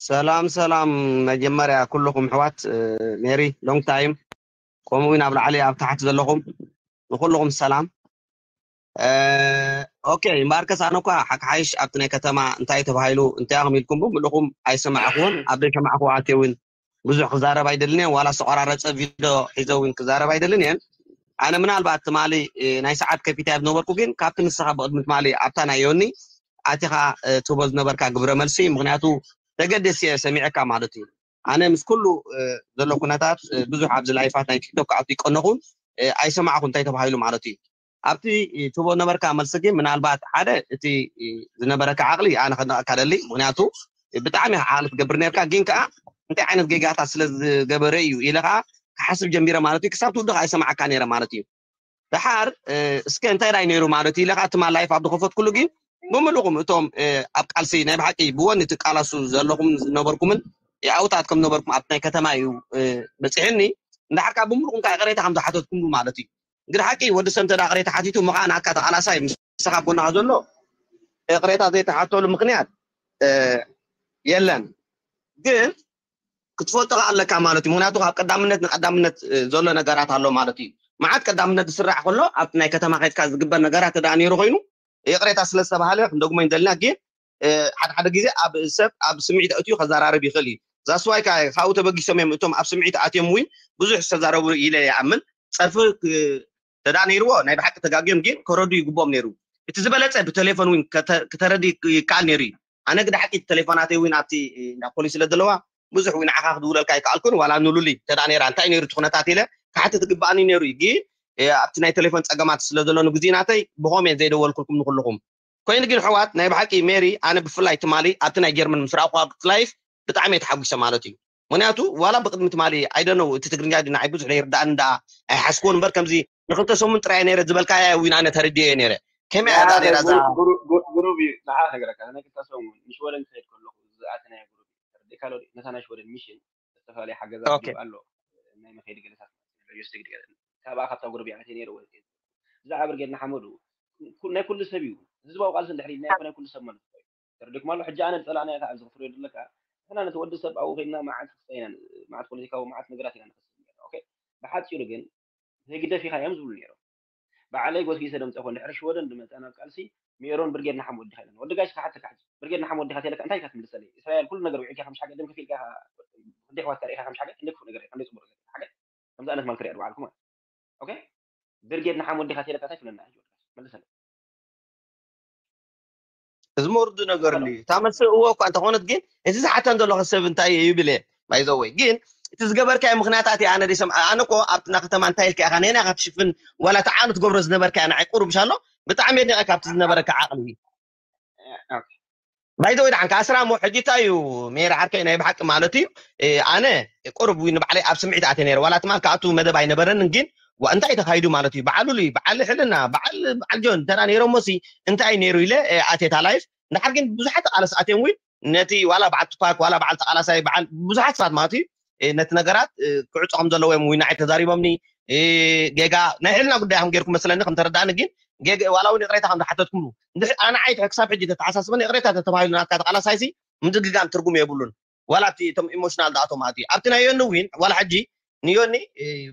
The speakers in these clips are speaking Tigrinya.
ሰላም ሰላም። መጀመርያ ኩልኹም ኣሕዋት፣ ሜሪ፣ ሎንግ ታይም፣ ከምኡ እውን ኣብ ላዕሊ ኣብ ታሕቲ ዘለኹም ንኩልኹም ሰላም። ኦኬ፣ እምበኣርከስ ኣነ እኳ ሓቂ ሓይሽ ኣብቲ ናይ ከተማ እንታይ ተባሂሉ እንታይ ኢኹም ኢልኩም ብምልኹም ኣይሰማዕኹዎን። ኣብ ዘይሰማዕኹዎ ኣትየ እውን ብዙሕ ክዛረብ ኣይደልን እየ። ዋላ ዝተቆራረፀ ቪድዮ ሒዘ እውን ክዛረብ ኣይደልን እየን። ኣነ ምናልባት ትማሊ ናይ ሰዓት ከፊተ ዝነበርኩ፣ ግን ካብቲ ንስኻ ብቅድሚ ትማሊ ኣብታ ናይ ዮኒ ኣቲኻ ትህቦ ዝነበርካ ግብረ መልሲ፣ ምክንያቱ ተገደስ እየ ሰሚዐካ ማለት እዩ። ኣነ ምስ ኩሉ ዘሎ ኩነታት ብዙሕ ኣብዚ ላይፋት ናይ ቲክቶክ ክኣቱ ይቀነኹን ኣይሰማዕኹ እንታይ ተባሂሉ ማለት እዩ። ኣብቲ ትህቦ ነበርካ መልሲ ግን ምናልባት ሓደ እቲ ዝነበረካ ዓቕሊ ኣነ ከድንቐካ ደሊ፣ ምክንያቱ ብጣዕሚ ኢኻ ዓቕሊ ትገብር ነርካ፣ ግን ከዓ እንታይ ዓይነት ጌጋታት ስለ ዝገበረ እዩ ኢለ ከዓ ክሓስብ ጀሚረ ማለት እዩ። ክሳብ ትውድቕ ኣይሰማዕካ ነይረ ማለት እዩ። ደሓር እስከ እንታይ ዳይ ነይሩ ማለት እዩ ኢለ ከዓ ትማ ላይፍ ኣብ ዝኸፈትኩሉ ግን ብምልኹም እቶም ኣብ ቃልሲ ናይ ብሓቂ ብወኒ ትቃላሱ ዘለኹም ዝነበርኩምን የኣውታት ከም ነበርኩም ኣብቲ ናይ ከተማ እዩ በፂሕኒ። እንዳሓርካ ብምልኹም ከዓ ቅሬታ ከም ዝሓተትኩምሉ ማለት እዩ። እንግዲህ ሓቂ ወዲ ሰብ እንተ ቅሬታ ሓቲቱ ምኻ ናትካ ተቃላሳይ ምሳኻ ጎናኻ ዘሎ ቅሬታ ዘይተሓተሉ ምክንያት የለን። ግን ክትፈልጦ ኣለካ ማለት እዩ። ምክንያቱ ካብ ቀዳምነት ንቀዳምነት ዘሎ ነገራት ኣሎ ማለት እዩ። መዓት ቀዳምነት ዝስራሕ ከሎ ኣብቲ ናይ ከተማ ከድካ ዝግበር ነገራት ተዳ ነይሩ ኮይኑ ይቅሬታ ስለ ዝተባሃለ ክንደግሞ ይደልና። ግን ሓደ ሓደ ግዜ ኣብ ሰብ ኣብ ስምዒት ኣእትዩ ከዘራርብ ይኽእል እዩ። ዛስዋይ ካብኡ ተበጊሶም እዮም እቶም ኣብ ስምዒት ኣትዮም እውን ብዙሕ ዝተዛረቡ ኢለ ይኣምን። ፀርፊ ተዳ ነይርዎ ናይ ብሓቂ ተጋግዮም ግን ከረዱ ይግብኦም ነይሩ። እቲ ዝበለፀ ብቴሌፎን እውን ክተረድ ይከኣል ነይሩ እዩ። ኣነ ግዳ ሓቂ ቴሌፎናተይ እውን ኣብቲ እንዳ ፖሊስ ስለ ዘለዋ ብዙሕ እውን ንዓኻ ክድውለልካ ይከኣልኩን ዋላ ንሉሊ ተዳ ነይራ እንታይ ነይሩ እቲ ኩነታት ኢለ ክሓትት ዝግባኣኒ ነይሩ እዩ። ግን ኣብቲ ናይ ቴሌፎን ፀገማት ስለ ዘሎ ንግዜ ናተይ ብኾም እየ ዘይደወልኩልኩም ንኩልኹም። ኮይኑ ግን ኣሕዋት ናይ ብሓቂ ሜሪ ኣነ ብፍላይ ትማሊ ኣብቲ ናይ ጀርመን ምስ ረኣኹዋ ኣብቲ ላይፍ ብጣዕሚ እየ ተሓጒሰ ማለት እዩ። ምክንያቱ ዋላ ብቅድሚ ትማሊ ኣይደነው እቲ ትግርኛ ግን ንዓይ ብዙሕ ዘይርዳእኒ ደኣ ኣይሓስኩዎን እምበር ከምዚ ንክልተ ሰሙን ጥራይ ነይረ ዝበልካያ እውን ኣነ ተረዲኤ ነይረ። ከመይ እያ እዛ ነይራ እዛ? ጉሩብ እዩ ንዓ ነገረካ ናይ ክልተ ሰሙን ንሽወደን ክኸይድ ከለኹ ዝኣተናዮ ጉሩብ እዩ ተረዲእካ ኣሎ ድዩ? ነታ ናይ ሽወደን ሚሽን ዝተፈላለየ ሓገዛት ኦኬ። ይህብ ኣሎ ናይ መኸይዲ ገለታት ሎጂስቲክ ገለ ካብኣ ካብታ ጉሩብ ይኣትየ ነይረ ወፂ ብዛዕባ ብርጌድ ንሓመዱ ኩ- ናይ ኩሉ ሰብ እዩ ህዝባዊ ቃልሲ እንድሕር ኢልና እኮ ናይ ኩሉ ሰብ ማለት እኮ እዩ ተረዲእኩም ኣሎ ሕጂ ኣነ ዝፀላእናዮ ከዓ ኣብዚ ክፍርዮ ዘለካ ንሕና ነቲ ወዲ ሰብ ኣብኡ ከይድና መዓት ክስታይ ኢና ን- መዓት ፖለቲካዊ መዓት ነገራት ኢና ንኸስብ ነርና ኦኬ ብሓፂሩ ግን ዘይግደፍ ኢኻ እዮም ዝብሉ ነይሮም ባዕለይ ጎስጊሰ ደምፀ ኮ እንድሕር ሽወደን ዝመፀ ናብ ቃልሲ ሜሮን ብርጌድ ንሓመዱ ወዲኻ ኢለን ወዲ ጋሽ ክሓተካ ሕጂ ብርጌድ ንሓመዱ ወዲኻ ተለካ እንታይ ኢካ ትምልሰለይ እስራኤል ኩሉ ነገር ውዒልካ ከም ሓገ ደም ከፊልካ ክንደይ ኣሕዋትካ ርኢኻ ከም ሓገ ክንደይ ክፉእ ነገር ኢኻ ክንደይ ፅቡቅ ነገር ኢኻ ሓገ ከምዚ ዓይነት ማል ክሪኣ ባዕልኩም ኦኬ ብርጌድ ንሓመዱ ወዲኻ ተለካ እንታይ ትብለና ሕጂ ወዲ ጋሽ መልሰለይ እዚ መርዱ ነገር እዩ። እታ መልሲ እዎ እኳ እንተኾነት ግን እቲ ዝሓተን ዘለኹ ሰብ እንታይ እዩ ይብል እየ ባይዘወይ ግን እቲ ዝገበርካዮ ምክንያታት እየ ኣነ ደሰም ኣነ እኮ ኣብትና ከተማ እንታይ ኢልካ ኢኻ ነና ኢኻ ትሽፍን ዋላ እቲ ዓኑ ትገብሮ ዝነበርካዮ ንዓይ ቁሩብ ሻሎ ብጣዕሚ የድንቀካ ኣብቲ ዝነበረካ ዓቕሊ ባይዘወይ ደሓንካ ኣስራሞ ሕጂ እንታይ እዩ ሜሪ ዓርከይ ናይ ብሓቂ ማለት እዩ ኣነ ቁሩብ ንባዕለይ ኣብ ስምዒት ኣትየ ነይረ ዋላ ትማል ክኣቱ መደብ ኣይነበረንን ግን እንታይ ተካይዱ ማለት እዩ በዓል ሉሊ በዓል ሕልና በዓል በዓል ጆን እንተና ነይሮሞ ሲ እንታይ ነይሩ ኢለ ኣትየ እታ ላይፍ እንድሓር ግን ብዙሓት ተቃለስ ኣትዮም እውን ነቲ ዋላ በዓል ቱፓክ ዋላ በዓል ተቃላሳይ በዓል ብዙሓት ሰባት ማለት እዩ ነቲ ነገራት ክዕፆ ከም ዘለዎ እዮም እውን ንዓይ ተዛሪቦምኒ ጌጋ ናይ ሕልና ጉዳይ ከም ገይርኩም መስለኒ ከም ተረዳእኒ ግን ዋላ እውን ይቅሬታ ከም ዝሓተትኩምሉ ኣነ ዓይት ክሳብ ሕጂ ተተሓሳስበኒ ይቅሬታ ተተባሂሉ ናትካ ተቃላሳይሲ ምድግጋም ትርጉም የብሉን ዋላ እቲ እቶም ኢሞሽናል ዝኣቶም ኣትዩ ኣብቲ ናይ ዮኒ እውን ዋላ ሕጂ ንዮኒ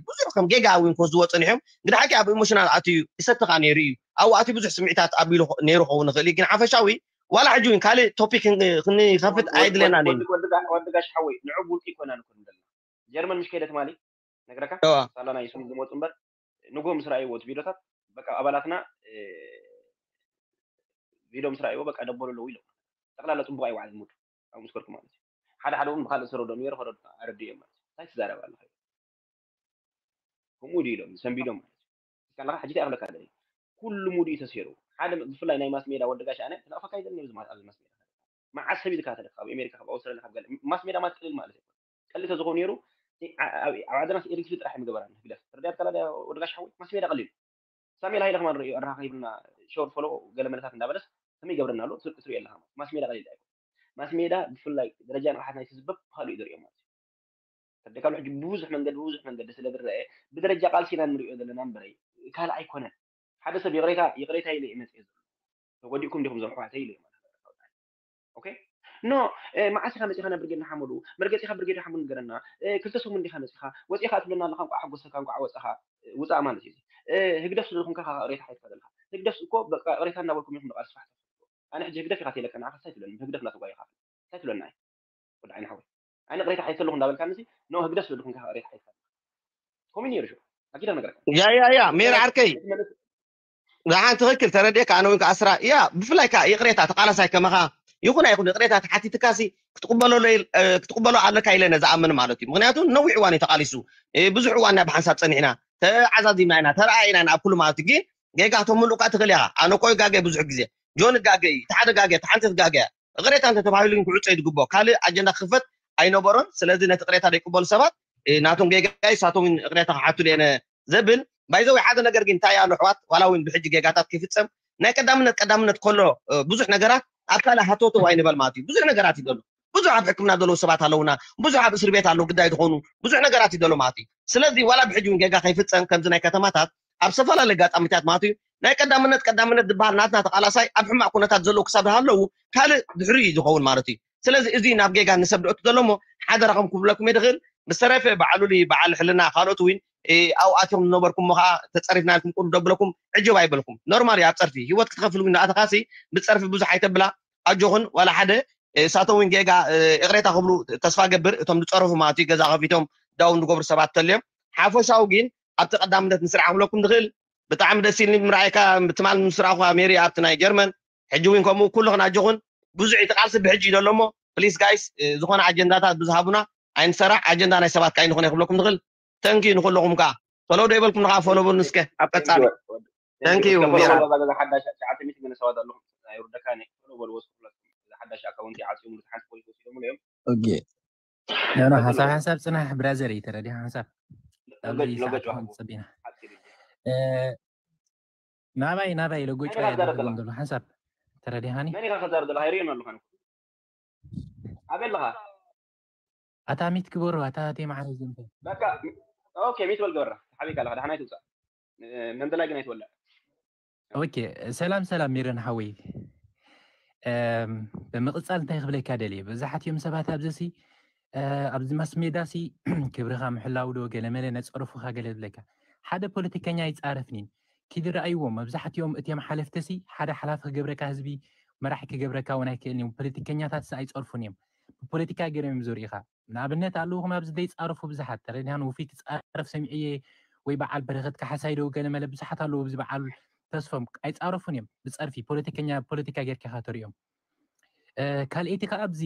ብዙሕ ከም ጌጋ እውን ክወስድዎ ፀኒሖም ግን ሓቂ ኣብ ኢሞሽናል ኣትዩ ይሰትኻ ነይሩ እዩ ኣብኡ ኣትዩ ብዙሕ ስምዒታት ኣቢሉ ነይሩ ክኸውን ይኽእል እዩ ግን ሓፈሻዊ ዋላ ሕጂ እውን ካልእ ቶፒክ ክንከፍት ኣይድለናን እዩ ወዲ ጋሽ ሓወይ ንዑ ውልቂ ይኮና ንኮን ዘለና ጀርመን ምሽ ከይደ ትማሊ ነግረካ ሳላ ናይ ስሙ ዝመፁ እምበር ንጎ ምስ ረኣይዎ እቲ ቪዲዮታት በቃ ኣባላትና ቪድዮ ምስ ረኣይዎ በቃ ደበሉ ኣለዉ ኢሎም ጠቅላላ ፅቡቅ ኣይዋዓል ሙድ ኣብ ምስከርኩ ማለት እዩ ሓደ ሓደ እውን ብካልእ ዝረዶ ነሩ ከረዱ ኣረድዮም ማለት እዩ እንታይ ትዛረብ ኣለካ ከምኡ ድዩ ኢሎም ሰንቢዶም ማለት እዩ ከለካ ሕጂ ይኣክለካ ኣለኒ ኩሉ ሙድ እዩ ተሰሩ ሓደ ብፍላይ ናይ ማስ ሜዳ ወዲ ጋሽ ኣነ ክነቅፈካ ይደል ነብዚ ማለት ኣብዚ ማስ ሜዳ መዓት ሰብ ይዝካ ተለካ ኣብ ኣሜሪካ ካብ ኣውስትራሊያ ካብ ገለ ማስ ሜዳ ማለት ቀሊል ማለት እዩ ቀሊል ተዝኾን ነሩ ኣብ ዓድና ኤሌክትሪክ ጥራሕ ምገበራ ንግደፍ ርዳያት ከላ ወዲ ጋሽ ሓወይ ማስ ሜዳ ቀሊል ሳሙኤል ሃይለ ከማን ርእዩ ኣራኻ ከይብልና ሾር ፎሎ ገለ መለታት እንዳበለስ ከመይ ይገብረና ኣሎ ትርእዮ ኣለኻ ማለት ማስ ሜዳ ቀሊል ኣይኮን ማስ ሜዳ ብፍላይ ደረጃ ንቕሓት ናይቲ ዝበብ ብካልኡ እዩ ዝርእዮ ማለት እዩ ተደካሉ ሕጂ ብብዙሕ መንገዲ ብብዙሕ መንገዲ ስለ ዝረአ ብደረጃ ቃልሲ ኢና ንርእዮ ዘለና እምበረይ ካልእ ኣይኮነን ሓደ ሰብ ይቕሬታ ይቕሬታ ኢለ ይመፅእ ዘሎ ተጎዲእኩም ዲኹም ዞም ኣሕዋተይ ኢለ ማለት ኦኬ ኖ፣ መዓስ ኢኻ መፂኻ ናብ ብርጌድ ንሓመዱ? መርገፂኻ ብርጌድ ንሓመዱ ንገረና። ክልተ ሰሙን እንዲኻ መፂኻ? ወፂኻ ትብለና ኣለኻ፣ እንቋዕ ሓጎሰካ፣ እንቋዕ ወፃኻ። ውፃእ ማለት እዩ። ህግደፍ ስለዝኾንካ ኢኻ ቅሬታ ሓይልካ ዘለካ። ህግደፍ እኮ በቃ ቅሬታ እናበልኩም ኢኹም ደቃ ስፋሕ። ኣነ ሕጂ ህግደፍ ኢኻ ተይለካ ንዓኻ እንታይ ትብለኒ? ህግደፍ እናተጓየኻ እንታይ ትብለና? ወዲ ዓይኒ ሓወይ፣ ኣነ ቅሬታ ሓይልካ ኣለኹ እንዳበልካ ንሲ፣ ኖ፣ ህግደፍ ስለዝኾንካ ኢኻ ቅሬታ ሓይልካ። ከምኡ ነይሩ ሽዑ ኣኪዳ ነገረካ። ያ ያ ያ ሜር ዓርከይ፣ ንሓን ትኽክል ተረዲእካ። ኣነ እውን ከኣስራ ያ ብፍላይ ከዓ ይቕሬታ ተቃላሳይ ከመኻ ይኹን ኣይኹን ይቕሬታ ተሓቲትካሲ ክትቕበሎ ክትቕበሎ ኣለካ ኢለ ነዝኣምን ማለት እዩ። ምክንያቱ ነዊሕ እዋን እዩ ተቃሊሱ፣ ብዙሕ እዋን ኢና ብሓንሳብ ፀኒሕና፣ ተዓዛዚብና ኢና፣ ተረኣኢና ኢና ኣብ ኩሉ ማለት እዩ። ግን ጌጋ እቶም ምሉእ ከዓ ትኽእል ኢኻ። ኣነ እኮ ይጋገ ብዙሕ ግዜ፣ ጆን ይጋገ እዩ፣ እቲ ሓደ ጋገ፣ እቲ ሓንቲ ትጋገ እያ። ይቕሬታ እንተተባሂሉ ግን ክዕጾ እዩ ዝግብኦ። ካልእ ኣጀንዳ ክኽፈት ኣይነበሮን። ስለዚ ነቲ ቅሬታ ዘይቅበሉ ሰባት ናቶም ጌጋ እዩ፣ ንሳቶም እውን ይቕሬታ ክሓትሉ እየ ዘብል። ባይዘወይ ሓደ ነገር ግን እንታይ ኣሎ ኣሕዋት፣ ዋላ እውን ብሕጂ ጌጋታት ከይፍጸም ናይ ቀዳምነት ቀዳምነት ከሎ ብዙሕ ነገራት ኣብ ካልእ ሃተውተው ኣይንበል ማለት እዩ። ብዙሕ ነገራት እዩ ዘሎ። ብዙሕ ኣብ ሕክምና ዘለዉ ሰባት ኣለውና፣ ብዙሕ ኣብ እስር ቤት ኣለዉ ግዳይ ዝኾኑ ብዙሕ ነገራት እዩ ዘሎ ማለት እዩ። ስለዚ ዋላ ብሕጂ እውን ጌጋ ከይፍጸም ከምዚ ናይ ከተማታት ኣብ ዝተፈላለዩ ኣጋጣሚታት ማለት እዩ ናይ ቀዳምነት ቀዳምነት ዝበሃል ናትና ተቃላሳይ ኣብ ሕማቅ ኩነታት ዘለዉ ክሳብ ሃለዉ ካልእ ድሕሪ እዩ ዝኸውን ማለት እዩ። ስለዚ እዚ ናብ ጌጋ ንሰብ ድእቱ ዘሎ እሞ ሓደራኹም ክብለኩም እየ ድኽእል። ብዝተረፈ በዓል ሉሊ በዓል ሕልና ካልኦት እውን ኣብኡ ኣትዮም ዝነበርኩም እሞ ከዓ ተፀሪፍና ኢልኩም ቁሩ ደብለኩም ዕጅብ ኣይበልኩም። ኖርማል እዩ ኣብ ፀርፊ ህይወት ክትኸፍል እውን ንኣተኻሲ ብፀርፊ ብዙሕ ኣይተብላ ኣጆኹን ዋላ ሓደ እሳቶም እውን ጌጋ ይቕሬታ ክብሉ ተስፋ ገብር። እቶም ዝፀረፉ ማለት እዩ ገዛ ከፊቶም ዳውን ዝገብሩ ሰባት ተልዮም ሓፈሻዊ ግን ኣብቲ ቀዳምነት ንስራሕ ክብለኩም ዝኽእል ብጣዕሚ ደስ ኢልኒ ብምርኣይካ ትማል ምስ ረኣኹ ሜሪ ኣብቲ ናይ ጀርመን ሕጂ እውን ከምኡ ኩሉ ክናጀኹን ብዙሕ እቲ ቃልሲ ብሕጂ እዩ ዘሎ እሞ ፕሊስ ጋይስ ዝኾነ ኣጀንዳታት ብዝሃቡና ኣይንሰራሕ ኣጀንዳ ናይ ሰባት ካይ ንኾነ ክብለኩም ንኽእል። ተንኪ ንኩለኹም ከዓ ፈለው ዶ ይበልኩም ንካ ፈለቡን እስከ ኣብ ቀፃሊ ተንኪ ሓዳሽ ኣካውንቲ ዓፅዮም ሓንቲ ፖሊስ ወሲዶምሉ እዮም። ኖ ሓሳብ ሓሳብ ፅናሕ ብራዘር እዩ ተረዲኻ ሓሳብ ፀቢና ናባይ ናባይ ለጎጭ ዘሎ ሓንሳብ ተረዲኻኒ መን ኢኻ ከዛር ዘለኻ ይርእየን ኣለኻ ኣበይ ኣለኻ ኣታ ሚት ግበሩ ኣታ ተይ ማዕረ ዝንተ በቃ ኦኬ ሚት በል ገበራ ሓቢካ ኣለኻ ዳሕናይ ትውፃእ መንደላይ ግን ኣይትወልዕ ኦኬ ሰላም ሰላም ሚረን ሓወይ ብምቕፃል እንታይ ክብለካ ደልየ ብዙሓት እዮም ሰባት ኣብዚሲ ኣብዚ ማስሜዳ ሲ ክብርኻ ምሕላው ዶ ገለመለ ነፀርፉኻ ገለ ዝብለካ ሓደ ፖለቲከኛ ይፃረፍኒን ኪዲ ረኣይዎም መብዛሕትኦም እትዮም ሓለፍቲ ሲ ሓደ ሓላፊ ክገብረካ ህዝቢ መራሒ ክገብረካ እውን ኣይክእልን እዮም ፖለቲከኛታት ሲ ኣይፀርፉን እዮም ብፖለቲካ ገይሮም እዮም ዘርእኻ ንኣብነት ኣለውኹም ኣብዚ ዘይፃረፉ ብዙሓት ተረዲሃን ውፊት ትፃረፍ ሰሚዐየ ወይ በዓል በረኸት ካሓሳይ ዶ ገለመለ ብዙሓት ኣለዉ ኣብዚ በዓል ተስፎም ኣይፃረፉን እዮም ብፀርፊ ፖለቲከኛ ፖለቲካ ጌርካ ኢኻ ተሪኦም ካልኣይቲ ከዓ ኣብዚ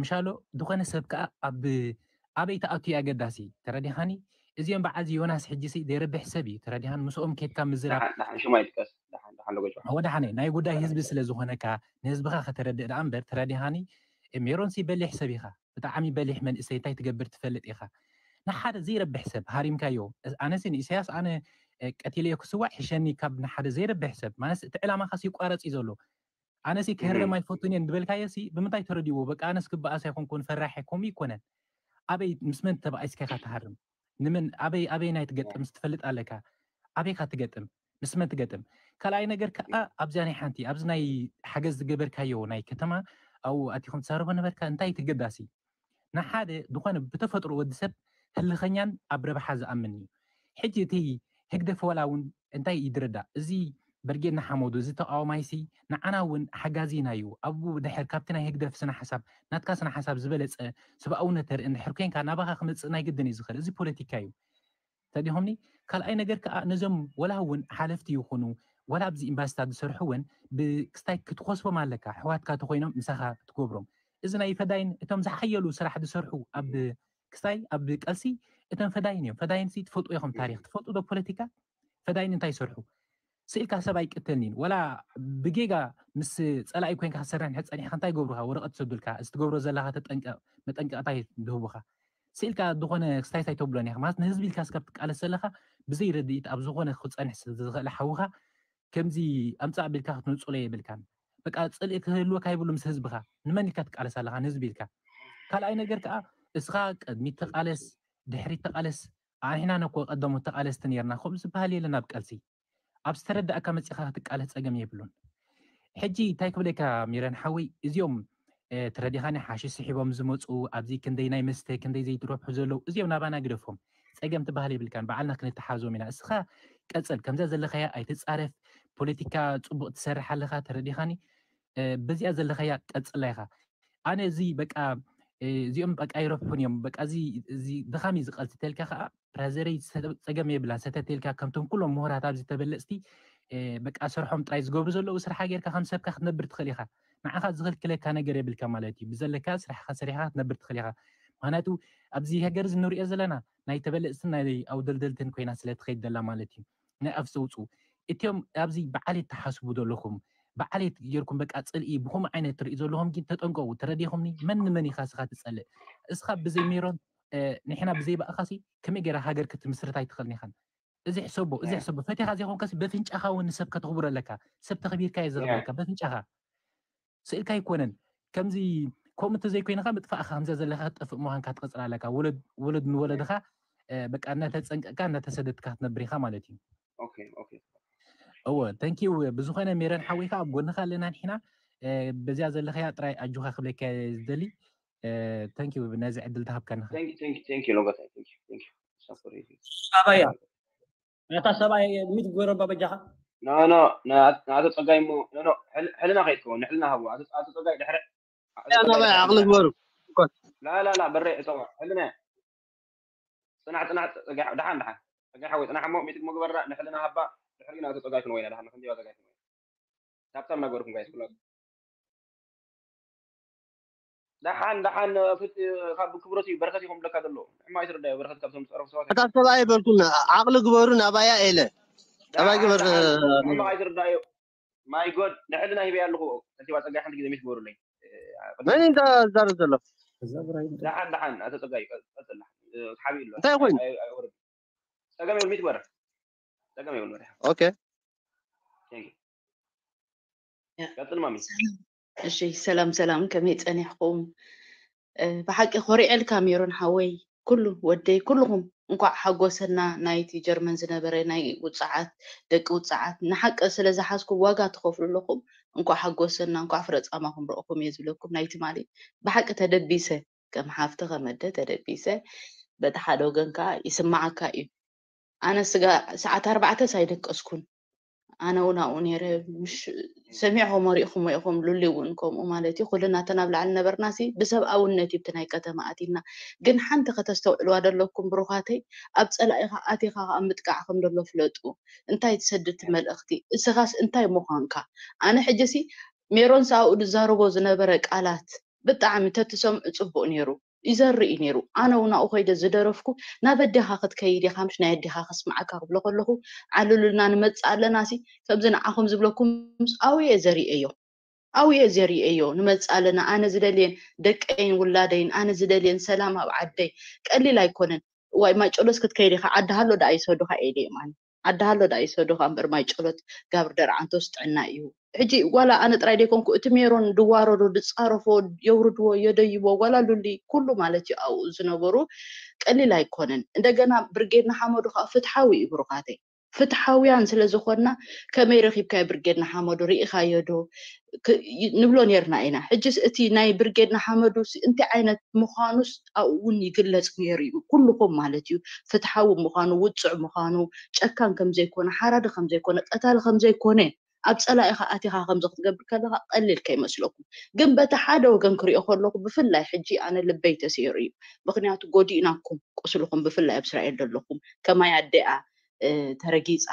ምሻሎ ዝኾነ ሰብ ከዓ ኣብ ኣበይ ተኣቱ ኣገዳሲ ተረዲኻኒ እዚኦም በዓዚ ዮናስ ሕጂ ሲ ዘይረብሕ ሰብ እዩ ተረዲኻን ምስኦም ኬድካ ምዝራብ ወዳሓነ ናይ ጉዳይ ህዝቢ ስለ ዝኾነካ ንህዝብኻ ከተረድእ ደኣ እምበር ተረዲኻኒ ሜሮን ሲ በሊሕ ሰብ ኢኻ ብጣዕሚ በሊሕ መንእሰይ እንታይ ትገብር ትፈልጥ ኢኻ ንሓደ ዘይረብሕ ሰብ ሃሪምካዮ ኣነሲ ንኢሳያስ ኣነ ቀቲለዮ ክስዋዕ ሕሸኒ ካብ ንሓደ ዘይረብሕ ሰብ ማለት እቲ ዕላማኻስ ይቋረፅ እዩ ዘሎ ኣነሲ ክህረም ኣይፈቱን እየ ዝበልካዮ ሲ ብምንታይ ተረድዎ በቃ ኣነስ ክበኣስ ኣይኮንኩን ፈራሕ ከምኡ ይኮነን ኣበይ ምስ መን ተባኢስካ ኢካ ትሃርም ንመን ኣበይ ኣበይ ናይ ትገጥም ትፈልጥ ኣለካ ኣበይካ ትገጥም ምስ መን ትገጥም ካልኣይ ነገር ከዓ ኣብዚኣ ናይ ሓንቲ ኣብዚ ናይ ሓገዝ ዝገበርካዮ ናይ ከተማ ኣብኡ ኣቲኹም ትዛረቦ ነበርካ እንታይ ትገዳሲ ንሓደ ዝኾነ ብተፈጥሮ ወዲ ሰብ ህልኸኛን ኣብ ረብሓ ዝኣምን እዩ ሕጂ እቲ ህግደፍ ዋላ እውን እንታይ ይድረዳ እዚ በርጌድ ንሓመዱ እዚ ተቃዋማይሲ ንዓና እውን ሓጋዚና እዩ ኣብኡ ድሕር ካብቲ ናይ ህግደፍ ስነ ሓሳብ ናትካ ስነ ሓሳብ ዝበለፀ ሰብኣውነት ተርኢ እንድሕር ኮንካ ናባኻ ክመፅእ ናይ ግድን እዩ ዝኽእል እዚ ፖለቲካ እዩ ተዲሆምኒ ካልኣይ ነገር ከዓ ነዞም ወላ እውን ሓለፍቲ ይኹኑ ወላ ኣብዚ ኤምባሲታት ዝሰርሑ እውን ብክስታይ ክትኮስቦም ኣለካ ኣሕዋትካ ተኮይኖም ምሳኻ ትገብሮም እዚ ናይ ፈዳይን እቶም ዝሓየሉ ስራሕ ዝሰርሑ ኣብ ክስታይ ኣብ ቀልሲ እቶም ፈዳይን እዮም ፈዳይን ሲ ትፈልጡ ኢኹም ታሪክ ትፈልጡ ዶ ፖለቲካ ፈዳይን እንታይ ይሰርሑ ስኢልካ ሰብ ኣይቅተልኒን ወላ ብጌጋ ምስ ፀላኢ ኮይንካ ክሰርሕ ንሕር ፀኒሕካ እንታይ ገብሩካ ወረቀት ሰዱልካ እዚ ትገብሮ ዘለካ ተጠንቀቅ መጠንቀቅታ ድህቡካ ስኢልካ ዝኾነ ክስታይስ ኣይተብሎን ኢኻ ማለት ንህዝቢ ኢልካ ስካብ ትቃለስ ዘለካ ብዘይ ረድኢት ኣብ ዝኾነ ክፀንሕ ዝኽእል ሓውኻ ከምዚ ኣምፃእ ቢልካ ክትንፅሎ የብልካን በቃ ፅልኢ ክህልወካ ይብሉ ምስ ህዝብኻ ንመን ኢልካ ትቃለስ ኣለኻ ንህዝቢ ኢልካ ካልኣይ ነገር ከዓ እስኻ ቅድሚት ተቃለስ ድሕሪት ተቃለስ ኣንሕና ነኮ ቀደሞት ተቃለስቲ ነርና ከምኡ ዝበሃል የለን ኣብ ቀልሲ ኣብ ዝተረዳእካ መፂኻ ክትቃለስ ፀገም የብሉን ሕጂ እንታይ ክብለካ ሚረን ሓወይ እዚኦም ተረዲኻኒ ሓሽሽ ስሒቦም ዝመፁ ኣብዚ ክንደይ ናይ መስተ ክንደይ ዘይትረብሑ ዘለዉ እዚኦም ናባና ግደፎም። ፀገም ትበሃል የብልካን፣ ባዕልና ክንተሓዞም ኢና። እስኻ ቀፅል፣ ከምዛ ዘለኻያ ኣይትፃረፍ። ፖለቲካ ፅቡቕ ትሰርሕ ኣለኻ፣ ተረዲኻኒ። በዚኣ ዘለኻያ ቀፅላ ኢኻ። ኣነ እዚ በቃ እዚኦም በቃ ይረብሑን እዮም፣ በቃ እዚ ድኻም እዩ ዝቐልቲ ተልካ ከዓ ብራዘረይ፣ ፀገም የብላን። ሰተት ኢልካ ከምቶም ኩሎም ምሁራት ኣብዚ ተበለፅቲ በቃ ስርሖም ጥራይ ዝገብሩ ዘለዉ ስራሓ ጌርካ ከም ሰብካ ክትነብር ትኽእል ኢኻ። ንዓኻ ዝኽልክለካ ነገር የብልካ ማለት እዩ። ብዘለካ ስራሕካ ሰሪሕካ ክትነብር ትኽእል ኢኻ። ምክንያቱ ኣብዚ ሃገር እዚ ንሪኦ ዘለና ናይ ተበለፅትን ናይ ኣውደልደልትን ኮይና ስለ ትኸይድ ዘላ ማለት እዩ። ናይ ኣፍ ዘውፅኡ እቲኦም ኣብዚ ብዓሌት ትሓስቡ ዘለኹም ብዓሌት ጌርኩም በቃ ፅልኢ ብኹም ዓይነት ትርኢ ዘለኹም ግን ተጠንቀቁ። ተረዲኹምኒ? መን ንመን ኢኻ እስኻ ትፀልእ? እስኻ ብዘይ ሜሮን ንሕና ብዘይ ባእኻሲ ከመይ ገይራ ሃገር ክትምስርት ኣይትኽእልን ኢኻን። እዚ ሕሰቦ፣ እዚ ሕሰቦ። ፈቲኻ ዘይኮንካሲ በፍንጫኻ እውን ንሰብ ከተኽብሮ ኣለካ። ሰብ ተኽቢርካ እየ ዘኽብረካ። በፍንጫኻ ስእልካ ኣይኮነን። ከምዚ ከምኡ እንተዘይኮይንካ ምጥፋእኻ ከምዚያ ዘለካ ክትጠፍእ ምዃንካ ትቐፅል ኣለካ። ወለድ ንወለድኻ በቃ እናተፀንቀቅካ እናተሰደድካ ክትነብር ኢኻ ማለት እዩ። እወ፣ ተንኪዩ። ብዝኾነ ሜረን ሓወይ ከዓ ኣብ ጎንኻ ኣለና ንሕና። በዚያ ዘለኻያ ጥራይ ኣጆኻ ክብለካ ዝደሊ። ተንኪዩ ነዚ ዕድል ተሃብካና። ኣባያ ናታ ሰብኣይ ሚት ግበረባ በጃኻ። ኖ ኖ፣ ኣቶ ፀጋይ እሞ ኖ ኖ፣ ሕልና ከይትከውን ንሕልና ሃቡ። ኣቶ ፀጋይ ድሕረ ናባይ ዓቕሊ ግበሩ። ላላላ በረ እፀዋ ሕልና ጽናሕ ጽናሕ ደሓን ደሓን ጸጋይ ሓወይ ጽናሕ እሞ ሚትክ ምግበራ ንሕልና ሃባ። ድሕሪ ግን ኣቶ ጸጋይ ክንወይና ደሓን ከንቲባ ጸጋይ ክንወይና። ታብታብ ናገርኩም ጋይስ ብላ ደሓን ደሓን ፍት ካብ ክብረት እዩ በረከት ይኹም ብለካ ዘሎ። ንሕማ ኣይትርዳዩ በረከት ካብቶም ዝጸረፉ ሰባት። እታ ሰብኣይ በልኩም ዓቕሊ ግበሩ ናባያ ኤለ ናባይ ግበር። ንሕማ ኣይትርዳዩ ማይ ጎድ ንሕልና ሂበያ ኣለኹ። ከንቲባ ጸጋይ ሓንቲ ግዜ ሚት ግበሩለይ። መን እንዳ ዛረብ ዘሎ? ደሓን ደሓን ኣቶ ጸጋይ ቀጽል። ሓቢኡ ኣሎ። እንታይ ኮይኑ? ጸገም የብሉ ሚት ግበር። ጸገም የብሉ መሪሓ። ኦኬ ቀጽል ማሚ። እሺ ሰላም ሰላም፣ ከመይ ጸኒሕኩም? ብሓቂ ኮሪዐልካ ሜሮን ሓወይ፣ ኩሉ ወደይ፣ ኩልኹም እንኳዕ ሓጎሰና። ናይቲ ጀርመን ዝነበረ ናይ ውፅዓት ደቂ ውፅዓት ንሓቂ ስለ ዝሓዝኩም ዋጋ ትኸፍሉ ኣለኹም። እንኳዕ ሓጎሰና፣ እንኳዕ ፍረ ፃማኹም ረእኹም እየ ዝብለኩም። ናይ ትማሊ ብሓቂ ተደቢሰ፣ ከም ሓፍቲ ከም ኣደ ተደቢሰ። በቲ ሓደ ወገን ከዓ ይስማዓካ እዩ። ኣነ ስጋ ሰዓት ኣርባዕተስ ኣይደቀስኩን። ኣነ እውን ኣብኡ ነይረ። ምሽ ሰሚዕኹም ወሪእኹም ኢኹም፣ ሉሊ እውን ከምኡ ማለት እዩ። ኩልና እተን ኣብ ላዕሊ ነበርና ሲ ብሰብኣውነት እዩ እቲ ናይ ከተማ ኣቲና። ግን ሓንቲ ከተስተውዕልዋ ደለኩም ብሩኻተይ፣ ኣብ ፀላኢኻ ኣቲኻ ከዓ ምጥቃዕ ከም ደሎ ፍለጡ። እንታይ ትሰድድ እቲ መልእኽቲ? እስኻስ እንታይ ምዃንካ? ኣነ ሕጂ ሲ ሜሮን ሰብኣኡ ዝዛረቦ ዝነበረ ቃላት ብጣዕሚ ተትሰምዑ ፅቡቅ ነይሩ። ይዘርእ እዩ ነይሩ። ኣነ እውን ኣብኡ ከይደ ዝደረፍኩ ናብ ኣዴኻ ክትከይድ ኢኻ ምሽ ናይ ኣዴኻ ከስምዓካ ክብሎ ከለኹ ዓልሉልና ንመፅእ ኣለና ሲ ከምዚ ንዓኹም ዝብለኩምስ ኣብየ ዘርእየዮ ኣብየ ዘርእየዮ ንመፅእ ኣለና። ኣነ ዝደልየን ደቀይን ውላደይን ኣነ ዝደልየን ሰላም ኣብ ዓደይ ቀሊል ኣይኮነን። እዋይ ማይ ጨሎስ ክትከይድ ኢኻ ዓዲ ሃሎ ደኣ ይሰዱኻ ኢለ እየ ማን ዓዲ ሃሎ ደኣ ይሰዱኻ እምበር ማይ ጨሎት ጋብር ደርዓንቶስ ጥዕና እዩ። ሕጂ ዋላ ኣነ ጥራይ ደይኮንኩ እቲ ሜሮን ድዋረዶ ድፃረፎ የውርድዎ የደይቦ ዋላ ሉሊ ኩሉ ማለት እዩ ኣብኡ ዝነበሩ ቀሊል ኣይኮነን። እንደገና ብርጌድ ንሓመዱ ከዓ ፍትሓዊ እዩ ብሩኻተይ ፍትሓውያን ስለ ዝኾንና ከመይ ረኺብካዮ ብርጌድ ንሓመዱ ርኢኻዮ ዶ ንብሎ ነርና ኢና። ሕጅስ እቲ ናይ ብርጌድ ንሓመዱ እንታይ ዓይነት ምዃኑስ ኣብኡ እውን ይግለፅ ነይሩ እዩ። ኩልኹም ማለት እዩ ፍትሓዊ ምዃኑ ውፅዕ ምዃኑ ጨካን ከምዘይኮነ ሓራዲ ከምዘይኮነ ቀታሊ ከምዘይኮነ ኣብ ፀላኢኻ ኣቲኻ ከምዚ ክትገብር ከለኻ ቀሊል ከይመስለኩም። ግን በቲ ሓደ ወገን ክሪኦ ከለኹ ብፍላይ ሕጂ ኣነ ልበይ ተሰይሩ እዩ። ምክንያቱ ጎዲእናኩም ቁስልኹም ብፍላይ ኣብ እስራኤል ዘለኹም ከማይ ኣዴኣ ተረጊፃ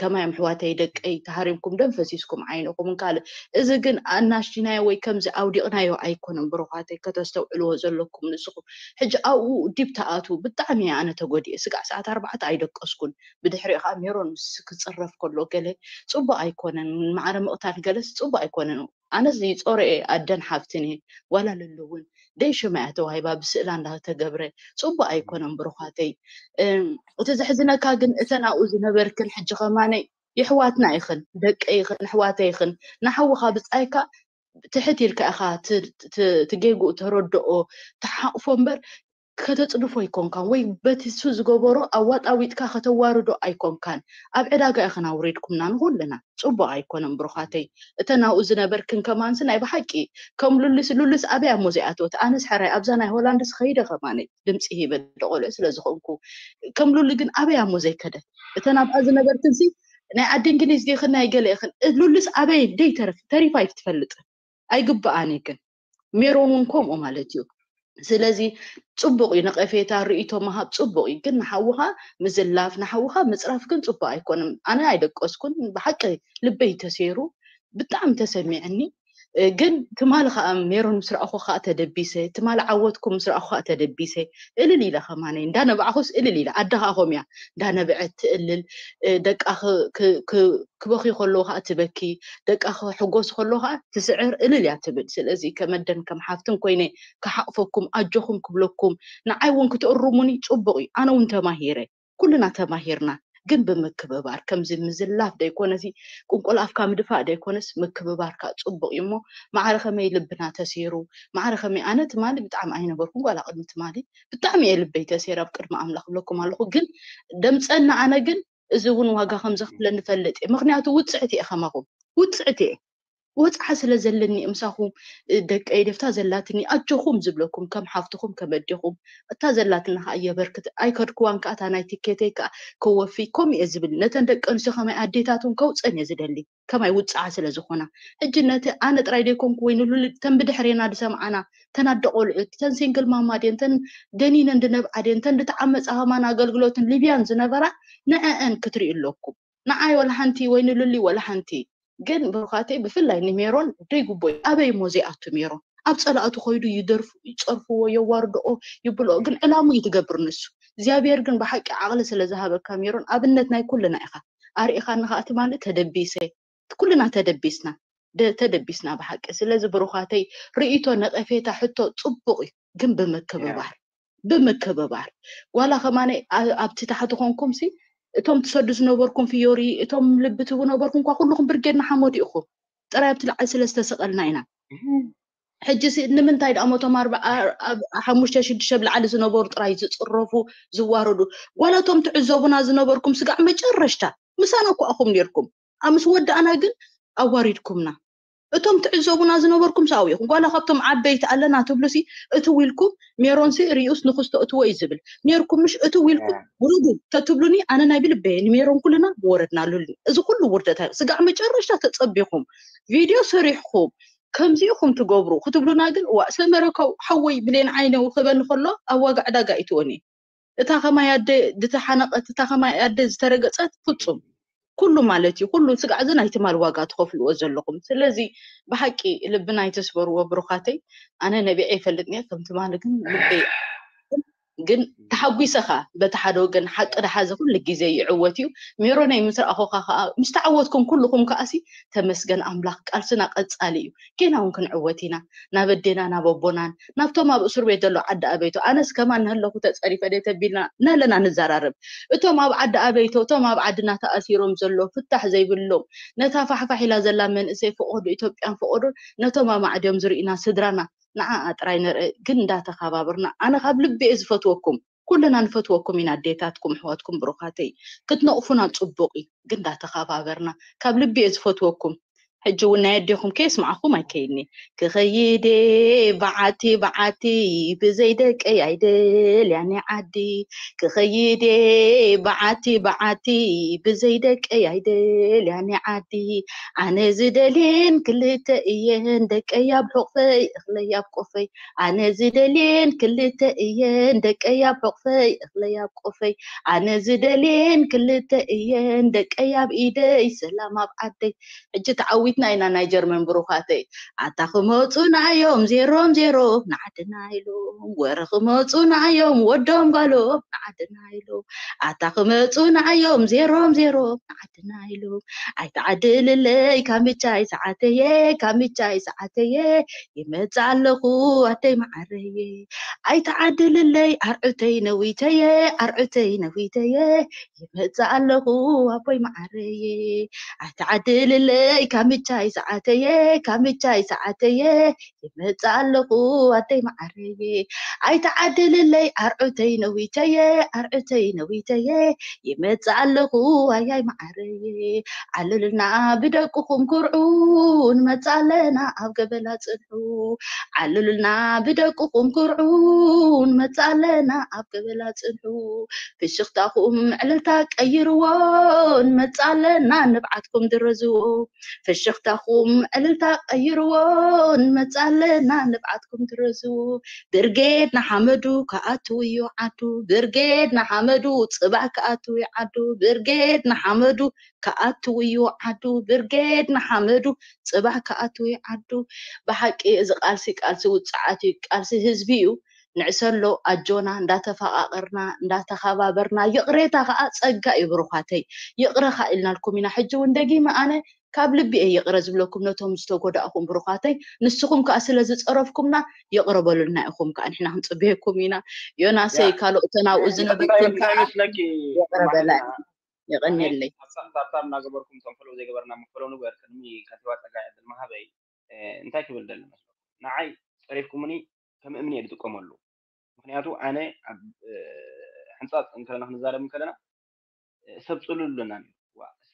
ከማይ ኣሕዋተይ ደቀይ ተሃሪምኩም ደም ፈሲስኩም ዓይንኹም ካልእ እዚ ግን ኣናሽናዮ ወይ ከምዚ ኣውዲቕናዮ ኣይኮነን ብሩኻተይ ከተስተውዕልዎ ዘለኩም ንስኹም ሕጂ ኣብኡ ዲብ ተኣትዉ ብጣዕሚ እየ ኣነ ተጎዲኤ ስጋዕ ሰዓት ኣርባዕተ ኣይደቀስኩን ብድሕሪኡ ከዓ ሜሮን ምስ ክፅረፍ ከሎ ገለ ፅቡቅ ኣይኮነን ማዕረ ምቕታል ገለስ ፅቡቅ ኣይኮነን ኣነስ ዝይፆረ እየ ኣደን ሓፍትን እየ ዋላ ለለውን ደይ ሽማያ ተዋሂባ ብስእላ እንዳተገብረ ፅቡቅ ኣይኮነን ብሩኻተይ እቲ ዘሕዝነካ ግን እተን ኣብኡ ዝነበርክን ሕጂ ከማነይ የሕዋትና ኢኽን ደቀ ይኽን ኣሕዋተ ይኽን ንሓውኻ ብፃይካ ትሕት ኢልካ ኢኻ ትጌግኡ ተረድኦ ትሓቕፎ እምበር ከተጽድፎ ኣይኮንካን፣ ወይ በቲ እሱ ዝገበሮ ኣዋጣዊጥካ ከተዋርዶ ኣይኮንካን። ኣብ ዕዳጋ ኢኽን ኣውሪድኩምና ንኹልና። ጽቡቕ ኣይኮነን ብሩኻተይ። እተን ኣብኡ ዝነበርክን ከማንስ ናይ ብሓቂ ከም ሉልስ፣ ሉልስ ኣበይ ኣሞ ዘይኣተወት? ኣነስ ሕራይ ኣብዛ ናይ ሆላንድስ ኸይደ ከማነይ ድምፂ ሂበ ደቆልዑ ስለ ዝኾንኩ፣ ከም ሉሊ ግን ኣበይ ኣሞ ዘይከደ? እተን ኣብኣ ዝነበርክንሲ ናይ ዓዲ እንግሊዝ ዲኽን ናይ ገለ ኢኽን? ሉልስ ኣበይ ደይተረፍ ተሪፋ ኣይትፈልጥን። ኣይግብኣን እዩ ግን ሜሮን እውን ከምኡ ማለት እዩ። ስለዚ ጽቡቕ እዩ፣ ነቐፌታ ርእይቶ ምሃብ ጽቡቕ እዩ፣ ግን ንሓውኻ ምዝላፍ ንሓውኻ ምጽራፍ ግን ጽቡቕ ኣይኮነን። ኣነ ኣይደቀስኩን፣ ብሓቂ ልበይ ተሰይሩ፣ ብጣዕሚ ተሰሚዕኒ። ግን ትማሊ ከዓ ሜሮን ምስ ረኣኹ ከዓ ተደቢሰ፣ ትማሊ ዓወትኩም ምስ ረኣኹ ከዓ ተደቢሰ። እልል ኢለ ከማነ እንዳነባዕኹስ እልል ኢለ፣ ኣደ ከዓ ከምኡ እያ፣ እንዳነብዐት ትእልል። ደቃ ክበኪ ከለዉ ከዓ ትበኪ፣ ደቃ ክሕጎስ ከለዉ ከዓ ትስዕር፣ እልል እያ ትብል። ስለዚ ከመደን ከም ሓፍትን ኮይነ ክሓቕፈኩም፣ ኣጆኹም ክብለኩም፣ ንዓይ እውን ክትእርሙኒ ጽቡቕ እዩ። ኣነ እውን ተማሂረ፣ ኩልና ተማሂርና። ግን ብምክብባር ከምዚ ምዝላፍ ደይኮነሲ፣ ቁንቁል ኣፍካ ምድፋእ ደይኮነስ፣ ምክብባር ከዓ ጽቡቕ እዩ እሞ፣ ማዕረ ከመይ ልብና ተሲሩ፣ ማዕረ ከመይ፣ ኣነ ትማሊ ብጣዕሚ ኣይነበርኩን ጓላ ቅድሚ ትማሊ ብጣዕሚ እየ ልበይ ተሲሩ ኣብ ቅድሚ ኣምላኽ እብለኩም ኣለኹ። ግን ደምፀና ኣነ ግን እዚ እውን ዋጋ ከም ዘኽፍለኒ ፈልጥ እየ። ምኽንያቱ ውፅዕቲ እየ ከማኹም፣ ውፅዕቲ እየ። ወፅዓ ስለ ዘለኒ ምሳኹም ደቀይ ደፍታ ዘላትኒ ኣጆኹም ዝብለኩም ከም ሓፍትኹም ከም ኣዴኹም እታ ዘላትና ከዓ የበርክት ኣይከድክዋን ከዓ እታ ናይ ቲኬተይ ከዓ ከወፊ ከምኡ እየ ዝብል። ነተን ደቂ ኣንስትዮ ከማይ ኣዴታት እውን ከውፀን እየ ዝደሊ ከማይ ውፅዓ ስለ ዝኾና። ሕጂ ነቲ ኣነ ጥራይ ደይኮንኩ ወይ ንሉል ተን ብድሕሬና ዝሰምዓና ተን ኣደ ቆልዑት ተን ሲንግል ማማ ድየን ተን ደኒነን ዝነብዓ ድየን ተን ዝተዓመፃ ከማን ኣገልግሎትን ሊብያን ዝነበራ ንዐአን ክትርኢ ኣለኩም። ንዓይ ወላ ሓንቲ ወይ ንሉሊ ወላ ሓንቲ። ግን ብሩኻተይ ብፍላይ ንሜሮን ደይግቦ እዩ። ኣበይ እሞ ዘይኣቱ ሜሮን ኣብ ፀላእቱ ኮይዱ ይደርፉ ይፀርፍዎ የዋርድኦ ይብልኦ ግን ዕላሙ እዩ ትገብር ንሱ። እግዚኣብሔር ግን ብሓቂ ዓቕሊ ስለ ዝሃበካ ሜሮን ኣብነት ናይ ኩልና ኢኻ። ኣርኢኻኒ ከዓ ትማሊ ተደቢሰ ኩልና ተደቢስና ተደቢስና ብሓቂ። ስለዚ ብሩኻተይ ርእይቶ ነቐፌታ ሕቶ ፅቡቕ እዩ ግን ብምክብባር ብምክብባር ጓላ ከማነ ኣብቲ ታሕቲ ኮንኩም ሲ እቶም ትሰዱ ዝነበርኩም ፍዮሪ እቶም ልቢ ትህቡ ነበርኩም እኳ ኩልኩም ብርጌድ ንሓመዱ ኢኹም። ጥራይ ኣብቲ ላዕሊ ስለ ዝተሰቐልና ኢና። ሕጂ ሲ ንምንታይ ደኣ ሞቶም ሓሙሽተ ሽዱሽተ ብላዕሊ ዝነበሩ ጥራይ ዝፅረፉ ዝዋረዱ? ጓላ እቶም ትዕዘቡና ዝነበርኩም ስጋዕ መጨረሽታ ምሳና እኳ ኣኹም ነርኩም። ምስ ወዳእና ግን ኣዋሪድኩምና። እቶም ትዕዘቡና ዝነበርኩም ሳው ኢኹም። ጓላ ካብቶም ዓበይቲ ኣለና ትብሉ ሲ እትው ኢልኩም ሜሮን ሲ ሪኡስ ንክስቶ እትዎ እዩ ዝብል ነርኩም ምሽ እትው ኢልኩም ውረዱ ተትብሉኒ ኣነ ናይ ብልበየ ንሜሮን ኩልና ምወረድናሉኒ። እዚ ኩሉ ውርደት ስጋዕ መጨረሽታ ተፀቢኹም ቪድዮ ሰሪሕኩም ከምዚ ኢኹም ትገብሩ ክትብሉና ግን ዋእ ሰመረካው ሓወይ ብሌን ዓይነው ክበል ከሎ ኣብ ዋጋ ዕዳጋ ይትወኒ እታ ከማይ ኣደ ዝተሓነቐት እታ ከማይ ኣደ ዝተረገፀት ፍፁም ኩሉ ማለት እዩ ኩሉ ስጋዕ እዚ ናይ ትማል ዋጋ ትኸፍልዎ ዘለኹም። ስለዚ ብሓቂ ልብና ኣይተስበርዎ ብሩኻተይ። ኣነ ነቢዐ ይፈልጥ እየ ከም ትማሊ ግን ልበይ ግን ተሓጒሰኻ በቲ ሓደ ወገን ሓቂ ደሓዘ ኩሉ ግዜ ይዕወት እዩ። ሜሮነይ ምስ ረኣኹኻ ከዓ ምስ ተዓወትኩም ኩልኹም ከዓሲ ተመስገን ኣምላኽ ቃልስና ቀፃሊ እዩ። ጌና እውን ክንዕወት ኢና ናብ ኣዴና ናብ ኣቦናን ናብቶም ኣብ እስር ቤት ዘሎ ዓዲ ኣበይቶ ኣነስ ከማን ንህለኹ ተፀሪፈ ደ ተቢልና ናለና ንዘራረብ እቶም ኣብ ዓዲ ኣበይቶ እቶም ኣብ ዓድና ተኣሲሮም ዘሎ ፍታሕ ዘይብሎም ነታ ፋሕፋሕ ኢላ ዘላ መንእሰይ ፈቆዶ ኢትዮጵያን ፈቆዶ ነቶም ኣማዕድዮም ዝርእና ስድራና ንዓኣ ጥራይ ንርኢ ግን እንዳተኸባበርና ኣነ ካብ ልቢ እየ ዝፈትወኩም ኩልና ንፈትወኩም ኢና ኣዴታትኩም ኣሕዋትኩም ብሩኻተይ ክትነቕፉና ፅቡቕ እዩ ግን እንዳተኸባበርና ካብ ልቢ እየ ዝፈትወኩም ሕጂ እውን ናይ ኣዴኹም ከየስምዓኹም ኣይከይድኒ ክኸይድ እየ በዓቲ በዓቲ ብዘይ ደቀይ ኣይደልያን እየ ዓዲ ክኸይድ እየ በዓቲ በዓቲ ብዘይ ደቀይ ኣይደልያን እየ ዓዲ ኣነ ዝደልየን ክልተ እየን ደቀይ ኣብ ሕቑፈይ እኽለይ ኣብ ቆፈይ ኣነ ዝደልየን ክልተ እየን ደቀይ ኣብ ሕቑፈይ እኽለይ ኣብ ቆፈይ ኣነ ዝደልየን ክልተ እየን ደቀይ ኣብ ኢደይ ሰላም ኣብ ዓደይ ሕጂ ተዓዊትና ኢና ናይ ጀርመን ብሩኻተይ ኣታ ክመፁና እዮም ዜሮም ዜሮ ንዓድና ኢሎም ወረ ክመፁና እዮም ወዶም ጓሎም ንዓድና ኢሎም ኣታ ክመፁና እዮም ዜሮም ዜሮ ንዓድና ኢሎም ኣይተዓድልለይ ካምቻይ ሰዓተየ ካምቻይ ሰዓተየ ይመፅእ ኣለኹ ኣደይ መዓረየ ኣይተዓድልለይ ኣርዑተይ ነዊተየ ኣርዑተይ ነዊተየ ይመፅእ ኣለኹ ኣቦይ መዓረየ ኣይተዓድልለይ ካምቻይ ምቻይ ሰዓተየ ካብ ምቻይ ሰዓተየ ይመጽእ ኣለኹ ኣደይ መዓረየ ኣይተዓድልለይ ኣርዑተይ ነዊተየ ኣርዑተይ ነዊተየ ይመጽእ ኣለኹ ኣያይ መዓረየ ዓልልና ብደቅኹም ኩርዑ ንመጽእ ኣለና ኣብ ገበላ ጽንሑ ዓልልና ብደቅኹም ኩርዑ ንመጽእ ኣለና ኣብ ገበላ ጽንሑ ፍሽኽታኹም ዕልልታ ቀይርዎ ንመጽእ ኣለና ንብዓትኩም ድረዝዎ ፍሽኽታኹም ዕልልታ ቀይርዎ ንመጽእ ኣለና ንብዓትኩም ድረዝዎ ብርጌድ ንሓመዱ ክኣቱ እዩ ዓዱ ብርጌድ ንሓመዱ ጽባሕ ክኣቱ እዩ ዓዱ ብርጌድ ንሓመዱ ክኣቱ እዩ ዓዱ ብርጌድ ንሓመዱ ጽባሕ ክኣቱ እዩ ዓዱ ብሓቂ እዚ ቃልሲ ቃልሲ ውጽዓት እዩ ቃልሲ ህዝቢ እዩ ንዕሰሎ ኣጆና እንዳተፈቃቀርና እንዳተኸባበርና ይቕሬታ ከዓ ጸጋ እዩ ብሩኻተይ ይቕረ ከዓ ኢልናልኩም ኢና ሕጂ እውን ደጊመ ኣነ ካብ ልቢ እየ ይቕረ ዝብለኩም ነቶም ዝተጎዳእኹም ብሩኻተይ ንስኹም ከዓ ስለ ዝፀረፍኩምና ይቕረ በሉልና ኢኹም ከዓ ንሕና ክንፅበየኩም ኢና ዮናሰይ ካልኦት ተናብኡ ዝነበርኩም ከዓ ይቕረ በላ የቐንየለይ ታብታብ እናገበርኩም እቶም ፈለው ዘይገበርና መፈለው ንግበር ቅድሚ ከንቲባ ፀጋ ዕድል መሃበይ እንታይ ክብል ደሊ መስለኩም ንዓይ ፀሪፍኩምኒ ከም እምኒ እየ ዝጥቀመሉ ምክንያቱ ኣነ ኣብ ሕንፃፅ እንከለና ክንዛረብ እንከለና ሰብ ፅሉል ኣለና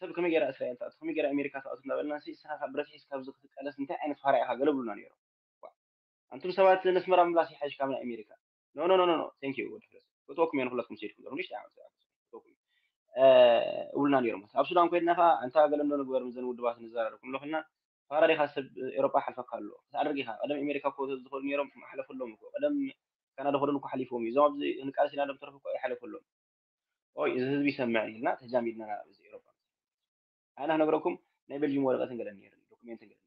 ሰብ ከመይ ገይራ እስራኤል ትኣቱ ከመይ ገይራ ኣሜሪካ ትኣቱ እናበልና ንስኻ ካብ ብረት ሒዝካ ኣብዚ ክትቃለስ እንታይ ዓይነት ፋራ ኢኻ ገለ ብሉና ነይሮም ኣንቱም ሰባት ነስመራ ምምላስ ይሓይሽ ካብ ናይ ኣሜሪካ no no no no thank you ወዲ ፍለስ ፈትወኩም እየ ንኩላትኩም ሰይድኩም ዘለኹ ንሽቲ ዓመት ፈትወኩም እብሉና ነይሮም ኣብ ሱዳን ኮይድና ከዓ ኣንታ ገለ እንዶ ንግበር ምዘን ውድባት ንዘራረኩም ኣለኹ ኢልና ፋራ ዲኻ ሰብ ኤሮጳ ሓልፈካ ኣሎ ክትኣድርግ ኢኻ ቀደም ኣሜሪካ እኮ ዝኸዱ ነይሮም ሓለፈሎም እኮ ቀደም ካናዳ ከደን እኮ ሓሊፎም እዩ እዞም ኣብዚ ክንቃለስ ኢና ሎም ተረፉ እኮ ኣይሓለፈሎም ኦይ እዚ ህዝቢ ይሰምዕ ኢልና ተጃሚድና እዚ ኤሮጳ ኣነ ክነግረኩም ናይ ቤልጅም ወረቀትን ገለን ነይሩ ዶክሜንትን ገለን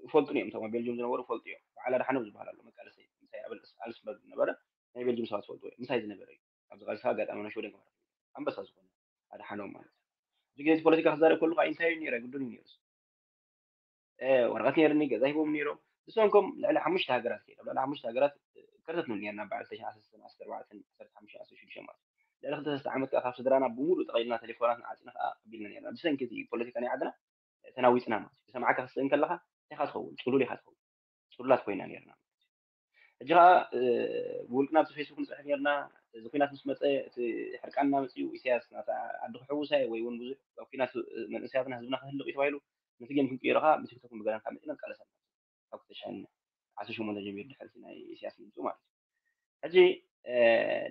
ይፈልጡ እዮም እቶም ቤልጅም ዝነበሩ ይፈልጡ እዮም በዓል ኣድሓኖም ዝበሃል ኣሎ መቃለሰይ ምሳይ ኣብ ኣልስበርግ ዝነበረ ናይ ቤልጅም ሰባት ይፈልጡ እዮም ምሳይ ዝነበረ እዩ ኣብዚ ቃልሲ ኣጋጣሚ ናይ ሽወደን ገባር ኣንበሳ ዝኾነ ኣድሓኖም ማለት እዩ እዚ ግዜ ፖለቲካ ክዛረብ ከሉ ከዓ እንታይ እዩ ነይረ ግዱን እዩ ነይሩስ ወረቀት ነይርኒ ገዛ ሂቦም ነይሮም ንሶም ከም ልዕሊ ሓሙሽተ ሃገራት ከይዶም ልዕሊ ሓሙሽተ ሃገራት ከርተት ንብል ነርና በዓል ተሽዓ ሰለስተ ዓሰርተ ኣርባዕተ ዓሰርተ ሓሙሽተ ዓሰርተ ሽዱሽተ ማለት ልዕሊ ክልተ ሰለስተ ዓመት ከዓ ካብ ስድራና ብምሉእ ጠቂልና ቴሌፎናት ንዓፂና ከዓ ኣቢልና ነርና ብሰንኪ እቲ ፖለቲካ ናይ ዓድና ተናዊፅና ማለት እዩ ሰማዕካ ክስእን ከለካ እንታይ ኢካ ትኸውን ፅሉል ኢካ ትኸውን ፅሉላት ኮይና ነርና ሕጂ ከዓ ብውልቅና ኣብቲ ፌስቡክ ንፅሕፍ ነርና እዚ ኩናት ምስ መፀ እቲ ሕርቃንና መፅኡ ኢሳያስ ናታ ዓዲ ክሕውሳ ወይ እውን ብዙሕ ኣብ ኩናት መንእሰያትና ህዝብና ክህልቕ እዩ ተባሂሉ ነቲ ጌም ክንቅይሮ ከዓ ብቲክቶክ ብገዳም ካብ መፂና ንቃለስ ኣለና ካብ ክልተ ሽሕን ዓሰርተ ሸሞንተ ጀሚሩ ድሕርቲ ናይ ኢሳያስ ምምፅኡ ማለት እዩ ሕጂ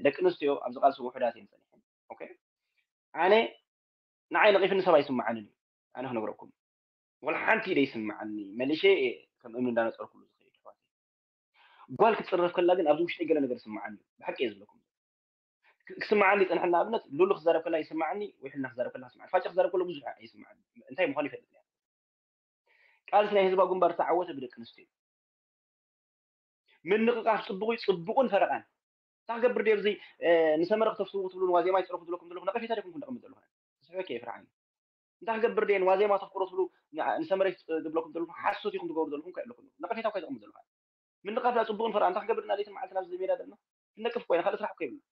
ደቂ ኣንስትዮ ኣብዚ ቃልሲ ውሑዳት እየን ፀኒሐን ኣነ ንዓይ ነቒፍኒ ሰብ ኣይስምዓንን እዩ ኣነ ክነግረኩም ወላ ሓንቲ ኢደ ይስምዓኒ መሊሸ እየ ከም እምኒ እንዳነፀርኩሉ ዝኸይድ ኣሕዋተይ ጓል ክትፅረፍ ከላ ግን ኣብዚ ውሽጠይ ገለ ነገር ይስምዓኒ እዩ ብሓቂ እየ ዝብለኩም ክስምዓኒ ይፀንሐ ንኣብነት ሉሉ ክዛረብ ከላ ይስምዓኒ ወይ ሕልና ክዛረብ ከላ ይስምዓኒ ፋጨ ክዛረብ ከሎ ብዙሕ ኣይስምዓኒ እንታይ ምዃኑ ይፈልጥ እያ ቃልሲ ናይ ህዝባዊ ግንባር ዝተዓወተ ብደቂ ኣንስትዮ ምንቕቓፍ ፅቡቕ እዩ ፅቡቕን ፈረቓን እንታይ ክገብር ድየ ብዚ ንሰመረ ክተፍስዉ ክትብሉ ንዋዜማ ይፅረፉ ዝለኩም ዘለኹ ነቐፌታ ደኩም ክንደቕም ዘለኹ ስሕበክ እየ ፍርዓኒ እንታይ ክገብር ድየ ንዋዜማ ተፍቅሮ ትብሉ ንሰመረ ዝብለኩም ዘለኹ ሓሶት ኢኹም ትገብሩ ዘለኹም ከ ኣለኩም ነቐፌታ እኳ ይጠቕሙ ዘለኹ ምንቕቓፍ ዳ ፅቡቕን ፈረቓን እንታይ ክገብር ኢና ለይትን መዓልትን ኣብዚ ሜዳ ዘለና ክንነቅፍ ኮይና ካልእ ስራሕ እኮ የብልና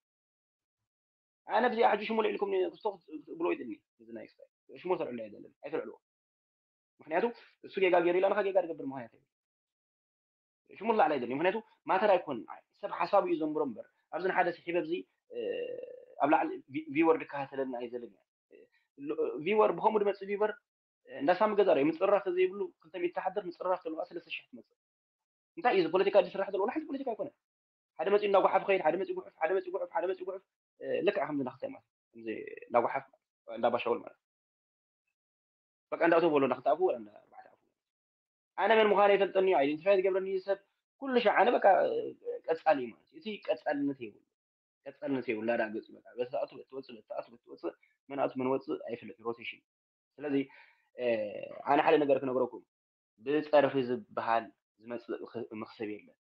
ኣነ ብዚኣ ሕጂ ሽሙ ልዒልኩም ክስቶ ብሎ ይድኒ እዚ ናይ ሽሙ ተልዕሎ ኣይደለን ኣይተልዕልዎ ምክንያቱ እሱ ጌጋ ገይሩ ኢላ ንካ ጌጋ ትገብር ምክንያት ሽሙ ላዕሊ ኣይደልን ምክንያቱ ማተር ኣይኮን ሰብ ሓሳቡ እዩ ዘንብሮ እምበር ኣብዚ ንሓደ ስሒበ ኣብዚ ኣብ ላዕሊ ቪወር ድከታተለና እዩ ዘለና ቪወር ብከምኡ ድመፅእ ቪወር እንዳሳሚ ገዛ ርእ ምፅርራፍ ተዘይብሉ ክልተ ሚእቲ ተሓድር ምፅርራፍ ተለዋ ሰለስተ ሽሕ ትመፅእ እንታይ እዩ ፖለቲካ ዝስራሕ ዘሎ ሓንቲ ፖለቲካ ኣይኮነ ሓደ መፂኡ እንዳጓሓፍ ኸይድ ሓደ መፂኡ ጉሑፍ ሓደ መፂኡ ጉሑፍ ሓደ መፂኡ ጉሑፍ ልክዕ ከምዚ ናክታይ ማለት ከምዚ እንዳጓሓፍ እንዳባሻውል ማለት በቃ እንዳእተው በሎ እንዳክልተ ኣፉ ወላ እንዳ ኣርባዕተ ኣፉ ኣነ መን ምዃነ ይፈልጠኒ እዩ ኣይደንቲፋይ ዝገብረኒ እዩ ሰብ ኩሉ ሻዕ ኣነ በቃ ቀፃሊ እዩ ማለት እዩ እቲ ቀፃልነት የብሉ ቀፃልነት የብሉ እንዳዳ ገፁ በቃ በተኣቱ በትወፅእ በተኣቱ በትወፅእ መን ኣቱ መን ወፅእ ኣይፍለጥ ሮቴሽን ስለዚ ኣነ ሓደ ነገር ክነግረኩም ብፀርፊ ዝበሃል ዝመፅእ መክሰብ የለን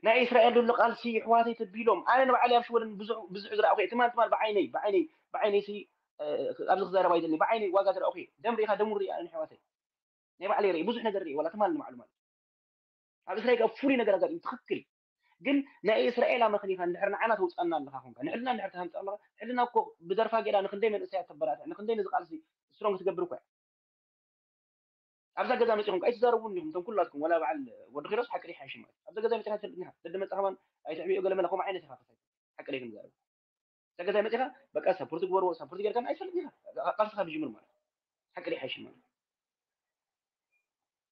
ናይ እስራኤል ዘሎ ቃልሲ ይሕዋተይ ተቢሎም ኣነ ንባዕለይ ኣብ ሽወደን ብዙሕ ዝረኣኹ እየ ትማል ትማል ብዓይነይ ብዓይነይ ብዓይነይ ሲ ኣብዚ ክዛረብ ኣይደለኒ ብዓይነይ ዋጋ ዝረኣኹ እየ ደም ርኢኻ ደሙ ርኢ ኣነ ሕዋተይ ናይ ባዕለይ ርኢ ብዙሕ ነገር ርኢ ዋላ ትማል ንባዕሉ ማለት ኣብ እስራኤል ኣብ ፍሉይ ነገር ኣጋጢሙ ትኽክል ግን ናይ እስራኤል ኣመኽኒኻ እንድሕር ንዓና ተውፃና ኣለኻ ኮንካ ንሕልና እንድሕር ተሃምፃ ኣለኻ ሕልና እኮ ብደርፋ ጌዳ ንክንደይ መንእሰያት ተበራትዕ ንክንደይ ነዚ ቃልሲ ስትሮንግ ትገብር እኮ ኣብዛ ገዛ መፂኹም ኣይትዛረቡን ኢኹም። እቶም ኩላትኩም ዋላ በዓል ወዲ ኪሮስ ሓቂ ዲሓይሽ ማለት ኣብዛ ገዛ መፂኻ ትፈልጥኒ ኢኻ። ደደ መፅኻ ከማን ኣይትዕብዮ ገለ መለ ከምኡ ዓይነት ኢኻ። ሓቂ ደይ ክንዛረብ እዛ ገዛ መፂኻ በቃ ሳፖርት ግበርዎ ሳፖርት ጌርካ ኣይትፈልጥኒ ኢኻ። ቃልስኻ ብጅምር ማለት ሓቂ ዲሓይሽ ማለት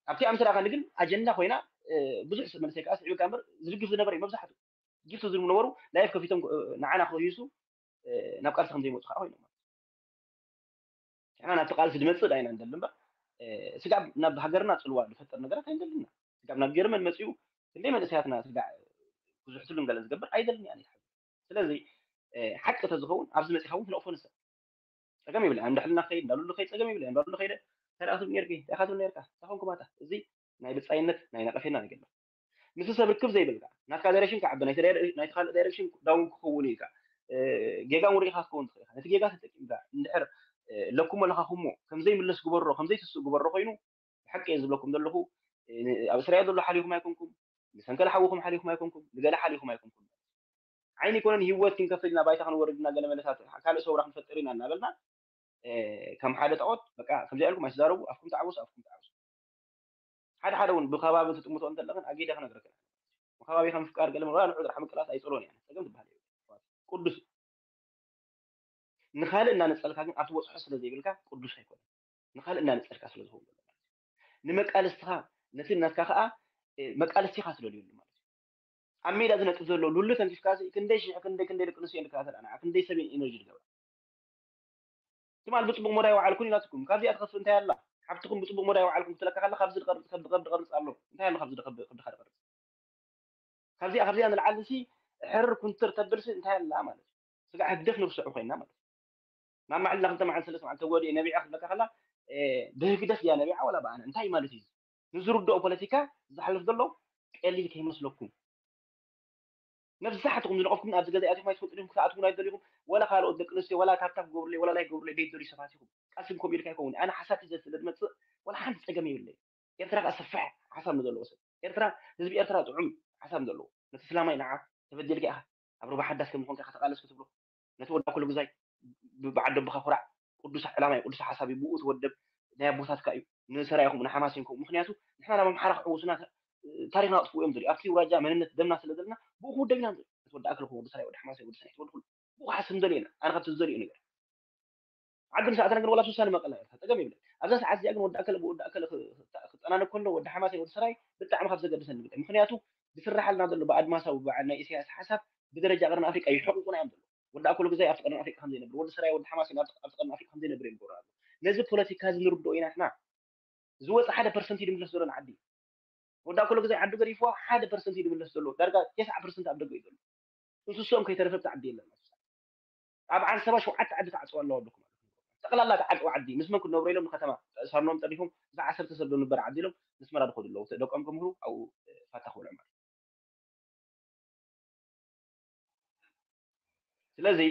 ኣብቲ ኣምስራ ካን ግን ኣጀንዳ ኮይና ብዙሕ ሰብ መንሰይ ከዓ ስዒቡ እምበር ዝድግፍ ዝነበረ እዩ። መብዛሕቱ ጊፍት ዝብሉ ነበሩ ላይፍ ከፊቶም ንዓና ክህይሱ ናብ ቃልሲ ከም ዘይመፁ ከዓ ኮይኖም ማለት ንሕና ናብቲ ቃልሲ ዝመፅእ ዳይና ንደሊ እምበር ስጋብ ናብ ሃገርና ፅልዋ ዝፈጥር ነገራት ኣይንደልና። ስጋብ ናብ ጀርመን መፅኡ ክንደይ መንእሰያትና ስጋዕ ብዙሕ ትሉን ገለ ዝገብር ኣይደልን እያ። ስለዚ ሓቂ ተዝኸውን ኣብዚ መፂኻ እውን ትነቕፎ ንሰብ ጸገም ይብለ ኣንዳሕልና ከይድ እንዳሉሉ ከይድ ጸገም ይብለ እንዳሉሉ ከይደ ተራእቱ ነርኪ ተኻቱ ነርካ ተኾንኩ ማታ እዚ ናይ ብጻይነት ናይ ነቀፌና ነገር ምስ ሰብ ርክብ ዘይብልካ ናትካ ዳይሬክሽን ክዓቢ ናይቲ ካልእ ዳይሬክሽን ዳውን ክኸውን ኢልካ ጌጋ እውን ርኢኻ ክትከውን ትኽእል ኢኻ። ነቲ ጌጋ ተጠቂምካ እንድሕር ለኩም ኣለኻኹሞ ከምዘይምለስ ግበሮ ከምዘይትስእ ግበሮ ኮይኑ ብሓቂ እየ ዝብለኩም ዘለኹ። ኣብ እስራኤል ዘሎ ሓሊኹም ኣይኮንኩም፣ ንሰንከለ ሓውኹም ሓሊኹም ኣይኮንኩም፣ ንገለ ሓሊኹም ኣይኮንኩም። ዓይኒ ይኮነን ህይወት ክንከፍል ኢና ባይታ ክንወርድ ኢና ገለ መለሳት ካልእ ሰውራ ክንፈጥር ኢና እናበልና ከም ሓደ ጣዖት በቃ ከምዚ ኢልኩም ኣይትዛረቡ ኣፍኩም ተዓወሱ ኣፍኩም ተዓወሱ። ሓደ ሓደ እውን ብከባቢ ትጥምቶ እንተለኽን ኣጊደ ክነግረክን ብከባቢኻ ምፍቃር ገለ ምባል ንዑ ጥራሕ ምቅላስ ኣይፅሎን እያ ፀገም ትበሃል ቅዱስ ንኻልእ እናነፀልካ ግን ኣብቲ በፅሖ ስለ ዘይብልካ ቅዱስ ኣይኮነን። ንኻልእ እናነፀልካ ስለ ዝኸውን ዘሎ ማለት እዩ። ንመቃልስትኻ ነቲ ናትካ ከዓ መቃልስቲኻ ስለልየሉ ማለት እዩ። ኣብ ሜዳ ዝነጥፍ ዘሎ ሉሉ ተንኪፍካ ክንደይ ሽሕ ክንደይ ክንደይ ደቂ ኣንስትዮ ንከታተል ኣና ክንደይ ሰብ ኢነርጂ ዝገብራ ትማል ብፅቡቅ ሞዳ ይወዓልኩን ኢላትኩም ካብዚኣ ትኸፍእ እንታይ ኣላ ሓብትኩም ብፅቡቅ ሞዳ ይወዓልኩም ክትለካ ከላ ካብዚ ድቀርፅ ከብዲ ከብዲ ቀርፅ ኣሎ እንታይ ኣሎ ካብዚ ድከብዲ ከብዲ ካልእ ቀርፅ ካብዚኣ ካብዚኣ ንልዓሊ ሲ ሕር ኩንትር ተብል ሲ እንታይ ኣላ ማለት እዩ። ስጋዕ ህግደፍ ንርስዑ ኮይና ማለት እዩ። ናብ ማዕልና ክልተ መዓልቲ ሰለስተ መዓልቲ ተጎዲኤ ነቢዓ ክትብለካ ከላ ብህግደፍ ድያ ነቢዓ ዋላ ብኣነ እንታይ ማለት እዩ? ንዝርድኦ ፖለቲካ ዝሓልፍ ዘሎ ቀሊል ከይመስለኩም። መብዛሕትኹም ዝነቐፍኩም ኣብዚ ገዛ ኣትኹም ኣይትፈልጡ ዲኹም ክትኣትዉ ኣይትደልኹም ወላ ካልኦት ደቂ ኣንስትዮ ወላ ታብታብ ክገብሩለይ ወላ ላይ ክገብሩለይ ደይትደልዩ ሰባት ኢኹም። ቃልሲ ከምኡ ኢልካ ኣይከውን ኣነ ሓሳብ ሒዘ ስለ ዝመፅእ ወላ ሓንቲ ፀገም የብለይ። ኤርትራ ከኣ ሰፊሕ ሓሳብ ንዘለዎ ሰብ ኤርትራ ህዝቢ ኤርትራ ጥዑም ሓሳብ ዘለዎ ነቲ ስላማይ ንዓ ተበዲልካ ኢኻ ኣብ ሩባ ሓዳስ ከም ዝኾንካ ኢኻ ተቃለስ ክትብሎ ነቲ ወዳ ኩሉ ግዛይ ብዓደቦኻ ኩራዕ ቅዱስ ዕላማ እዩ ቅዱስ ሓሳብ እዩ ብኡ ተወደብ ናይ ኣቦታትካ እዩ ንሰራይ ኹም ንሓማሴን ከምኡ ምክንያቱ ንሕና ናብ ኣምሓራ ክሕውሱና ታሪክና ኣጥፍኡ እዮም ዝሪኡ ኣብቲ ውራጃ መንነት ደምና ስለ ዘለና ብኡ ክውደብ ኢና ንርኢ እቲ ወዲ ኣክለ ወዲ ሰራይ ወዲ ሓማሴን ወዲ ሰራይ ወዲ ኩሉ ብኡ ክሓስብ ንደልዮ ኢና ኣነ ካብቲ ዝደልዮ ነገር ዓዲ ምስ ኣተና ግን ወላ ሱሳ ንመቐለ ጸገም የብለን። ኣብዛ ሰዓት እዚኣ ግን ወዲ ኣከለ ብወዲ ኣከለ ክጠናነቅ ከሎ ወዲ ሓማሴን ወዲ ሰራይ ብጣዕሚ ካብ ዘገድሰኒ ጉዳይ ምክንያቱ ዝስራሓልና ዘሎ ብኣድማሳዊ በዓል ናይ ኢሳያስ ሓሳብ ብደረጃ ቀርኒ ኣፍሪቃ ይሕቁቁና እዮም ዘሎ ወዲ ኣኮለ ግዛይ ኣብቲ ቀርኒ ኣፍሪቃ ከም ዘይነብር ወዲ ሰራይ ወዲ ሓማሴን ኣብቲ ቀርኒ ኣፍሪቃ ከም ዘይነብር እዮም ገሩ ኣሎ ነዚ ፖለቲካ እዚ ንርድኦ ኢና ንሕና ዝወፀ ሓደ ፐርሰንት እዩ ድምለስ ዘሎ ንዓዲ ወዲ ኣኮለ ግዛይ ዓዲ ገዲፍዋ ሓደ ፐርሰንት እዩ ድምለስ ዘሎ ዳርጋ ተስዓ ፐርሰንት ኣብ ደገ እዩ ዘሎ እንስሶም ከይተረፈ ብቲ ዓዲ የለን ኣብ ዓንሰባ ሸውዓተ ዓዲ ተዓፅዋ ኣለዋ ኣለኩም ጠቕላላ ተዓፅዋ ዓዲ ምስ መን ክነብሩ ኢሎም ንከተማ ሳርኖም ጠሪፎም እዛ ዓሰርተ ሰብ ንበር ዓዲ ኢሎም ንስመራ ድኸዱ ኣለዉ ደቆም ክምህሩ ኣብኡ ፋታ ክበልዑ ማለት ስለዚ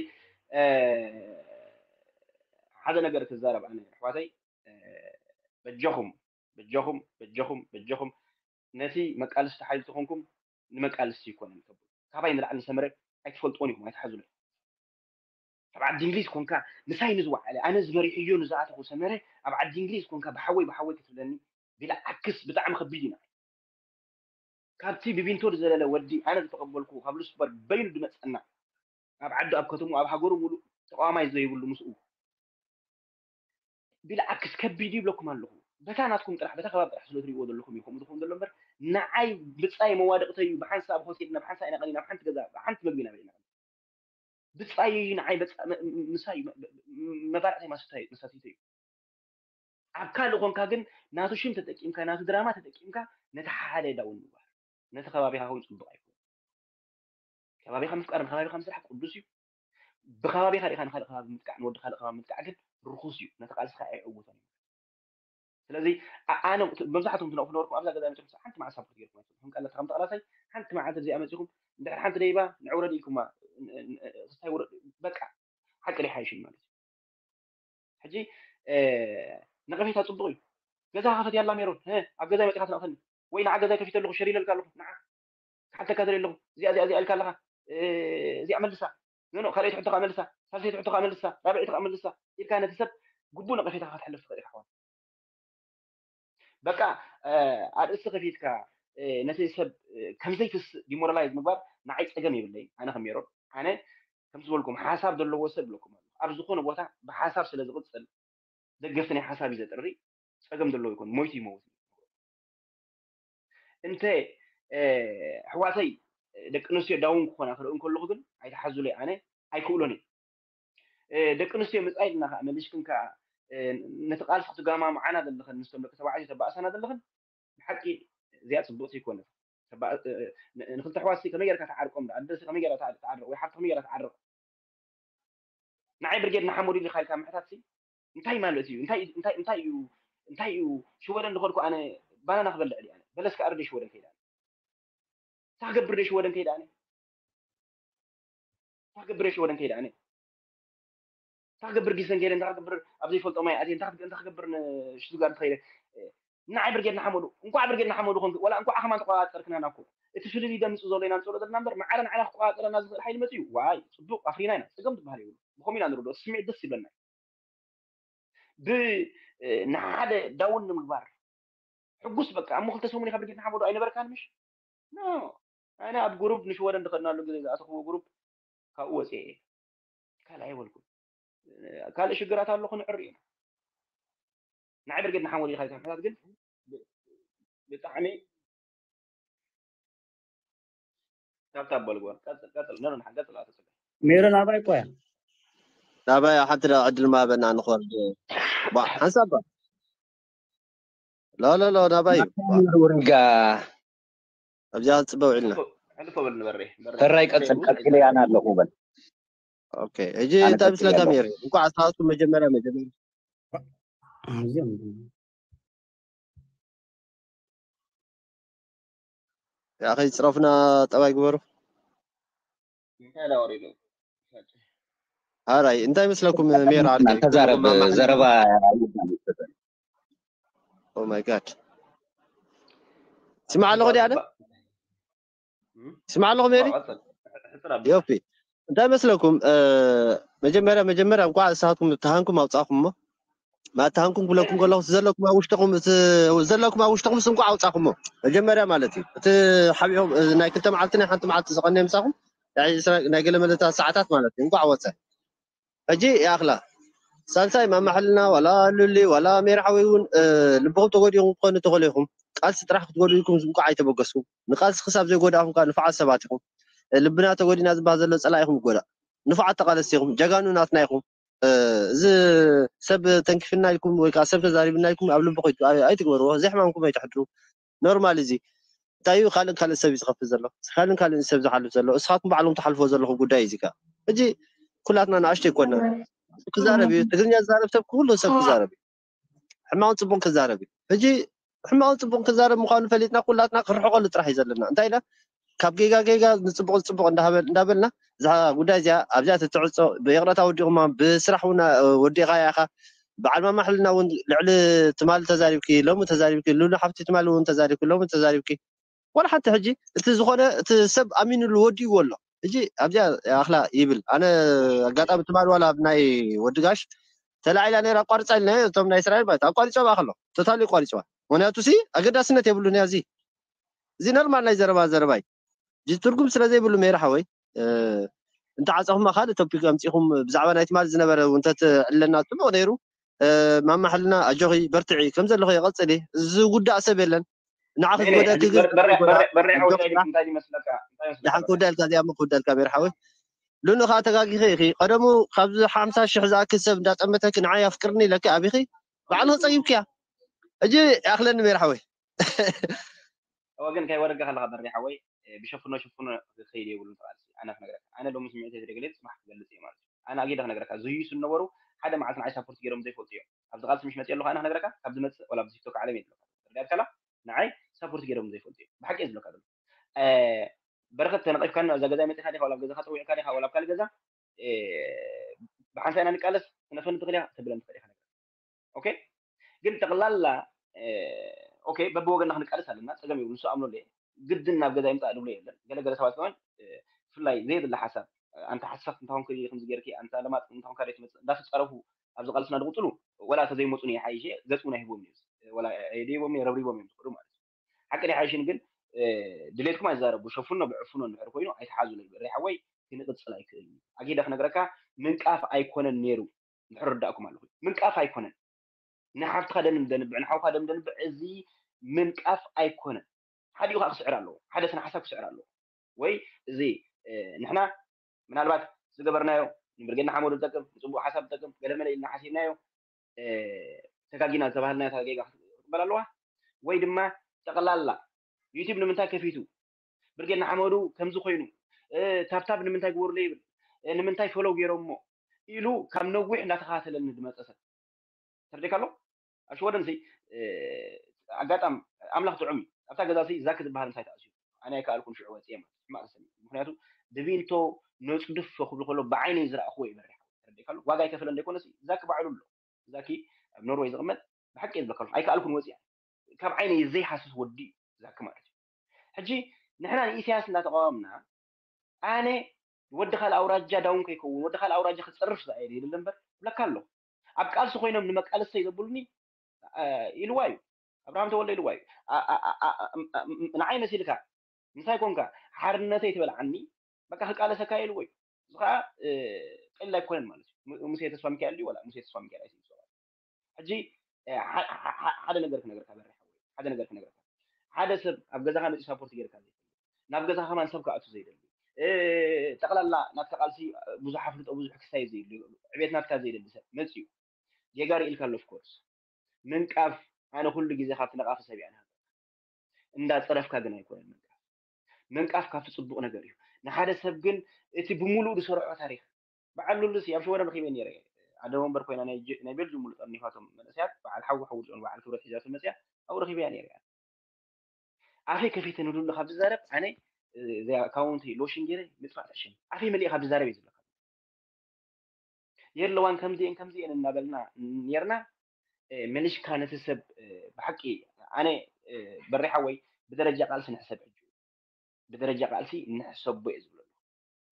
ሓደ ነገር ክዛረብ ኣነ ኣሕዋተይ በጀኹም በጀኹም በጀኹም በጀኹም ነቲ መቃልስቲ ሓይሊ ተኾንኩም ንመቃልስቲ ይኮነን ተብሉ ካባይ ንላዕሊ ንሰመረ ኣይትፈልጥዎን ኢኹም ኣይትሓዙለይ ኣብ ዓዲ እንግሊዝ ኮንካ ምሳይ ንዝወዓለ ኣነ ዝመሪሕዮ ንዝኣተኹ ሰመረ ኣብ ዓዲ እንግሊዝ ኮንካ ብሓወይ ብሓወይ ክትብለኒ ቢላ ዓክስ ብጣዕሚ ከቢድ ኢና ካብቲ ብቢንቶ ዝዘለለ ወዲ ኣነ ዝተቐበልኩ ካብ ሉስበር በይኑ ዝመፀና ኣብ ዓዱ ኣብ ከተሙ ኣብ ሃገሩ ሙሉእ ተቃዋማይ ዘይብሉ ምስኡ ቢላ ዓክስ ከቢድ ይብለኩም ኣለኹ በታ ናትኩም ጥራሕ በታ ከባቢ ጥራሕ ስለ ትሪእዎ ዘለኹም እዩ ከምኡ ዝኸውን ዘሎ እምበር ንዓይ ብፃይ መዋድቕተይ እዩ ብሓንሳብ ሆቴል ናብ ሓንሳ ኢና ቀኒና ኣብ ሓንቲ ገዛ ሓንቲ መግቢ ኢና በሊዕና ብፃይ እዩ ንዓይ ምሳይ መባልዕተይ ማሰተይተይ እዩ ኣብ ካልእ ኮንካ ግን ናቱ ሽም ተጠቂምካ ናቱ ድራማ ተጠቂምካ ነቲ ሓደ ዳውን ምግባር ነቲ ከባቢኻ ከውን ፅቡቅ ኣይኮን ከባቢኻ ምፍቃር ንከባቢኻ ምስራሕ ቅዱስ እዩ ብከባቢኻ ሪኢኻ ንካልእ ከባቢ ምጥቃዕ ንወዲ ካልእ ከባቢ ምጥቃዕ ግን ርኩስ እዩ ነቲ ቃልስኻ ኣይዕውቶን እዩ ስለዚ ኣነ መብዛሕትኩም ትነቕፉ ነበርኩም ኣብዛ ገዛ መፅኹም ሓንቲ መዓልቲ ሳፖርት ገይርኩም ኣይትፈልጡን ከም ቃላት ከም ተቃላሳይ ሓንቲ መዓልቲ እዚኣ መፅኹም እንድሕር ሓንቲ ደይባ ንዕውረድ ኢልኩማ ስታይ ውረድ በቃ ሓቂ ደይሓይሽን ማለት እዩ ሕጂ ነቐፌታ ፅቡቕ እዩ ገዛ ከፈት ያላ ሜሮን ኣብ ገዛ መፅኻ ትነቕፈኒ ወይ ንዓ ገዛ ከፊተ ኣለኹ ሸር ኢለልካ ኣለኹ ንዓ ክሓተካ ደልየ ኣለኹ እዚኣ እዚኣ እዚኣ ኢልካ ኣለኻ እዚኣ መልሳ ኖ ካልኣይቲ ሕቶ ከዓ መልሳ ሳልሰይቲ ሕቶ ከዓ መልሳ ራብዐይቲ ከዓ መልሳ ኢልካ ነቲ ሰብ ግቡእ ነቐፌታ ክትሕልፍ ትኽእል ኢኻ ሕዋት በቃ ኣርእስቲ ከፊትካ ነቲ ሰብ ከም ዘይትስእ ዲሞራላይዝ ምግባር ንዓይ ጸገም የብለይ። ኣነ ከም ሜሮን ኣነ ከም ዝበልኩም ሓሳብ ዘለዎ ሰብ ብለኩም ኣሎ። ኣብ ዝኾነ ቦታ ብሓሳብ ስለ ዝቕጽል ደገፍቲ ናይ ሓሳብ እዩ ዘጥሪ። ጸገም ዘለዎ ይኮን ሞይቱ ይመውት። እንተ ኣሕዋተይ ደቂ ኣንስትዮ ዳውን ክኾና ክርኢ እንከለኹ ግን ኣይትሓዙለይ። ኣነ ኣይክእሎን እየ። ደቂ ኣንስትዮ ምጻይ ኢልና ከዓ መሊሽክን ከዓ ነቲ ቃልሲ ክትጋማምዓና ዘለኽን ምስቶም ደቂ ተባዕትዮ ተባእሳና ዘለኽን ብሓቂ እዚኣ ጽቡቕቲ ኣይኮነት። ንክልተ ኣሕዋትሲ ከመይ ጌርካ ትዓርቆም? ኣደሲ ከመይ ጌራ ትዓርቕ ወይ ሓብቲ ከመይ ጌራ ትዓርቕ? ንዓይ ብርጌድ ንሓመዱ ኢልካ ኢልካ ምሕታት ሲ እንታይ ማለት እዩ? እንታይ እንታይ እንታይ እዩ እንታይ እዩ? ሽወደን ዝኸድኩ ኣነ ባናና ክበልዕ ድየ? ኣነ በለስ ክኣርድ ሽወደን ከይዳ ኣነ እንታይ ክገብር ድየ? ሽወደን ከይዳ ኣነ እንታይ ክገብር ድየ? ሽወደን ከይዳ ኣነ እንታይ ክገብር ጊሰን ከይደ እንታይ ክገብር ኣብ ዘይፈልጦ ማይ ኣትየ እንታይ ክገብር ንሽቱትጋርት ከይደ ንዓይ ብርጌድ ንሓመዱ እንኳዕ ብርጌድ ንሓመዱ ኮንክ ወላ እንኳዕ ከማን ተቆጻጸርክናና እኮ እቲ ፍልልይ ደምጽ ዘሎ ኢና ንጸሎ ዘለና እምበር ማዕረ ንዓና ክቆጻጸረና ዝኽእል ሓይሊ መጽኡ ዋይ ጽቡቕ ኣኽሪና ኢና ጸገም ዝበሃል የብሉ ብኸምኡ ኢና ንረድኦ እቲ ስምዒት ደስ ይብለና ብ ንሓደ ዳውን ንምግባር ሕጉስ በቃ እሞ ክልተ ሰሙን ኢኻ ብርጌድ ንሓመዱ ኣይነበርካን ምሽ ኖ ኣነ ኣብ ጉሩብ ንሽወደን ዝኸድናሉ ግዜ ዝኣተኽዎ ጉሩብ ካብኡ ወፅየ እየ ካልእ ኣይበልኩን ካልእ ሽግራት ኣሎ ክንዕር ኢና ንዓይ ብርጌድ ንሓመዱ ኢኻ ምሕታት ግን ብጣዕሚ ታብታብ በልዎ ቀፅል ቀፅል ነሩ ንሓ ቀፅል ኣቶ ፀጋይ ሜሮን ኣባይ ቆያ ናባይ ሓንቲ ደቂ ዕድል ማበና ንኸርድ ባ ሓንሳብ ባ ሎ ሎ ሎ ናባይ እዩ ባ ውሪጋ ኣብዚኣ ክንፅበ ውዒልና ሕልፎ በል ንበሬ በሬ ተራይ ቀፅል ቀፅል እያና ኣለኹ በል ኦኬ ሕጂ እንታይ ምስለካ ሜሪ እንኳዕ ኣስታወስኩም መጀመርያ መጀመርያ ያኸይ ፅረፉና ጠባይ ግበሩ እንታይ ዳወሪሉ ኣራይ እንታይ መስለኩም ሜራ ተዛረብ ዘረባ my god ስማዕ ኣለኹ ዲኣነ ስማዕ ኣለኹ ሜሪ ዮፊ እንታይ መስለኩም መጀመርያ መጀመርያ እንኳ ንስኻትኩም ተሃንኩም ኣውፃእኩም እሞ ማእታሃንኩም ክብለኩም ከለኹ ዘለኩም ኣብ ውሽጥኹም ዘለኩም ኣብ ውሽጥኹም እንኳዕ ኣውፃኹሞ መጀመርያ ማለት እዩ እቲ ሓቢኦም ናይ ክልተ መዓልቲ ናይ ሓንቲ መዓልቲ ዝቐነ ምሳኹም ናይ ገለ መለታት ሰዓታት ማለት እዩ እንኳዕ ወፀ ሕጂ ይኣኽላ ሳልሳይ ማማሕልና ዋላ ሉሊ ዋላ ሜርሓዊ እውን ልብኹም ተጎዲኹም ክኾኑ ተኸሊኹም ቃልሲ ጥራሕ ክትጎድኡ ኢልኩም እንኳዕ ኣይተበገስኩም ንቃልሲ ክሳብ ዘይጎዳእኹም ከዓ ንፋዓት ሰባት ኢኹም ልብና ተጎዲና ዝበሃል ዘሎ ፀላኢኹም ይጎዳእ ንፉዓት ተቃለስቲ ኢኹም ጀጋኑ ናትና ኢኹም እዚ ሰብ ተንኪፍና ኢልኩም ወይ ከዓ ሰብ ተዛሪብና ኢልኩም ኣብ ልቢ ኮይቱ ኣይትግበርዎ ዘይሕማምኩም ኣይትሕድሩ ኖርማል እዚ እንታይ እዩ ካልእን ካልእ ሰብ እዩ ዝኸፍል ዘሎ ካልእን ካልእን ሰብ ዝሓልፍ ዘሎ እስኻትኩም ባዕሎም ትሓልፎ ዘለኹም ጉዳይ እዚ ከዓ ሕጂ ኩላትና ንኣሽቶ ይኮና ክዛረብ እዩ ትግርኛ ዝዛረብ ሰብ ኩሉ ሰብ ክዛረብ እዩ ሕማውን ፅቡቅ ክዛረብ እዩ ሕጂ ሕማውን ፅቡቅ ክዛረብ ምኳኑ ፈሊጥና ኩላትና ክርሕቀሉ ጥራሕ እዩ ዘለና እንታይ ኢለ ካብ ጌጋ ጌጋ ንፅቡቅ ንፅቡቅ እንዳበልና እዛ ጉዳይ እዚኣ ኣብዚኣ ትትዕፆ ብይቅረታ ወዲኹማ ብስራሕ እውን ወዲእካ ኢኻ በዓል ማማ ሕልና እውን ልዕሊ ትማሊ ተዛሪብኪ ሎሚ ተዛሪብኪ ሉሉ ሓፍቲ ትማሊ እውን ተዛሪብኪ ሎሚ ተዛሪብኪ ዋላ ሓንቲ ሕጂ እቲ ዝኾነ እቲ ሰብ ኣሚኑሉ ወዲእዎ ኣሎ ሕጂ ኣብዚኣ ኣኽላ ይብል ኣነ ኣጋጣሚ ትማሊ ዋላ ኣብ ናይ ወዲ ጋሽ ተላዒላ ነይራ ኣቋርፃ ኢልና እቶም ናይ እስራኤል ማለት ኣቋሪፅዋ ብኣኸሎ ቶታሊ ኣቋሪፅዋ ምክንያቱ ሲ ኣገዳስነት የብሉን እያ እዚ እዚ ኖርማል ናይ ዘረባ ዘረባ እዩ ትርጉም ስለ ዘይብሉ ሜራ ሓወይ እንተዓፀኹማ ካልእ ቶፒክ ኣምፂኹም ብዛዕባ ናይ ትማሊ ዝነበረ እውን ተትዕለና ፅቡቅ ነይሩ ማማ ሕልና ኣጆኺ በርትዒ ከም ዘለኹ የቐፅሊ ዝጉዳእ ሰብ የለን ንዓኺ ዝጎደእኪ ግን ድሓን ክውዳልካ እዚኣ ሞ ክውዳልካ ሜራ ሓወይ ሉኑ ከዓ ተጋጊኺ ኢኺ ቀደሙ ካብዚ ሓምሳ ሽሕ ዝኣክል ሰብ እንዳጠመተኪ ንዓይ ኣፍቅርኒ ኢለኪ ኣቢኺ ባዕልኺ ፀጊብክያ ሕጂ ይኣኽለኒ ሜራ ሓወይ እወ ግን ከይወደጋ ከለኻ በሪ ሓወይ ብሸፍኖ ሽፍኖ ክኸይድ የብሉን ተቃልሲ ኣነ ክነግረካ ኣነ ሎሚ ስምዒተይ ተደገለ ፅባሕ ክገልፅ እየ ማለት እዩ ኣነ ኣጊደ ክነግረካ ዝህይሱ ዝነበሩ ሓደ መዓልቲ ንዓይ ሳፖርት ገይሮም ዘይፈልጡ እዮም ኣብዚ ቃልሲ ምሽ መፅእ ኣለኹ ኣነ ክነግረካ ካብ ዝመፅእ ወላ ኣብዚ ቲክቶክ ዓለም የድለካ ርዳት ከላ ንዓይ ሳፖርት ገይሮም ዘይፈልጡ እዮም ብሓቂ እየ ዝብለካ ዘሎ በረኸት ተነቂፍካኒ ኣብዛ ገዛ መፅእካ ዲኻ ወላ ኣብ ገዛኻ ፀዊዕካ ዲኻ ወላ ኣብ ካልእ ገዛ ብሓንሳእ ኢና ንቃለስ ክነፈኒ ትኽእል ኢኻ ክተብለኒ ትኽእል ኢኻ ኦኬ ግን ጠቕላላ ኦኬ በብወገንና ክንቃለስ ኣለና ፀገም የብሉ ንሱ ኣምኖ ለ ግድን ናብ ገዛ ይምፃእ ዝብሎ የለን ገለገለ ሰባት ከማን ብፍላይ ዘየድሊ ሓሳብ ኣንታ ሓሳት እንታኾንክ ከምዚ ገይርኪ ኣንታ ለማፅ እንታኾንካ ትመፅእ እንዳተፀረፉ ኣብዚ ቃልስና ዝቕፅሉ ወላ ተዘይመፁ ንየ ሓይሸ ገፅ እውን ኣይህቦም እዩ ወላ ኣየድይቦም እዮም፣ ረብሪቦም እዮም ዝኽዱ ማለት እዩ። ሓቂ ናይ ሓይሽን ግን ድሌትኩም ኣይዛረቡ፣ ሸፉኖ ብዕፉኖ እንድሕር ኮይኑ ኣይትሓዙ ለይ ብሪ ሓወይ ክንቅፅል ኣይክእል እዩ። ኣጊደ ክነግረካ ምንቃፍ ኣይኮነን ነይሩ። እንድሕር ርዳእኩም ኣለኹ ምንቃፍ ኣይኮነን። ንሓፍትኻ ደም ደንብዕ ንሓውካ ደም ደንብዕ እዚ ምንቃፍ ኣይኮነን። ሓዲኡ ከዓ ክስዕር ኣለዎ፣ ሓደ ስነ ሓሳብ ክስዕር ኣለዎ። ወይ እዚ ንሕና ምናልባት ዝገበርናዮ ንብርጌድ ንሓመዱ ዝጠቅም ንፅቡቅ ሓሳብ ዝጠቅም ገለመለ ኢልና ሓሲብናዮ ተጋጊና ዝተባሃልናዮ ጌጋ ክትቅበል ኣለዋ። ወይ ድማ ጠቕላላ ዩቲብ ንምንታይ ከፊቱ ብርጌድ ንሓመዱ ከምዚ ኮይኑ ታብታብ ንምንታይ ግበሩለ ይብል ንምንታይ ፈለው ገይሮሞ ኢሉ ካብ ነዊሕ እናተኸታተለኒ ዝመፀ ሰብ ተረዲካ ኣሎ። ኣብ ሽወደን ሲ ኣጋጣም ኣምላኽ ጥዑም እዩ። ኣብታ ገዛ ሲ ዛኪ ዝበሃል ምሳይ ተኣስዩ ኣነ ኣይከኣልኩን ሽዑ ወፅየ ማለት ሕማቕ ተሰሚዑ። ምክንያቱ ብቢንቶ ነፅድፎ ክብሉ ከሎ ብዓይነይ ዝረእኽዎ ይበሪሕ ተረዲካ ኣሎ። ዋጋ ይከፈለ እንደይኮነ ሲ ዛኪ ባዕሉ ኣሎ። ዛኪ ኣብ ኖርወይ ዝቕመጥ ብሓቂ ዝብለካ ኣይከኣልኩን ወፅያ ካብ ዓይነይ ዘይሃስስ ወዲ እዩ ዛኪ ማለት እዩ። ሕጂ ንሕና ንኢሳያስ እናተቃወምና ኣነ ወዲ ካልእ ኣውራጃ ዳውን ከይከውን ወዲ ካልእ ኣውራጃ ክፀርፍ ዝኣየለ ይብል እምበር ብለካ ኣሎ ኣብ ቃልሲ ኮይኖም ንመቃለሰይ ዘብሉኒ ኢልዋ እዩ። ኣብርሃም ተወልደ ኢልዋ እዩ። ንዓይ መሲልካ ምሳይ ኮንካ ሓርነተይ ትበልዓኒ በቃ ክቃለሰካ ኢልዎ እዩ። እዚ ከዓ ቀሊል ኣይኮነን ማለት እዩ። ሙሴ ተስፋ ሚካኤል ድዩ ወላ ሙሴ ተስፋ ሚካኤል ኣይስምዖ። ሕጂ ሓደ ነገር ክነግረካ በሪ ሓወይ ሓደ ነገር ክነግረካ ሓደ ሰብ ኣብ ገዛኻ መፂኡ ሳፖርት ጌርካ ዘይፈልጥ ናብ ገዛኻ ከማን ሰብ ክኣቱ ዘይደሊ ጠቕላላ ናትካ ቃልሲ ብዙሕ ኣፍልጦ ብዙሕ ክሳይ ዘይድልዩ ዕቤት ናትካ ዘይደሊ ሰብ መፂኡ ጌጋ ርኢልካ ኣሎ ኦፍኮርስ ምንቃፍ ኣነ ኩሉ ግዜ ካብቲ ነቃፊ ሰብ እያ ንሃገር እንዳፀረፍካ ግን ኣይኮነን ምንቃፍ ምንቃፍ ካብቲ ፅቡቕ ነገር እዩ ንሓደ ሰብ ግን እቲ ብምሉኡ ዝሰርሖ ታሪክ በዓል ሉሉሲ ኣብ ሽወደን ረኺበ ነይረ ኣደ ወንበር ኮይና ናይ ቤልጅም ሙሉ ጠርኒፋቶም መንእሰያት በዓል ሓዊ ሓዊ ዝን በዓል ክብረት ሒዛቶ መፅያ ኣብኡ ረኺበያ ነይረ ኣፈይ ከፊተ ንሉሉ ካብ ዝዛረብ ኣነ እዚኣ ኣካውንት ሎሽን ገይረ ምጥፋእ ተዕሽን ኣፈይ መሊእ ካብ ዝዛረብ እዩ ዝብለካ የለዋን ከምዚአን ከምዚአን እናበልና ነርና መሊሽካ ነቲ ሰብ ብሓቂ ኣነ በሪሓ ወይ ብደረጃ ቃልሲ ንሕሰብ ሕጂ ብደረጃ ቃልሲ ንሕሰቦ እየ ዝብለሉ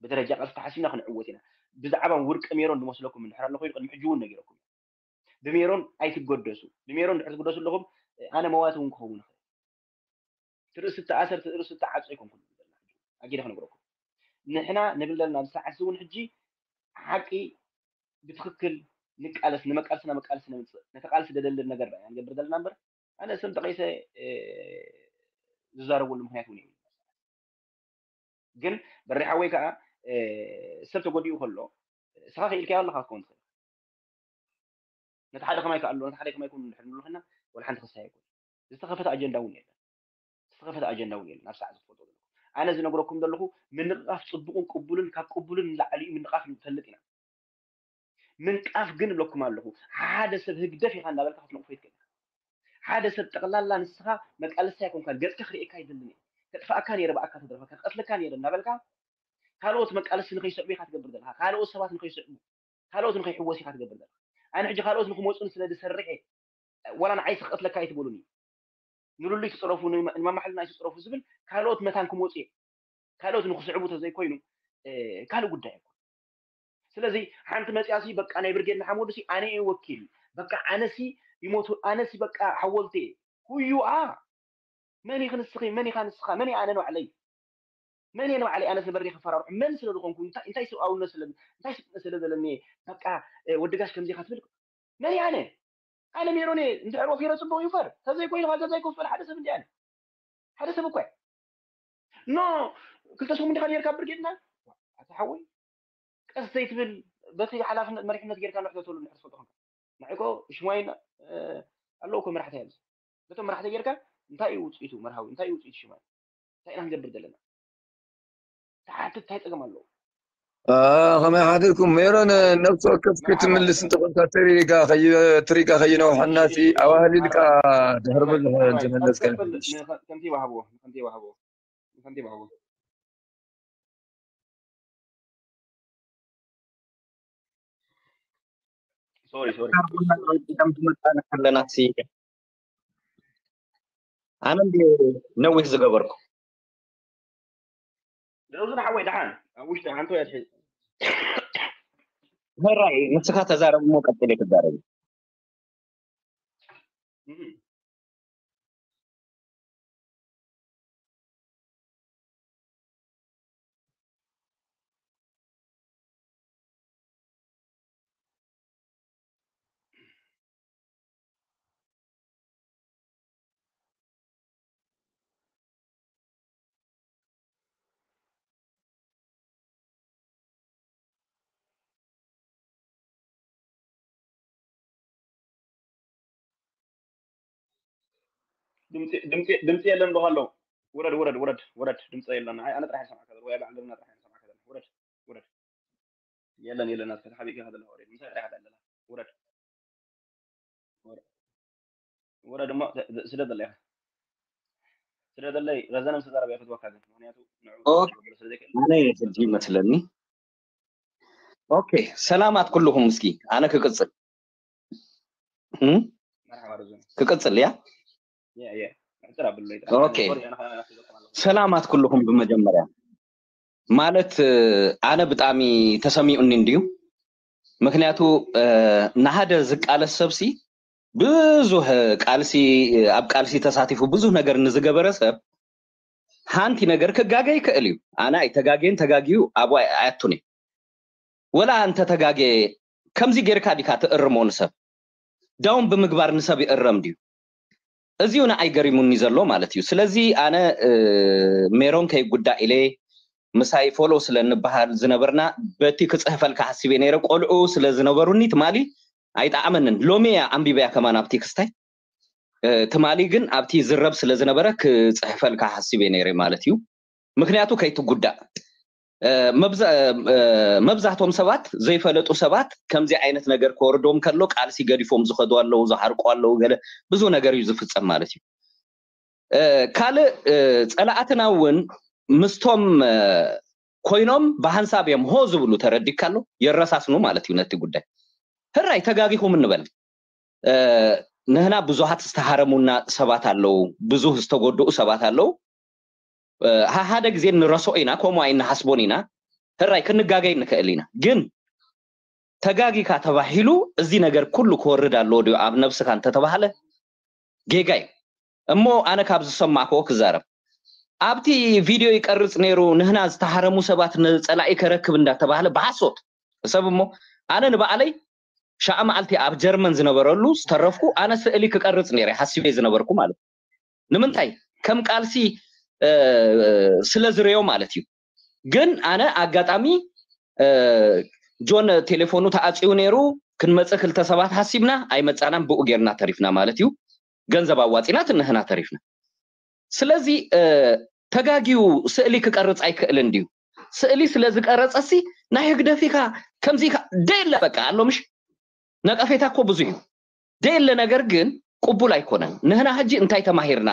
ብደረጃ ቃልሲ ተሓሲብና ክንዕወት ኢና ብዛዕባ ውርቂ ሜሮን ዝመስለኩም እንድሕር ኣሎ ኮይኑ ቅድሚ ሕጂ እውን ነጊረኩም ብሜሮን ኣይትገደሱ ብሜሮን ድሕር ትገደሱ ኣለኹም ኣነ መዋት እውን ክኸውን ይኽእል ትርእስ ተኣሰር ትርእስ ተዓጾ ይኮንኩም ኣጊደ ክነግረኩም ንሕና ንብል ዘለና ኣብዚ ሰዓት እውን ሕጂ ሓቂ ብትኽክል ንቃለስ ንመቃልስና መቃልሲ ነምፅእ ነቲ ቃልሲ ደደልል ነገር ኢና ንገብር ዘለና እምበር ኣነ ስም ጠቂሰ ዝዛረበሉ ምክንያት እውን የብሉ ግን በሪሓወይ ከዓ ሰብ ተጎዲኡ ከሎ ስኻ ክኢልካዮ ኣለካ ክትከውን ትኽእል ነቲ ሓደ ከማይ ከኣሎ ነቲ ሓደ ከማይ ኮኑ ንድሕር ንብሉ ኮይና ወላ ሓንቲ ክሳይ ኣይኮን ዝተኸፈተ ኣጀንዳ እውን የለን ዝተኸፈተ ኣጀንዳ እውን የለን ኣብ ሰዓት ዝፈልጦ ዘለኹ ኣነ ዝነግረኩም ዘለኹ ምንቕቓፍ ፅቡቕን ቅቡልን ካብ ቅቡልን ንላዕሊ እዩ ምንቓፍ ንፈልጥ ኢና ምንቃፍ ግን እብለኩም ኣለኹ ሓደ ሰብ ህግደፍ ኢኻ እንዳበልካ ክትነቕፎ ይትክእል ሓደ ሰብ ጠቕላላ ንስኻ መቃለስታ ኣይኮንካን ገፅካ ክርእየካ ይደልን እየ ከጥፋእካ ነይረ ብኣካ ተደረፈካ ክቐትለካ ነይረ እንዳበልካ ካልኦት መቃለስቲ ንኸይስዕቡ ኢኻ ትገብር ዘለካ ካልኦት ሰባት ንኸይስዕቡ ካልኦት ንኸይሕወስ ኢኻ ትገብር ዘለካ ኣነ ሕጂ ካልኦት ንክመፁን ስለ ዝሰርሕ እየ ዋላ ንዓይ ክቐትለካ ኣይትበሉኒ ንሉሉይ ትፅረፉ ንማማሓልና ኣይትፅረፉ ዝብል ካልኦት መታን ክመፁ እየ ካልኦት ንክስዕቡ ተዘይኮይኑ ካልእ ጉዳይ ኣይኮን ስለዚ ሓንቲ መፅያ ሲ በቃ ናይ ብርጌድ ንሓመዱ ሲ ኣነ እየ ወኪል በቃ ኣነ ሲ ይሞቱ ኣነ ሲ በቃ ሓወልቲ እየ ሁዩ ኣ መን ኢኺ ንስኺ መን ኢኻ ንስኻ መን እየ ኣነ ንባዕለይ መን እየ ንባዕለይ ኣነስ ንበሪ ክፈራርሑ መን ስለ ዝኾንኩ እንታይ ሰብኣውነት ስለ እንታይ ስለ ዘለኒ በቃ ወዲ ጋሽ ከምዚ ኢኻ ትብል መን እየ ኣነ ኣነ ሜሮን እየ እንድሕር ወፊረ ፅቡቅ ይፈር ተዘይኮይኑ ካብ ገዛይ ክፍል ሓደ ሰብ እንዲ ኣነ ሓደ ሰብ እኮ ኖ ክልተ ሰሙን ዲኻ ነርካ ብርጌድና ኣቲ ሓወይ ቀስ ዘይትብል በቲ ሓላፍነት መሪሕነት ጌርካ ንሕተተሉ ንሕር ትፈልጦ ንዕቆ ሽማይን ኣለዉ እኮ መራሕቲ ኣብዚ በቶም መራሕቲ ጌርካ እንታይ እዩ ውፅኢቱ መርሃዊ እንታይ እዩ ውፅኢቱ ሽማይ እንታይ ኢና ክንገብር ዘለና ትሓትት እንታይ ፀገም ኣለዎ ከመይ ሓደርኩም ሜሮን ነብሲ ወከፍ ክትምልስ እንተኮንካ ትሪጋ ትሪጋ ከይነውሐና ሲ ኣዋህሊልካ ድሕሪ ብዙሕ እንትመለስካ ከንቲባ ሃብዎ ከንቲባ ሃብዎ ከንቲባ ሃብዎ ኣለና ኣነ ነዊሕ ዝገበርኩ ደውዙ ንሓወይ ደሓን ኣብ ውሽጢ ሓንቲ ወይ ኣትሒዝ ሕራይ ንስኻ ተዛረብ እሞ ቀጥል ክትዛረብ ድምፂ ድምፂ ድምፂ የለን ብሎ ኣለዉ። ውረድ ውረድ ውረድ ውረድ፣ ድምፂ የለን። ኣይ ኣነ ጥራሕ ሰማዕካ ወይ ኣበ ዓንደብና ጥራሕ ሰማዕካ። ውረድ ውረድ። የለን የለን፣ ናትካ ተሓቢእካ ዘለኻ ወሬ ምሳይ ጥራሕ ኣለኻ። ውረድ ውረድ እሞ ስደደለይ ስደደለይ። ረዘነ ምስ ተዛረበ ክትወካ ግን ምክንያቱ ንዑ ኦኬ። ስለ ዘይክእል ኣነ ሕጂ ይመስለኒ። ኦኬ፣ ሰላማት ኩልኹም። እስኪ ኣነ ክቅጽል እም? መርሓባ ረዘነ ክቅጽል እያ። የ የ ሕፅር ኣብለይ ኦኬ። ሰላማት ኩልኹም። ብመጀመርያ ማለት ኣነ ብጣዕሚ ተሰሚዑኒ እንድዩ። ምክንያቱ ንሓደ ዝቃለስ ሰብሲ ብዙህ ቃልሲ ኣብ ቃልሲ ተሳቲፉ ብዙህ ነገር ንዝገበረ ሰብ ሓንቲ ነገር ክጋገ ይክእል እዩ። ኣነ ኣይተጋገየን፣ ተጋግዩ ኣብኡ ኣያቱን እዩ። ወላ እንተ ተጋገየ ከምዚ ጌርካ ዲካ ትእርሞ ንሰብ? ዳውን ብምግባር ንሰብ ይእረም ድዩ? እዚዩ ንኣይ ገሪሙኒ ዘሎ ማለት እዩ። ስለዚ ኣነ ሜሮን ከይጉዳእ ኢለ ምሳይ ፎሎ ስለ እንበሃል ዝነበርና በቲ ክፅህፈልካ ሓሲበ ነይረ። ቆልዑ ስለ ዝነበሩኒ ትማሊ ኣይጠዓመንን። ሎሚ እያ ኣንቢበያ ከማን ኣብቲ ክስታይ ትማሊ ግን ኣብቲ ዝረብ ስለ ዝነበረ ክፅሕፈልካ ሓሲበ ነይረ ማለት እዩ። ምክንያቱ ከይትጉዳእ መብዛህቶም ሰባት ዘይፈለጡ ሰባት ከምዚ ዓይነት ነገር ክወርዶም ከሎ ቃልሲ ገዲፎም ዝኸዱ ኣለዉ፣ ዝሓርቁ ኣለዉ፣ ገለ ብዙ ነገር እዩ ዝፍፀም ማለት እዩ። ካልእ ፀላእትና እውን ምስቶም ኮይኖም ብሃንሳብ እዮም ሆ ዝብሉ፣ ተረዲካ ኣሎ፣ የረሳስኑ ማለት እዩ ነቲ ጉዳይ። ህራይ ተጋጊኹም እንበል። ንህና ብዙሃት ዝተሃረሙና ሰባት ኣለዉ፣ ብዙህ ዝተጎድኡ ሰባት ኣለዉ። ሓደ ግዜ ንረስኦ ኢና፣ ከምኡ ኣይንሓስቦን ኢና። ህራይ ክንጋገይ ንክእል ኢና፣ ግን ተጋጊካ ተባሂሉ እዚ ነገር ኩሉ ክወርድ ኣለዎ ድዩ ኣብ ነብስካ እንተተባህለ ጌጋ እዩ። እሞ ኣነ ካብ ዝሰማዕክዎ ክዛረብ፣ ኣብቲ ቪድዮ ይቀርጽ ነይሩ፣ ንህና ዝተሃረሙ ሰባት ንጸላኢ ከረክብ እንዳተባህለ ብሓሶት ሰብ። እሞ ኣነ ንባዕለይ ሻዓ መዓልቲ ኣብ ጀርመን ዝነበረሉ ዝተረፍኩ ኣነ ስእሊ ክቀርጽ ነይረ ሓሲበ ዝነበርኩ ማለት እዩ። ንምንታይ ከም ቃልሲ ስለ ዝረዮ ማለት እዩ። ግን ኣነ ኣጋጣሚ ጆን ቴሌፎኑ ተዓፅዩ ነይሩ፣ ክንመፅእ ክልተ ሰባት ሓሲብና ኣይመፃናን፣ ብኡ ጌርና ተሪፍና ማለት እዩ። ገንዘብ ኣዋፂና ትንህና ተሪፍና። ስለዚ ተጋጊዩ ስእሊ ክቀርፅ ኣይክእልን ድዩ? ስእሊ ስለ ዝቀረፀሲ ናይ ህግደፊካ ከምዚ ኢካ ደየለ በቃ ኣሎ ምሽ ነቀፌታ እኮ ብዙ እዩ። ደየለ ነገር ግን ቅቡል ኣይኮነን። ንህና ሕጂ እንታይ ተማሂርና?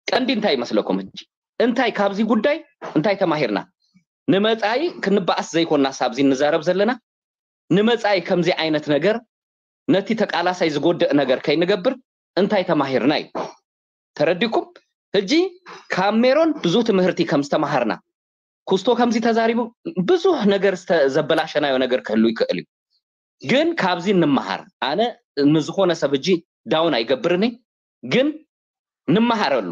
ቀንዲ እንታይ ይመስለኩም? ሕጂ እንታይ ካብዚ ጉዳይ እንታይ ተማሂርና? ንመጻኢ ክንበኣስ ዘይኮንና ሳብዚ እንዛረብ ዘለና፣ ንመጻኢ ከምዚ ዓይነት ነገር ነቲ ተቃላሳይ ዝጎድእ ነገር ከይንገብር እንታይ ተማሂርና እዩ። ተረዲኩም? ሕጂ ካብ ሜሮን ብዙ ትምህርቲ ከም ዝተማሃርና፣ ኩስቶ ከምዚ ተዛሪቡ ብዙሕ ነገር ዘበላሸናዮ ነገር ክህሉ ይክእል እዩ። ግን ካብዚ ንምሃር። ኣነ ንዝኾነ ሰብ እጂ ዳውን ኣይገብርን፣ ግን ንመሃረሉ።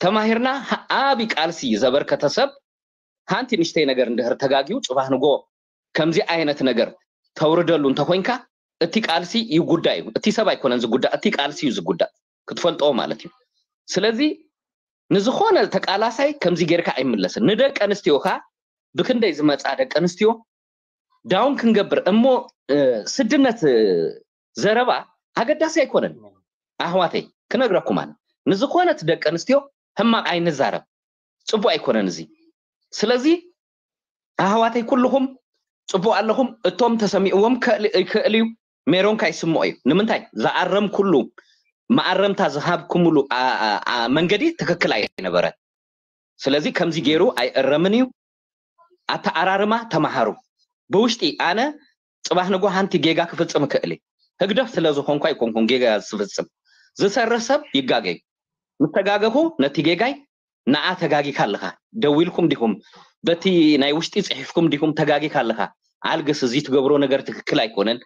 ተማሂርና፣ ዓቢ ቃልሲ ዘበርከተ ሰብ ሓንቲ ንሽተይ ነገር እንድህር ተጋግዩ፣ ጽባህ ንጎ ከምዚ ዓይነት ነገር ተውርደሉ እንተኮይንካ፣ እቲ ቃልሲ ይጉዳ እዩ። እቲ ሰብ ኣይኮነን ዝጉዳ፣ እቲ ቃልሲ እዩ ዝጉዳ። ክትፈልጦ ማለት እዩ። ስለዚ ንዝኾነ ተቃላሳይ ከምዚ ጌርካ ኣይምለስን። ንደቂ ኣንስትዮኻ ብክንደይ ዝመጻ ደቂ ኣንስትዮ ዳውን ክንገብር እሞ፣ ስድነት ዘረባ ኣገዳሲ ኣይኮነን ኣሕዋተይ። ክነግረኩም ኣነ፣ ንዝኾነት ደቂ ኣንስትዮ ሕማቕ ኣይንዛረብ፣ ጽቡቅ ኣይኮነን እዚ። ስለዚ ኣሕዋተይ ኩልኹም ጽቡቅ ኣለኹም። እቶም ተሰሚዕዎም ክእል እዩ፣ ሜሮን ካይስምኦ እዩ። ንምንታይ ዝኣረም ኩሉ መኣረምታ ዝሃብኩምሉ መንገዲ ትክክል ኣይነበረን። ስለዚ ከምዚ ገይሩ ኣይእረምን እዩ። ኣተኣራርማ ተማሃሩ። ብውሽጢ ኣነ ጽባሕ ንጎ ሓንቲ ጌጋ ክፍጽም እክእል እየ። ህግደፍ ስለ ዝኾንኩ ኣይኮንኩን ጌጋ ዝፍጽም። ዝሰርሕ ሰብ ይጋገ እዩ። ምስ ተጋገኹ ነቲ ጌጋይ ንዓ ተጋጊካ ኣለኻ፣ ደዊልኩም ዲኹም በቲ ናይ ውሽጢ ጽሒፍኩም ዲኹም ተጋጊካ ኣለኻ፣ ኣልግስ፣ እዚ ትገብሮ ነገር ትክክል ኣይኮነን፣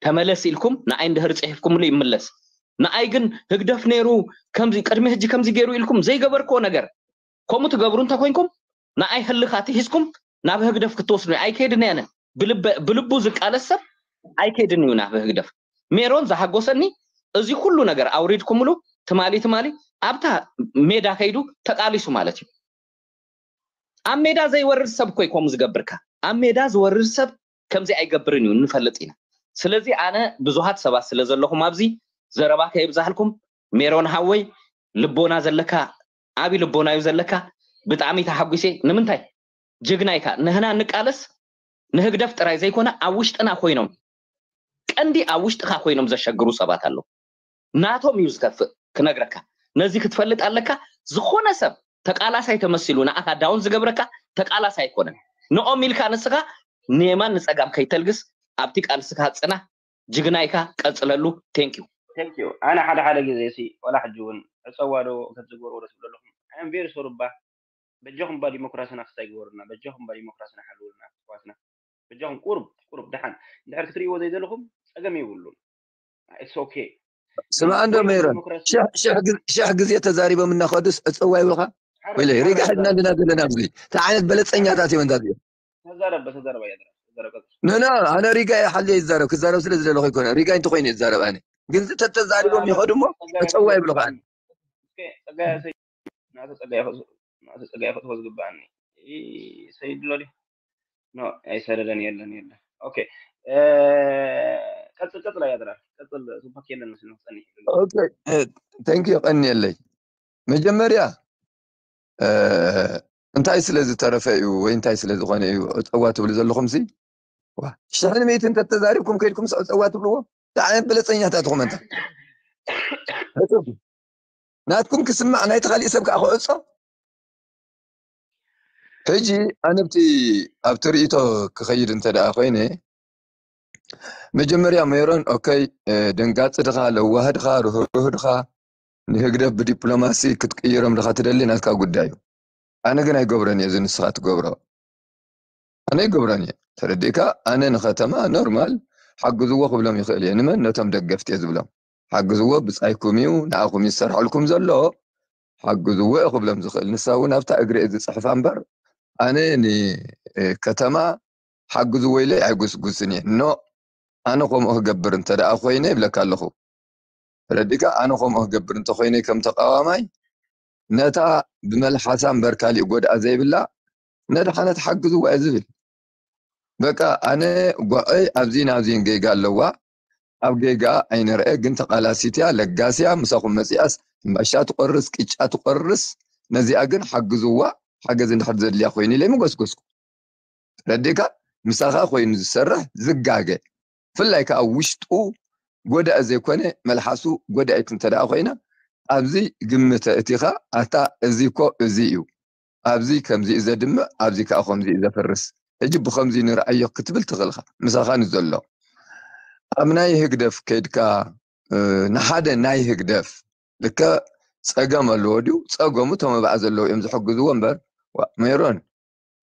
ተመለስ ኢልኩም ንዓይ እንድሕር ጽሒፍኩምሉ ይምለስ። ንዓይ ግን ህግደፍ ነይሩ ከምዚ ቅድሚ ሕጂ ከምዚ ገይሩ ኢልኩም ዘይገበርክዎ ነገር ከምኡ ትገብሩ እንተኮይንኩም ንዓይ ህልኻቲ ሒዝኩም ናብ ህግደፍ ክትወስዱ ኣይከይድን እየ። ኣነ ብልቡ ዝቃለስ ሰብ ኣይከይድን እዩ ናብ ህግደፍ። ሜሮን ዝሓጎሰኒ እዚ ኩሉ ነገር ኣውሪድኩምሉ ትማሊ ትማሊ ኣብታ ሜዳ ከይዱ ተቃሊሱ ማለት እዩ። ኣብ ሜዳ ዘይወርድ ሰብ እኮ እዩ ከምኡ ዝገብርካ። ኣብ ሜዳ ዝወርድ ሰብ ከምዚ ኣይገብርን እዩ፣ ንፈልጥ ኢና። ስለዚ ኣነ ብዙሃት ሰባት ስለ ዘለኹም ኣብዚ ዘረባ ከየብዛሕልኩም፣ ሜሮን ሓወይ ልቦና ዘለካ፣ ዓቢ ልቦና እዩ ዘለካ። ብጣዕሚ ተሓጒሰ። ንምንታይ? ጅግና ኢካ። ንህና እንቃለስ ንህግደፍ ጥራይ ዘይኮነ፣ ኣብ ውሽጥና ኮይኖም፣ ቀንዲ ኣብ ውሽጥካ ኮይኖም ዘሸግሩ ሰባት ኣለዉ። ናቶም እዩ ዝከፍእ። ክነግረካ፣ ነዚ ክትፈልጥ ኣለካ። ዝኾነ ሰብ ተቃላሳይ ተመሲሉ ንዓኻ ዳውን ዝገብረካ ተቃላሳይ ኣይኮነን። ንኦም ኢልካ ንስኻ ንየማን ንጸጋም ከይተልግስ፣ ኣብቲ ቃልስካ ጽና። ጅግና ኢካ፣ ቀጽለሉ። Thank you። Thank you። ኣነ ሓደ ሓደ ግዜ ሲ ዋላ ሕጂ እውን ዕፀዋ ዶ ከትዝገበርዎ ዶ ትብሉ ኣለኹም። I am very sorry እባ። በጃኹም እባ ዲሞክራስና ክሳይ ግበሩልና። በጃኹም እባ ዲሞክራስና ሓልውልና ኣሕዋትና። በጃኹም ቁሩብ ቁሩብ ደሓን እንድሕር ክትርእይዎ ዘይደለኹም ፀገም የብሉን። It's okay። ስማዕ እንዶ መይሮን፣ ሽሕ ግዜ ተዛሪቦም እናኸዱስ ዕፀዋ ይብልኻ? ወይለ ሪጋ ሒዝና እንድና ዘለና ኣብዚ እንታይ ዓይነት በለፀኛታት እዮም እንዳ እዚኦም? ተዛረብ ተዛረብ ኣያ ተዛረብ። ኖ ኖ፣ ኣነ ሪጋ እየ ሓልየ ይዛረብ፣ ክዛረብ ስለ ዝደለኹ ኣይኮነ። ሪጋ እንተኾይነ ይዛረብ ኣነ። ግን ተዛሪቦም ይኸዱ እሞ ዕፀዋ ይብልኻ። ናተ ፀጋ ይፈትዎ ዝግባኣኒ ሰይድ ሎሊ ኖ ኣይሰደደን የለን የለን። ኦኬ ቀፅል ቀፅል ኣያ ድራር ቀፅል። ሱባክ የለን መስሎ ፀኒ Thank you። ቀንየለይ። መጀመርያ እንታይ ስለ ዝተረፈ እዩ ወይ እንታይ ስለ ዝኾነ እዩ ዕፀዋ ትብሉ ዘለኹም ሲ? ሽሕን ሚእትን እንተተዛሪብኩም ከይድኩም ዕፀዋ ትብልዎ? እንታይ ዓይነት በለፀኛታት ኢኹም ኣንታ? ናትኩም ክስማዕ ናይቲ ካሊእ ሰብ ከዓ ክዕፆ? ሕጂ ኣነ ኣብቲ ኣብቲ ርእይቶ ክኸይድ እንተ ደኣ ኮይነ መጀመርያ ሜሮን ኦከይ ደንጋፂ ድኻ ለዋህ ድኻ ርህሩህ ድኻ ንህግደፍ ብዲፕሎማሲ ክትቅይሮም ድኻ ትደሊ ናትካ ጉዳይ እዩ። ኣነ ግን ኣይገብሮን እየ እዚ ንስኻ ትገብሮ ኣነ ኣይገብሮን እየ። ተረዲእካ ኣነ ንከተማ ኖርማል ሓግዝዎ ክብሎም ይኽእል እየ። ንመን ነቶም ደገፍቲ እየ ዝብሎም ሓግዝዎ ብፃይኩም እዩ ንኣኹም ይሰርሐልኩም ዘሎ ሓግዝዎ እየ ክብሎም ዝኽእል። ንሳ እውን ኣብታ እግሪ እየ ዝፅሕፋ እምበር ኣነ ንከተማ ሓግዝዎ ኢለ ኣይጉስጉስን እየ። ኖ ኣነ ከምኡ ክገብር እንተ ደኣ ኮይነ ይብለካ ኣለኹ። ተረዲእካ ኣነ ከምኡ ክገብር እንተኮይነ ከም ተቃዋማይ ነታ ብመልሓሳ እምበር ካሊእ ጎድኣ ዘይብላ ነድሓነት ሓግዝዋ እየ ዝብል። በቃ ኣነ ጓዕይ ኣብዚ ናብዚን ጌጋ ኣለዋ ኣብ ጌጋ ኣይንርአ ግን ተቃላሲት እያ ለጋስ እያ ምሳኹም መፂኣስ ሕምባሻ ትቆርስ ቅጫ ትቆርስ ነዚኣ ግን ሓግዝዋ ሓገዝ እንድሕር ዘድልያ ኮይኑ ኢለ ምጎስጎስኩ። ተረዲእካ ምሳኻ ኮይኑ ዝሰርሕ ዝጋገ ብፍላይ ከዓ ውሽጡ ጎዳኢ ዘይኮነ መልሓሱ ጎዳኢት እንተ ደኣ ኮይና ኣብዚ ግምተ እቲኻ ኣታ እዚ እኮ እዚ እዩ ኣብዚ ከምዚ እዩ ዘድምዕ ኣብዚ ከዓ ከምዚ እዩ ዘፍርስ ሕጂ ብከምዚ ንርኣዮ ክትብል ትኽእል ኢኻ ምሳኻ ንዘሎ ኣብ ናይ ህግደፍ ከይድካ ንሓደ ናይ ህግደፍ ልክዕ ፀገም ኣለዎ ድዩ ፀገሙ ተመባእ ዘለዉ እዮም ዝሕግዝዎ እምበር ሜሮን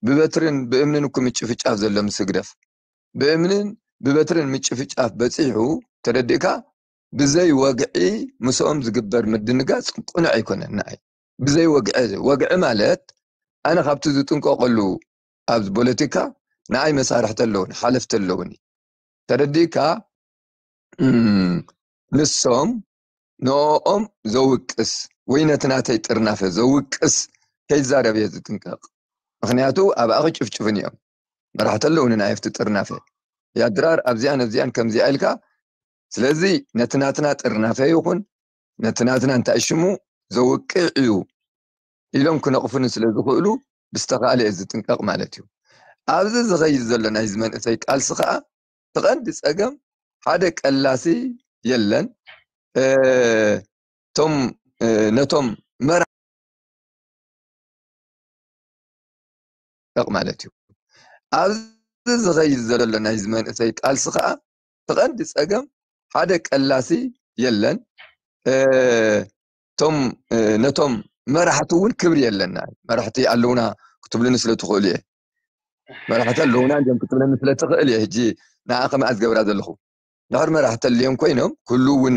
ብበትርን ብእምንን እኮ ምጭፍጫፍ ዘሎ ምስ ህግደፍ ብእምንን ብበትርን ምጭፍጫፍ በፂሑ ተረዲእካ ብዘይ ወግዒ ምስኦም ዝግበር ምድንጋፅ ቅኑዕ ኣይኮነን ንዓይ ብዘይ ወግዒ ወግዒ ማለት ኣነ ካብቲ ዝጥንቀቀሉ ኣብዚ ፖለቲካ ንዓይ መሳርሕቲ ኣለውን ሓለፍቲ ኣለውኒ ተረዲእካ ንሶም ንኦም ዘውቅስ ወይ ነቲ ናተይ ጥርናፈ ዘውቅስ ከይዛረብ እየ ዝጥንቀቕ ምክንያቱ ኣብኣ ክጭፍጭፍን እዮም መራሕቲ ኣለውኒ ናይ ኣብቲ ጥርናፈ ያድራር ኣብዚኣን ኣብዚኣን ከምዚኣ ኢልካ ስለዚ ነቲ ናትና ጥርናፈ ይኹን ነቲ ናትና እንታይ ሽሙ ዘውቅዕ እዩ ኢሎም ክነቕፉኒ ስለ ዝኽእሉ ብዝተኻእለ እየ ዝጥንቀቕ ማለት እዩ ኣብዚ ዝኸይድ ዘሎ ናይዚ መንእሰይ ቃልሲ ከዓ እቲ ቀንዲ ፀገም ሓደ ቀላሲ የለን ቶም ነቶም መራ ማለት እዩ ኣብዚ ዝኸይድ ዘሎ ናይዚ መንእሰይ ቃልሲ ከዓ እቲ ቀንዲ ፀገም ሓደ ቀላሲ የለን ቶም ነቶም መራሕቲ እውን ክብሪ የለና መራሕቲ ኣለውና ክትብሉኒ ስለ ትኽእሉ እየ መራሕቲ ኣለውና እንዲም ክትብለኒ ስለ ትኽእል እየ ሕጂ ንዓ ከመኣ ዝገብራ ዘለኹ ድሕር መራሕቲ ኣልዮም ኮይኖም ክህሉ እውን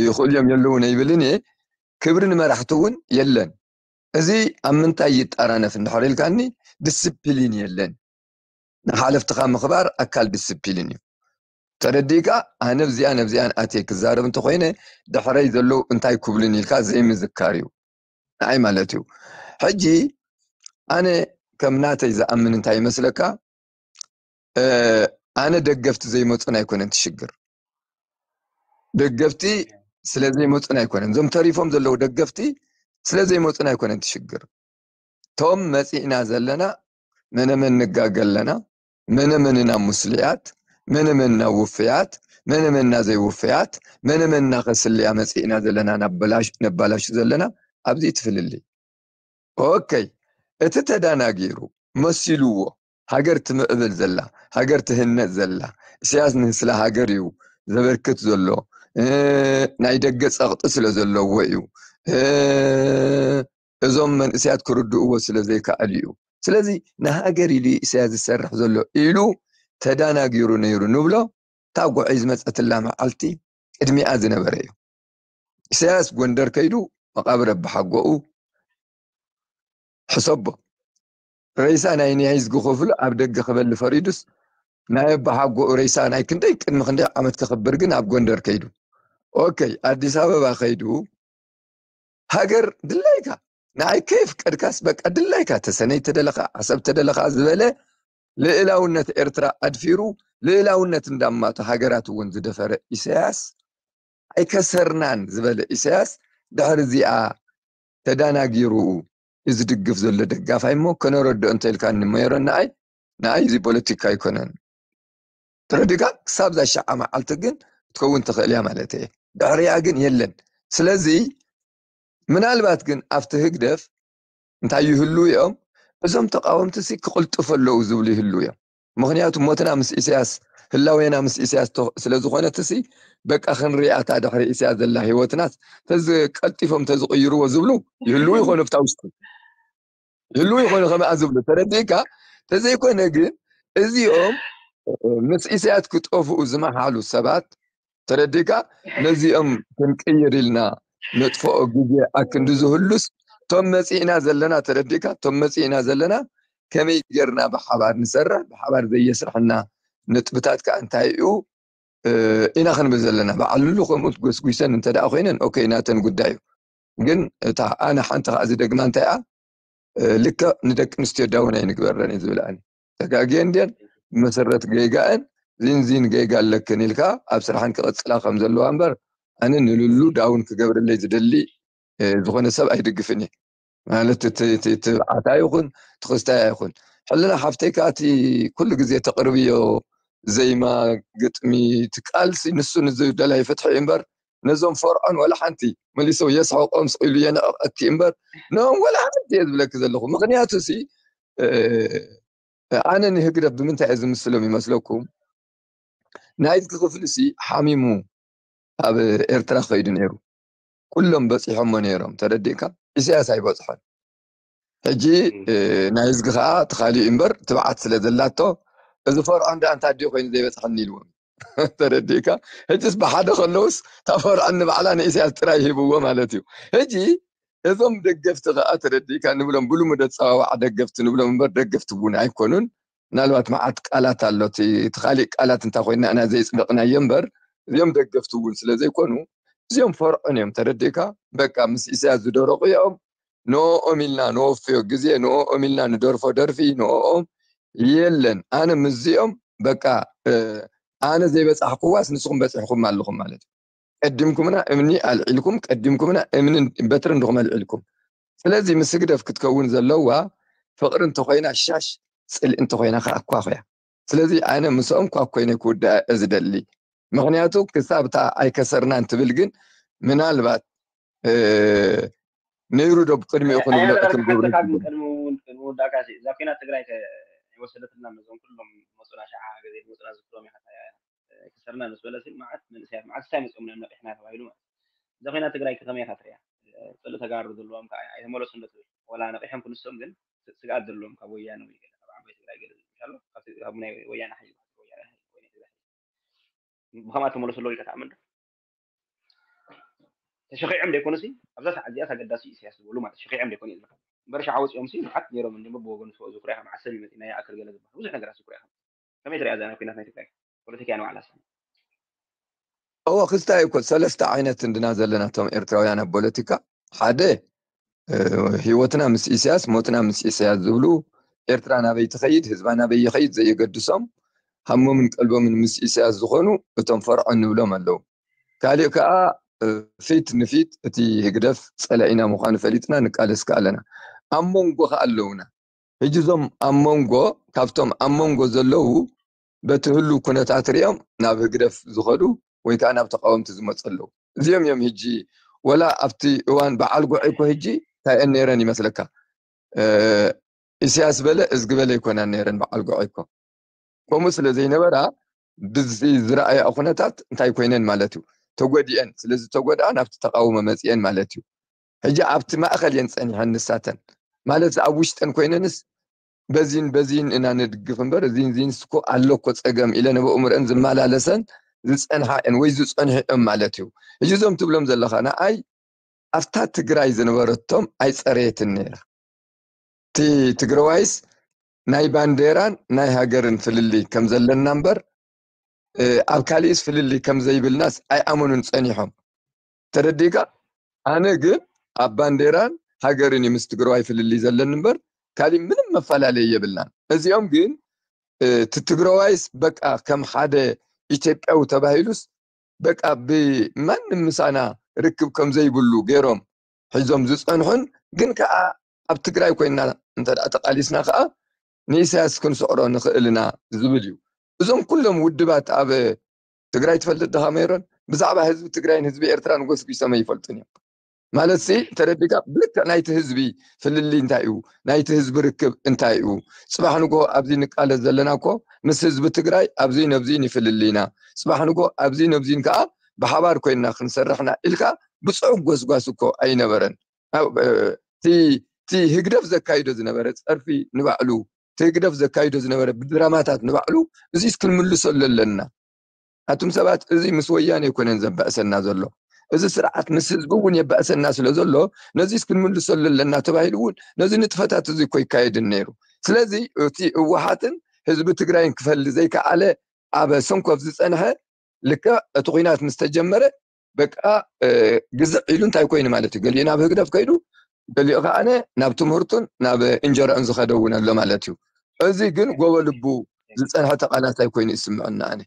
ይኽእሉ እዮም የለውን ኣይብልን እየ ክብሪ ንመራሕቲ እውን የለን እዚ ኣብ ምንታይ ይጠራነፍ እንድሕር ኢልካኒ ዲስፕሊን የለን ንሓለፍትኻ ምኽባር ኣካል ዲስፕሊን እዩ ተረዲእካ ኣነ ኣብዚኣ ነብዚኣን ኣትየ ክዛረብ እንተኮይነ ድሕረይ ዘለዉ እንታይ ክብሉን ኢልካ ዘይምዝካር እዩ ንዓይ ማለት እዩ ሕጂ ኣነ ከም ናተይ ዝኣምን እንታይ ይመስለካ ኣነ ደገፍቲ ዘይመፁን ኣይኮነን ትሽግር ደገፍቲ ስለ ዘይመፁን ኣይኮነን። እዞም ተሪፎም ዘለዉ ደገፍቲ ስለ ዘይመፁን ኣይኮነን እቲ ሽግር። ቶም መፂእና ዘለና መነመን ንጋገ ኣለና፣ መነመንና ሙስልያት፣ መነመንና ውፍያት፣ መነመንና ዘይውፍያት፣ መነመንና ከስልያ መፂእና ዘለና ነባላሹ ዘለና ኣብዚ ትፍልልይ። ኦከይ፣ እቲ ተዳናጊሩ መሲልዎ ሃገር ትምዕብል ዘላ፣ ሃገር ትህነፅ ዘላ፣ ኢሳያስ ንስለ ሃገር እዩ ዘበርክት ዘሎ፣ ናይ ደገ ፀቕጢ ስለ ዘለዎ እዩ፣ እዞም መንእሰያት ክርድእዎ ስለ ዘይከኣሉ እዩ። ስለዚ ንሃገር ኢሉ ኢሳያስ ዝሰርሕ ዘሎ ኢሉ ተዳናጊሩ ነይሩ ንብሎ፣ እታ ጉዕይ ዝመፀትላ መዓልቲ ቅድሚኣ ዝነበረ እዩ። ኢሳያስ ጎንደር ከይዱ መቓብር ኣባሓጎኡ ሕሰቦ። ሬሳ ናይ ንያይ ዝግኸፍሉ ኣብ ደገ ክበሊ ፈሪዱስ ናይ ኣባሓጎኡ ሬሳ ናይ ክንደይ ቅድሚ ክንደይ ዓመት ከኽብር ግን ኣብ ጎንደር ከይዱ። ኦከይ፣ ኣዲስ ኣበባ ከይዱ ሃገር ድላይካ ንዓይ ከይፍቀድካስ በቃ ድላይካ ተሰነይ ተደለኻ ዓሰብ ተደለኻ ዝበለ ልእላውነት ኤርትራ ኣድፊሩ ልእላውነት እንዳማቱ ሃገራት እውን ዝደፈረ ኢሳያስ ኣይከሰርናን ዝበለ ኢሳያስ ድሕሪ እዚኣ ተዳናጊሩ እዚ ድግፍ ዘሎ ደጋፋይ እሞ ከነረድኦ እንተኢልካ ንመየሮ ንኣይ ንኣይ እዚ ፖለቲካ ኣይኮነን። ተረዲካ ክሳብ እዛ ሸዓ መዓልቲ ግን ክትከውን ትኽእል እያ ማለት እየ። ድሕሪኣ ግን የለን። ስለዚ ምናልባት ግን ኣብቲ ህግደፍ እንታይ ይህሉ እዮም? እዞም ተቃወምቲ ሲ ክቕልጥፉ ኣለዉ ዝብሉ ይህሉ እዮም። ምኽንያቱ ሞትና ምስ ኢሳያስ ህላዌና ምስ ኢሳያስ ስለ ዝኾነት ሲ በቃ ክንሪኣታ ድሕሪ ኢሳያስ ዘላ ህይወትናስ ተዝቀልጢፎም ተዝቕይርዎ ዝብሉ ይህልዉ ይኾኑ ኣብታ ውሽጢ ይህልዉ ይኾኑ ከምኣ ዝብሉ ተረዲእካ። ተዘይኮነ ግን እዚኦም ምስ ኢሳያስ ክጠፍኡ ዝመሓሉ ሰባት ተረዲእካ። ነዚኦም ክንቅይር ኢልና ነጥፍኦ ግዜ ኣክንዲ ዝህሉስ ቶም መፂእና ዘለና ተረዲእካ። ቶም መፂእና ዘለና ከመይ ጌርና ብሓባር ንሰርሕ ብሓባር ዘየስርሐና ነጥብታት ከዓ እንታይ እዩ ኢና ክንብል ዘለና። በዓል ሉሉ ከምኡ ጎስጒሰን እንተ ደኣ ኮይነን ኦኬ ናተን ጉዳይ እዩ። ግን እታ ኣነ ሓንቲ ከዓ ዝደግማ እንታይ እያ ልክዕ ንደቂ ኣንስትዮ ዳውን ኣይንግበረን እዩ ዝብል። ኣነ ተጋግየን እንድየን ብመሰረት ገይጋአን ዚን ዚን ገይጋ ኣለክን ኢልካ ኣብ ስራሕን ክቕፅላ ከም ዘለዋ እምበር ኣነ ንልሉ ዳውን ክገብርለይ ዝደሊ ዝኾነ ሰብ ኣይድግፍን እየ። ማለት ትብዓታ ይኹን ትኽስታያ ይኹን ሕልና ሓፍተይ ከዓ እቲ ኩሉ ግዜ ተቕርብዮ ዘይማ ግጥሚ ትቃልሲ ንሱ ንዝደላይ ፍትሒ እዩ እምበር ነዞም ፈርዖን ወላ ሓንቲ መሊሶ የስሕቆም ስቕ ኢሉ የንዕቐኪ እምበር ንኦም ወላ ሓንቲ እየ ዝብለኪ ዘለኹ። ምኽንያቱ ሲ ኣነ ንህግደፍ ብምንታይ እየ ዝምስሎም ይመስለኩም? ናይዚ ክፍሊ ሲ ሓሚሙ ኣብ ኤርትራ ከይዱ ነይሩ። ኩሎም በፂሖሞ ነይሮም። ተረዲእካ? ኢሳያስ ኣይበፅሖን። ሕጂ ናይ ህዝጊ ከዓ ተኻሊኡ እምበር ትብዓት ስለ ዘላቶ እዚ ፈርዖን ደኣ እንታይ ድዩ ኮይኑ ዘይበፅሐኒ ኢልዎም። ተረዲእካ? ሕጂስ ብሓደ ከለውስ እታ ፈርዖን ንባዕላ ንኢሳያስ ጥራይ ሂብዎ ማለት እዩ። ሕጂ እዞም ደገፍቲ ከዓ ተረዲእካ ንብሎም ብልሙድ ኣፀዋዋዓ ደገፍቲ ንብሎም እምበር ደገፍቲ እውን ኣይኮኑን። ምናልባት መዓት ቃላት ኣሎ እቲ ካሊእ ቃላት እንታይ ኮይና ኢና ዘይፅደቕናዮ እምበር እዚኦም ደገፍቲ እውን ስለ ዘይኮኑ እዚኦም ፈርዖን እዮም። ተረዲእካ? በቃ ምስ ኢሳያስ ዝደረቑ እዮም። ንኦም ኢልና ንወፍዮ ግዜ ንኦም ኢልና ንደርፎ ደርፊ ንኦም የለን። ኣነ ምስዚኦም በቃ ኣነ ዘይበፃሕኩዋስ ንስኹም በፂሕኩም ኣለኹም ማለት እዩ። ቀዲምኩምና እምኒ ኣልዒልኩም ቀዲምኩምና እምኒ በትሪ እንዲኹም ኣልዒልኩም። ስለዚ ምስ ህግደፍ ክትከውን ዘለዋ ፍቕሪ እንተኮይና ሻሽ ፅልኢ እንተኮይና ከዓ ኳኽ እያ። ስለዚ ኣነ ምስኦም ኳክ ኮይነ ክውድኣ እየ ዝደሊ። ምኽንያቱ ክሳብ እታ ኣይከሰርናን ትብል ግን ምናልባት ነይሩ ዶ ብቅድሚኡ ክንብሎ እትም ግብሪ ቅድሚ እውን ቅድሚ ውዳእካ እዛ ኮይና ትግራይ ወሰደትና ነዞም ኩሎም መፁና ሸዓ ግዜ መፁና ዝክሎም ኢኻ ከሰርና ምስ በለሲ መዓት መንእሰያት መዓት ስታይ መፅኦም እዮም ነቂሕና ተባሂሉ ማለት እዛ ኮይና ትግራይ ከመይ ኢኻ ትሪያ? ፅልኢ ተጋሩ ዘለዎም ከዓ ኣይተመለሱ እንዶ ትብል ወላ ነቂሖም ክንሶም ግን ስግኣት ዘለዎም ካብ ወያነ ወይ ገለ ካብ ዓባይ ትግራይ ገለ ዝብል ኣሎ ካብ ናይ ወያነ ሓይሊ ወያነ ሓይሊ ወይ ናይ ትግራይ ሓይሊ ብኸምኣ ተመለሱ ኣለዉ ኢልካ ትኣምን ዶ? ተሸኺዖም ደይኮኑ ሲ ኣብዛ ሰዓት እዚኣ ኣገዳሲ ኢሳያስ ዝበሉ ማለት ተሸኺዖም ደይኮኑ እዩ ዝብል እምበር ሸዓ ወፂኦም ሲ መዓት ነይሮም እንዲ ብወገኑ ዝኩራ ኢኻ መዓት ሰብ ይመፂ ናይ ኣክል ገለ ዝበሃል ብዙሕ ነገራት ዝኩራ ኢኻ ከመይ ትሪኣ እዛ ናይ ኩናት ናይ ትግራይ ፖለቲካ እያ ንባዕላ ሲ እዎ ክልተ እኮ ሰለስተ ዓይነት እንድና ዘለና እቶም ኤርትራውያን ኣብ ፖለቲካ ሓደ ህይወትና ምስ ኢሳያስ ሞትና ምስ ኢሳያስ ዝብሉ ኤርትራ ናበይ ትኸይድ ህዝባ ናበይ ይኸይድ ዘየገድሶም ሃሞምን ቀልቦምን ምስ ኢሳያስ ዝኾኑ እቶም ፈርዖን ንብሎም ኣለዉ። ካሊእ ከዓ ፊት ንፊት እቲ ህግደፍ ጸላኢና ምዃኑ ፈሊጥና ንቃለስ ከኣለና። ኣብ መንጎ ከኣ ኣለውና። ሕጂ እዞም ኣብ መንጎ፣ ካብቶም ኣብ መንጎ ዘለዉ፣ በቲ ህሉ ኩነታት ሪኦም ናብ ህግደፍ ዝኸዱ ወይ ከዓ ናብ ተቃወምቲ ዝመፁ ኣለዉ። እዚኦም እዮም ሕጂ፣ ወላ ኣብቲ እዋን በዓል ጉዕ እኮ ሕጂ እንታይ እየን ነይረን ይመስለካ? ኢሳያስ በለ እዝጊ በለ ኣይኮናን ነይረን በዓል ጉዕ እኮ። ከምኡ ስለ ዘይነበራ፣ ብዚ ዝረኣያ ኩነታት እንታይ ኮይነን ማለት እዩ? ተጎዲኤን። ስለዚ ተጎድኣ ናብቲ ተቃውሞ መፅኤን ማለት እዩ። ሕጂ ኣብቲ ማእኸል እየን ፀኒሐን ንሳተን። ማለት ኣብ ውሽጠን ኮይነንስ በዚን በዚን እና ንድግፍ እምበር እዚን እዚን ስኮ ኣሎ እኮ ፀገም ኢለን ኣብ ኣእምረን ዝመላለሰን ዝፀንሓ እየን ወይ ዝፀንሑ እዮም ማለት እዩ። ሕጂ እዞም ትብሎም ዘለኻ ንኣይ ኣብታ ትግራይ ዝነበረቶም ኣይፀረየትን ነይራ። እቲ ትግራዋይስ ናይ ባንዴራን ናይ ሃገርን ፍልልይ ከም ዘለና እምበር ኣብ ካሊእስ ፍልልይ ከም ዘይብልናስ ኣይኣመኑን ፀኒሖም። ተረዲካ? ኣነ ግን ኣብ ባንዴራን ሃገርን እዩ ምስ ትግራዋይ ፍልልይ ዘለኒ እምበር ካሊእ ምንም መፈላለይ የብልናን። እዚኦም ግን እቲ ትግራዋይስ በቃ ከም ሓደ ኢትዮጵያዊ ተባሂሉስ በቃ ብማንም ምሳና ርክብ ከም ዘይብሉ ገይሮም ሒዞም ዝፀንሑን ግን ከዓ ኣብ ትግራይ ኮይንና እንተ ተቃሊስና ከዓ ንኢሳያስ ክንስዕሮ ንኽእል ኢና ዝብል እዩ። እዞም ኩሎም ውድባት ኣብ ትግራይ ትፈልጥ ድኻ ሜሮን? ብዛዕባ ህዝቢ ትግራይን ህዝቢ ኤርትራን ጎስጒሶም ኣይፈልጡን እዮም። ማለት ሲ ተረዲካ ብልክዕ ናይቲ ህዝቢ ፍልልይ እንታይ እዩ፣ ናይቲ ህዝቢ ርክብ እንታይ እዩ። ፅባሕ ንጎ ኣብዚ ንቃለስ ዘለና እኮ ምስ ህዝቢ ትግራይ ኣብዚ ነብዚን ይፍልልይና፣ ፅባሕ ንጎ ኣብዚ ነብዚን ከዓ ብሓባር ኮይንና ክንሰርሕና ኢልካ ብፅዑቅ ጎስጓስ እኮ ኣይነበረን። እቲ ህግደፍ ዘካይዶ ዝነበረ ፀርፊ ንባዕሉ፣ እቲ ህግደፍ ዘካይዶ ዝነበረ ብድራማታት ንባዕሉ እዚስ ክንምልሰሉ ኣለና። ኣቱም ሰባት፣ እዚ ምስ ወያነ ኣይኮነን ዘባእሰና ዘሎ። እዚ ስርዓት ምስ ህዝቢ እውን የባእሰና ስለ ዘሎ ነዚስ ክንምልሰሉ ኣለና ተባሂሉ እውን ነዚ ንጥፈታት እዚ እኮ ይካየድን ነይሩ። ስለዚ እቲ ህወሓትን ህዝቢ ትግራይን ክፈሊ ዘይከኣለ ኣብ ሰንኮፍ ዝፀንሐ ልክዕ እቲ ኩናት ምስ ተጀመረ በቃ ግዝዕ ኢሉ እንታይ ኮይኑ ማለት እዩ? ገሊኡ ናብ ህግደፍ ከይዱ፣ ገሊኡ ከዓነ ናብ ትምህርቱን ናብ እንጀራኡን ዝኸደ እውን ኣሎ ማለት እዩ። እዚ ግን ጎቦ ልቡ ዝፀንሐ ተቃላሳይ ኮይኑ ይስምዐና ኣነ።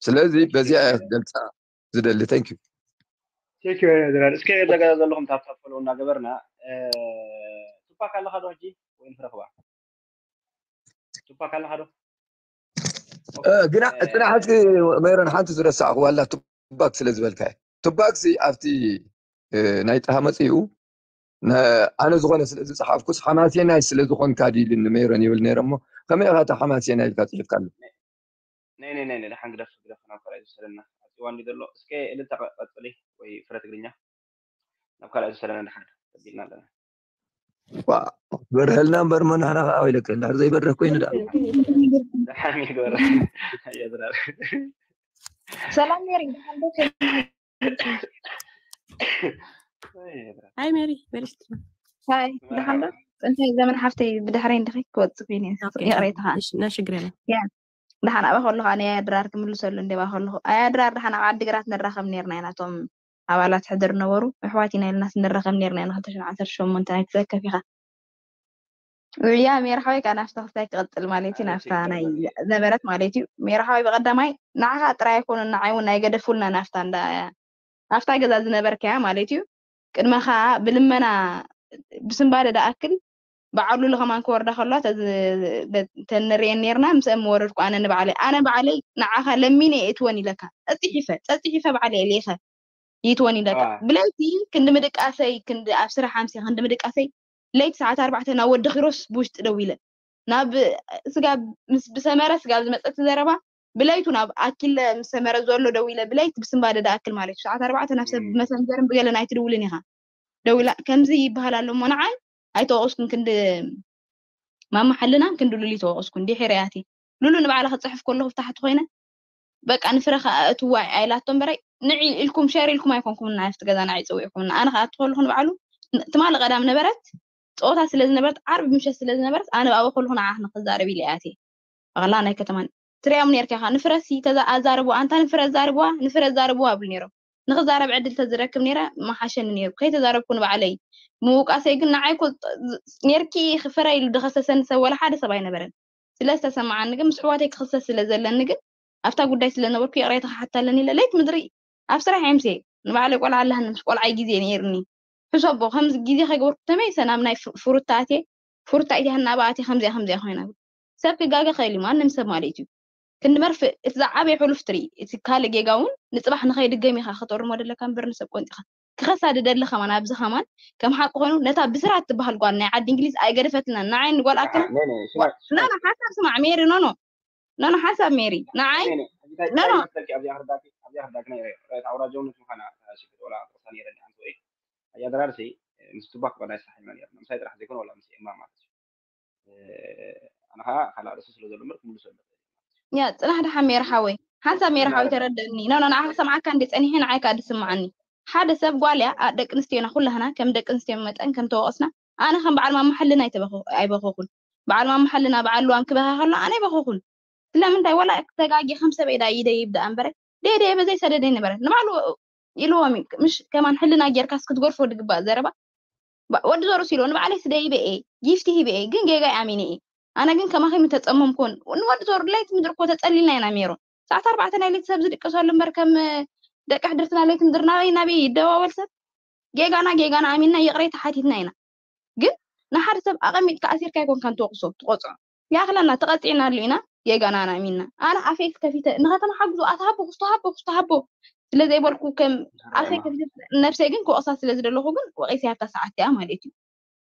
ስለዚ በዚኣ እያ ክገልፃ ዝደሊ። Thank you። Thank you ድራር። እስከ ዘገዛ ዘለኹም ታፕታፕ ፎሎ እናገበርና ቱፓክ ኣለኻ ዶ ሕጂ ወይ ንፍረኽባ? ቱፓክ ኣለኻ ዶ? ግና ፅናሓት ሜሮን ሓንቲ ዝረሳዕኹ ዋላ ቱባክ ስለ ዝበልካ ቱባክ ሲ ኣብቲ ናይ ጥሃ መፅኡ ኣነ ዝኾነ ስለ ዝፀሓፍኩስ ሓማሴናይ ስለ ዝኾንካ ድዩ ኢሉኒ ሜሮን ይብል ነይረ እሞ ከመይ ኢኻ እቲ ሓማሴናይ ኢልካ ፅሒፍካ ኣሎ? ናይ ናይ ናይ ደሓን ግደፍ ግደፍ ናብ ካልኣይ ዝወሰደና ኣብቲ ዋንዲ ዘሎ እስከ እልልታ ቀፅሊ ወይ ፍረ ትግርኛ ናብ ካልኣይ ዝወሰደና ደሓን ተቢልና ኣለና። በርሀልና እምበር መናሕና ከዓ ኢለካ እንድሕር ዘይበርህ ኮይኑ ደኣ ደሓን ይግበር የድራር ሰላም ሜሪ ደሓን ዶ? ሃይ ሜሪ በልስቲ ሃይ ደሓን ዶ? እንታይ ዘመን ሓፍተይ ብድሕረይ እንድኺ ክወፅእ ኮይኑ ይቕሬታ ከዓ ና ሽግር የለን ደሓን ኣበ ከለኹ ኣነ ኣያ ድራር ክምልሰሉ እንደ ባ ከለኹ ኣያ ድራር ደሓን ኣብ ዓዲግራት ንራኸብ ነርና ኢና እቶም ኣባላት ሕድር ነበሩ ኣሕዋት ኢና ኢልናስ ንራኸብ ነርና ኢና ክልተ ሽሕን ዓሰርተ ሸሞንተ ናይ ትዘከፍ ኢኻ እያ ሜርሓወይ ከዓ ናብታ ክልታይ ክቕፅል ማለት እዩ ናብታ ናይ ነበረት ማለት እዩ ሜርሓወይ ብቐዳማይ ንዓኻ ጥራይ ኣይኮኑን ንዓይ እውን ኣይገደፉልና ናፍታ እንዳ ናፍታ ገዛ ዝነበርካያ ማለት እዩ ቅድመኻ ብልመና ብስንባደ ደኣክል በዓሉ ለኸማን ክወርዳ ከሎ ተንርእየን ነርና ምስአን ምወረድኩ ኣነ ንባዕለይ ኣነ ባዕለይ ንዓኻ ለሚነ እየ እትወን ኢለካ ጸጽሒፈ ጸጽሒፈ ባዕለይ እየ ልኢኸ ይትወን ኢለካ ብለይቲ ክንዲ ምድቃሰይ ክንዲ ኣብ ስራሕ ኣምሲ ክንዲ ምድቃሰይ ለይቲ ሰዓት ኣርባዕተ ናብ ወዲ ኪሮስ ብውሽጢ ደው ኢለ ናብ ስጋብ ምስ ብሰመረ ስጋብ ዝመፀት ዘረባ ብለይቱ ናብ ኣኪለ ምስ ሰመረ ዘሎ ደው ኢለ ብለይቲ ብስንባደ ደኣክል ማለት እዩ ሰዓት ኣርባዕተ ናብ ሰብ ብመሰንጀርን ብገለን ኣይትድውልን ኢኻ ደው ኢላ ከምዚ ይበሃል ኣሎ እሞ ንዓይ ኣይተወቀስኩን ክንዲ ማማ ሓልናን ክንዲ ሉሊ ተወቀስኩን ድሒረ እያ እቲ ሉሉ ንባዕላ ክፅሕፍ ከለኹ ብታሕቲ ኮይነ በቃ ንፍረ ከኣ እትዋይ ኣይላቶ እምበረይ ንዒ ኢልኩም ሸር ኢልኩም ኣይኮንኩም ናብቲ ገዛ ንዓይ ፀዊዕኩም ኣነ ከኣ እትኸልኹ ንባዕሉ ትማሊ ቀዳም ነበረት ፀወታ ስለ ዝነበረት ዓርቢ ምሸት ስለ ዝነበረት ኣነ ኣብኣ ከለኹ ንዓ ንክዛረብ ኢለ እያ ኣትየ ኣላ ናይ ከተማ ትሪኦም ነርካ ኢኻ ንፍረሲ ኣዛርብዋ ኣንታ ንፍረ ዛርብዋ ንፍረ ዛርብዋ ኣብሉ ነይሮም ንክዛረብ ዕድል ተዝረክብ ነይረ ምሓሸኒ ነይሩ ከይተዛረብኩ ንባዕለይ ምውቃሰይ ግን ንዓይ ኮ ነርኪ ክፈረ ኢሉ ድኸሰሰኒ ሰብ ወላ ሓደ ሰብ ኣይነበረን ስለ ዝተሰማዓኒ ግን ምስ ኣሕዋተይ ክኽሰስ ስለ ዘለኒ ግን ኣብታ ጉዳይ ስለ ነበርኩ ይቕሬታ ክሓታ ኣለኒ ኢለ ለይቲ ምድሪ ኣብ ስራሕ እየ ምሴ ንባዕለይ ቆልዓ ኣለሃኒ፣ ምስ ቆልዓይ ግዜ ነይርኒ። ሕሰቦ፣ ከምዚ ግዜ ከይገበርኩ ተመይሰ ናብ ናይ ፍ-፣ ፍሩታ ኣትየ፣ ፍሩታ ኢትያ እናባኣትየ ከምዚኣ ከምዚኣ ኮይና። ሰብ ክጋገ ኸእል እዩ፣ ማንም ሰብ ማለት እዩ። ክንዲ መርፍእ እቲ ዝዓበየ ሕሉፍ ትርኢ፣ እቲ ካልእ ጌጋ እውን ንጽባሕ ንኸይድገም ኢኻ ከተርሞ ደለካ እምበር ንሰብ ቆንጢኻ ክኸሳ ደደሊ ከማን ኣብዚ ከማን ከም ሓቂ ኮይኑ ነታ ብስራት ትበሃል ጓል ናይ ዓዲ እንግሊዝ ኣይገደፈትልናን። ንዓይ ንጓል ኣክል ነይ ነይ ስማዕ ኖ ኖ ሓሳብ ስማዕ ሜሪ ኖ ኖ ኖ ኖ ሓሳብ ሜሪ ንዓይ ነይ ነይ ሕጂ እንታይ ኖ፣ ኖ። እንታይ መስለኪ ኣብዚኣ ክርዳእኪ ኣብዚኣ ክርዳእኪ ናይ ርእየት ኣውራጃውነት ምዃና ሽግር ወላ ጥቕሳ ነይረ ኣንቲ ወይ ኣያደራርሲ ምስ ቱባክ ባላይ ሳሒና ነይርና ምሳይ ጥራሕ ዘይኮነ ወላ ምስ ኤማ ማለት እዩ ኣነ ከዓ ካልእ ርእሲ ስለ ዘሎ ምር ክምልሶ ያ ጽናሕ ደሓ ሜሪ ሓወይ ሓንሳብ ሜሪ ሓወይ ተረድእኒ ኖ ኖ ንዓኻ ሰምዓካ እንደ ጸኒሐ ንዓይ ከዓ ድስምዓኒ ሓደ ሰብ ጓል እያ ኣ- ደቂ ኣንስትዮና ኩላህና ከም ደቂ ኣንስትዮ መጠን ከም ተወቐስና ኣነ ከም በዓል ማማ ሕልና ኣይተበኸ- ኣይበኸኹን በዓል ማማ ሕልና በዓል ልዋም ክበኻ ከሎ ኣነ ኣይበኸኹን ስለምንታይ ወላ ተጋጊ ከም ሰበይ ዳ ይደይብ ደኣ እምበረ ደየ ደየ በዘይ ሰደደይ ነበረ ንባዕሉ ኢልዎም እዩ። ምሽ ከማን ሕልና ጌርካስ ክትገርፎ ድግባእ ዘረባ ባ- ወዲ ዞሩ ሲሎ ንባዕለይ ስደይበ እየ ጊፍቲ ሂበ እየ ግን ጌጋ ኣሚነ እየ ኣነ ግን ከማኺ ምተጸመምኩን ንወዲ ዞሩ ለይቲ ምድር እኮ ተጸሊልና ኢና ሜሮ ሰዓት ኣርባዕተ ናይ ለይቲ ሰብ ዝድቅሰሉ እምበር ከም ደቂ ሕድርትና ለይቲ ምድር ናበይ ናበይ ይደዋወል ሰብ ጌጋና ጌጋና ኣሚንና ይቕሬታ ሓቲትና ኢና ግን ንሓደ ሰብ ኣቐሚጥካ ኣሲርካ ኣይኮንካን ትወቕሶ ትቆጽዖ ይኣኽለና ተቐጺዕናሉ ኢና ጌጋና ኣሚንና ኣነ ኣፈይ ከፊተ ንኸተማ ሓግዙ ኣትሃቦ ክስተሃቦ ክስተሃቦ ስለ ዘይበልኩ ከም ኣፈይ ከፊተ ነብሰይ ግን ክወቕሳ ስለ ዝደለኹ ግን ወቒሰያ ኣብታ ሰዓት እቲኣ ማለት እዩ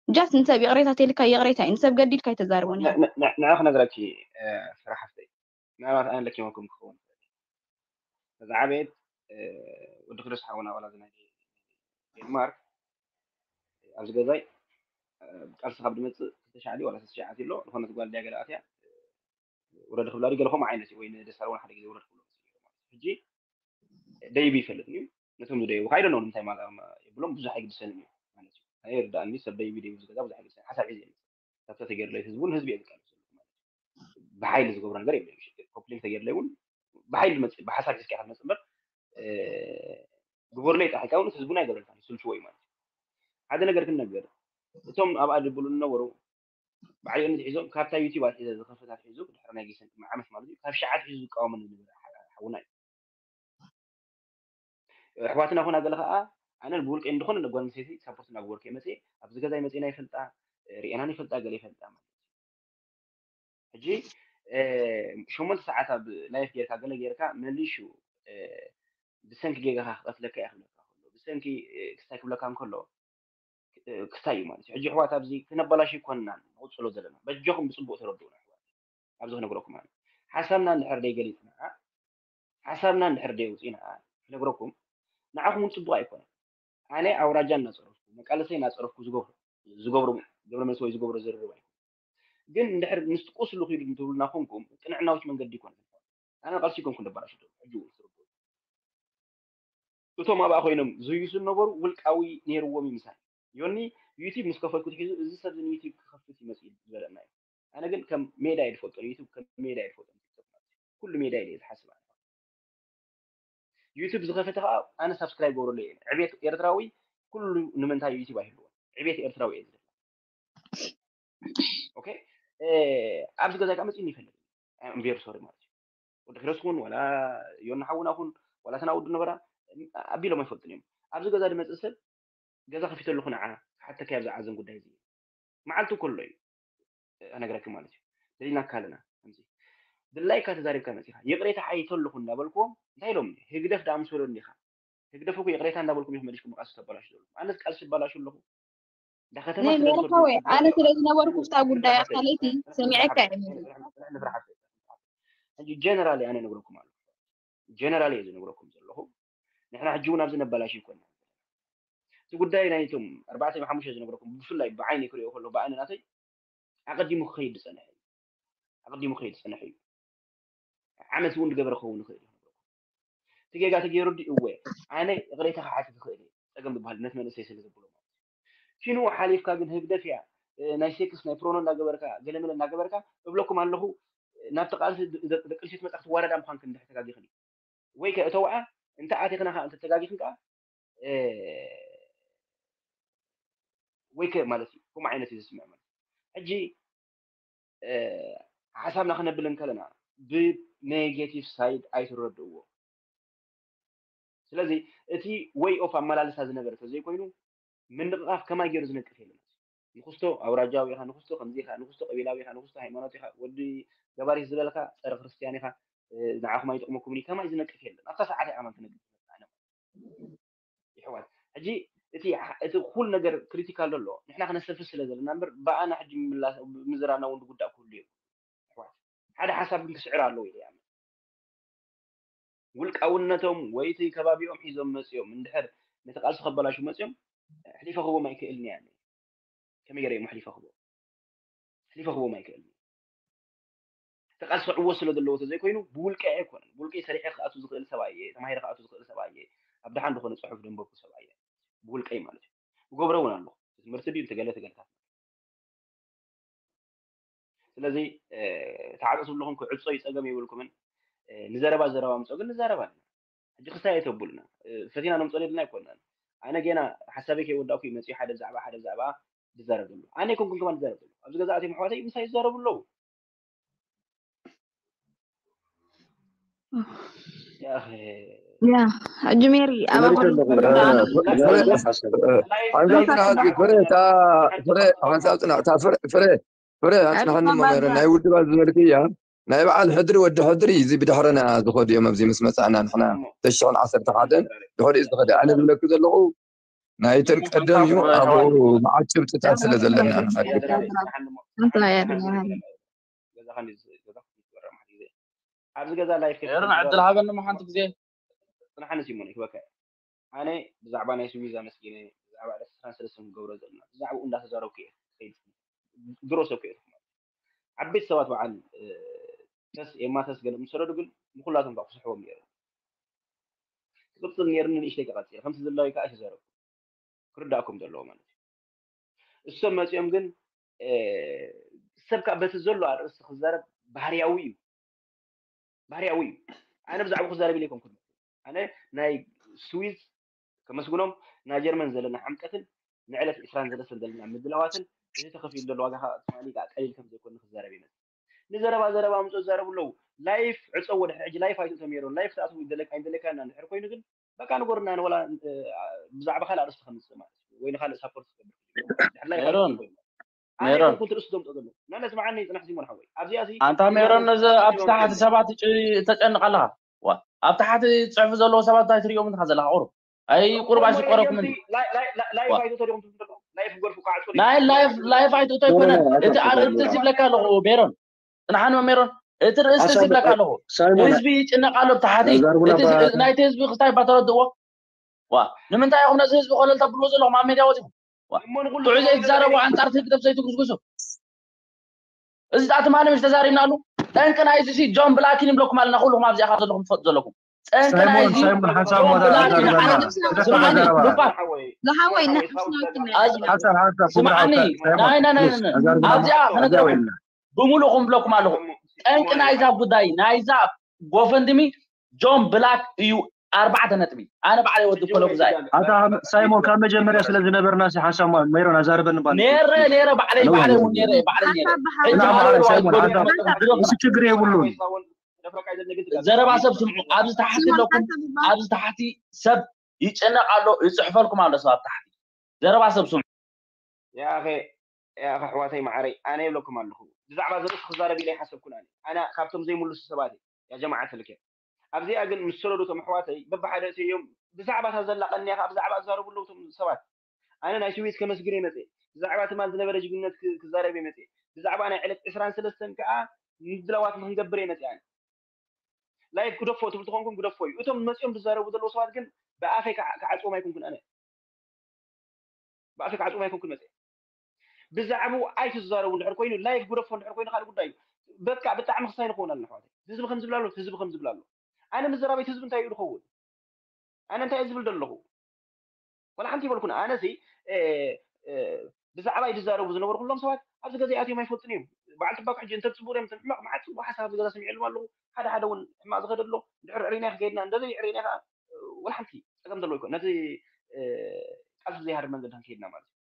just ንሰብ ይቕሬታ ተልካ ይቕሬታ እዩ ንሰብ ገዲድካ ኣይተዛርቦን እያ ንዕ ክነግረኪ ስራሕ ሓፍተይ ምናልባት ኣነ ለኪመኩም ክኸውን ዝዓበየት ወዲ ክደስ ሓውና ዋላ ናይ ዴንማርክ ኣብዚ ገዛይ ቃልሲ ካብ ድመፅእ ክልተ ሻዕ ድዩ ዋላ ሰለስተ ሻዕ ኣሎ ዝኾነት ጓል ድያ ገለ ኣትያ ውረድ ክብላ ድዩ ገለ ከምኡ ዓይነት እዩ ወይ ንደስታ እውን ሓደ ግዜ ውረድ ክብሎ ሕጂ ደይቢ ይፈልጥ እዩ ነቶም ዝደይቡ ካይደ ነው ንምንታይ ማዛ የብሎም ብዙሕ ኣይግድሰን እዩ ማለት እዩ ኣነ ይርዳእኒ ሰብ ደይቢ ደይቡ ዝገዛ ብዙሕ ኣይግድሰን ሓሳብ ሒዘ ካብታ ተገድለ ህዝቡን ህዝቢ እየ ዝቃለስ ዘለኹ ማለት እዩ ብሓይሊ ዝገብሮ ነገር የብለይም ኮምፕሌን ተገድለ እውን ብሓይሊ መፅእ ብሓሳብ ሒዝካ ኢኻ ትመፅእ እምበር ግበርለይ ጥራሕ ኢልካ እውን ህዝቡን ኣይገብረልካን ይስልችዎ እዩ ማለት እዩ ሓደ ነገር ክንነገር እቶም ኣብኣ ድብሉ ዝነበሩ ባዕሊኦም ዝሒዞም ካብታ ዩቲብ ኣትሒዘ ዝኸፍት ኣትሒዙ ድሕሪ ናይ ጊሰን ቅድሚ ዓመት ማለት እዩ ካብ ሸዓት ሒዙ ዝቃወመኒ ዝነበረ ሓውና እዩ ኣሕዋትና ኹና ገለ ከዓ ኣነ ብውልቀይ እንድኾነ ንጓል ኣንስተይቲ ሳፖርት እናገበርኩ እየ መፅየ ኣብዚ ገዛ መፅና ይፈልጣ ርኤናን ይፈልጣ ገለ ይፈልጣ ማለት እዩ ሕጂ ሸሞንተ ሰዓት ኣብ ላይፍ ጌርካ ገለ ጌርካ መሊሹ ብሰንኪ ጌጋኻ ክቐትለካ እየ ክብለካ ከሎ ብሰንኪ ክስታይ ክብለካ እንከሎ ክስታይ እዩ ማለት እዩ ሕጂ ኣሕዋት ኣብዚ ክነበላሽ ይኮንና ንቕፅሎ ዘለና በጃኹም ብፅቡቅ ተረድኡና ኣሕዋት ኣብዚ ክነግረኩም ማለት ሓሳብና እንድሕር ደይ ገሊፅና ሓሳብና እንድሕር ደይ ውፅኢና ክነግረኩም ንዓኹም እውን ፅቡቅ ኣይኮነን ኣነ ኣውራጃ እናፀረፍኩ መቃለሰይ እናፀረፍኩ ዝገብሮ ዝገብሮ ገብረ መልሲ ወይ ዝገብሮ ዝርርብ ኣይኮነ ግን እንድሕር ምስ ቁስሉ ኪዱ እንትብሉና ኮንኩም ቅንዕናዊት መንገዲ ይኮነ ኣነ ቃልሲ ይኮንኩ እንደባላሽ ሕጂ እውን ትርጉ እቶም ኣብኣ ኮይኖም ዝህዩሱ ዝነበሩ ውልቃዊ ነይርዎም ይምሳል ዮኒ ዩቲብ ምስ ከፈትኩ ትሒዙ እዚ ሰብ ዝን ዩቲብ ክኸፍት ይመፅእ ዝበለና እዩ ኣነ ግን ከም ሜዳ እየ ዝፈልጦ ዩቲብ ከም ሜዳ እየ ዝፈልጦ ኩሉ ሜዳ ኢለ ዝሓስብ ኣነ ዩቲብ ዝኸፈተ ከዓ ኣነ ሳብስክራይብ ገብረሉ እየ ዕቤት ኤርትራዊ ኩሉ ንምንታይ ዩቲብ ኣይህልዎ ዕቤት ኤርትራዊ እየ ዝብል ኦኬ ኣብዚ ገዛ ከዓ መፅኒ ይፈልግ ቬሪ ሶሪ ማለት እዩ ወዲ ኪሮስ ኩን ዋላ ዮና ሓውና ኩን ዋላ ተና ወዱ ነበራ ኣቢሎም ኣይፈልጡን እዮም ኣብዚ ገዛ ድመፅእ ሰብ ገዛ ከፊተልኹ ንዓ ክሓተካ ኣብዚ ዓዘን ጉዳይ እዚ መዓልቱ ከሎ እዩ እነግረኪ ማለት እዩ ደሊና ካለና ከምዚ ድላይካ ተዛሪብካ መፂኻ ይቕሬታ ሓይቶ ኣለኹ እንዳበልክዎም እንታይ ኢሎም ህግደፍ ዳኣምሰሎ እንዲኻ ህግደፍ እኮ ይቕሬታ እንዳበልኩም ኢኹም መሊስኩም ቃልሲ ተበላሹ ዘለኹም ኣነስ ቃልሲ ይበላሹ ኣለኹ እንዳ ከተማ ናይ ስለ ሜሮን ዝፈልጡ ሓወይ ኣነ ስለ ዝነበርኩ ክስታ ጉዳይ ኣካለይቲ ሰሚዐካ እየ ሕጂ ጀነራል ኣነ ነግረኩም ኣለኹ ጀነራል እየ ዝነግረኩም ዘለኹ ንሕና ሕጂ እውን ኣብዚ ነበላሽ ይኮና እቲ ጉዳይ ናይቶም ኣርባዕተ ሓሙሽተ ዝነግረኩም ብፍላይ ብዓይኒ ክሪኦ ከሎ ብኣነ ናተይ ኣቐዲሙ ክኸይድ ዝፀንሐ እዩ ኣቐዲሙ ክኸይድ ዝፀንሐ እዩ ዓመት እውን ዝገበረ ክኸውን ይኽእል እዩ እቲ ጌጋ ተገይሩ ድዩ እወ ኣነ ይቕሬታ ክሓትት ይኽእል እየ ፀገም ዝበሃል ነት መንእሰይ ስለ ዘብሎ ማለት እዩ ኪንኡ ሓሊፍካ ግን ህግደፍ እያ ናይ ሴክስ ናይ ፕሮኖ እናገበርካ ገለመለ እናገበርካ እብለኩም ኣለኹ ናብቲ ቃልሲ ደቂ ኣንስትዮ ትመፃ ክትዋረዳ ምኳንክን እንድሕር ተጋጊኽን እዩ ወይ ከ እተውዓ እንተ ኣቲኽና ከዓ እንተ ተጋጊኽን ከዓ ወይ ከ ማለት እዩ ከምኡ ዓይነት እዩ ዝስምዕ ማለት ሕጂ ሓሳብና ክነብል እንከለና ብኔጌቲቭ ሳይድ ኣይትረድእዎ ስለዚ እቲ ወይ ኦፍ ኣመላልሳ ዝነበረ ተዘይኮይኑ ምንቕቓፍ ከማይ ገይሩ ዝነቅፍ የለን። ንክስቶ ኣውራጃዊ ኢኻ፣ ንክስቶ ከምዚ ኢኻ፣ ንክስቶ ቀቢላዊ ኢኻ፣ ንክስቶ ሃይማኖት ኢኻ፣ ወዲ ገባሪስ ዝበልካ ጸረ ክርስትያን ኢኻ፣ ንዓኹም ኣይጠቕመኩምን እዩ ከማይ ዝነቅፍ የለን። ኣብታ ሰዓት ኣማን ክነቅፍ ይሕዋት ሕጂ እቲ እቲ ኩል ነገር ክሪቲካል ዘሎ ንሕና ክነሰልፍ ስለ ዘለና እምበር ብኣና ሕጂ ምዝራና እውን ጉዳእ ክህሉ እዩ። ሓደ ሓሳብ ግን ክስዕር ኣለዎ ኢለ ይኣምን። ውልቃውነቶም ወይ እቲ ከባቢኦም ሒዞም መፅኦም እንድሕር ነቲ ቃልሲ ከበላሹ መፅኦም ሕሊፈ ክቦም ኣይክእልን እያ። ከመይ ገይረ እዮም ሕሊፈ ክቦም? ሕሊፈ ክቦም ኣይክእልን። እቲ ቃልሲ ክዕወት ስለ ዘለዎ ተዘይኮይኑ ብውልቀይ ኣይኮነን። ብውልቀይ ሰሪሐ ክኣቱ ዝኽእል ሰብኣይ እየ፣ ተማሂረ ክኣቱ ዝኽእል ሰብኣይ እየ፣ ኣብ ደሓን ዝኾነ ፅሑፍ ደንበብኩ ሰብኣይ እየ። ብውልቀይ ማለት እዩ። እገብሮ እውን ኣለኹ። ትምህርቲ ድዩ ተገለ ተገለታት ስለዚ ተዓፀ ትብልኹም ክዕፆ ይፀገም የብልኩምን። ንዘረባ ዘረባ ምፅኦ ግን ንዛረብ ኣለና። ሕጂ ክስታይ ኣይተብሉና። ፈቲና ነምፅኦ ዘለና ኣይኮናን። ኣነ ገና ሓሳበይ ከይወዳእኩ እዩ መፅኡ ሓደ ብዛዕባ ሓደ ብዛዕባ ዝዛረብ ዘሎ። ኣነ ኣይኮንኩን ከማን ዝዛረብ ዘሎ። ኣብዚ ገዛ ኣትዮም ኣሕዋተይ ምሳይ ይዛረቡ ኣለዉ። ያ ሕጂ ሜሪ ኣበ ሓንሳብ ጽናሓት ፍረ እታ ፍረ ሓንሳብ ጽናሕ እታ ፍረ ፍረ ፍረ ኣጽናሕኒ እሞ ሜረ ናይ ውድባት ዝበልክያ ናይ በዓል ሕድሪ ወዲ ሕድሪ እዚ ብድሕረና ዝኸዱ እዮም ኣብዚ ምስ መጻእና ንሕና ተሽሕን ዓሰርተ ሓደን ድሕሪኡ ዝኸደ ኣነ ዝብለኪ ዘለኹ ናይተን ቀደም እዩ ኣብኡ መዓት ጭብጥታት ስለ ዘለና ንኸድር ኣብዚ ገዛ ላይፍ ኤረን ዕድል ሃበኒ ሓንቲ ግዜ ጽንሓኒ ሲሞን ይክበካ ኣነ ብዛዕባ ናይ ስዊዝ ኣመስጊነ ብዛዕባ ዕለት ዕስራን ሰለስተን ክንገብሮ ዘለና ብዛዕባኡ እንዳተዛረብኩ እየ ድሮ ሰብ ከየትኩም ዓበይቲ ሰባት በዓል ተስ ኤማ ተስ ገለ ምስ ሰደዱ ግን ንኩላቶም ከዓ ክስሕቦም ነይሩ ክቅፅል ነይሩኒ ንእሽተይ ክቀፅል ከምቲ ዝላዊ ከዓ ተዛረብኩ ክርዳእኩም ዘለዎ ማለት እዩ እሶም መፂኦም ግን ሰብ ከዓ በቲ ዘሎ ኣርእስቲ ክዛረብ ባህርያዊ እዩ ባህርያዊ እዩ ኣነ ብዛዕባ ክዛረብ ኢለ ይኮንኩ ኣነ ናይ ስዊዝ ከመስግኖም ናይ ጀርመን ዘለና ሓምቀትን ንዕለት ዕስራን ሰለስተን ዘለና ምድላዋትን እዚ ተኸፊሉ ዘሎ ዋጋ ትማሊ ከዓ ቀሊል ከም ዘይኮነ ክዛረብ ይመፅእ ንዘረባ ዘረባ ምፅኦ ዝዛረቡ ኣለዉ ላይፍ ዕፀዎ ድሕሪ ሕጂ ላይፍ ኣይትእቶም ሜሮን ላይፍ ትኣትው ይደለካ ኣይደለካ እና እንድሕር ኮይኑ ግን በቃ ንጎርና ንወላ ብዛዕባ ካልእ ኣርእስቲ ከምፅእ ማለት እዩ ወይ ንካልእ ሳፖርት ክገብር ድሕር ላይፍ ሜሮን ኣይትእቶም ኮይኑ ኣነ ሜሮን ይኩን ትርእሱ ዘምፅኦ ዘሎ እና ነስማዓኒ ፅናሕ ሲሞን ሓወይ ኣብዚኣ እዚ ኣንታ ሜሮን ነዚ ኣብ ታሕቲ ሰባት ትጭ- ተጨንቕ ኣለኻ ዋ ኣብ ታሕቲ ዝፅሕፉ ዘለዉ ሰባት እንታይ ትሪኦም እንዲኻ ዘለኻ ቁሩብ ኣይ ቁሩብ ኣይሽቆረኩምን ላይፍ ኣይትእቶ ዲኹም ትብሉ ዘለኹም ላይፍ ጎልፉ ከዓ ናይ ላይፍ ላይፍ ኣይትእቶ ኣይኮነን እቲ ኣርእስቲ ዝብለካ ኣለኹ ሜሮን ፅንሓን ሜሮን እቲ ርእስቲ ዝብለካ ኣለኹ ሳይሞን ህዝቢ ይጭነቕ ኣሎ ብታሕቲ ዛርቡና እቲ- ባራቱ ናይቲ ህዝቢ ክስታይ ባተረድእዎ ዋ ንምንታይ ኢኹም ነዚ ህዝቢ ኮለል ተብልዎ ዘለኹም ኣብ ሜድያ ወፂኹም እሞ ንኩሉ ጥዑይ ዘይትዛረቡ ኣንፃር ህግደፍ ዘይትጉስጉሱ እዚ ጣ ትማሊ ምሽ ተዛሪብናሉ ጠንቂ ናይዚ ሲ ጆን ብላኪን ይብለኩም ኣለና ኩልኹም ኣብዚኣ ካብ ዘለኹም ትፈልጡ ዘለኹም ጠንቂ ሳይሞን ናይዚ ሳይሞን ሓንሳብ ጆን ሞታ ብላኪን ዘርበና ኣነ ተፈታ ስምዓኒ ዘረባ ሉቃ ዝሓወይ ኣዝ- ሓንሳብ ሓንሳብ ስምዓኒ ናይ ናይ ናይ ናይ- ኣብዚኣ ክነግረኩም ብምሉእ ክምብለኩም ኣለኹ ጠንቂ ናይዛ ጉዳይ ናይዛ ጎፈንድሚ ጆን ብላክ እዩ ኣርባዕተ ነጥቢ ኣነ ባዕለይ ወዲ ኮለጉዛይ ኣታ ሳይሞን ካብ መጀመርያ ስለ ዝነበርና ሲ ሓንሳብ ሜሮን ኣዛርበኒ ባል ነረ ነረ ባዕለይ ባዕለይ እውን ነረ ባዕለይ ነረ ሕጂ ንዓ ባዕለይ ማዕረ ሳይሞን ኣይኮነን ኣታ ድረም እሱ ችግር የብሉን ዘረባ ሰብ ስምዑ ኣብዚ ታሕቲ ኣለኩም ኣብዚ ታሕቲ ሰብ ይጨነቕ ኣሎ ይፅሕፈልኩም ኣሎ ሰብ ኣብ ታሕቲ ዘረባ ሰብ ስምዑ ያኸ ያኸ ኣሕዋተይ ማዓረይ ኣነ ይብለኩም ኣለኹ ብዛዕባ ዘርእስ ክዛረብ ኢለ ይሓሰብኩን ኣነ ኣነ ካብቶም ዘይምልሱ ሰባት እየ ያ ጀማዓት ልክር ኣብዚኣ ግን ምስ ሰለዱ እቶም ኣሕዋተይ በብሓደ እዮም ብዛዕባ እታ ዘላ ቀኒያ ከዓ ብዛዕባ ዝዛረቡ ኣለዉ እቶም ሰባት ኣነ ናይ ስዊዝ ከመስግን እየ መፅእ ብዛዕባ ትማል ዝነበረ ጅግንነት ክዛረብ እየ መፅእ ብዛዕባ ናይ ዕለት ዕስራን ሰለስተን ከዓ ምድላዋት ንክንገብር እየ መፅእ ኣነ ላይፍ ግደፎ ትብል ተኾንኩም ግደፎ እዩ እቶም መፅኦም ዝዛረቡ ዘለዉ ሰባት ግን ብኣፈይ ክዓፅዎም ኣይኮንኩን ኣነ ብኣፈይ ክዓፅዎም ኣይኮንኩን መፅእ ብዛዕባኡ ኣይትዛረቡ እንድሕር ኮይኑ ላይፍ ግደፎ እንድሕር ኮይኑ ካልእ ጉዳይ እዩ በቃ ብጣዕሚ ክሳይ ንኸውን ኣለና ኣሕዋተይ ህዝቢ ከም ዝብል ኣሎ ህዝቢ ከም ዝብል ኣሎ ኣነ ምዝራብ እቲ ህዝቢ እንታይ እዩ ዝኸውን ኣነ እንታይ እየ ዝብል ዘለኹ ዋላ ሓንቲ ይበልኩን ኣነሲ ብዛዕባ ይዝዛረቡ ዝነበሩ ኩሎም ሰባት ኣብዚ ገዛ ኣትዮም ኣይፈልጡን እዮም በዓል ትባክ ሕጂ እንተ ፅቡቅ እዮም ሕማቅ መዓት ፅቡቅ ሓሳብ ኣብዚ ገዛ ስሚዐሎም ኣለኹ ሓደ ሓደ እውን ሕማቅ ዝኸደ ኣሎ ድሕሪ ዕሪና ከይድና እንደዘይ ዕሪና ከዓ ዋላ ሓንቲ ፀገም ዘለዎ ይኮን ነቲ ቃልሲ ዘይሃድር መንገዲ ከይድና ማለት እዩ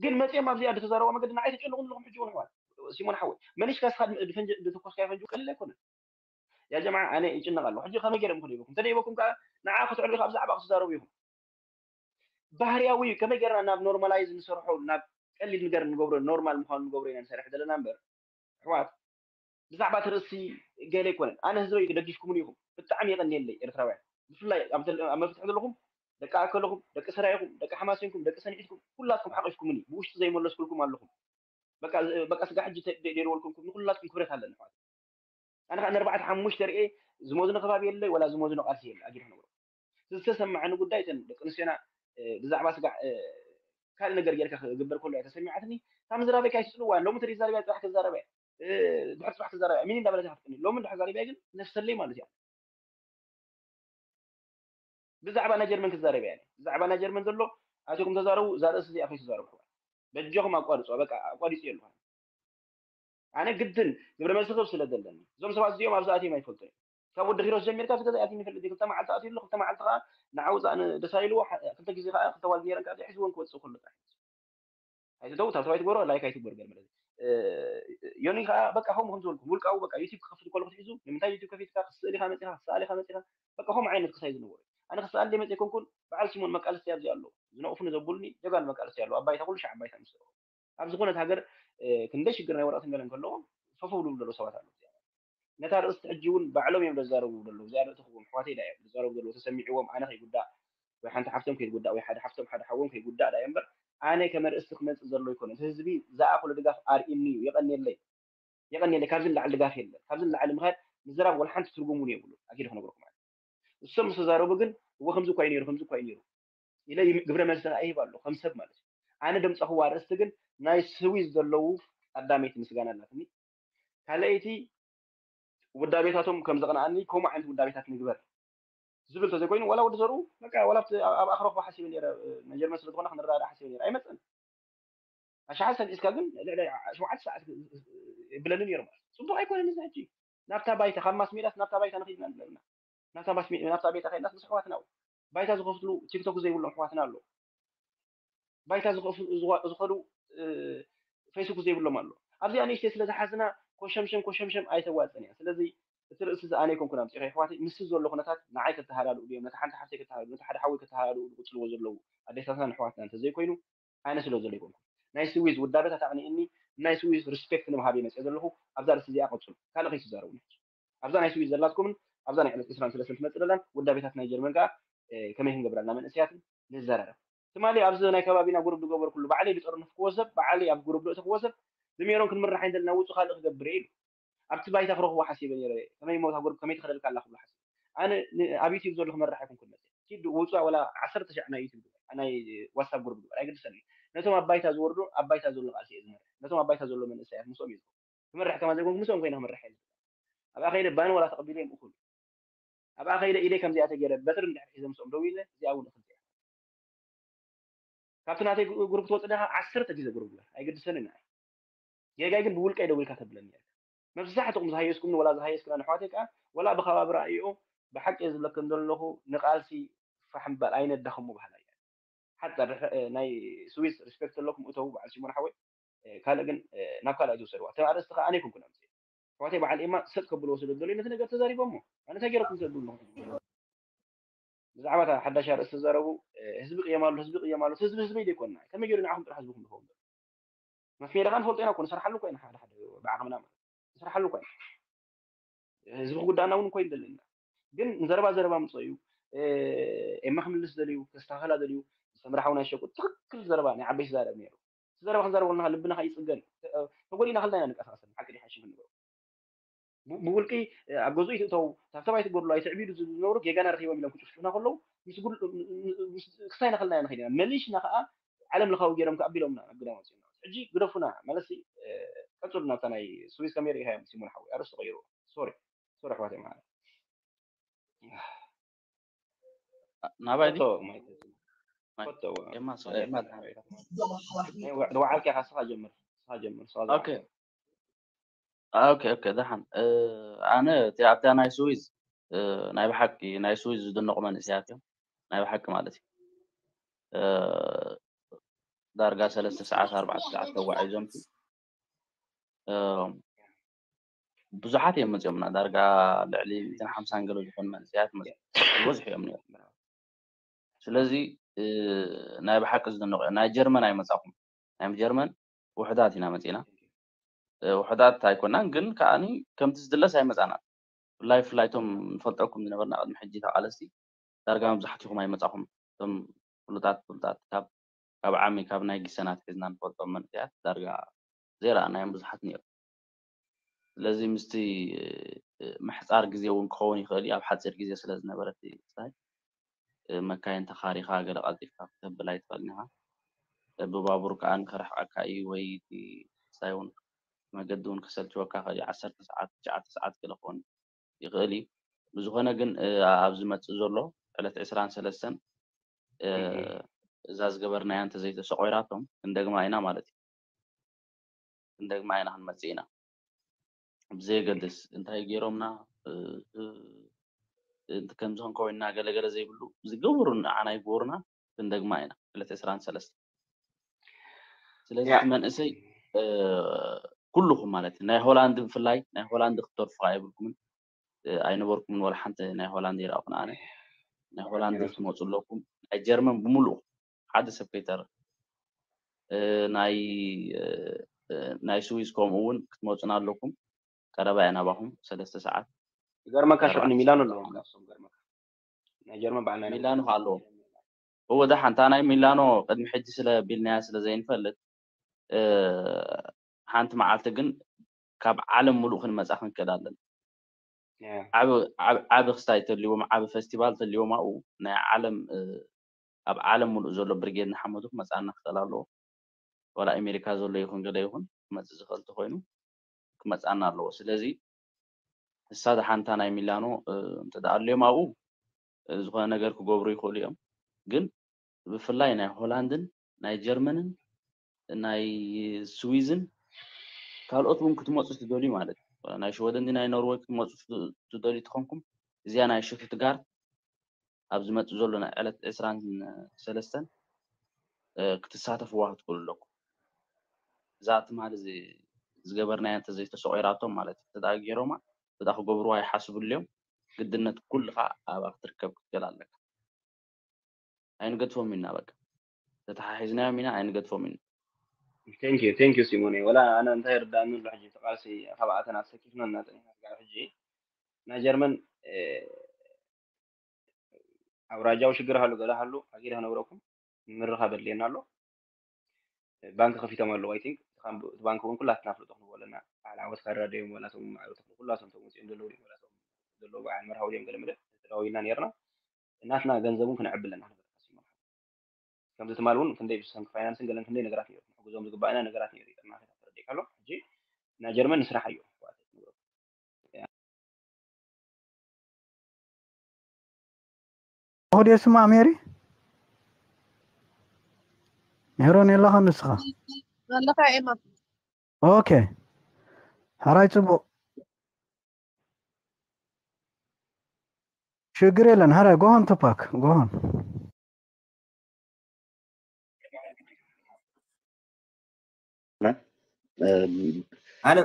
ግን መፅኦም ኣብዚኣ ዝተዛረቦ መገዲ ንዓይ ተጨንቑ ኣለኹም ሕጂ እውን ኣሕዋት ሲሞን ሓወይ መሊሽካ ስኻ ድፈንጂ ዝተኮስካዮ ፈንጂ ቀሊል ኣይኮነን ያ ጀምዓ ኣነ ይጭነቕ ኣለኹ ሕጂ ከመይ ገይረ ምክን ይበኩም እንተ ይበኩም ከዓ ንዓ ክትዕልሉ ካብ ብዛዕባ ክትዛረቡ ኢኹም። ባህርያዊ እዩ። ከመይ ገይርና ናብ normalize ንሰርሖ፣ ናብ ቀሊል ነገር ንገብሮ፣ ኖርማል ምዃኑ ንገብሮ ኢና ንሰርሕ ዘለና እምበር፣ ኣሕዋት፣ ብዛዕባ እቲ ርእሲ ገለ ኣይኮነን። ኣነ ህዝበይ ደጊፍኩምኒ ኢኹም። ብጣዕሚ የቐንየለይ ኤርትራውያን። ብፍላይ ኣብ ዘለ-፣ ኣብ መፍትሒ ዘለኹም፣ ደቂ ኣከለኹም፣ ደቂ ሰራይኹም፣ ደቂ ሓማሴንኩም፣ ደቂ ሰንሒትኩም፣ ኩላትኩም ሓቒፍኩምኒ። ብውሽጢ ዘይመለስኩልኩም ኣለኹም። በቃ፣ በቃ ስጋ ሕጂ ተ-፣ ደ-፣ ደይበልኩልኩም፣ ንኩላትኩም ክብረት ኣለኒ ኣሕዋት። ኣነ ከዓ ንኣርባዕተ ሓሙሽተ ርኤ ዝሞዝኖ ከባቢ የለ፣ ወላ ዝሞዝኖ ቃልሲ የለ፣ ኣጊድ ክነግሮ። ዝተሰማዓኒ ጉዳይ እተን ደቂ ኣንስትዮና፣ እ፣ ብዛዕባ ስጋዕ፣ እ፣ ካልእ ነገር ጌርካ ክግበር ከሎ እያ ተሰሚዓትኒ። ካብ ምዝራበይ ካይትጽልዋ፣ ሎሚ ትሪዛረብ እያ፣ ጽባሕ ክዛረብ እያ። እ፣ ድሕሪ ጽባሕ ክዛረብ እያ። ሚኒ እንዳበለት እያ ክትቅኒ። ሎሚ እንድሕር ዛሪበያ ግን ነፍሰለይ ማለት እያ። ብዛዕባ ናይ ጀርመን ክዛረብ እያ። ብዛዕባ ናይ ጀርመን ዘሎ ኣትኩም ተዛረቡ፣ እዛ ርእሲ እዚኣ ከይትዛረቡ። በጃኹም ኣቋርጹ፣ በቃ ኣቋሪጹ የለኹም። ኣነ ግድን ግብረ መልሲ ክህብ ስለ ዘለኒ። እዞም ሰባት እዚኦም ኣብዚ ኣትዮም ኣይፈልጡ እዮም። ካብ ወዲ ኪሮስ ጀሚርካ እቲ ገዛ ኣትዩ ይፈልጥ እዩ። ክልተ መዓልቲ ኣትዩ ኣሎ፣ ክልተ መዓልቲ ከዓ ንዓውፃእ ደስ ኣይልዎ፣ ክልተ ግዜ ከዓ ክልተ ዋል ነይረን ከዓ ሒዝዎን ክወፅእ ከሎ ጥራሕ። ኣይትደው፣ ታብተባይ ትጎሮ፣ ላይክ ኣይትግበር ገርመለ። እ፣ ዮኒ ከዓ በቃ ከምኡ ከም ዝበልኩም፣ ውልቃዊ በቃ ዩቲዩብ ክኸፍት ከሎ ክትሒዙ፣ ንምንታይ ዩቲዩብ ከፊትካ፣ ክስእል ኢኻ መፂኻ፣ ክሰኣል ኢኻ መፂኻ፣ በቃ ከምኡ ዓይነት ክሳይ ዝነበሩ። ኣነ ክሰኣል ደይ መፂአ ኮንኩን፣ በዓል ሲሞን መቃልስቲ ኣብዚ ኣለዉ። ዝነቕፉኒ ዘብሉኒ፣ ጀጋኑ መቃልስቲ ኣለዉ። ኣብ ባይታ ኩሉ ሻዕ ኣብ ባይታ ምስ ዘለዉ። ኣብ ዝኾነት ሃገር፣ እ፣ ክንደይ ሽግር ናይ ወረቐትን ገለን ከለዎም፣ ፈፈው ዝብሉ ዘለዉ ሰባት ኣለዉ። ነታ ርእስቲ ሕጂ እውን ባዕሎም እዮም ዘዛረቡ ዘለዉ። እዚኣ ርእትኹም ኣሕዋተይ ዳ እዮም ዘዛረቡ ዘለዉ። ተሰሚዕዎም ኣነ ከይጉዳእ፣ ወይ ሓንቲ ሓፍቶም ከይጉዳእ፣ ወይ ሓደ ሓፍቶም ሓደ ሓዎም ከይጉዳእ ዳ እዮም እምበር፣ ኣነ ከም ኣርእስቲ ክመጽእ ዘሎ ኣይኮነን። እቲ ህዝቢ ዝኣኽሎ ድጋፍ ኣርእዩኒ እዩ። የቐንየለይ። የቐንየለይ። ካብዚ ንላዕሊ ድጋፍ የለን። ካብዚ ንላዕሊ ምኻድ ምዝራብ ወላ ሓንቲ ትርጉም እውን የብሉን። ኣኪደ ክነግረኩም ማለት። እሶም ምስ ተዛረቡ ግን፣ እወ ከምዚ እኳ እዩ ነይሩ፣ ከምዚ እኳ እዩ ነይሩ ኢለ ይም-፣ ግብረ መልሲ ከዓ ይህብ ኣሎ፣ ከም ሰብ ማለት እዩ። ኣነ ደምፀኽዎ ኣርእስቲ ግን ናይ ስዊዝ ዘለዉ ኣዳመይቲ ምስጋና ኣላትኒ። ካልኣይቲ ውዳቤታቶም ከም ዘቕንኣኒ፣ ከምኡ ዓይነት ውዳቤታት ንግበር ዝብል እንተዘይኮይኑ፣ ዋላ ወዲ ዘርኡ፣ በቃ፣ ዋላ ኣብቲ ኣብ ኣኽረኽቦ ሓሲበ ነይረ፣ ናይ ጀርመን ስለ ዝኾነ ክንረዳዳእ ሓሲበ ነይረ። ኣይመፅን። ኣሽሓት ሰንዒስካ ግን ልዕሊ ሸውዓተ ሰዓት የብለኒ ነይሩ ማለት እዩ። ጽቡቕ ኣይኮነን እዚ ሕጂ። ናብታ ባይታ፣ ካብ ማስ ሜድያስ ናብታ ባይታ ንኸይድና ኣለና። ናብታ ማስ ሜ-፣ ናብታ ባይታ ከይድናስ ምስ ኣሕዋትና፣ ባይታ ዝኸፍትሉ ቲክቶክ ዘይብሎም ኣሕዋትና ኣለዉ። ባይታ ዝኸፍ-፣ ዝዋ-፣ ዝኸዱ፣ እ፣ ፌስቡክ ዘይብሎም ኣለዉ። ኣብዚኣ ንእሽተይ ስለ ዝሓዝና ኮሸምሸም ኮሸምሸም ኣይተዋጽን እያ። ስለዚ እቲ ርእሲ እዚ ኣነ ኣይኮንኩን ኣምጺኤ፣ ኣሕዋተይ፣ ምስዚ ዘሎ ኩነታት ንዓይ ከተሃላልኡ ድዮም፣ ነታ ሓንቲ ሓፍተይ ከተሃላልኡ፣ ነቲ ሓደ ሓወይ ከተሃላልኡ ዝቕጽልዎ ዘለዉ ኣዴታትናን ኣሕዋትናን እንተዘይኮይኑ፣ ኣነ ስለ ዘሎ ኣይኮንኩን። ናይ ስዊዝ ውዳበታት ኣቕኒእኒ፣ ናይ ስዊዝ ሪስፔክት ንምሃብ እየ መፅእ ዘለኹ። ኣብዛ ርእሲ እዚኣ ቀፅሉ፣ ካልእ ከይትዛረቡኒ። ኣብዛ ናይ ስዊዝ ዘላትኩምን ኣብዛ ናይ ዕለት ዕስራን ሰለስተን ትመፅእ ዘላን ውዳቤታት ናይ ጀርመን ከዓ፣ እ፣ ከመይ ክንገብራ እና መንእሰያትን ንዘራረብ። ትማሊ ኣብዚ ናይ ከባቢና ጉሩብ ዝገበርኩሉ ባዕለይ ዝጠርነፍክዎ ሰብ፣ ባዕለይ ኣብ ጉሩብ ዝእተኽዎ ሰብ፣ ንሜሮን ክንምራሕ ኢና ዘለና፣ ውፁ ካልእ ክገብር እየ ኢሉ። ኣብቲ ባይታ ክረኽቦ ሓሲበ ነይረ። ከመይ ሞታ ጉሩብ ከመይ ትኸደልካ ኣላ ክብሎ ሓሲበ። ኣነ ን-፣ ኣብ ዩቲዩብ ዘሎ ክመርሕ ኣይኮንኩን መፅእ። ኪድ ውፁ ወላ ዓሰርተ ሻዕ ናይ ዩቲዩብ ግበር፣ ናይ ዋትሳፕ ጉሩብ ግበር፣ ኣይገድሰኒ። ነቶም ኣብ ባይታ ዝወርዱ፣ ኣብ ባይታ ዘሎ ቃልሲ እየ ዝመርሕ። ነቶም ኣብ ባይታ ዘሎ መንእሰያት ምስኦም እየ ዝኸውን። ክመርሕ ከማን ዘይኮንኩ ምስኦም ኮይነ ክመርሕ እየ ዝብል። ኣብኣ ከይደ ባን ዋላ ተቐቢለ እዮም እኹል። ኣብኣ ከይደ ኢደይ ከምዚኣ ተገይረ በትሪ እንድሕር ሒዘ ምስኦም ደው ኢለ፣ እዚኣ እውን እኽል እያ። ካብቲ ናተይ ጉ-፣ ጉሩብ ክትወፅእ ደኻ ዓሰርተ ግዜ ጉሩብ ግበር፣ ኣይገድሰንን ንዓይ። ጌጋይ ግን ብውልቀይ ደው ኢልካ ተብለኒ እያ። መብዛሕትኹም ዝሃየስኩምኒ ወላ ዝሃየስክና ኣሕዋተይ ከዓ ወላ ብከባቢ ረኣይኦ ብሓቂ እየ ዝብለክን ዘለኹ ንቃልሲ ፋሕ ምባል ኣይነዳኹም ምባህላ እያ። ሓፃር ድሕሪ፣ እ፣ ናይ ስዊስ ሪስፔክት ዘለኩም እተው በዓል ሲሞን ሓወይ፣ እ፣ ካልእ ግን፣ እ፣ ናብ ካልእ ኣይትውሰድዋ። እተን ኣርእስቲ ከዓ ኣነ ኣይኮንኩን ኣምፅኤ። ኣሕዋተይ በዓል ኤማ ሰጥ ከብልዎ ስለ ዝደለዩ ነቲ ነገር ተዛሪቦሞ። ኣነ እንታይ ገይረኩም ሰጥ ብሉ? ብዛዕባ እታ ሓዳሽ ኣርእስቲ ተዛረቡ፣ እ፣ ህዝቢ ቅየም ኣሎ፣ ህዝቢ ቅየም ኣሎ። ህዝቢ ህዝበይ ዘይኮንና። ከመይ ገይሩ ንዓኹም ጥራሕ ህዝብኹም ዝኸውን ዘሎ? መፍትሒ ደኣ ንፈልጦ ኢና እኮ፣ ንሰርሓሉ እኮ ኢና፣ ሓደ ሓደ ብዓቕምና ማለት ንሰርሓሉ እኮ ኢና። ህዝቢ ክጉዳእና እውን እኮ ይደለና። ግን ንዘረባ ዘረባ ምፅኦ እዩ። እ፣ ኤማ ክምልስ ደልዩ፣ ከስተኻኸላ ደልዩ፣ ዝተምርሓው ናይ ሸቁ ትኽክል ዘረባ ናይ ዓበይቲ ዛረብ ነይሩ። እቲ ዘረባ ክንዛረበሉ ከለና ልብና ከኣ ይፅገን። እ፣ ተጎዲእና ከለና ኢና ንንቀሳቐስ፣ ሓቂ ድዩ ሓሽም ክንብሎ። ብ-፣ ብውልቂ፣ እ፣ ኣብ ገዝኡ ይትእተው፣ ታብተብ ኣይትገድሉ፣ ኣይትዕቢዱ ዝብሉ ዝነበሩ ጌጋና ረኺቦም ኢሎም ክጭፍጭፉና ከለዉ፣ ምስ ጉል-፣ ምስ ክሳይና ከለና ኢና ንኸይድ ኢና። መሊሽና ከኣ ዓለም ለኻዊ ገይሮም ከኣ ኣቢሎምና ናብ ግዳም ኣውፂኡና። ሕጂ ግደፉና፣ ማለትሲ፣ እ፣ ቀፅሉ ናብታ ናይ ስዊዝ ከመይ ርኢኻዮም ሲሞን ሓወይ? ኣርእስቲ ቀይሩ። ሶሪ። ሶሪ ኣሕዋተይ መዓረ። ናባይ ድዩ? ፎቶ፣ ማይ ፎቶ። ኤማ፣ ሶሪ፣ ኤማ፣ ናባይ? ናይ ወ-፣ ንባዕልካ ኢኻ፣ ንስኻ ጀምር። ንስኻ ጀምር፣ ንስኻ ኦኬ። ጀምር። ኦኬ፣ ኦኬ፣ ደሓን። እ፣ ኣነ እቲ ኣብታ ናይ ስዊዝ፣ እ፣ ናይ ብሓቂ ናይ ስዊዝ ዝድነቑ መንእሰያት እዮም። ናይ ብሓቂ ማለት እዩ። እ፣ ዳርጋ ሰለስተ ሰዓት፣ ኣርባዕተ ሰዓት ተጓዒዞም፣ እ፣ ብዙሓት እዮም መፂኦምና። ዳርጋ ልዕሊ ሚእትን ሓምሳን ገለ ዝኾኑ መንእሰያት መፂኦም። ዝበዝሑ እዮም ነይሮም። ስለዚ ናይ ብሓቂ ዝድነቑ እዮም። ናይ ጀርመን ኣይመጻኹም። ናይ ጀርመን ውሑዳት ኢና መጺና። ውሑዳት ኣይኮናን፣ ግን ከዓኒ ከምቲ ዝድለስ ኣይመጻናን። ብፍላይ ብፍላይ እቶም ንፈልጠኩም ዝነበርና ቅድሚ ሕጂ ተቓለስቲ ዳርጋ መብዛሕትኹም ኣይመጻኹም። እቶም ፍሉጣት ፍሉጣት ካብ ካብ ዓሚ ካብ ናይ ጊሰናት ሒዝና ንፈልጦም መንእሰያት ዳርጋ ዘይረኣናዮም ብዙሓት ነይሩ። ስለዚ ምስቲ ምሕጻር ግዜ እውን ክኸውን ይኽእል እዩ፣ ኣብ ሓጺር ግዜ ስለ ዝነበረ እቲ ስታይ መካይን ተኻሪኻ ገለ ቀልጢፍካ ክተብል ኣይትኽእልን ኢኻ። ብባቡር ከኣ ከርሕቐካ እዩ ወይ እቲ ስታይ እውን መገዲ እውን ከሰልችወካ ይኽእል እዩ። ዓሰርተ ሰዓት ትሽዓተ ሰዓት ገለ ክኾን ይኽእል እዩ። ብዝኾነ ግን ኣብዚ መጽእ ዘሎ ዕለት ዕስራን ሰለስተን እዛ ዝገበርናያ እንተዘይተሰቆይራቶም ክንደግማ ኢና ማለት እዩ። ክንደግማ ኢና ክንመጽእ ኢና። ብዘየገድስ እንታይ ገይሮምና ከምዚ ክንከው ኢና ገለገለ ዘይብሉ ዝገብሩ ንዓና ይግበሩና ክንደግማ ኢና ዕለት ዕስራን ሰለስተን። ስለዚ እቲ መንእሰይ ኩልኹም ማለት እዩ ናይ ሆላንድ ብፍላይ ናይ ሆላንድ ክትተርፉ ኣይብልኩምን። ኣይነበርኩምን ወላ ሓንቲ ናይ ሆላንድ ይረኣኹን ኣነ ናይ ሆላንድ ክትመፁ ኣለኩም ናይ ጀርመን ብምሉኡ ሓደ ሰብ ከይተርፍ ናይ ናይ ስዊዝ ከምኡ እውን ክትመፁና ኣለኩም። ቀረባ እያ ናባኹም ሰለስተ ሰዓት። ይገርመካ ሽዑ ንሚላኖ ኣለዎም ናብሶም ገርመካ ናይ ጀርመን በዓል ናይ ሚላኖ ከ ኣለዎም። እወ ደሓን እታ ናይ ሚላኖ ቅድሚ ሕጂ ስለ ቢልናያ ስለ ዘይንፈልጥ ሓንቲ መዓልቲ ግን ካብ ዓለም ሙሉእ ክንመፃ ክንክእል ኣለና። ዓቢ ክስታይ ተልዎም ዓቢ ፈስቲቫል ተልዎም ኣብኡ ናይ ዓለም ኣብ ዓለም ሙሉእ ዘሎ ብርጌድ ንሓመዱ ክመፃና ክኽእል ኣለዎ። ዋላ ኣሜሪካ ዘሎ ይኹን ገለ ይኹን ክመፅእ ዝኽእል ተኮይኑ ክመፃና ኣለዎ። ስለዚ ንሳ ደሓንታ ናይ ሚላኖ እንተ ደኣ ኣልዮም ኣብኡ ዝኾነ ነገር ክገብሩ ይኽእሉ እዮም። ግን ብፍላይ ናይ ሆላንድን ናይ ጀርመንን ናይ ስዊዝን ካልኦት እውን ክትመፁ ትደልዩ ማለት እዩ። ናይ ሽወደን ናይ ኖርወይ ክትመፁ ትደልዩ ተኾንኩም እዚኣ ናይ ሽቱትጋርት ኣብ ዝመፅእ ዘሎ ናይ ዕለት ዕስራን ሰለስተን ክትሳተፍዋ ክትክእሉ ኣለኩም። እዛ ትማሊ ዝገበርናያ እንተዘይተሰቆይራቶም ማለት እዩ ተዳ ገይሮማ ተዳ ክገብርዋ ይሓስብሉ እዮም። ግድነት ኩልኻ ኣብኣ ክትርከብ ክትክእል ኣለካ። ኣይንገድፎም ኢና በቃ ተተሓሒዝናዮም ኢና ኣይንገድፎም ኢና። Thank you thank you ሲሞኔ ወላ ኣነ እንታይ ርዳእኒ ኣሎ ሕጂ ተቃልሲ ካብኣተን ኣሰኪፍና እናጠኒና ስጋብ ሕጂ ናይ ጀርመን ኣውራጃዊ ሽግር ሃሉ ገለ ሃሉ ኣጊደ ክነግረኩም ንምርኻብ ኣድልየና ኣሎ። ባንክ ከፊቶም ኣለዉ። I think እቲ ባንክ እውን ኩላትና ፍልጦ ክንብሎ ኣለና። በዓል ዓወት ካራ ድዮም ዋላ እቶም ማዕረቶም ኩላቶም እቶም ወፂኦም ዘለዉ ድዮም ዋላ እቶም ዘለዉ በዓል መርሃዊ ድዮም ገለ መለ ተደዋዊልና ነርና። ናትና ገንዘብ እውን ክነዕብል ኣለና። ከምዚ ትማል እውን ክንደይ ብሰንኪ ፋይናንስን ገለን ክንደይ ነገራት ነይሩ ንሕግዞም ዝግባእና ነገራት ነይሩ ይጠና ተረዲእካ ኣሎ። ሕጂ ናይ ጀርመን ንስራሕ ኣዮ ሆድ የስማዕ ሜሪ ሜሮን የለኻ ንስኻ ኣለኻ ኤማ ኦኬ ሓራይ ፅቡቅ ሽግር የለን ሓራይ ጎሆን ቱፓክ ጎሆን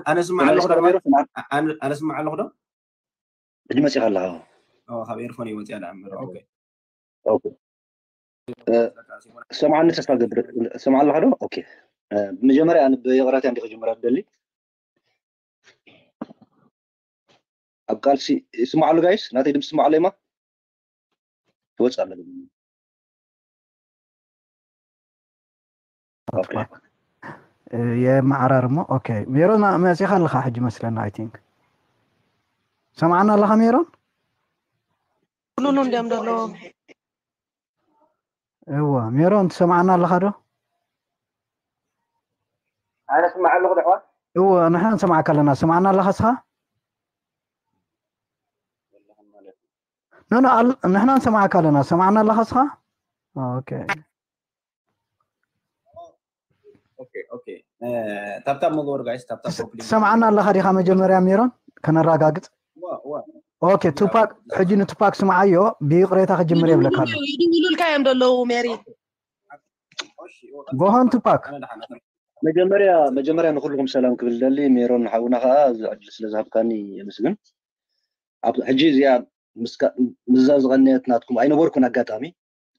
ኣነ ስምዓ ኣለኹ ዶ ኣነ ስምዓ ኣለኹ ዶ ሕጂ መፂኻ ኣለኻ ካብ ኤርፎን ይወፅያ ዳ እምበር ሰምዓኒ ተስፋ ገብር ሰምዓ ኣለኻ ዶ ብመጀመርያ ኣነ ብይቕረት እያ እንዲ ክጅምራ ትደሊ ኣብ ቃልሲ ይስማዕ ኣሎ ጋይስ ናተይ ድምፂ ይስማዕ ኣሎ ይማ ትወፅእ ኣሎ የመዓራር እሞ ኦኬ ሜሮን መፂኻ ኣለኻ ሕጂ መስለና ኣይ ቲንክ ሰምዓና ኣለኻ ሜሮን ኑኑ እንዲያም ዘለዎም እዋ ሜሮን ትሰምዓና ኣለኻ ዶ ኣነ ስምዓ ኣለኹ ደሕዋ እወ ንሕና ንሰምዓካ ኣለና ሰምዓና ኣለኻ ስኻ ኖ ኖ ንሕና ንሰምዓካ ኣለና ሰምዓና ኣለኻ ስኻ ኦኬ ታብታብ መግበሩ ጋይስ ታብታብ ሰምዓና ኣለኻ ዲኻ መጀመርያ ሜሮን ከነረጋግፅ ኦኬ ቱፓክ ሕጂ ንቱፓክ ስምዓዮ ብይቕሬታ ክጅምር የብለካ ኣሎ ይድውሉልካ እዮም ዘለዉ ሜሪ ጎሆን ቱፓክ መጀመርያ መጀመርያ ንኩልኩም ሰላም ክብል ደሊ ሜሮን ሓውና ከዓ እዚ ዕድል ስለ ዝሃብካኒ የመስግን ኣብ ሕጂ እዚኣ ምስዛ ዝቐነየት ናትኩም ኣይነበርኩን ኣጋጣሚ።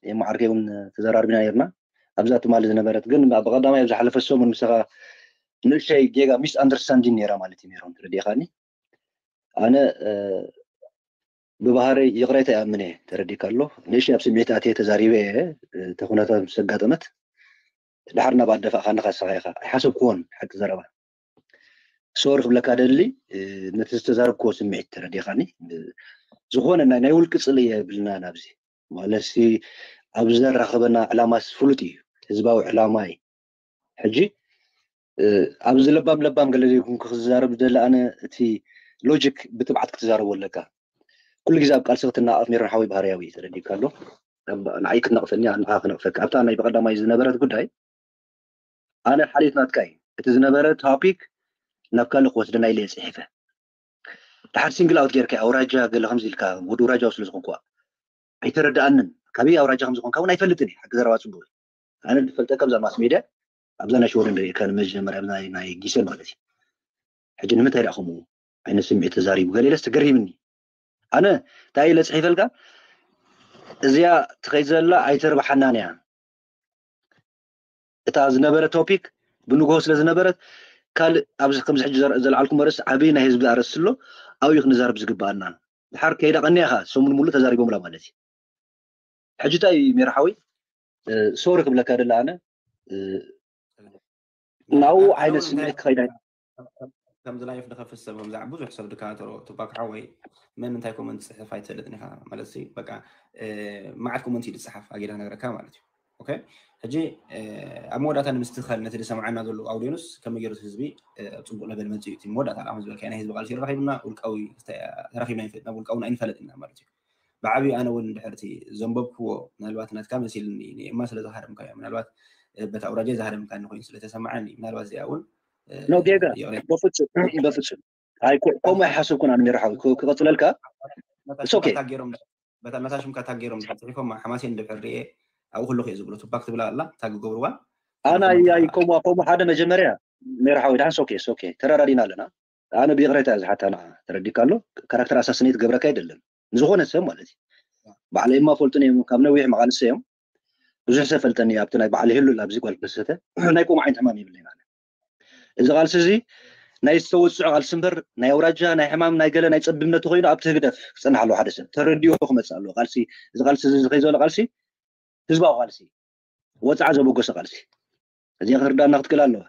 የማዓርከይ እውን ተዘራርብና ነርና ኣብዛ ትማሊ ዝነበረት። ግን ብቐዳማይ ኣብ ዝሓለፈ ሰሙን ምሳኻ ንእሽተይ ጌጋ ሚስ ኣንደርስታንዲን ነይራ ማለት እዩ። ሜሮን፣ ተረዲእኻኒ? ኣነ ብባህሪ ይቕሬታ ይኣምን እየ። ተረዲካ ኣሎ? ንእሽተይ ኣብ ስምዒት ኣትየ ተዛሪበ እየ። እቲ ኩነታት ምስ ኣጋጠመት ድሓር ናብ ኣደፋእካ ንኻ ስኻ ኢኻ ኣይሓሰብክዎን። ሓቂ ዘረባ ሶሪ ክብለካ ደሊ። ነቲ ዝተዛረብክዎ ስምዒት ተረዲኻኒ። ዝኾነ ናይ ውልቂ ጽልኢ የብልና ናብዚ። ማለትሲ ኣብዚ ዘራኸበና ዕላማስ ፍሉጥ እዩ። ህዝባዊ ዕላማ እዩ። ሕጂ ኣብዚ ለባም ለባም ገለ ዘይኮንኩ ክዝዛረብ ዝደሊ ኣነ፣ እቲ ሎጂክ ብትብዓት ክትዛረቦ ኣለካ። ኩሉ ግዜ ኣብ ቃልሲ ክትናቐፍ ሜሮን ሓወይ ባህርያዊ እዩ። ተረዲካ ኣሎ? ንዓይ ክትነቕፈኒ ንዓ ክነቕፈካ ኣብታ ናይ ብቐዳማይ ዝነበረት ጉዳይ ኣነ ሓልየት ናትካ እዩ። እቲ ዝነበረ ቶፒክ ናብ ካልእ ክወስደና ኢለ እየ ጽሒፈ። ድሓር ሲንግል ኣውት ጌርካ ኣውራጃ ገለ ከምዚ ኢልካ ወዲ ኣውራጃ ስለ ዝኾንኩ ኣይተረድኣንን። ካበይ ኣውራጃ ከም ዝኾንካ እውን ኣይፈልጥን እየ። ሓቂ ዘረባ ጽቡቕ እዩ። ኣነ ዝፈልጠካ ኣብዛ ማስ ሜድያ ኣብዛ ናይ ሽወደን ርኢካ ንመጀመርያ ናይ ናይ ጊሰን ማለት እዩ። ሕጂ ንምንታይ ደኣ ከምኡ ዓይነት ስምዒት ተዛሪቡ ገለ ኢለስ ተገሪምኒ። ኣነ እንታይ ኢለ ጽሒፈልካ እዚኣ ትኸይድ ዘላ ኣይተርብሓናን እያ። እታ ዝነበረ ቶፒክ ብንግሆ ስለ ዝነበረት ካልእ ኣብዚ ከምዚ ሕጂ ዘልዓልኩም ኣርእስቲ ዓብዪ ናይ ህዝቢ ኣርእስቲ ኣሎ ኣብኡ ክንዛረብ ዝግባኣና ድሓር ከይዳ ቀኒኻ ሰሙን ሙሉእ ተዛሪቦምላ ማለት እዩ። ሕጂ እንታይ ሜርሓዊ ሶሪ ክብለካ ደለ ኣነ ናብኡ ዓይነት ስምዒት ክኸይዳ ከምዚ ላይፍ ንኸፍት ሰብ ብዛዕ ብዙሕ ሰብ ድከታተሎ ቱፓክ ሓወይ መን እንታይ ኮመንት ትፅሕፍ ኣይትፈልጥን ኢኻ ማለት ሲ በቃ ማዓት ኮመንት እዩ ዝፅሓፍ ኣጌዳ ነገረካ ማለት እዩ። ኦኬ ሕጂ ኣብ መወዳእታ ንምስትኻል ነቲ ዝሰምዓና ዘሎ ኣውዲዮንስ ከመይ ገይሩ ህዝቢ ኣብ ፅቡቅ ለበል መፅኡ እቲ መወዳእታ ኣላ ዝበልካ ናይ ህዝቢ ቃልሲ ረኺብና ውልቃዊ ተራኺብና ይፈልጥ ናብ ውልቃዊ ኣይንፈለጥ ኢና ማለት እዩ። ብዓብዩ ኣነ እውን ድሕርቲ ዘንበብክዎ ምናልባት ናትካ መሲልኒ ንኤማ ስለ ዝሃረምካዮ ምናልባት በታ ኣውራጃ ዝሃረምካ ኮይኑ ስለተሰማዓኒ ምናልባት እዚኣ እውን ኖ ጌጋ በፍፁም በፍፁም ከምኡ ኣይሓሰብኩን ኣነ ሜርሓዊ ክቐፅለልካ በታ ሽምካ ታጌሮም ድሕር ፅሒፎም ሓማሴን ድሕር ርኤ ኣብኡ ከለኹ እየ ዝብሎ ቱፓክ ትብላ ኣላ እታ ክገብርዋ ኣነ ኣይ ከምኡ ከምኡ ሓደ መጀመርያ ሜርሓዊ ድሓን ሶኬ ሶኬ ተረዳዲና ኣለና ኣነ ብይቕሬታ እያ ዝሓታ ንዓ ተረዲካ ኣሎ ካራክተር ኣሳስኔት ገብረካ ኣይደለም ንዝኾነ ሰብ ማለት እዩ በዓል ኤማ ፈልጡን እዮም ካብ ነዊሕ መቃልሰ እዮም ብዙሕ ሰብ ፈልጠኒ ኣብቲ ናይ በዓል ህሉል ኣብዚ ጓል ከሰተ ናይ ከምኡ ዓይነት ሕማም የብለይ ማለት እዚ ቃልሲ እዚ ናይ ዝተወፅዑ ቃልሲ እምበር ናይ ኣውራጃ ናይ ሕማም ናይ ገለ ናይ ፀቢብነት ኮይኑ ኣብቲ ህግደፍ ክፀንሕ ኣለዎ ሓደ ሰብ ተረዲኡ ክመፅእ ኣለዎ ቃልሲ እዚ ቃልሲ እዚ ዝኸይ ዘሎ ቃልሲ ህዝባዊ ቃልሲ ወፅዓ ዘበገሰ ቃልሲ እዚኣ ክርዳና ክትክእል ኣለዋ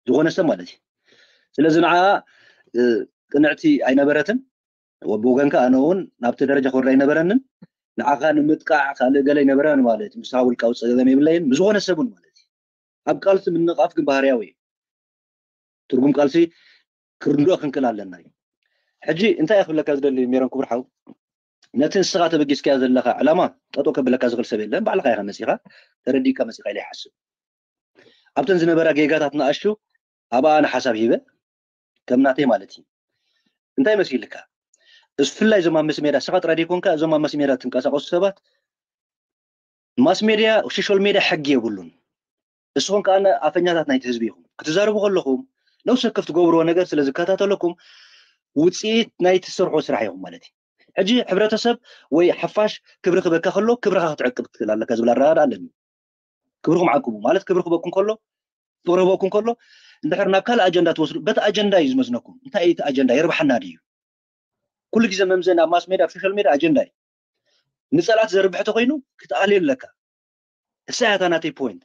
ዝኾነ ሰብ ማለት እዩ ስለዚ ንዓ ቅንዕቲ ኣይነበረትን ብወገንካ ኣነ እውን ናብቲ ደረጃ ክወርድ ኣይነበረንን ንዓኻ ንምጥቃዕ ካልእ ገለ ኣይነበረን ማለት እዩ ምሳኻ ውልቃዊ ፀገም የብለይን ብዝኾነ ሰብ እውን ማለት እዩ ኣብ ቃልሲ ምንቓፍ ግን ባህርያዊ እዩ ትርጉም ቃልሲ ክንርድኦ ክንክእል ኣለና እዩ ሕጂ እንታይ ክብለካ ዝደሊ ሜሮን ክቡር ሓው ነቲ ንስኻ ተበጊስካዮ ዘለኻ ዕላማ ጠጦ ከብለካ ዝኽእል ሰብ የለን ባዕልኻ ኢኻ መፂኻ ተረዲእካ መፂኻ ኢለ ይሓስብ ኣብተን ዝነበራ ጌጋታት ንኣሽቱ ኣብኣ ኣነ ሓሳብ ሂበ ከም ናተይ ማለት እዩ እንታይ መሲልካ እዚ ፍላይ እዞም ኣብ መስሜዳ ንስኻ ጥራይ ዘይኮንካ እዞም ኣብ መስሜዳ ትንቀሳቀሱ ሰባት ማስ ሜድያ ሶሻል ሜድያ ሕጊ የብሉን እስኹም ከዓ ኣፈኛታት ናይቲ ህዝቢ ኢኹም ክትዛረቡ ከለኹም ነብሲ ወከፍ ትገብርዎ ነገር ስለ ዝከታተለኩም ውፅኢት ናይ ትሰርሑ ስራሕ ኢኹም ማለት እዩ ሕጂ ሕብረተሰብ ወይ ሓፋሽ ክብሪ ክበካ ከሎ ክብርካ ክትዕቅብ ክትክእል ኣለካ ዝብል ኣረዳዳ ኣለኒ ክብርኩም ዓቅቡ ማለት ክብሪ ክበኩም ከሎ ፍቅሪ ክበኩም ከሎ እንድሕር ናብ ካልእ ኣጀንዳ ትወስዱ በቲ ኣጀንዳ እዩ ዝመዝነኩም እንታይ እቲ ኣጀንዳ የርብሓና ድዩ ኩሉ ግዜ መምዘን ኣብ ማስ ሜድያ ኣብ ሶሻል ሜድያ ኣጀንዳ እዩ ንፀላት ዘርብሕ ተኮይኑ ክትኣልዮ ኣለካ እሳ ያታ ናተይ ፖይንት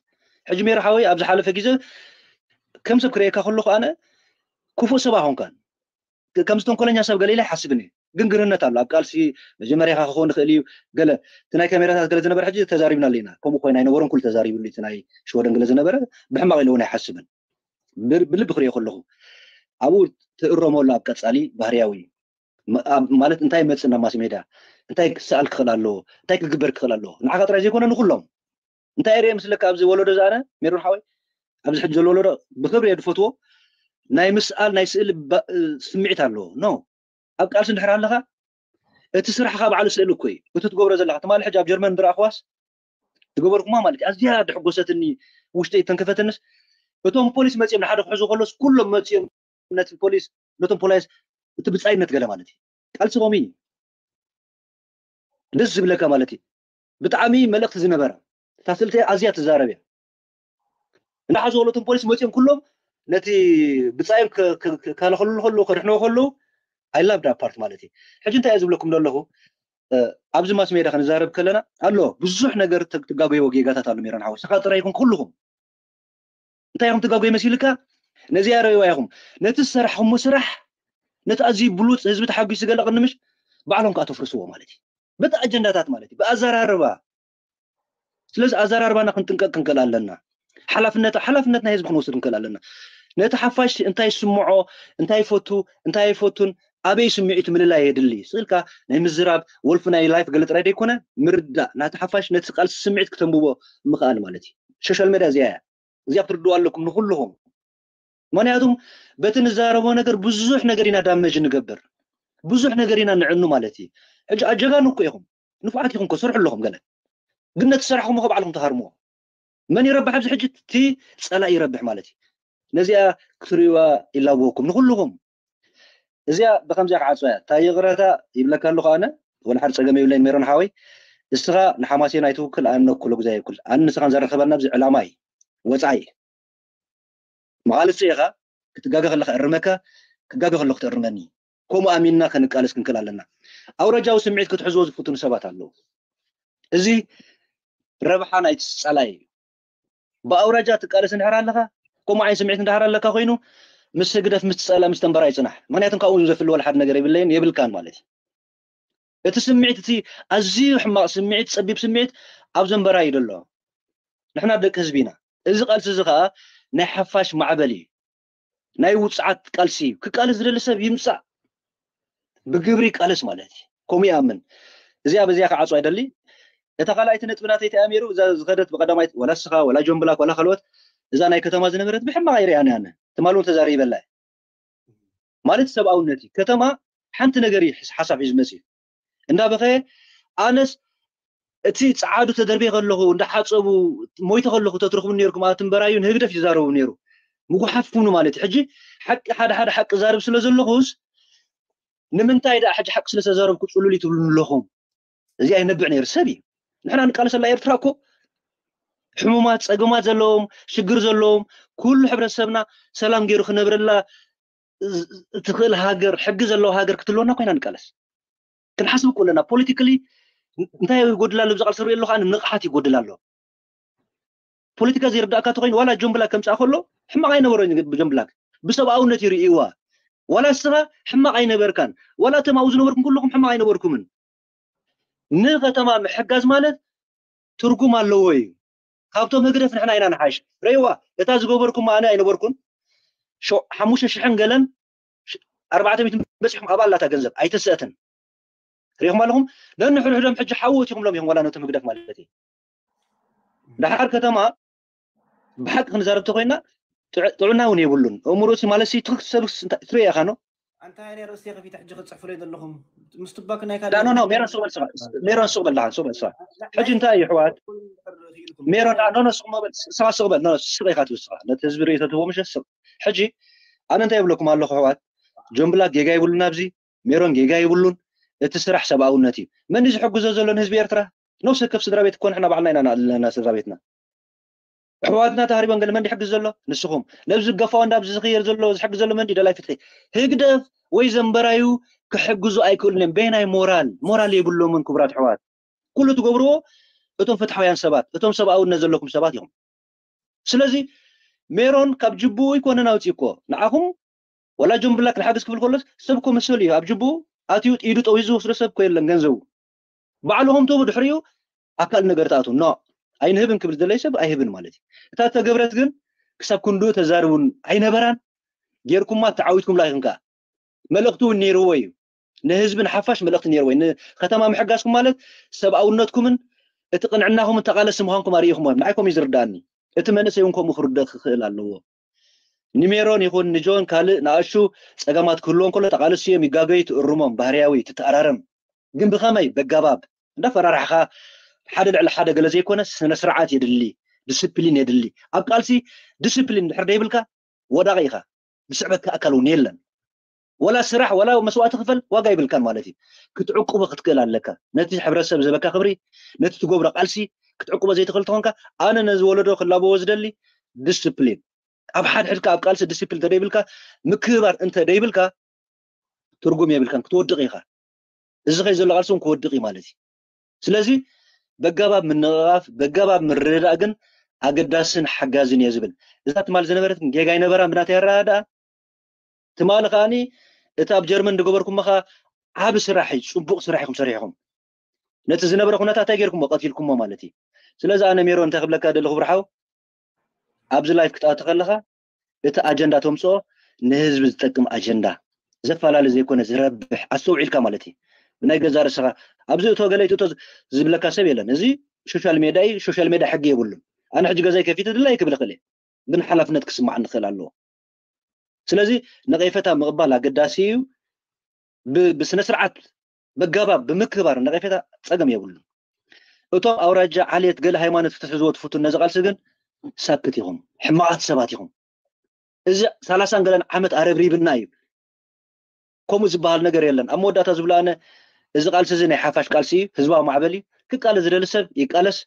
ሕጂ ሜርሓወይ ኣብ ዝሓለፈ ግዜ ከም ሰብ ክርእየካ ከለኩ ኣነ ክፉእ ሰብ ኣኾንካን ከምዚ ተንኮለኛ ሰብ ገለ ኢለ ይሓስብን እዩ ግን ግርነት ኣሎ ኣብ ቃልሲ መጀመርያካ ክኸውን ይኽእል እዩ ገለ እቲ ናይ ካሜራታት ገለ ዝነበረ ሕጂ ተዛሪብናሉ ኢና ከምኡ ኮይና ኣይነበሮን ኩሉ ተዛሪብሉ እቲ ናይ ሽወደን ገለ ዝነበረ ብሕማቕ ኢለ እውን ኣይሓስብን ብልቢ ክሪኦ ከለኹ ኣብኡ ትእረመሉ ኣብ ቀፃሊ ባህርያዊ ማለት እንታይ መፅእ ናብ ማስ ሜድያ እንታይ ክሰኣል ክኽእል ኣለዎ እንታይ ክግበር ክኽእል ኣለዎ ንዓኻ ጥራይ ዘይኮነ ንኩሎም እንታይ ርየ ምስለካ ኣብዚ ወለዶ ዝኣነ ሜሮን ሓወይ ኣብዚ ሕጂ ዘሎ ወለዶ ብክብሪ እየ ዝፈትዎ ናይ ምስኣል ናይ ስእሊ ስምዒት ኣለዎ ኖ ኣብ ቃልሲ እንድሕር ኣለኻ እቲ ስራሕኻ ባዕሉ ስእሊ እኮ እዩ እቲ ትገብሮ ዘለኻ ትማሊ ሕጂ ኣብ ጀርመን ዝረኣኽዋስ ዝገበርኩማ ማለት እዩ ኣዝያ ድሕጎሰትኒ ውሽጠይ ተንከፈትንስ እቶም ፖሊስ መፅኦም ንሓደ ክሕዙ ከሎስ ኩሎም መፅኦም ነቲ ፖሊስ ነቶም ፖላይስ እቲ ብፃይነት ገለ ማለት እዩ ቃልሲ ከምኡ እዩ ደስ ዝብለካ ማለት እዩ። ብጣዕሚ መልእክቲ ዝነበራ እታ ስልቲ ኣዝያ ትዛረብ እያ። እናሓ ዝበለቶም ፖሊስ መፂኦም ኩሎም ነቲ ብፃዮም ከለኸሉ ከለዉ ከድሕንዎ ከለዉ I love that part ማለት እዩ። ሕጂ እንታይ እየ ዝብለኩም ዘለኹ? ኣብዚ ማስ ሜዳ ክንዛረብ ከለና ኣሎ ብዙሕ ነገር ትጋጎይዎ ጌጋታት ኣሎ። ሜሮን ሓወይ ስኻ ጥራይ ይኹን ኩልኹም እንታይ ኢኹም ትጋጎይ መሲልካ? ነዚኣ ረእይዋ ኢኹም። ነቲ ዝሰራሕኹሞ ስራሕ ነቲ ኣዝዩ ብሉፅ ህዝቢ ተሓጒሱ ገለ ቅድምሽ ባዕሎም ከዓ ተፍርስዎ ማለት እዩ። በቲ ኣጀንዳታት ማለት እዩ ብኣዘራርባ። ስለዚ ኣዘራርባና ክንጥንቀቅ ክንክእል ኣለና። ሓላፍነት ሓላፍነት ናይ ህዝቢ ክንወስድ ክንክእል ኣለና። ነቲ ሓፋሽ እንታይ ይስምዖ እንታይ ይፈቱ እንታይ ኣይፈቱን ኣበይ ስምዒቱ ምልላይ የድሊ ስእልካ ናይ ምዝራብ ወልፊ ናይ ላይፍ ገለ ጥራይ ደይኮነ ምርዳእ ናቲ ሓፋሽ ነቲ ቃልሲ ስምዒት ክተንብቦ ምኽኣል ማለት እዩ። ሶሻል ሜድያ እዚኣ እያ። እዚኣ ክትርድኡ ኣለኩም ንኩልኹም። ምክንያቱም በቲ ንዛረቦ ነገር ብዙሕ ነገር ኢና ዳመጅ ንገብር ብዙሕ ነገር ኢና ንዕኑ ማለት እዩ። ሕጂ ኣጀጋኑ እኮ ኢኹም ንፉዓት ኢኹም እኮ ስርሑ ኣለኹም ገለ ግን ነቲ ሰራሕኹም እኮ ባዕልኹም ተሃርምዎ። መን ይረብሕ ኣብዚ ሕጂ እቲ ፀላኢ ይረብሕ ማለት እዩ። ነዚኣ ክትርእዩዋ ይላብወኩም ንኩልኹም። እዚኣ ብከምዚኣ ክዓፅዋ እያ። እታ ይቕረታ ይብለካ ኣለኹ ኣነ ወላ ሓደ ፀገም የብለይን ሜሮን ሓወይ። እስኻ ንሓማሴን ኣይትውክል ኣነ ኩሉ ግዜ ኣይውክል ኣነ ንስኻን ዘራኸበና ኣብዚ ዕላማ እዩ። ወፃኢ መቓልሲ ኢኻ ክትጋገ ከለኻ እርመካ ክጋገ ከለኹ ትእርመኒ። ከምኡ ኣሚንና ክንቃለስ ክንክእል ኣለና። ኣውራጃዊ ስምዒት ክትሕዝዎ ዝፍትኑ ሰባት ኣለዉ። እዚ ረብሓ ናይቲ ፀላኢ እዩ። ብኣውራጃ ትቃለስ እንድሕር ኣለኻ ከምኡ ዓይነት ስምዒት እንድሕር ኣለካ ኮይኑ ምስ ህግደፍ ምስ ፀላ ምስ ተንበራ ይፅናሕ። ምክንያቱም ካብኡ ዘፍል ወላ ሓደ ነገር የብለይን የብልካን ማለት እዩ። እቲ ስምዒት እቲ ኣዝዩ ሕማቕ ስምዒት ፀቢብ ስምዒት ኣብ ዘንበራ እዩ ዘሎ። ንሕና ደቂ ህዝቢ ኢና። እዚ ቃልሲ እዚ ከዓ ናይ ሓፋሽ ማዕበል እዩ። ናይ ውፅዓት ቃልሲ እዩ። ክቃለስ ዝደሊ ሰብ ይምፃእ ብግብሪ ይቃለስ ማለት እዩ። ከምኡ ይኣምን። እዚኣ በዚኣ ክዓፁ ኣይደሊ። እታ ካልኣይቲ ነጥቢ ናተይ እንታይ እያ ነይሩ እዛ ዝኸደት ብቀዳማይት ወላ ስኻ ወላ ጆን ብላክ ወላ ካልኦት እዛ ናይ ከተማ ዝነበረት ብሕማቕ ኣይሪኣን ኣነ ትማል እውን ተዛሪበላ ማለት ሰብኣውነት እዩ። ከተማ ሓንቲ ነገር እዩ ሓሳብ ሒዙ መፅኡ እንዳበኸየ ኣነስ እቲ ፀዓዱ ተደርቤ ከለኹ እንዳሓፀቡ ሞይተ ከለኹ ተትረኽቡ ነርኩም ኣትንበራዩ ንህግደፍ ይዛረቡ ነይሩ ምጉሓፍኩምኑ ማለት እዩ። ሕጂ ሓቂ ሓደ ሓደ ሓቂ ዛርብ ስለ ዘለኹስ ንምንታይ ደኣ ሕጂ ሓቂ ስለ ተዛረብኩ ፅሉል ይትብሉ ኣለኹም? እዚ ኣይነብዕ ነይሩ ሰብ እዩ። ንሕና ንቃለሰላ ኤርትራ እኮ ሕሙማት ፀገማት ዘለዎም ሽግር ዘለዎም ኩሉ ሕብረተሰብና ሰላም ገይሩ ክነብረላ ትኽእል ሃገር ሕጊ ዘለዎ ሃገር ክትህልወና ኮይና ንቃለስ። ክንሓስብ እኮ ኣለና ፖለቲካሊ እንታይ ይጎድል ኣሎ ብዚ ቃልሲ ሪኦ ኣለኹ ኣነ ንቕሓት ይጎድል ኣሎ። ፖለቲካ ዘይርዳእካ ተኮይኑ ዋላ ጆን ብላክ ከምፃእ ከሎ ሕማቕ ኣይነበሮን ጆን ብላክ ብሰብኣውነት ይርእይዋ። ዋላ እስኻ ሕማቕ ኣይነበርካን ዋላ እቶም ኣብኡ ዝነበርኩም ኩልኹም ሕማቕ ኣይነበርኩምን። ንከተማ ምሕጋዝ ማለት ትርጉም ኣለዎ እዩ። ካብቶም ህግደፍ ንሕና ኢና ንሓይሽ። ረይዋ እታ ዝገበርኩም ኣነ ኣይነበርኩን ሓሙሽተ ሽሕን ገለን ኣርባዕተ ሚእትን በፂሕኩም ኣባላታ ገንዘብ ኣይተስአትን ሪኢኹም ኣለኹም። ነንሕድሕዶም ሕጂ ሓወት ኢኹምሎም ኢኹም ዋላ ነቶም ህግደፍ ማለት እዩ። ደሓር ከተማ ብሓቂ ክንዛረብ ተኮይና ጥዕና እውን የብሉን። እምሮ ማለት ትርእ ኢኻ ነው ኣንታ ናይ ርእሲ ከፊት ሕጂ ክጽሕፍለይ ዘለኹም ምስ ቱባክ ናይ ካልእ ኖ ኖ ሜሮን ስቕ በል ስኻ ሜሮን ስቕ በል ደሓን ስቕ በል ስኻ ሕጂ እንታይ እዩ ኣሕዋት ሜሮን ኖ ኖ ስቕ በል ስኻ ስቕ በል ኖ ስቕ ኢኻ ትብል ስኻ ነቲ ህዝቢ ርእይቶ ትህቦ ምሽ ስቕ ሕጂ ኣነ እንታይ ይብለኩም ኣለኹ ኣሕዋት ጆን ብላክ ጌጋ ይብሉን ኣብዚ ሜሮን ጌጋ ይብሉን እቲ ስራሕ ሰብኣውነት እዩ መን እዩ ዝሕግዞ ዘሎ ንህዝቢ ኤርትራ ነብሲ ወከፍ ስድራ ቤት እኮ ንሕና ባዕልና ኢና ኣለና ስድራ ቤትና ኣሕዋትና ተሃሪቦም ገለ መን ይሕግዝ ዘሎ ንስኹም ነብዚ ዝገፋ ወንዳ ኣብዚ ዝኽየር ዘሎ ዝሕግዝ ዘሎ መን ደላይ ፍትሒ ህግደፍ ወይ ዘንበራዩ ክሕግዙ ኣይክእሉን እዮም በየናይ ሞራል ሞራል የብሎምን ክቡራት ኣሕዋት ኩሉ ትገብርዎ እቶም ፍትሓውያን ሰባት እቶም ሰብኣውነት ዘለኩም ሰባት ኢኹም ስለዚ ሜሮን ካብ ጅብኡ ይኮነን ኣውፂ እኮ ንዓኹም ወላ ጆን ብላክ ንሓግዝ ክብል ከሎስ ሰብ እኮ መሰሉ እዩ ኣብ ጅብኡ ኣትዩ ኢዱ ጠዊዙ ዝወስዶ ሰብ እኮ የለን ገንዘቡ ባዕልኹም ትህቡ ድሕሪኡ ኣካል ነገር ትኣትዉ ኖ ኣይንህብን ክብል ዘለይ ሰብ ኣይህብን ማለት እዩ እታ ተገብረት ግን ክሳብ ክንድኡ ተዛርቡን ኣይነበራን ጌርኩማ ተዓዊትኩም ላይክን ከዓ መልእኽቲ እውን ነይርዎ እዩ ንህዝቢ ንሓፋሽ መልእኽቲ ነይርዎ እዩ ንከተማ ምሕጋዝኩም ማለት ሰብኣውነትኩምን እቲ ቅንዕናኹምን ተቓለሲ ምዃንኩም ኣርእኹም እዮም ንዓይኮም እዩ ዝርዳኣኒ እቲ መንእሰይ እውን ከምኡ ክርደ ክኽእል ኣለዎ ንሜሮን ይኹን ንጆን ካልእ ንኣሹ ፀገማት ክህልዎም ከሎ ተቓለሲ እዮም ይጋገዩ ትእርሞም ባህርያዊ ትተኣራረም ግን ብኸመይ በጋባብ እንዳፈራራሕኻ ሓደ ልዕሊ ሓደ ገለ ዘይኮነ ስነ ስርዓት የድሊ ዲስፕሊን የድሊ ኣብ ቃልሲ ዲስፕሊን ድሕር ደይብልካ ወዳቂ ኢኻ ዝስዕበካ ኣካል እውን የለን ወላ ስራሕ ወላ መስዋእቲ ክፈል ዋጋ ይብልካን ማለት እዩ። ክትዕቁቦ ክትክእል ኣለካ። ነቲ ሕብረተሰብ ዝህበካ ክብሪ፣ ነቲ ትገብሮ ቃልሲ ክትዕቁቦ ዘይትኽእል ተኾንካ፣ ኣነ ነዚ ወለዶ ክላበዎ ዝደሊ ዲስፕሊን፣ ኣብ ሓድሕድካ ኣብ ቃልሲ ዲስፕሊን እንተደይብልካ፣ ምክብባር እንተደይብልካ፣ ትርጉም የብልካን፣ ክትወድቕ ኢኻ። እዚ ኸይ ዘሎ ቃልሲ እውን ክወድቕ እዩ ማለት እዩ። ስለዚ በጋባብ ምንቕቓፍ፣ በጋባብ ምርድዳእ ግን ኣገዳስን ሓጋዝን እየ ዝብል። እዛ ትማል ዝነበረት ግን ጌጋ ኣይነበራን ብናተይ ኣረዳድኣ። ትማሊ ከዓኒ እቲ ኣብ ጀርመን ዝገበርኩሞ ኸዓ ዓቢ ስራሕ እዩ፣ ጽቡቕ ስራሕ ኢኹም ሰሪሕኹም። ነቲ ዝነበረ ኩነታት እንታይ ጌርኩሞ? ቀቲልኩሞ ማለት እዩ። ስለዚ ኣነ ሜሮን እንታይ ክብለካ ደለኹ ብርሓው፣ ኣብዚ ላይፍ ክትኣቱ ከለኻ እቲ ኣጀንዳ ተምፅኦ ንህዝቢ ዝጠቅም ኣጀንዳ፣ ዘፈላለ ዘይኮነ ዝረብሕ ኣስተውዒልካ ማለት እዩ። ብናይ ገዛ ርእስኻ ኣብዚ እቶ ገለ እቶ ዝብለካ ሰብ የለን። እዚ ሶሻል ሜድያ እዩ፣ ሶሻል ሜድያ ሕጊ የብሉን። ኣነ ሕጂ ገዛይ ከፊተ ድላይ ክብል እኽእል እየ፣ ግን ሓላፍነት ክስማዕ ንኽእል ኣለዎ። ስለዚ ነቐፈታ ምቕባል ኣገዳሲ እዩ። ብስነ ስርዓት በጋባብ ብምክባር ነቐፈታ ፀገም የብሉን። እቶም ኣውራጃ ዓሌት ገለ ሃይማኖት ክትሕዝዎ ትፍቱ ነዚ ቃልሲ ግን ሳክት ኢኹም፣ ሕማቓት ሰባት ኢኹም። እዚ ሰላሳን ገለን ዓመት ኣረብሪብና እዩ። ከምኡ ዝበሃል ነገር የለን። ኣብ መወዳእታ ዝብሎ ኣነ እዚ ቃልሲ እዚ ናይ ሓፋሽ ቃልሲ እዩ፣ ህዝባዊ ማዕበል እዩ። ክቃለስ ዝደሊ ሰብ ይቃለስ፣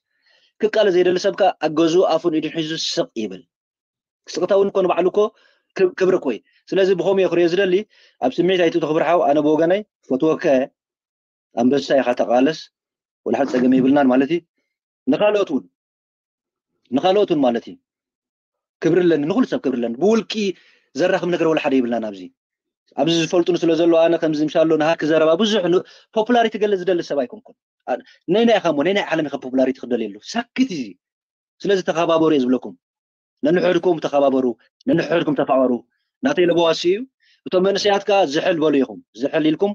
ክቃለስ ዘይደሊ ሰብ ከ ኣገዙ ኣፉን ኢዱን ሒዙ ስቕ ይብል። ስቕታ እውን እኮ ንባዕሉ እኮ ክብሪ እኮ እዩ። ስለዚ ብኸምኡ እየ ክሪኦ ዝደሊ። ኣብ ስምዒት ኣይትእቶ ክብሪ ሓው፣ ኣነ ብወገነይ ፈትወከ ኣንበሳ ኢኻ ተቓለስ፣ ወላ ሓንቲ ጸገም የብልናን ማለት እዩ። ንኻልኦት እውን ንኻልኦት እውን ማለት እዩ። ክብሪ ኣለኒ፣ ንኹሉ ሰብ ክብሪ ኣለኒ። ብውልቂ ዘራኽብ ነገር ወላ ሓደ የብልናን ኣብዚ። ኣብዚ ዝፈልጡን ስለ ዘለዉ ኣነ ከምዚ ምሻሎ ንሃክ ዘረባ ብዙሕ ፖፑላሪቲ ገለ ዝደሊ ሰብ ኣይኮንኩን። ነይናይ ኢኻ እሞ ነይናይ ዓለም ኢኻ ፖፑላሪቲ ክደልየሉ ሳክት እዩ። ስለዚ ተኸባበሩ እየ ዝብለኩም። ነንሕድኩም ተኸባበሩ፣ ነንሕድኩም ተፋቐሩ። ናተይ ለበዋሲ እዩ። እቶም መንእሰያት ከኣ ዝሕል በሉ ኢኹም። ዝሕል ኢልኩም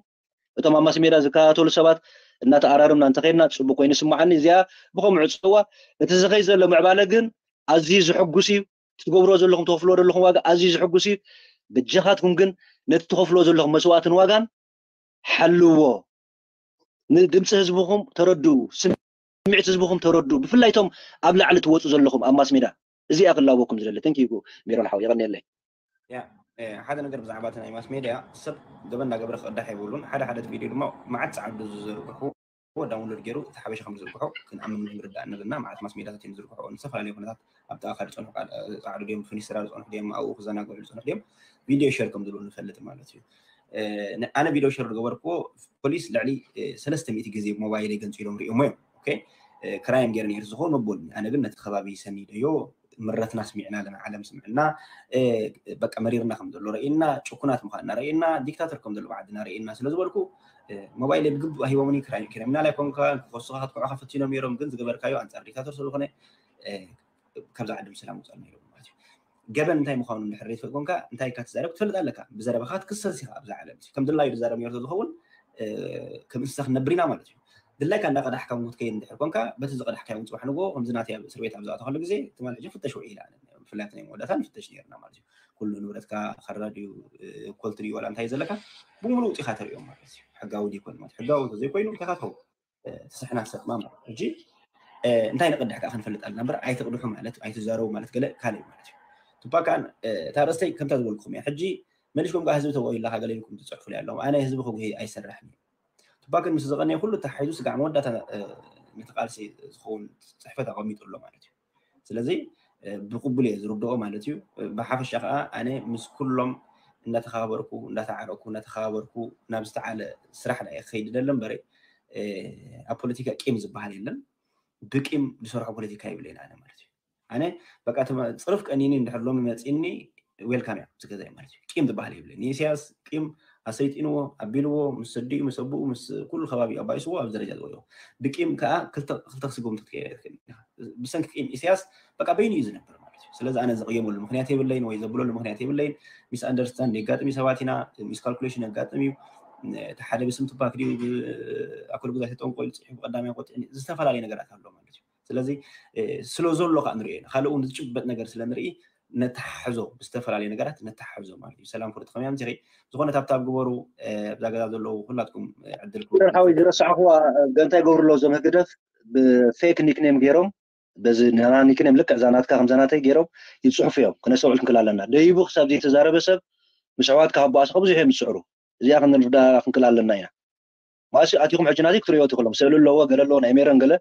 እቶም ኣብ ማስ ሜዳ ዝከታተሉ ሰባት እናተኣራርምና እንተኸይድና ጽቡቅ ኮይኑ ይስምዓኒ። እዚኣ ብኸምኡ ዕጽዋ። እቲ ዝኸይ ዘሎ ምዕባለ ግን ኣዝዩ ዝሕጉስ እዩ። እቲ ትገብርዎ ዘለኹም፣ ትኸፍልዎ ዘለኹም ዋጋ ኣዝዩ ዝሕጉስ እዩ። በጃኻትኩም ግን ነቲ ትኸፍልዎ ዘለኹም መስዋእትን ዋጋን ሓልዎ። ንድምፂ ህዝብኹም ተረድኡ፣ ስምዒት ህዝብኹም ተረድኡ። ብፍላይ እቶም ኣብ ላዕሊ ትወፁ ዘለኹም ኣብ ማስ ሜዳ እዚኣ ክላበኩም ዝደሊ። ተንኪዩ ሜሮን ሓው፣ የቐንየለይ። ሓደ ነገር ብዛዕባ እቲ ናይ ማስ ሜድያ ሰብ ገበን እንዳገበረ ክቕዳሕ የብሉን። ሓደ ሓደ ቪድዮ ድማ መዓት ፃዕዱ ዝዝርግሑ ዳውንሎድ ገይሩ እቲ ሓበሻ ከም ዝዝርግሖ ክንኣምን ምርዳእ ኣለና። መዓት ማስ ሜድያታት እዮም ዝዝርግሑ ዝተፈላለዩ ኩነታት ኣብቲ ኣኻል ዝፀንሑ ፃዕዱ ድዮም ፍኒስትራ ዝፀንሑ ድዮም ኣብኡ ክዘናግዑ ዝፀንሑ ድዮም ቪድዮ ሸር ከም ዝብሉ ንፈልጥ ማለት እዩ። ኣነ ቪድዮ ሸር ዝገበርክዎ ፖሊስ ልዕሊ ሰለስተ ሚእቲ ግዜ ሞባይለይ ገንፂሎም ሪኦሞ እዮም። ክራይም ገይረ ነይሩ ዝኸውን መቦልኒ ኣነ ግን ነቲ ከባቢ ሰኒደዮ ምረትና ስሚዕና ኣለና ዓለም ስምዕና በቃ መሪርና ከም ዘሎ ረእና ጭኩናት ምዃንና ረእና ዲክታተር ከም ዘሎ ብዓድና ረእና ስለ ዝበልኩ ሞባይል ብግቡእ ሂቦምኒ ክራይም ክሪሚናል ኣይኮንካ ክኸሱኻ ክትኩዑኻ ፈቲኖም ነይሮም ግን ዝገበርካዮ ኣንፃር ዲክታተር ስለዝኾነ ካብዛ ዓዲ ብሰላም ውፃእ ነይሮም ማለት እዩ ገበን እንታይ ምዃኑ እንድሕር ዘይትፈልጥ ኮንካ እንታይ ኢልካ ትዛረብ ክትፈልጥ ኣለካ ብዘረባኻ ክትክሰስ ኢኻ ኣብዛ ዓለም ከም ድላዩ ዝዛረብ ነይሩ ዝኸውን ከም እንስሳ ክንነብር ኢና ማለት እዩ ድላይካ እንዳቀዳሕካ እውን ክትከይድ እንድሕር ኮንካ በቲ ዝቀዳሕካዮ እውን ፅባሕ ንግሆ ከምዚ ናተይ ኣብ እስር ቤት ኣብ ዝኣተኸሉ ግዜ ትማል ሕጂ ፍተሽ ውዒላ ብፍላይ ናይ መወዳእታ ንፍተሽ ነይርና ማለት እዩ ኩሉ ንብረትካ ከራ ድዩ ኮልት ድዩ ዋላ እንታይ ዘለካ ብምሉእ ውፂኻ ተሪኦም ማለት እዩ ሕጋዊ ድይኮን ማለት ሕጋዊ እንተዘይኮይኑ እንታይ ካትኸው ትስሕና ሰጥማ ማለት ሕጂ እንታይ ንቅድሕ ከዓ ክንፈልጥ ኣለና እምበር ኣይትቅድሑ ማለት ኣይትዛረቡ ማለት ገለ ካልእ ማለት እዩ ትባ ከዓ እታ ርእስተይ ከምታ ዝበልኩም እያ ሕጂ መሊሽኩም ከዓ ህዝቢ ተወይላካ ገለ ኢልኩም ትፅሕፉ ኣለኹም ኣነ ህዝቢ ክጉሂ ኣይሰርሕን እዩ ትባ ግን ምስ ዝቀነየ ኩሉ ተሓሒዙ ስጋዕ መወዳእታ ነቲ ቃልሲ ዝኸውን ፅሕፈት ኣቐሚጡ ኣሎ ማለት እዩ ስለዚ ብቅቡል እየ ዝርድኦ ማለት እዩ ብሓፈሻ ከዓ ኣነ ምስ ኩሎም እንዳተኸባበርኩ እንዳተዓረኩ እንዳተኸባበርኩ ናብ ዝተዓለ ስራሕ ዳ ክኸይድ ደለ እምበረ ኣብ ፖለቲካ ቂም ዝበሃል የለን ብቂም ዝሰርሖ ፖለቲካ ይብለይን ኣነ ማለት እዩ ኣነ በቃ ፅርፍ ቀኒኒ እንድሕር ሎሚ መፂኒ ዌልካም እያ ዝገዛይ ማለት እዩ ቂም ዝበሃል የብለ ንኢሳያስ ቂም ኣሰይጢንዎ ኣቢልዎ ምስ ሰዲኡ ምስ ኣቡኡ ምስ ኩሉ ከባቢ ኣባይስዎ ኣብ ደረጃ ዝበልዎ ብቂም ከዓ ክልተ ክስጉም ብሰንኪ ቂም ኢሳያስ በቃ በይኑ እዩ ዝነብር ማለት እዩ ስለዚ ኣነ ዘቕየመሉ ምክንያት የብለይን ወይ ዘብለሉ ምክንያት የብለይን ሚስ ኣንደርስታንድ የጋጥም ሰባት ኢና ሚስ ካልኩሌሽን የጋጥም እዩ እቲ ሓደ ብስም ትባክ ድዩ ኣክል ጉዛይ ተጠንቆ ኢሉ ፅሒፉ ቀዳማይ ቆጢ ዝተፈላለዩ ነገራት ኣሎ ማለት እዩ ስለዚ ስለ ዘሎ ከዓ ንሪኦ ኢና ካልእ እውን ዝጭበጥ ነገር ስለ ንርኢ ነተሓሕዞ ብዝተፈላለዩ ነገራት ነተሓሕዞ ማለት እዩ ሰላም ፍርጥ ከመይ ኣምፂኺ ዝኾነ ታብታብ ግበሩ ኣብዛ ገዛ ዘለዉ ኩላትኩም ዕድል ሓወይ ዝረሳዕኹዋ እንታይ ገብሩ ኣለዉ ዘምህግደፍ ብፌክ ኒክኔም ገይሮም በዚ ናና ኒክኔም ልክዕ ዛናትካ ከም ዛናተይ ገይሮም ይፅሑፉ እዮም ክነስተውዕል ክንክል ኣለና ደይቡ ክሳብ ዘይተዛረበ ሰብ ምስ ኣሕዋትካ ካብ ባእስኻ ብዙሕ እዮም ዝስዕሩ። እዚኣ ክንርዳ ክንክል ኣለና ኢና። ማሲ ኣቲኹም ሕጂ ናዚ ክትሪኦ ትኽእሎም፣ ስእሊ ኣለዎ፣ ገለ ኣለዎ፣ ናይ ሜረን ገለ።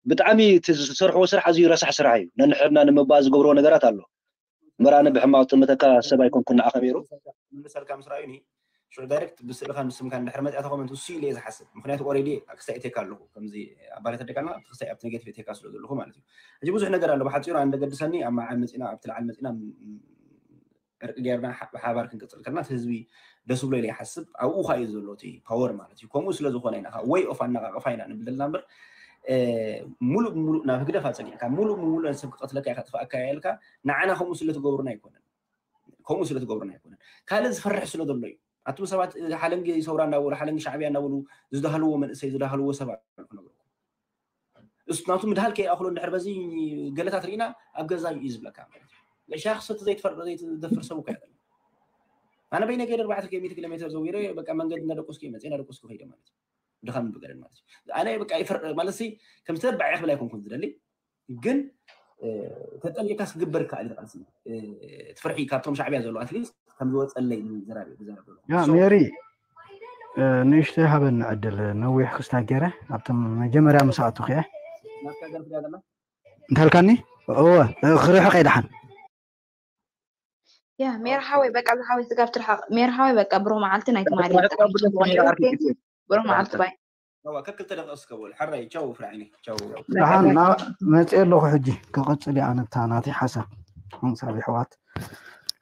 ብጣዕሚ እቲ ዝሰርሕዎ ስራሕ ኣዝዩ ረሳሕ ስራሕ እዩ። ነንሕድና ንምባእ ዝገብርዎ ነገራት ኣሎ። እምበር ኣነ ብሕማቕ ጥምተካ ሰብ ኣይኮንኩን ንዓኻ ሜሩ። ምልሰልካ ምስ ረኣዩኒ፣ ሽዑ ዳይሬክት ብስእልኻን ብስምካን እንድሕር መጺኣ ተኾመንት፣ እሱ ኢለ እየ ዝሓስብ። ምኽንያቱ ኦሬዲ ክሳይ እቴካ ኣለኹ። ከምዚ ኣባላት ኣደቃና ኣብቲ ክሳይ ኣብቲ ኔጌቲቭ እቴካ ስለ ዘለኹ ማለት እዩ። ሕጂ ብዙሕ ነገር ኣሎ። ብሓጺሩ ኣንደ ገድሰኒ ኣብ መዓል መጺና፣ ኣብቲ ለዓል መጺና፣ ም-፣ ዕርቂ ጌርና፣ ሓ-፣ ብሓባር ክንቅጽል ከለና፣ እቲ ህዝቢ ደስ ብሎ ኢለ ይሓስብ። ኣብኡ ኸኣ እዩ ዘሎ እቲ ፓወር ማለት እዩ። ከምኡ ስለ ዝኾነ ኢና፣ ወይ ኦፍ ኣነቓቕፋ ኢና ንብል ዘለና እምበር፣ እ፣ ሙሉእ ብሙሉእ ናብ ህግደፍ ኣጸጊዕካ፣ ሙሉእ ብሙሉእ ሰብ ክቐትለካ ኢኻ፣ ክጥፍኣካ ኢልካ፣ ንዓና ከምኡ ስለ ትገብሩና ኣይኮነን። ከምኡ ስለ ትገብሩና ኣይኮነን። ካልእ ዝፈርሕ ስለ ዘሎ እዩ። ኣቱም ሰባት፣ እ፣ ሓለንጊ ሰውራ እንዳበሉ፣ ሓለንጊ ሻዕብያ እንዳበሉ ዝዳህልዎ መንእሰይ፣ ዝዳህልዎ ሰብ ኣሎ ክነግረኩም። እሱ ናቱ ምድሃል ከይኣኽሎ እንድሕር በዚ ገለታት ርኢና ኣብ ገዛ እዩ ዝብለካ ማለት እዩ። ሻሂ ክሰቲ ዘይትፈር-፣ ዘይትደፍር ሰብ እኮ ኣይኮነን። ኣነ በይነ ከይደ ኣርባዕተ ሚእቲ ኪሎ ሜትር ዘዊረ በቃ መንገዲ እናደቆስኩ እየ መፅእ፣ እናደቆስኩ ከይደ ማለት እዩ። ድኻም ብገደል ማለት እዩ። ኣነ በቃ ይፈር-፣ ማለት ሲ ከም ዝተባዕ ክብል ኣይኮንኩን ዝደሊ፣ ግን፣ እ፣ ተጠንቂቕካስ ክግበር ይከኣል እዩ ቃልሲ። እ፣ እቲ ፍርሒ ካብቶም ሻዕብያ ዘለዉ ኣትሊስት ከም ዝወፀለይ ዝዘራብ፣ ዝዘራብ ዘለኹ። ያ፣ So፣ ሜሪ፣ እ፣ ንእሽተይ ሃበኒ ዕድል፣ ነዊሕ ክስታይ ገይረ፣ ኣብቶም መጀመርያ ምስ ኣእቱኺ እየ። ናትካ ገርፍ ድያ ዘላ? እንታይ ኢልካኒ? እወ፣ እ፣ ክርሕቕ እየ ደሓን። ያ፣ ሜር ሓወይ፣ በቃ፣ እዚ ሓወይ ስጋብ ትርሓቕ። ሜር ሓወይ፣ በቃ፣ ብሩህ መዓልቲ ናይ ትማሊ። መዓልቲ ብጣዕሚ ብሩህ ጽቡቕ ነይሩ። መዓልቲ። ኦኬ፣ ኦኬ። ብሩህ መዓልቲ ባይ። እዋ፣ ከክልተ ደቂቕ እስከ በሉ። ሕራይ፣ ቻው፣ ፍርዓኒ፣ ቻው። በቃ፣ መጽእ ኣለኹ ሕጂ፣ ክቕጽል እየ ኣነ ብታ ናተይ ሓሳብ። ሓንሳብ የሕዋት።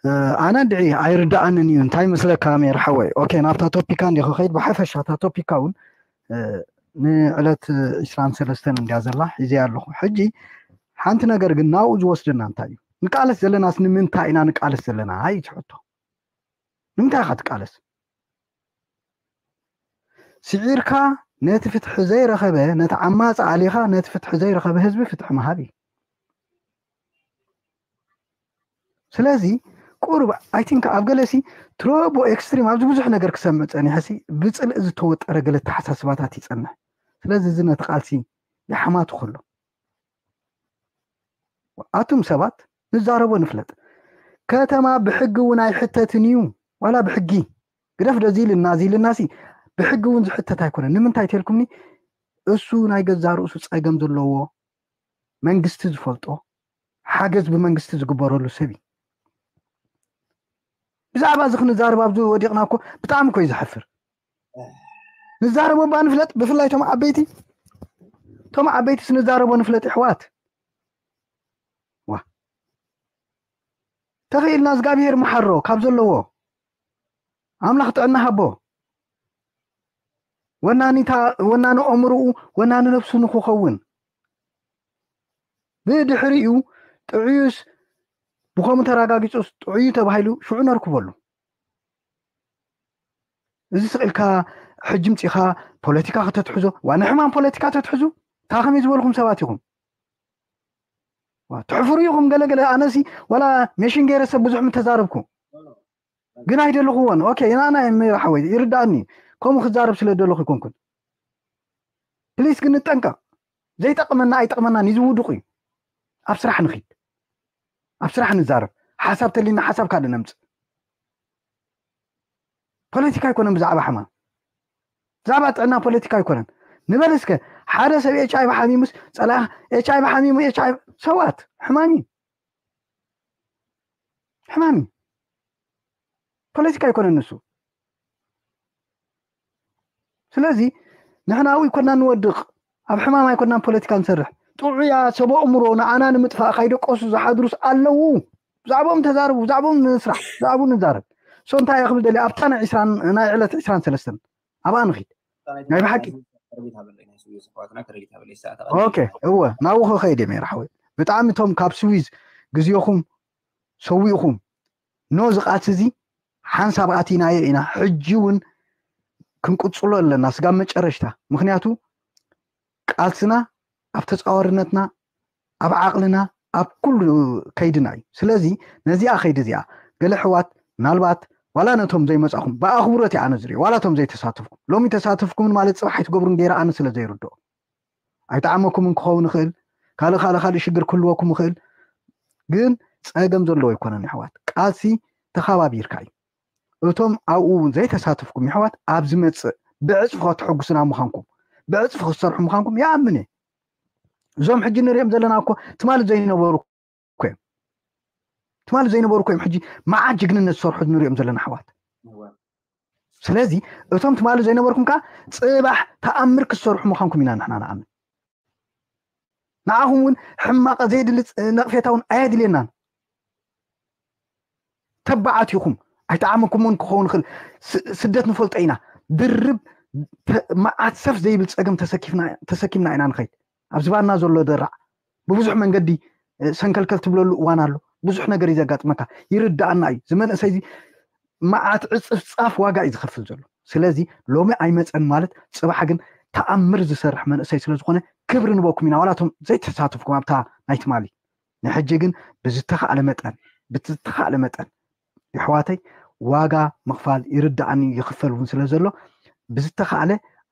እ፣ ኣነ እንድዒ ኣይርድኣንን እዩ። እንታይ መስለካ ሜር ሓወይ? ኦኬ፣ ናብታ ቶፒካ እንዲኹ ኸይድ፣ ብሓፈሻ እታ ቶፒካ እውን፣ እ፣ ንዕለት ዒስራን ሰለስተን እንድያ ዘላ፣ ሒዘያ ኣለኹ። ሕጂ ሓንቲ ነገር ግን ናብኡ ዝወስደና እንታይ እዩ? ንቃለስ ዘለናስ ንምንታይ ኢና ንቃለስ ዘለና? ኣይ፣ እቲ ሕቶ። ንምንታይ ኢኻ ትቃለስ? ስዒርካ ነቲ ፍትሒ ዘይረኸበ፣ ነቲ ዓማጺ ኣሊኻ ነቲ ፍትሒ ዘይረኸበ ህዝቢ ፍትሒ ምሃብ እዩ። ስለዚ ቁሩብ፣ I think፣ ኣብ ገለሲ ትሮቦ ኤክስትሪም ኣብዚ ብዙሕ ነገር ክሰምዕ ጸኒሐሲ ብጽልኢ ዝተወጠረ ገለ ኣተሓሳስባታት ይጸንሕ። ስለዚ እዚ ነቲ ቃልሲ ይሓማቱ ከሎ፣ ኣቱም ሰባት ንዛረቦ ንፍለጥ። ከተማ ብሕጊ እውን ኣይሕተትን እዩ። ዋላ ብሕጊ ግደፍ፣ ደዚ ኢልና፣ እዚ ኢልና ሲ ብሕጊ እውን ዝሕተት ኣይኮነን። ንምንታይ ተልኩምኒ? እሱ ናይ ገዛ ርእሱ ጸገም ዘለዎ መንግስቲ ዝፈልጦ፣ ሓገዝ ብመንግስቲ ዝግበረሉ ሰብ እዩ። ብዛዕባ እዚ ክንዛረብ ኣብዚ ወዲቕና እኮ ብጣዕሚ እኮ እዩ ዘሕፍር። ንዛረቦ እባ ንፍለጥ፣ ብፍላይ እቶም ዓበይቲ፣ እቶም ዓበይትስ ንዛረቦ ንፍለጥ፣ የሕዋት። ዋ። ተኽኢልና እግዚኣብሄር መሓሮ ካብ ዘለዎ፣ ኣምላኽ ጥዕና ሃቦ። ወናኒታ-፣ ወናኒ ኣእምሮኡ፣ ወናኒ ነፍሱ ንክኸውን። ብድሕሪኡ ጥዑይስ ብኸምኡ ተረጋጊጹስ ጥዑይ ተባሂሉ ሽዑ ነርክበሉ። እዚ ስቕ ኢልካ ሕጂ ምጺኻ ፖለቲካ ከተትሕዞ፣ ዋ፣ ንሕማም ፖለቲካ ተትሕዙ፣ እንታይ ከመይ ዝበልኩም ሰባት ኢኹም? ዋ፣ ትሕፍሩ ኢኹም ገለ ገለ። ኣነሲ ዋላ ሜሽን ገይረ ሰብ ብዙሕ ምተዛረብኩ። ግን ኣይደለኹዎን። ኦኬ፣ ናና ሜራ ሓወይ፣ ይርዳእኒ። ከምኡ ክዛረብ ስለ ደለኹ ይኮንኩን። ፕሊስ ግን ንጠንቀቕ። ዘይጠቕመና ኣይጠቕመናን እዩ፣ ዝውዱቕ እዩ። ኣብ ስራሕ ንኺድ። ኣብ ስራሕ ንዛረብ። ሓሳብ ተሊና ሓሳብ ካልእ ነምጽእ። ፖለቲካ ኣይኮነን ብዛዕባ ሕማም። ብዛዕባ ጥዕና ፖለቲካ ኣይኮነን። ንበል እስከ፣ ሓደ ሰብ ኤች ኣይ ቪ ሓሚሙስ፣ ጸላ-፣ ኤች ኣይ ቪ ሓሚሙ፣ ኤች ኣይ ቪ፣ ሰዋት፣ ሕማም እዩ። ሕማም እዩ። ፖለቲካ ኣይኮነን ንሱ። ስለዚ ንሕና ኣብኡ ኣይኮናን ንወድቕ፣ ኣብ ሕማም ኣይኮናን ፖለቲካ ንሰርሕ። ጥዑያ ሰብ ኣእምሮ ንኣና ንምጥፋእ ካይደቀሱ ዝሓድሩስ ኣለዉ። ብዛዕባኦም ተዛረቡ፣ ብዛዕባኦም ንስራሕ፣ ብዛዕባኡ ንዛረብ። ሶ እንታይ እየ ክብል ደልየ? ኣብታ ናይ ዒስራን፣ ናይ ዕለት ዒስራን ሰለስተን ኣብኣ ንኺድ። ናይ ብሓቂ። ኦኬ፣ እወ፣ ናብኡ ክኸይድ እየ፣ ሜራ ሓወይ። ብጣዕሚ እቶም ካብ ስዊዝ ግዜኹም ሰዊእኹም፣ ኖ፣ እዚ ቃልሲ እዚ ሓንሳብ ኣቲናዮ ኢና፣ ሕጂ እውን ክንቅጽሎ ኣለና ስጋብ መጨረሽታ። ምኽንያቱ ቃልስና ኣብ ተጻዋርነትና፣ ኣብ ዓቕልና፣ ኣብ ኩሉ ከይድና እዩ። ስለዚ ነዚኣ ከይዲ እዚኣ ገለ ኣሕዋት ምናልባት ዋላ ነቶም ዘይመጻኹም ብኣኽብሮት እየ ኣነ ዝሪኦ፣ ዋላ እቶም ዘይተሳተፍኩም። ሎሚ ተሳተፍኩምን ማለት ጽባሕ ኣይትገብሩን ገይረ ኣነ ስለ ዘይርድኦ። ኣይጠዓመኩምን ክኸውን ይኽእል፣ ካልእ፣ ካልእ፣ ካልእ ሽግር ክህልወኩም ይኽእል። ግን ጸገም ዘለዎ ኣይኮነን ኣሕዋት። ቃልሲ ተኻባቢርካ እዩ። እቶም ኣብኡ እውን ዘይተሳተፍኩም የሕዋት ኣብ ዝመፅእ ብዕፅፊ ከተሐጉሱና ምዃንኩም ብዕፅፊ ክትሰርሑ ምዃንኩም ይኣምን እየ። እዞም ሕጂ ንሪኦም ዘለና እኮ ትማሊ ዘይነበሩ እኮ እዮም። ትማሊ ዘይነበሩ እኮ እዮም ሕጂ መዓት ጅግንነት ዝሰርሑ ንሪኦም ዘለና ኣሕዋት። ስለዚ እቶም ትማሊ ዘይነበርኩም ከዓ ፅባሕ ተኣምር ክትሰርሑ ምዃንኩም ኢና ንሕና ንኣምን። ንዓኹም እውን ሕማቐ ዘየድሊ ነቕፌታ እውን ኣየድልየናን። ተባዓት ኢኹም። ኣይጠዓመኩም እውን ክኸውን ይኽእል። ስደት ንፈልጦ ኢና። ድርብ መዓት ሰፍ ዘይብል ፀገም ተሰኪምና ኢና ንኸይድ። ኣብ ዝባና ዘሎ ደራዕ ብብዙሕ መንገዲ ሰንከልከል ትብለሉ እዋን ኣሎ። ብዙሕ ነገር እዩ ዘጋጥመካ። ይርዳኣና እዩ። ዝመንእሰይ መዓት ዕፅፍፃፍ ዋጋ እዩ ዝኸፍል ዘሎ። ስለዚ ሎሚ ኣይመፀን ማለት ፅባሕ ግን ተኣምር ዝሰርሕ መንእሰይ ስለዝኾነ ክብሪ ንበኩም ኢና። ዋላቶም ዘይተሳተፍኩም ኣብታ ናይ ትማሊ ንሕጂ ግን ብዝተኻእለ መጠን ብዝተኻእለ መጠን የሕዋተይ ዋጋ ምኽፋል ይርዳኣኒ ይኽፈል እውን ስለ ዘሎ ብዝተኻእለ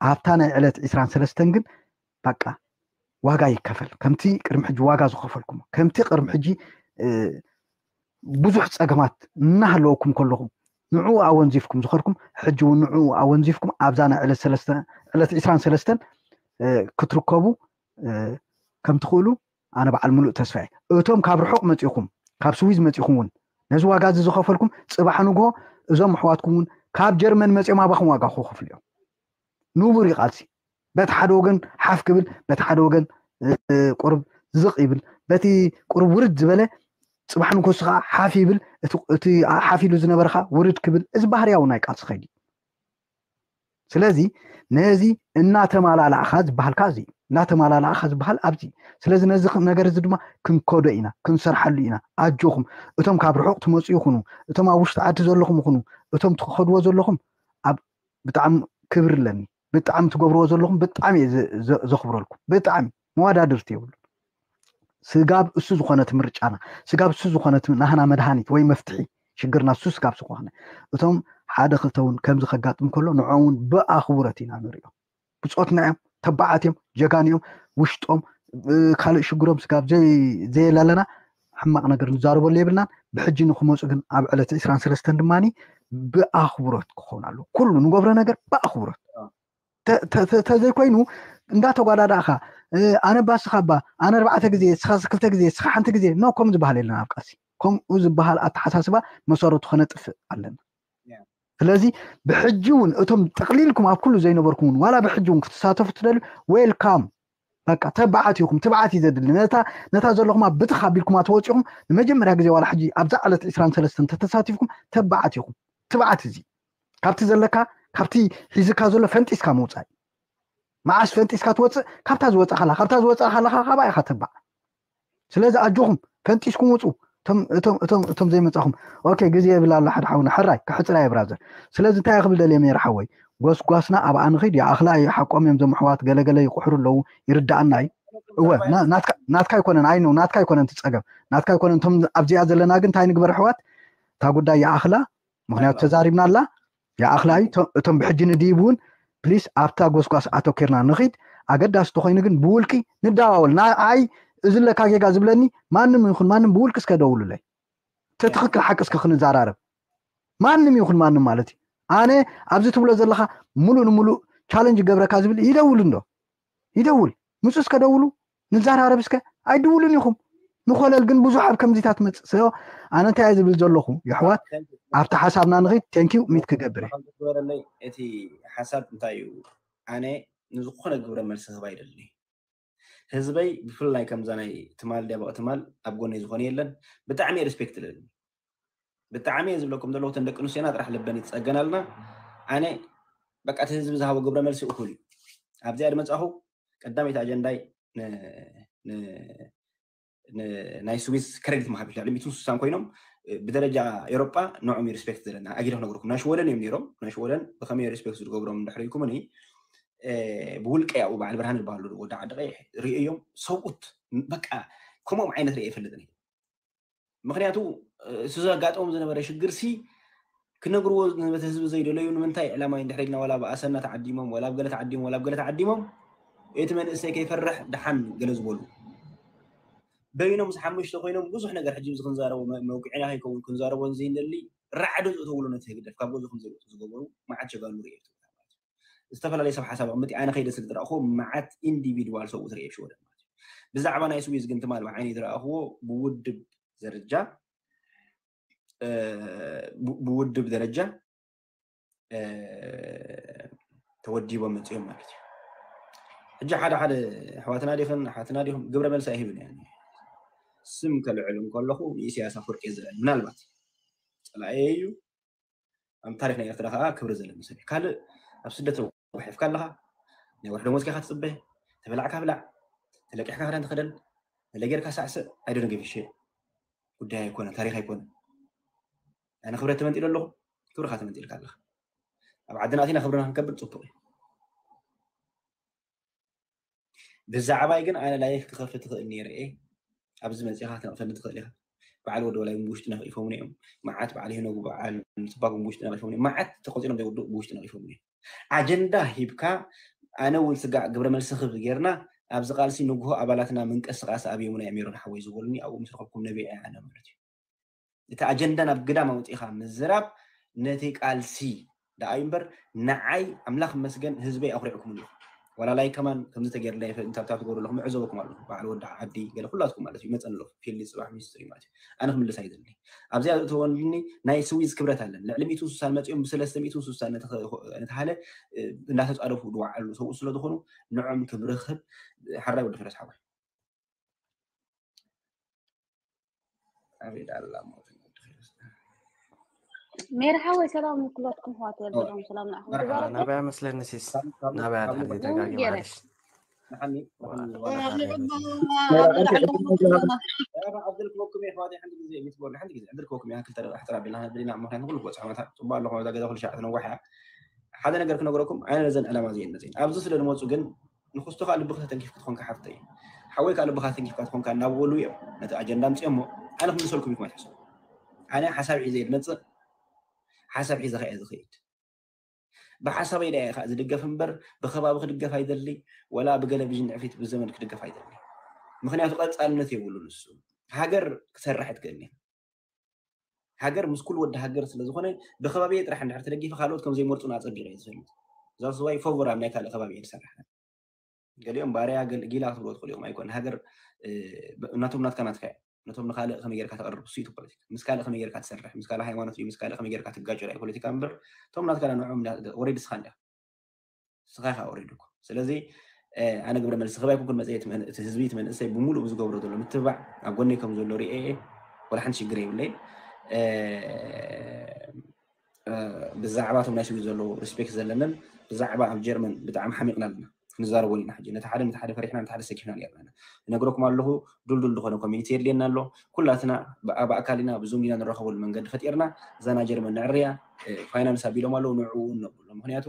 ኣብታ ናይ ዕለት ዕስራን ሰለስተን ግን በቃ ዋጋ ይከፈል። ከምቲ ቅድሚ ሕጂ ዋጋ ዝኸፈልኩም ከምቲ ቅድሚ ሕጂ ብዙሕ ፀገማት እናሃለወኩም ከለኹም ንዕኡ ኣወንዚፍኩም ዝኸድኩም ሕጂ እውን ንዕኡ ኣወንዚፍኩም ኣብዛ ናይ ዕለት ዕለት ዕስራን ሰለስተን ክትርከቡ ከም ትኽእሉ ኣነ በዓል ምሉእ ተስፋ እየ። እቶም ካብ ርሑቕ መፂኹም ካብ ስዊዝ መፂኹም እውን ነዚ ዋጋ እዚ ዝኸፈልኩም ፅባሕ ንግሆ እዞም ኣሕዋትኩም እውን ካብ ጀርመን መፂኦም ኣባኹም ዋጋ ክኸፍሉ እዮም። ንቡር እዩ ቃልሲ። በቲ ሓደ ወገን ሓፍ ክብል በቲ ሓደ ወገን ቁርብ ዝቕ ይብል በቲ ቁርብ ውርድ ዝበለ ፅባሕ ንግሆ እሱ ከዓ ሓፍ ይብል እቲ ሓፍ ኢሉ ዝነበረ ከዓ ውርድ ክብል እዚ ባህርያዊ ናይ ቃልሲ ከይዲ ስለዚ ነዚ እናተማላላእኻ ዝበሃል ከዓ እዚ እናተማላላእኻ ዝበሃል ኣብዚ ስለዚ ነዚ ነገር እዚ ድማ ክንከዶ ኢና ክንሰርሓሉ ኢና ኣጆኹም እቶም ካብ ርሑቕ ትመፁ ይኹኑ እቶም ኣብ ውሽጢ ዓዲ ዘለኹም ይኹኑ እቶም ትኸድዎ ዘለኹም ኣብ ብጣዕሚ ክብሪ ኣለኒ ብጣዕሚ ትገብርዎ ዘለኹም ብጣዕሚ እየ ዘኽብረልኩም ብጣዕሚ መዋዳድርቲ የብሉ ስጋብ እሱ ዝኾነ ትምርጫና ስጋብ እሱ ዝኾነ ናህና መድሃኒት ወይ መፍትሒ ሽግርና እሱ ስጋብ ዝኾነ እቶም ሓደ ክልተ እውን ከምዚ ከጋጥም ከሎ ንዖም እውን ብኣኽብሮት ኢና ንሪኦ ብፆትና እዮም ተባዓት እዮም ጀጋን እዮም ውሽጦም ካልእ ሽግሮም ስጋብ ዘየለለና ሕማቕ ነገር ንዛረበሉ የብልናን ብሕጂ ንክመፁ ግን ኣብ ዕለት ዕስራን ሰለስተን ድማ ብኣኽብሮት ክኸውን ኣለዎ ኩሉ ንገብሮ ነገር ብኣኽብሮት ተዘይኮይኑ እንዳተጓዳዳእካ ኣነ ባስኻ ባ ኣነ ኣርባዕተ ግዜ ስኻ ክልተ ግዜ ስኻ ሓንቲ ግዜ ኖ ከምኡ ዝበሃል የለን ኣብ ቃልሲ ከምኡ ዝበሃል ኣተሓሳስባ መሰረቱ ከነጥፍእ ኣለና ስለዚ ብሕጂ እውን እቶም ጠቕሊልኩም ኣብ ኩሉ ዘይነበርኩም እውን ዋላ ብሕጂ እውን ክትሳተፉ ትደልዩ ዌልካም በቃ ተባዓት ኢኹም ትብዓት እዩ ዘድሊ ነታ ነታ ዘለኹማ ብትኽ ኣቢልኩማ ተወፂኹም ንመጀመርያ ግዜ ዋላ ሕጂ ኣብዛ ዕለት ዕስራን ሰለስተን ተተሳቲፍኩም ተባዓት ኢኹም ትብዓት እዚ ካብቲ ዘለካ ካብቲ ሒዝካ ዘሎ ፈንጢስካ ምውፃእ መዓስ ፈንጢስካ ትወፅእ ካብታ ዝወፃ ከላ ካብታ ዝወፃ ከላካ ካባ ኢካ ተባዕ ስለዚ ኣጆኹም ፈንጢስኩም ውፁ እቶም ዘይመፃኹም ኦኬ ግዜ የብላ ኣሎ ሓደ ሓውና ሕራይ ክሕፅራ እየ ብራዘር ስለዚ እንታይ ክብል ደልየ ነይረ ሓወይ ጎስጓስና ኣብኣ ንኺድ ይኣኽላ እዩ ሓቆም እዮም ዘምሕዋት ገለገለ ይቁሕሩ ኣለዉ ይርዳኣና እዩ እወ ናትካ ኣይኮነን ኣይ ናትካ ኣይኮነን ትፀገም ናትካ ኣይኮነን እቶም ኣብዚኣ ዘለና ግን እንታይ ንግበር ኣሕዋት እታ ጉዳይ ይኣኽላ ምክንያቱ ተዛሪብና ኣላ ይኣኽላ እዩ እቶም ብሕጂ ንድይብ እውን ፕሊስ ኣብታ ጎስጓስ ኣተኪርና ንኺድ ኣገዳሲ ተኮይኑ ግን ብውልቂ ንዳዋወል ንዓይ እዚ ለካ ጌጋ ዝብለኒ ማንም ይኹን ማንም ብውልቂ እስከ ደውሉለይ ተትኽክል ሓቂ እስከ ክንዘራረብ ማንም ይኹን ማንም ማለት እዩ ኣነ ኣብዚ ትብሎ ዘለካ ሙሉእ ንሙሉእ ቻለንጅ ገብረካ ዝብል ይደውል እንዶ ይደውል ምፁ እስከ ደውሉ ንዘራረብ እስከ ኣይድውሉን ኢኹም ንኮለል ግን ብዙሕ ኣብ ከምዚታት መፅእ ስለ ኣነ እንታይ ዝብል ዘለኹ የሕዋት ኣብቲ ሓሳብና ንኺድ ቴንኪዩ ሚት ክገብር ዝበረለይ እቲ ሓሳብ እንታይ እዩ ኣነ ንዝኾነ ግብረ መልሲ ህባ ይደሊ ህዝበይ ብፍላይ ከምዛ ናይ ትማል ዲያበቕ ትማል ኣብ ጎነይ ዝኾነ የለን ብጣዕሚ ሪስፔክት ለኒ ብጣዕሚ እየ ዝብለኩም ዘለኹ ተን ደቂ ኣንስትዮና ጥራሕ ልበን ይትፀገናልና ኣነ በቃ እቲ ህዝቢ ዝሃቦ ግብረ መልሲ እኹል እዩ ኣብዚኣ ድመፃኹ ቀዳመይቲ ኣጀንዳይ ናይ ስዊስ ክሬዲት ምሃብ ልዕሊ ሚትን ስሳን ኮይኖም ብደረጃ ኤሮጳ ንዕኦም ሪስፔክት ዘለና ኣጊደ ክነግርኩም ናይ ሽወደን እዮም ነይሮም ናይ ሽወደን ብከመይ ሪስፔክት ዝገብሮም እንድሕር ኢልኩምኒ ብውልቀ ያው በዓል ብርሃን ዝበሃሉ ወዲ ዓዲ ቀይሕ ርእዮም ሰብኡት በቃ ከምኦም ዓይነት ርእየ ይፈልጥ ምክንያቱ እቲ ዘጋጠሞም ዝነበረ ሽግር ሲ ክነግርዎ ነበቲ ህዝቢ ዘይደለዩ ንምንታይ ዕላማ እንድሕር ኢልና ዋላ ብኣሰና ተዓዲሞም ዋላ ኣብ ገለ ተዓዲሞም ዋላ ኣብ ገለ ተዓዲሞም እቲ መንእሰይ ከይፈርሕ ድሓን ገለ ዝበሉ በይኖም ምስ ሓሙሽተ ኮይኖም ብዙሕ ነገር ሕጂ እዚ ክንዛረቦ መውቅዒና ከይከውን ክንዛረቦ ዘይንደሊ ራዕዲ ዝእተውሉ ነቲ ህግደፍ ካብ ገዝኡ ከም ዘይወፁ ዝገበሩ መዓት ጀጋኑ ርኤ። ዝተፈላለየ ሰብ ሓሳብ ኣቕምጥ ኣነ ከይደ ስለ ዝረእኹ መዓት ኢንዲቪድዋል ሰብኡ ትርኤ ሽወደን ማለት እዩ። ብዛዕባ ናይ ስዊዝ ግን ትማል ብዓይኒ ዝረኣኽዎ ብውድብ ደረጃ ብውድብ ደረጃ ተወዲቦም መፅኦም ማለት እዩ። ሕጂ ሓደ ሓደ ኣሕዋትና ዲኽን ኣሓትና ዲኹም ግብረ መልሲ ኣይህብን እያ። ስም ከልዕል እንከለኹ ንኢሳያስ ኣፈወርቂ ዝልዕል ምናልባት ፀላኤ እዩ። ኣብ ታሪክ ናይ ኤርትራ ከዓ ክብሪ ዘለኒ ሰብ እዩ። ካልእ ኣብ ስደት ረዋሒፍካ ኣለኻ ናይ ወርሒ ደሞዝካ ኢኻ ትፅበ ተበላዕካ ብላዕ ተለቂሕካ ክዳን ተኸደን ተለጌርካ ሳዕስዕ ኣይደነ ገፊሽ ጉዳይ ኣይኮነ ታሪክ ኣይኮነ። ኣነ ክብረት ተመንጢሉ ኣለኹ ክብርካ ተመንጢልካ ኣለኻ። ኣብ ዓድና ኣቲና ክብርና ክንከብር ፅቡቅ እዩ። ብዛዕባይ ግን ኣነ ላይፍ ክኸፍት ትኽእል ነይረ እየ። ኣብዚ መፂኻ ክነቕፈኒ ትኽእል ኢኻ። በዓል ወዲ ወላይ እውን ብውሽጢ ነቒፎምኒ እዮም። መዓት በዓል ሄኖግ በዓል ምፅባግ እውን ብውሽጢ ነቒፎምኒ እዮም። መዓት ተቆፂሮም ዘይውድኡ ብውሽጢ ነቒፎምኒ እዮም። ኣጀንዳ ሂብካ ኣነ እውን ስጋዕ ግብረ መልሲ ክብ ጌርና ኣብዚ ቃልሲ ንግሆ ኣባላትና ምንቅስቃስ ኣብዮምና እዮም ሜሮን ሓወይ ዝበሉኒ ኣብኡ ምስ ረኸብኩም ነቢዐ ኣነ ማለት እዩ። እቲ ኣጀንዳ ናብ ግዳም ኣውፂእኻ ምዝራብ ነቲ ቃልሲ ደኣ እዩ እምበር ንዓይ ኣምላኽ መስገን ህዝበይ ኣኩሪዕኩም ኣለኹ። ዋላ ላይ ከማን ከምዚ ተገይርና ይፈ- እንታብታ ትገብሩ ኣለኹም እዕዘበኩም ኣለኹ። በዓል ወዲ ዓዲ ገለ ኩላትኩም ማለት እዩ ይመፀን ኣለኹ። ፊልዲ ፅባሕ ሚኒስትሪ ማለት እዩ። ኣነ ክምልስ ኣይደሊ። ኣብዚኣ እተወንድኒ ናይ ስዊዝ ክብረት ኣለን። ልዕሊ ሚእትን ስሳን መፂኦም ብሰለስተ ሚእትን ስሳን ነተኸ- ነተሃለ እ፣ እንዳተፃደፉ ዝወዓሉ ሰብኡ ስለ ዝኾኑ ንዖም ክብሪ ክህብ ሓራይ ወዲ ፈረስ ሓወይ። ኣቤት ኣላ ሞት ወዲ ፈረስ። ሜሪ ሓወይ ሰላም ንኩላትኩም ኣሕዋት ወልድሮም ሰላም ንዓኹም መርሓባ፣ ትባረኹ። ናበይ መስለኒ ሲስ ናበይ ኣድሕር ደጋጊ ገይረ። ማለሽ ንሓኒ ንሓኒ ዋላ ዋላ ሓደ ሓደ በዚ ኧረ ኣብ ዝልክበኩም እየ ኣሕዋተይ ሓንቲ ግዜ ሚት ቦርድ ሓንቲ ግዜ ዕድል ክበኩም እየ ክልተ ኣሕፅር ኣቢልና ነብሪና እሞ ምክንያቱ ኩሉ ክበፅሖ መታ ፅቡቅ ኣለኹ እዛ ገዛ ኩሉ ሻዕ ትነዋሕ እያ ሓደ ነገር ክነግረኩም ኣነ ነዘን ዕላማ እዚአን መፅእን ኣብዚ ስለ ዝመፁ ግን ንክስቶ ከዓ ልብኻ ተንኪፍካ ትኾንካ ሓፍተይ ሓወይ ከዓ ልብኻ ተንኪፍካ ትኾንካ እናበሉ እዮም ነቲ ኣጀንዳ ኣምፅኦሞ ኣነ ክምልሰልኩም ኢኩም ኣይትሕሰቡ ኣነ ሓሳብ ሒዘ እየ ዝመፅእ ሓሳብ ሒዘ ከ እየ ዝኸይድ ብሓሳበይ ዳ እየ ከዓ ዝድገፍ እምበር ብከባቢ ክድገፍ ኣይደሊ ወላ ብገለ ብጅንዕፊት ብዘመድ ክድገፍ ኣይደሊ ምክንያቱ ቀፃልነት የብሉ ንሱ ሃገር ክሰርሕ ትክእል እያ ሃገር ምስ ኩሉ ወዲ ሃገር ስለ ዝኾነ ብከባቢ ጥራሕ እንድሕር ተደጊፈ ካልኦት ከም ዘይመርፁና ኣፀቢቀ እየ ዝፈልጥ እዛ ስዋይ ፎቨር ኣብ ናይ ካልእ ከባቢ እየ ዝሰርሕ ገሊኦም ባርያ ገል- ጊላ ክትብሎ ትኽእሉ እዮም ኣይኮን ሃገር እ፣ ብ- ናቶም ናትካ ናትካ እዮም ነቶም ንካልእ ከመይ ጌርካ ተቕርብ እሱ እዩ ፖለቲካ ምስ ካልእ ከመይ ጌርካ ትሰርሕ ምስ ካልእ ሃይማኖት እዩ ምስ ካልእ ከመይ ጌርካ ትጋጭ ራእዩ ፖለቲካ እምበር እቶም ናትካ ንዕኦም ወሬድ ስኻ እንዲያ ስኻ ኢኻ ወሬድ እኮ ስለዚ እ፣ ኣነ ግብረ መልሲ ክባይ ኩን መፅእ እቲ ህዝቢ እቲ መንእሰይ ብምሉእ ዝገብሮ ዘሎ ምትብባዕ ኣብ ጎነይ ከም ዘሎ ርኤ እየ ወላ ሓንቲ ሽግር የብለይ እ፣ ብዛዕባ እቶም ናይ ስዊዝ ዘለዉ ሪስፔክት ዘለንን ብዛዕባ ኣብ ጀርመን ብጣዕሚ ሓሚቕና ኣለና ክንዛረቦ ኢና ሕጂ ነቲ ሓደ ነቲ ሓደ ፈሪሕና ነቲ ሓደ ሰኪፍና ኔርና ኢና እነግረኩም ኣለኹ ዱልዱል ዝኾነ ኮሚኒቲ የድልየና ኣሎ ኩላትና ብኣካል ኢና ብዙም ኢና ንረኸበሉ መንገዲ ፈጢርና እዛ ናይ ጀርመን ንዕርያ ፋይናንስ ኣቢሎም ኣለዉ ንዕኡ ነብሎ ምክንያቱ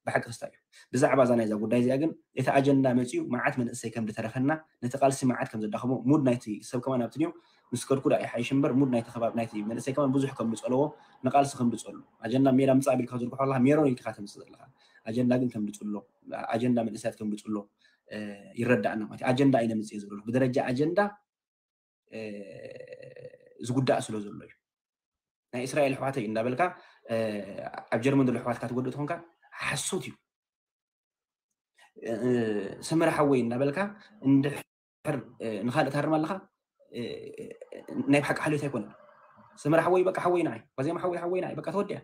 ብሓቂ ክስታ እዩ ብዛዕባ እዛ ናይዛ ጉዳይ እዚኣ ግን እቲ ኣጀንዳ መፅኡ መዓት መንእሰይ ከም ዝተረፈና ነቲ ቃልሲ መዓት ከም ዘዳኸሞ ሙድ ናይቲ ሰብ ከማን ኣብቲ ድዮም ምስ ከድኩ ዳ ይሓይሽ እምበር ሙድ ናይቲ ከባቢ ናይቲ መንእሰይ ከማን ብዙሕ ከም ዝፀለዎ ንቃልሲ ከም ዝፀሉ ኣጀንዳ ሜዳ ምፃእ ቢልካ ዝርግሖ ኣለካ ሜሮን ኢልካ ተምፅእ ዘለካ ኣጀንዳ ግን ከም ዝፅሎ ኣጀንዳ መንእሰያት ከም ዝፅሎ ይረዳእና ማለት ኣጀንዳ ኣይነ ምፅእ ዝብሎ ብደረጃ ኣጀንዳ ዝጉዳእ ስለ ዘሎ እዩ ናይ እስራኤል ኣሕዋተይ እንዳበልካ ኣብ ጀርመን ዘሎ ኣሕዋትካ ትጎድእ ትኾንካ ሓሶት እዩ ሰመረ ሓወይ እንዳበልካ እንድሕር ንካልእ ታርም ኣለካ ናይ ብሓቂ ሓልዮት ኣይኮነን ሰመረ ሓወይ በቃ ሓወይ ንዓይ ባዜማ ሓወይ ሓወይ ንዓይ በቃ ተወዲያ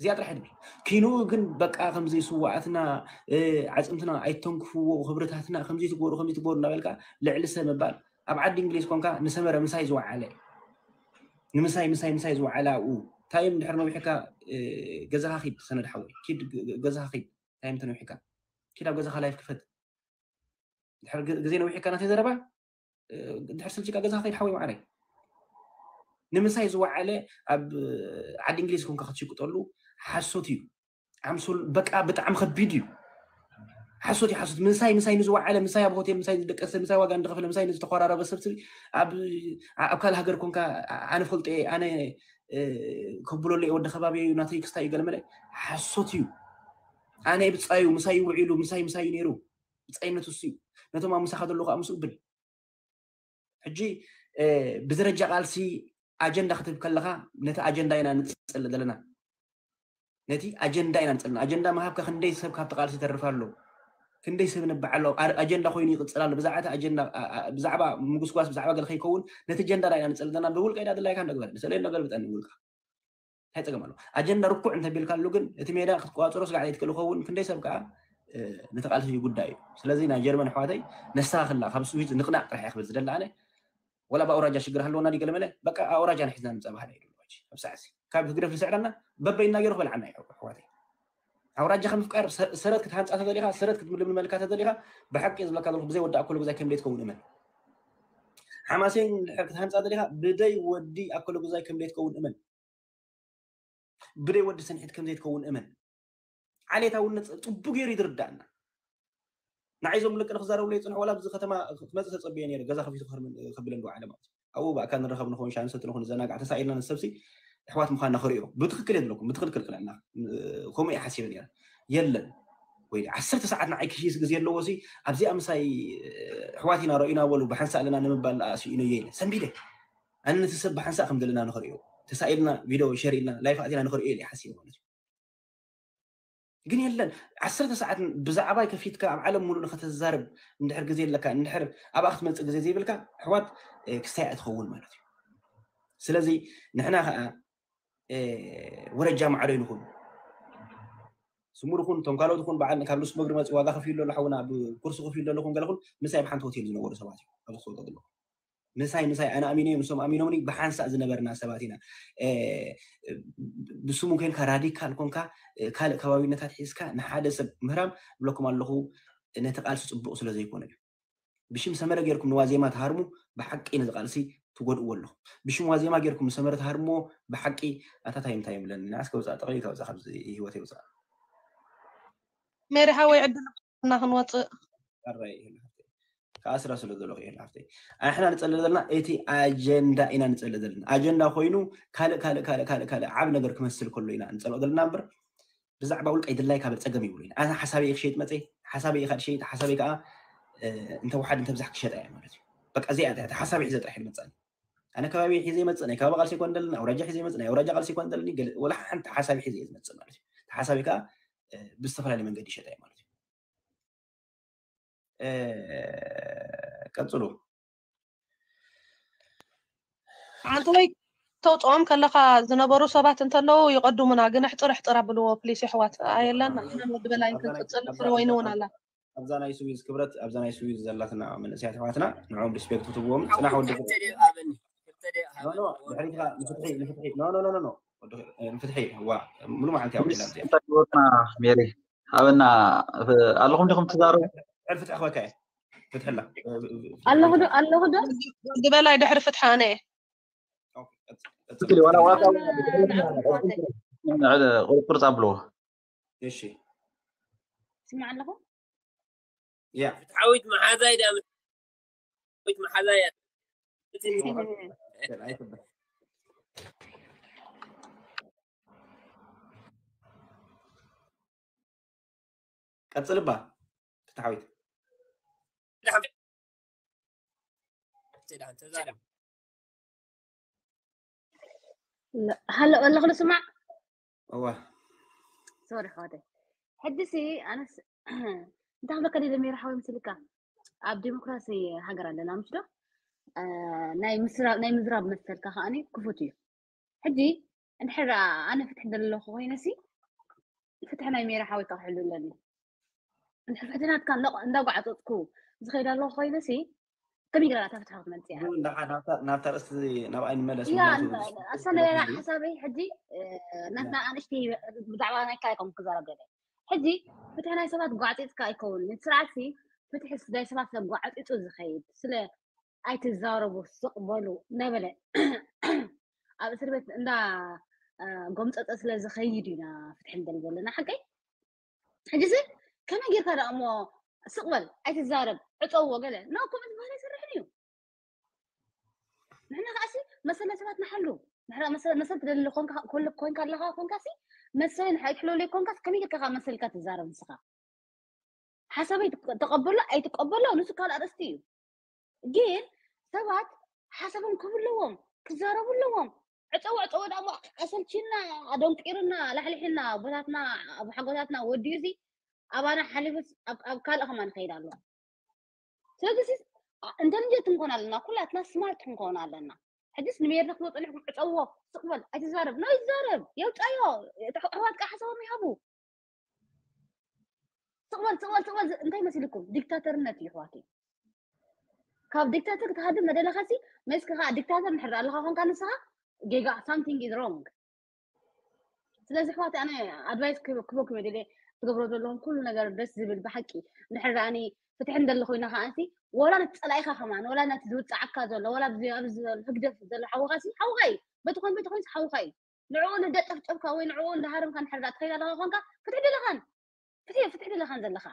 እዚኣ ጥራሕ ዕድመ ኪንኡ ግን በቃ ከምዚ ስዋኣትና ዓፅምትና ኣይተንክፍዎ ክብርታትና ከምዚ ትግበሩ ከምዚ ትግበሩ እንዳበልካ ልዕሊ ሰብ ምባል ኣብ ዓዲ እንግሊዝ ኮንካ ንሰመረ ምሳይ ዝወዓለ ንምሳይ ምሳይ ምሳይ ዝወዓለ ኣብኡ ታይም ድሕር ነዊሕካ ገዛኻ ኪድ ሰነድ ሓወይ ኪድ ገዛኻ ኪድ ታይም ተነዊሕካ ኪድ ኣብ ገዛኻ ላይፍ ክፈት ድሕር ግዜ ነዊሕካ ናተይ ዘረባ ድሕር ስልችካ ገዛኻ ኪድ ሓወይ ማዕረይ ንምሳይ ዝወዓለ ኣብ ዓዲ እንግሊዝ ኮንካ ክትሽቅጠሉ ሓሶት እዩ ኣምሶል በቃ ብጣዕሚ ከቢድ እዩ ሓሶት እዩ ሓሶት ምሳይ ምሳይ ንዝወዓለ ምሳይ ኣብ ሆቴል ምሳይ ዝደቀሰ ምሳይ ዋጋ እንደኸፈለ ምሳይ ንዝተኮራረበ ሰብ ስሪ ኣብ ኣብ ካልእ ሃገር ኮንካ ኣነ ፈልጦ እየ ኣነ ከብለሉ እየ ወዲ ከባቢ እዩ ናተይ ክስታይ እዩ ገለመለ ሓሶት እዩ ኣነ ብፃዩ ምሳይ ውዒሉ ምሳይ ምሳይ እዩ ነይሩ ብፃይነቱ እሱ እዩ ነቶም ኣብ ምሳኻ ዘለዉ ከዓ ምስኡ ብል ሕጂ ብደረጃ ቃልሲ ኣጀንዳ ክትህብ ከለኻ ነቲ ኣጀንዳ ኢና ንፅል ዘለና። ነቲ ኣጀንዳ ኢና ንፅልና። ኣጀንዳ ምሃብካ ክንደይ ሰብ ካብቲ ቃልሲ ይተርፍ ኣሎ፣ ክንደይ ሰብ ንባዕ ኣሎ። ኣር- ኣጀንዳ ኮይኑ ይቕፅል ኣሎ። ብዛዕባ እቲ ኣጀንዳ ኣ- ኣ- ብዛዕባ ምጉስጓስ ብዛዕባ ገለ ከይከውን ነቲ ጀንዳ ኢና ንፅል ዘለና። ብውልቀ ኢና ድላይካ እንደግበር ንስእለ ነገር ብጠኒ ውልቃ እንታይ ፀገም ኣሎ? ኣጀንዳ ርኩዕ እንተቢልካሉ ግን እቲ ሜዳ ክትቆፃፀሮ ስጋዕ ዘይትክእል ይኸውን። ክንደይ ሰብ ከዓ ነቲ ቃልሲ እዩ ጉዳይ እዩ። ስለዚ ናይ ጀርመን ኣሕዋተይ ነስተኻኽላ ካብ ስዊዝ ንቕናቕ ጥራሕ እየ ክብል ዝደሊ ኣነ። ወላ ብኣውራጃ ሽግር ሃለወና ድዩ ገለመለ በቃ ኣውራጃ ንሒዝና ንምፃእ ባህና እዩ ኣብ ሳዕሲ ካብ ህግደፍ ዝስዕረና በበይና ገይሩ ክበልዓና እዩ ኣሕዋተይ። ኣውራጃ ከምፍቃር ሰረት ክትሃንፃ ተደሊኻ ሰረት ክትምልምልመልካ ተደሊኻ ብሓቂ ዝብለካ ዘለኹ ብዘይ ወዲ ኣኮሎ ጉዛይ ከምደይ ትኸውን እመን። ሓማሴን ክትሃንፃ ደሊኻ ብደይ ወዲ ኣኮሎ ጉዛይ ከምደይ ትኸውን እመን። ብደይ ወዲ ስንሒት ከምዘይ ትኸውን እመን። ዓሌታውነት ፅቡቅ ገይሩ ይድርዳእና። ንዓይ ዞም ደቂ ክዛረብሉ ይፅንሑ ዋላ ኣብዚ ከተማ ክትመፅእ ተፀብየ ነይረ ገዛ ከፊቱ ከብለን ዓለ ማለት ኣብኡ ብኣካ ንረኸብ ንኸውን ሻሂ ንሰቲ ንኹን ንዘናጋዕ ተሳኢልና ንሰብሲ ኣሕዋት ምዃንና ክርእዮ ብትክክል የብለኩም ብትክክል ክልዕልና ከምኡ እየ ሓሲበ ነይረ። የለን ወይ ዓሰርተ ሰዓት ንዓይ ክሽይስ ግዜ ኣለዎ ሲ ኣብዚኣ ምሳይ ኣሕዋት ኢና ረእዩና በሉ ብሓንሳእ ኣለና ንምባል ስኢኖ እየ ኢለ ሰንቢደ። ኣነ ነቲ ሰብ ብሓንሳእ ከም ዘለና ንኽርእዮ ተሳኢልና ቪድዮ ሸር ኢልና ላይፍ ኣቲና ንኽርእዮ ኢለ ሓሲበ ማለት እዩ። ግን የለን ዓሰርተ ሰዓት ብዛዕባይ ከፊትካ ኣብ ዓለም ሙሉእ ንኸተዛርብ እንድሕር ግዜ ኣለካ እንድሕር ኣብኣ ክትመፅእ ግዜ ዘይብልካ ኣሕዋት ክስታይ ኣይትኸውን ማለት እዩ። ስለዚ ንሕና ከዓ ወረጃ ማዕረ ይንኹን ስሙር ኹን ቶም ካልኦት ኹን በዓል ካብ ንሱ መግሪ መፅእ ዋጋ ከፊሉ ኣሎ ሓውና ብኩርሲ ከፊሉ ኣለኹም ገለኹን ምሳይ ብሓንቲ ሆቴል ዝነበሩ ሰባት እዮም ኣብዚ ክፈልጦ ዘለኹ ምሳይ ምሳይ ኣነ ኣሚነ እዮም ንሶም ኣሚኖምኒ ብሓንሳእ ዝነበርና ሰባት ኢና። ብስሙ ኮንካ ራዲካል ኮንካ ካልእ ከባቢነታት ሒዝካ ንሓደ ሰብ ምህራም ብለኩም ኣለኹ ነቲ ቃልሲ ፅቡቅ ስለ ዘይኮነ እዩ። ብሽም ሰመረ ጌርኩም ንዋዜማ ትሃርሙ ብሓቂ ነዚ ቃልሲ ትጎድእዎ ኣለኹም። ብሽም ዋዜማ ጌርኩም ንሰመረ ትሃርምዎ ብሓቂ ኣታ ታይ እንታይ ይብለኒ ንዓስ ከውፃእ ጠቕሊል ከውፃእ ካብ ህይወት ይውፃእ። ሜሪ ሓወይ ዕድል እና ክንወፅእ ኣራይ ከኣስራ ስለ ዘሎ ክእል ሃፍተይ ኣሕና ንፀልእ ዘለና እቲ ኣጀንዳ ኢና ንፀልእ ዘለና ኣጀንዳ ኮይኑ ካልእ ካልእ ካልእ ካልእ ካልእ ዓብ ነገር ክመስል ከሎ ኢና ንፀልኦ ዘለና እምበር ብዛዕባ ውልቀይ ድላይ ካብ ፀገም ይብሉ ኢና ኣነ ሓሳበይ ክሸይጥ መፀ ሓሳበይ ኢካ ድሸይጥ ሓሳበይ ከዓ እንተወሓድ እንተብዛሕ ክሸጣ እያ ማለት እዩ በቃ እዚኣ እያ ሓሳበይ ሒዘ ጥራሕ መፀኒ ኣነ ከባቢ ሒዘ ይመፅእ ናይ ከባቢ ቃልሲ ይኮን ደለኒ ኣውራጃ ሒዘ ይመፅእ ናይ ኣውራጃ ቃልሲ ይኮን ደለኒ ወላ ሓንቲ ሓሳብ ሒዘ እየ ዝመፅእ ማለት እዩ ሓሳበይ ከዓ ብዝተፈላለየ መንገዲ ይሸጣ እየ ማለት እዩ ቀፅሉ ሓንቲ ወይ ተውፅኦም ከለካ ዝነበሩ ሰባት እንተለዉ ይቀድሙና ግን ሕፅር ሕፅር ኣብልዎ ፕሊስ ይሕዋት ኣየላን ንሕና ወዲ በላይን ክንቅፅል ፍረ ወይኒ እውን ኣላ ኣብዛ ናይ ስዊዝ ክብረት ኣብዛ ናይ ስዊዝ ዘላትና መንእሰያት ኣሕዋትና ንዕኦም ሪስፔክት ክትብዎም ፅናሕ ወዲ ንፍትሒ ንፍትሒ ዋ ሙሉ መዓልቲ ኣውዒላ ሜሪ ሃበና ኣለኹም ዲኹም ትዛረቡ ፍትሒ ክበካ ፍትሕላ ኣለኹ ዶ ኣለኹ ዶ ግበላይ ድሕሪ ፍትሒ ኣነ ቁርቁርፅ ኣብልዎ እሺ ስማዕ ኣለኹ ያ ፍትሓዊት መሓዛይ ዳ ፍትሓዊት መሓዛይ ቀፅልባ ፍትሓዊት ሃሎ ኣለኹ ልስማዕ እዋ ሶሪ ሓወተይ ሕጂ ሲ ኣነስ እንታይ ክብለካ ደለ ሜራ ሓወይ ምስልካ ኣብ ዲሞክራሲ ሃገር ኣለና ምሽ ዶ ናይ ምዝራብ መሰልካ ከዓኒ ክፉት እዩ ሕጂ እንድሕር ኣነ ፍትሒ ደለኹ ኮይነ ሲ ፍትሒ ናይ ሜራ ሓወይ ክሕሉ ኣለኒ ፍትሕናትካ እንዳጓዓፀፅኩ ዝኸይድ ኣለኹ ኮይነ ሲ ከመይ ገይራ እታ ፍትሒ ክትመፅእ እያ ናብታ ርእስቲ ናብኣይ ንመለስ ኣሰነ ሓሳበይ ሕጂ ናትና ኣንሽቲ ብዛዕባ ናይ ካልኣይ ከም ክዛረብ ገለ ሕጂ ፍትሒ ናይ ሰባት ጓዕፂፅካ ኣይከውን እቲ ስርዓት ሲ ፍትሒ ናይ ሰባት ሰብ ጓዕፂፁ ዝኸይድ ስለ ኣይትዛረቡ ስቕ በሉ እናበለ ኣብ እስር ቤት እንዳ ጎምፀፀ ስለ ዝኸይድ ኢና ፍትሒ ንደሊ ዘለና ሓቀይ ሕጂ ሲ ከመይ ጌርካ ደኣ እሞ ስቕ በል ኣይትዛረብ ዕፀውዎ ገለ ኖ ከምኡ ዝበሃል ኣይሰርሕን እዩ ንሕና ከዓሲ መሰል ናይ ሰባት ንሓሉ ንሕና መሰል መሰል ትደሊ ኮንካ ኮንካ ኣለኻ ኮንካ ሲ መሰል ንሓይ ትሕለሉ ኮንካ ከመይ ጌርካ ካብ መሰልካ ትዛረብ ንስኻ ሓሳበይ ተቐበሎ ኣይትቀበሎ ንሱ ካልእ ኣርእስቲ እዩ ግን ሰባት ሓሳቦም ክህቡ ኣለዎም ክዛረቡ ኣለዎም። ዕፀው ዕፀው ደሞ ኣሰልችና፣ ኣደንቂርና፣ ኣላሕሊሕና፣ ኣቦታትና፣ ኣቦሓጎታትና ወዲኡ ሲ ኣባና ሓሊፉስ ኣብ ኣብ ካልእ ከማን ይኸይድ ኣሎ። ስለዚ ሲ ኢንተሊጀንት ክንኮን ኣለና፣ ኩላትና ስማርት ክንኮን ኣለና። ሕጅስ ንሜርና ክትወፅኦ ንሕኩም ዕፀዎ፣ ስቕ በል ኣይትዛረብ፣ ኖ ይዛረብ፣ የውፃዮ፣ እቲ ኣሕዋትካ ሓሳቦም ይሃቡ። ስቕ በል ስቕ በል ስቕ በል ዝ- እንታይ መሲልኩም? ዲክታተርነት እዩ ኣሕዋተይ። ካብ ዲክታተር ክትሃድም መደለኻሲ መስኪ ከዓ ዲክታተር ንሕር ኣለኻ ኮንካ ንስኻ ጌጋ something is wrong። ስለዚ ኣሕዋተይ ኣነ ኣድቫይስ ክበኩም የደለ ትገብሮ ዘለኹም ኩሉ ነገር ደስ ዝብል ብሓቂ እንድሕር ደኣኒ ፍትሒ እንደለ ኮይና ከዓንሲ ወላ ነቲ ፀላኢኻ ከማን ወላ ነቲ ዝውፅዓካ ዘሎ ወላ ኣብዚ ኣብዚ ዘሎ ህግደፍ ዘሎ ሓውኻሲ ሓውኻ እዩ በቲ ኮን በቲ ኮይንሲ ሓውኻ እዩ ንዕኡ እንዳጨፍጨፍካ ወይ ንዕኡ እንዳሃረምካ እንድሕር ደኣ ትኸይድ ኣለኻ ኮንካ ፍትሒ ደለኻን ፍትሒ ፍትሒ ደለኻን ዘለኻ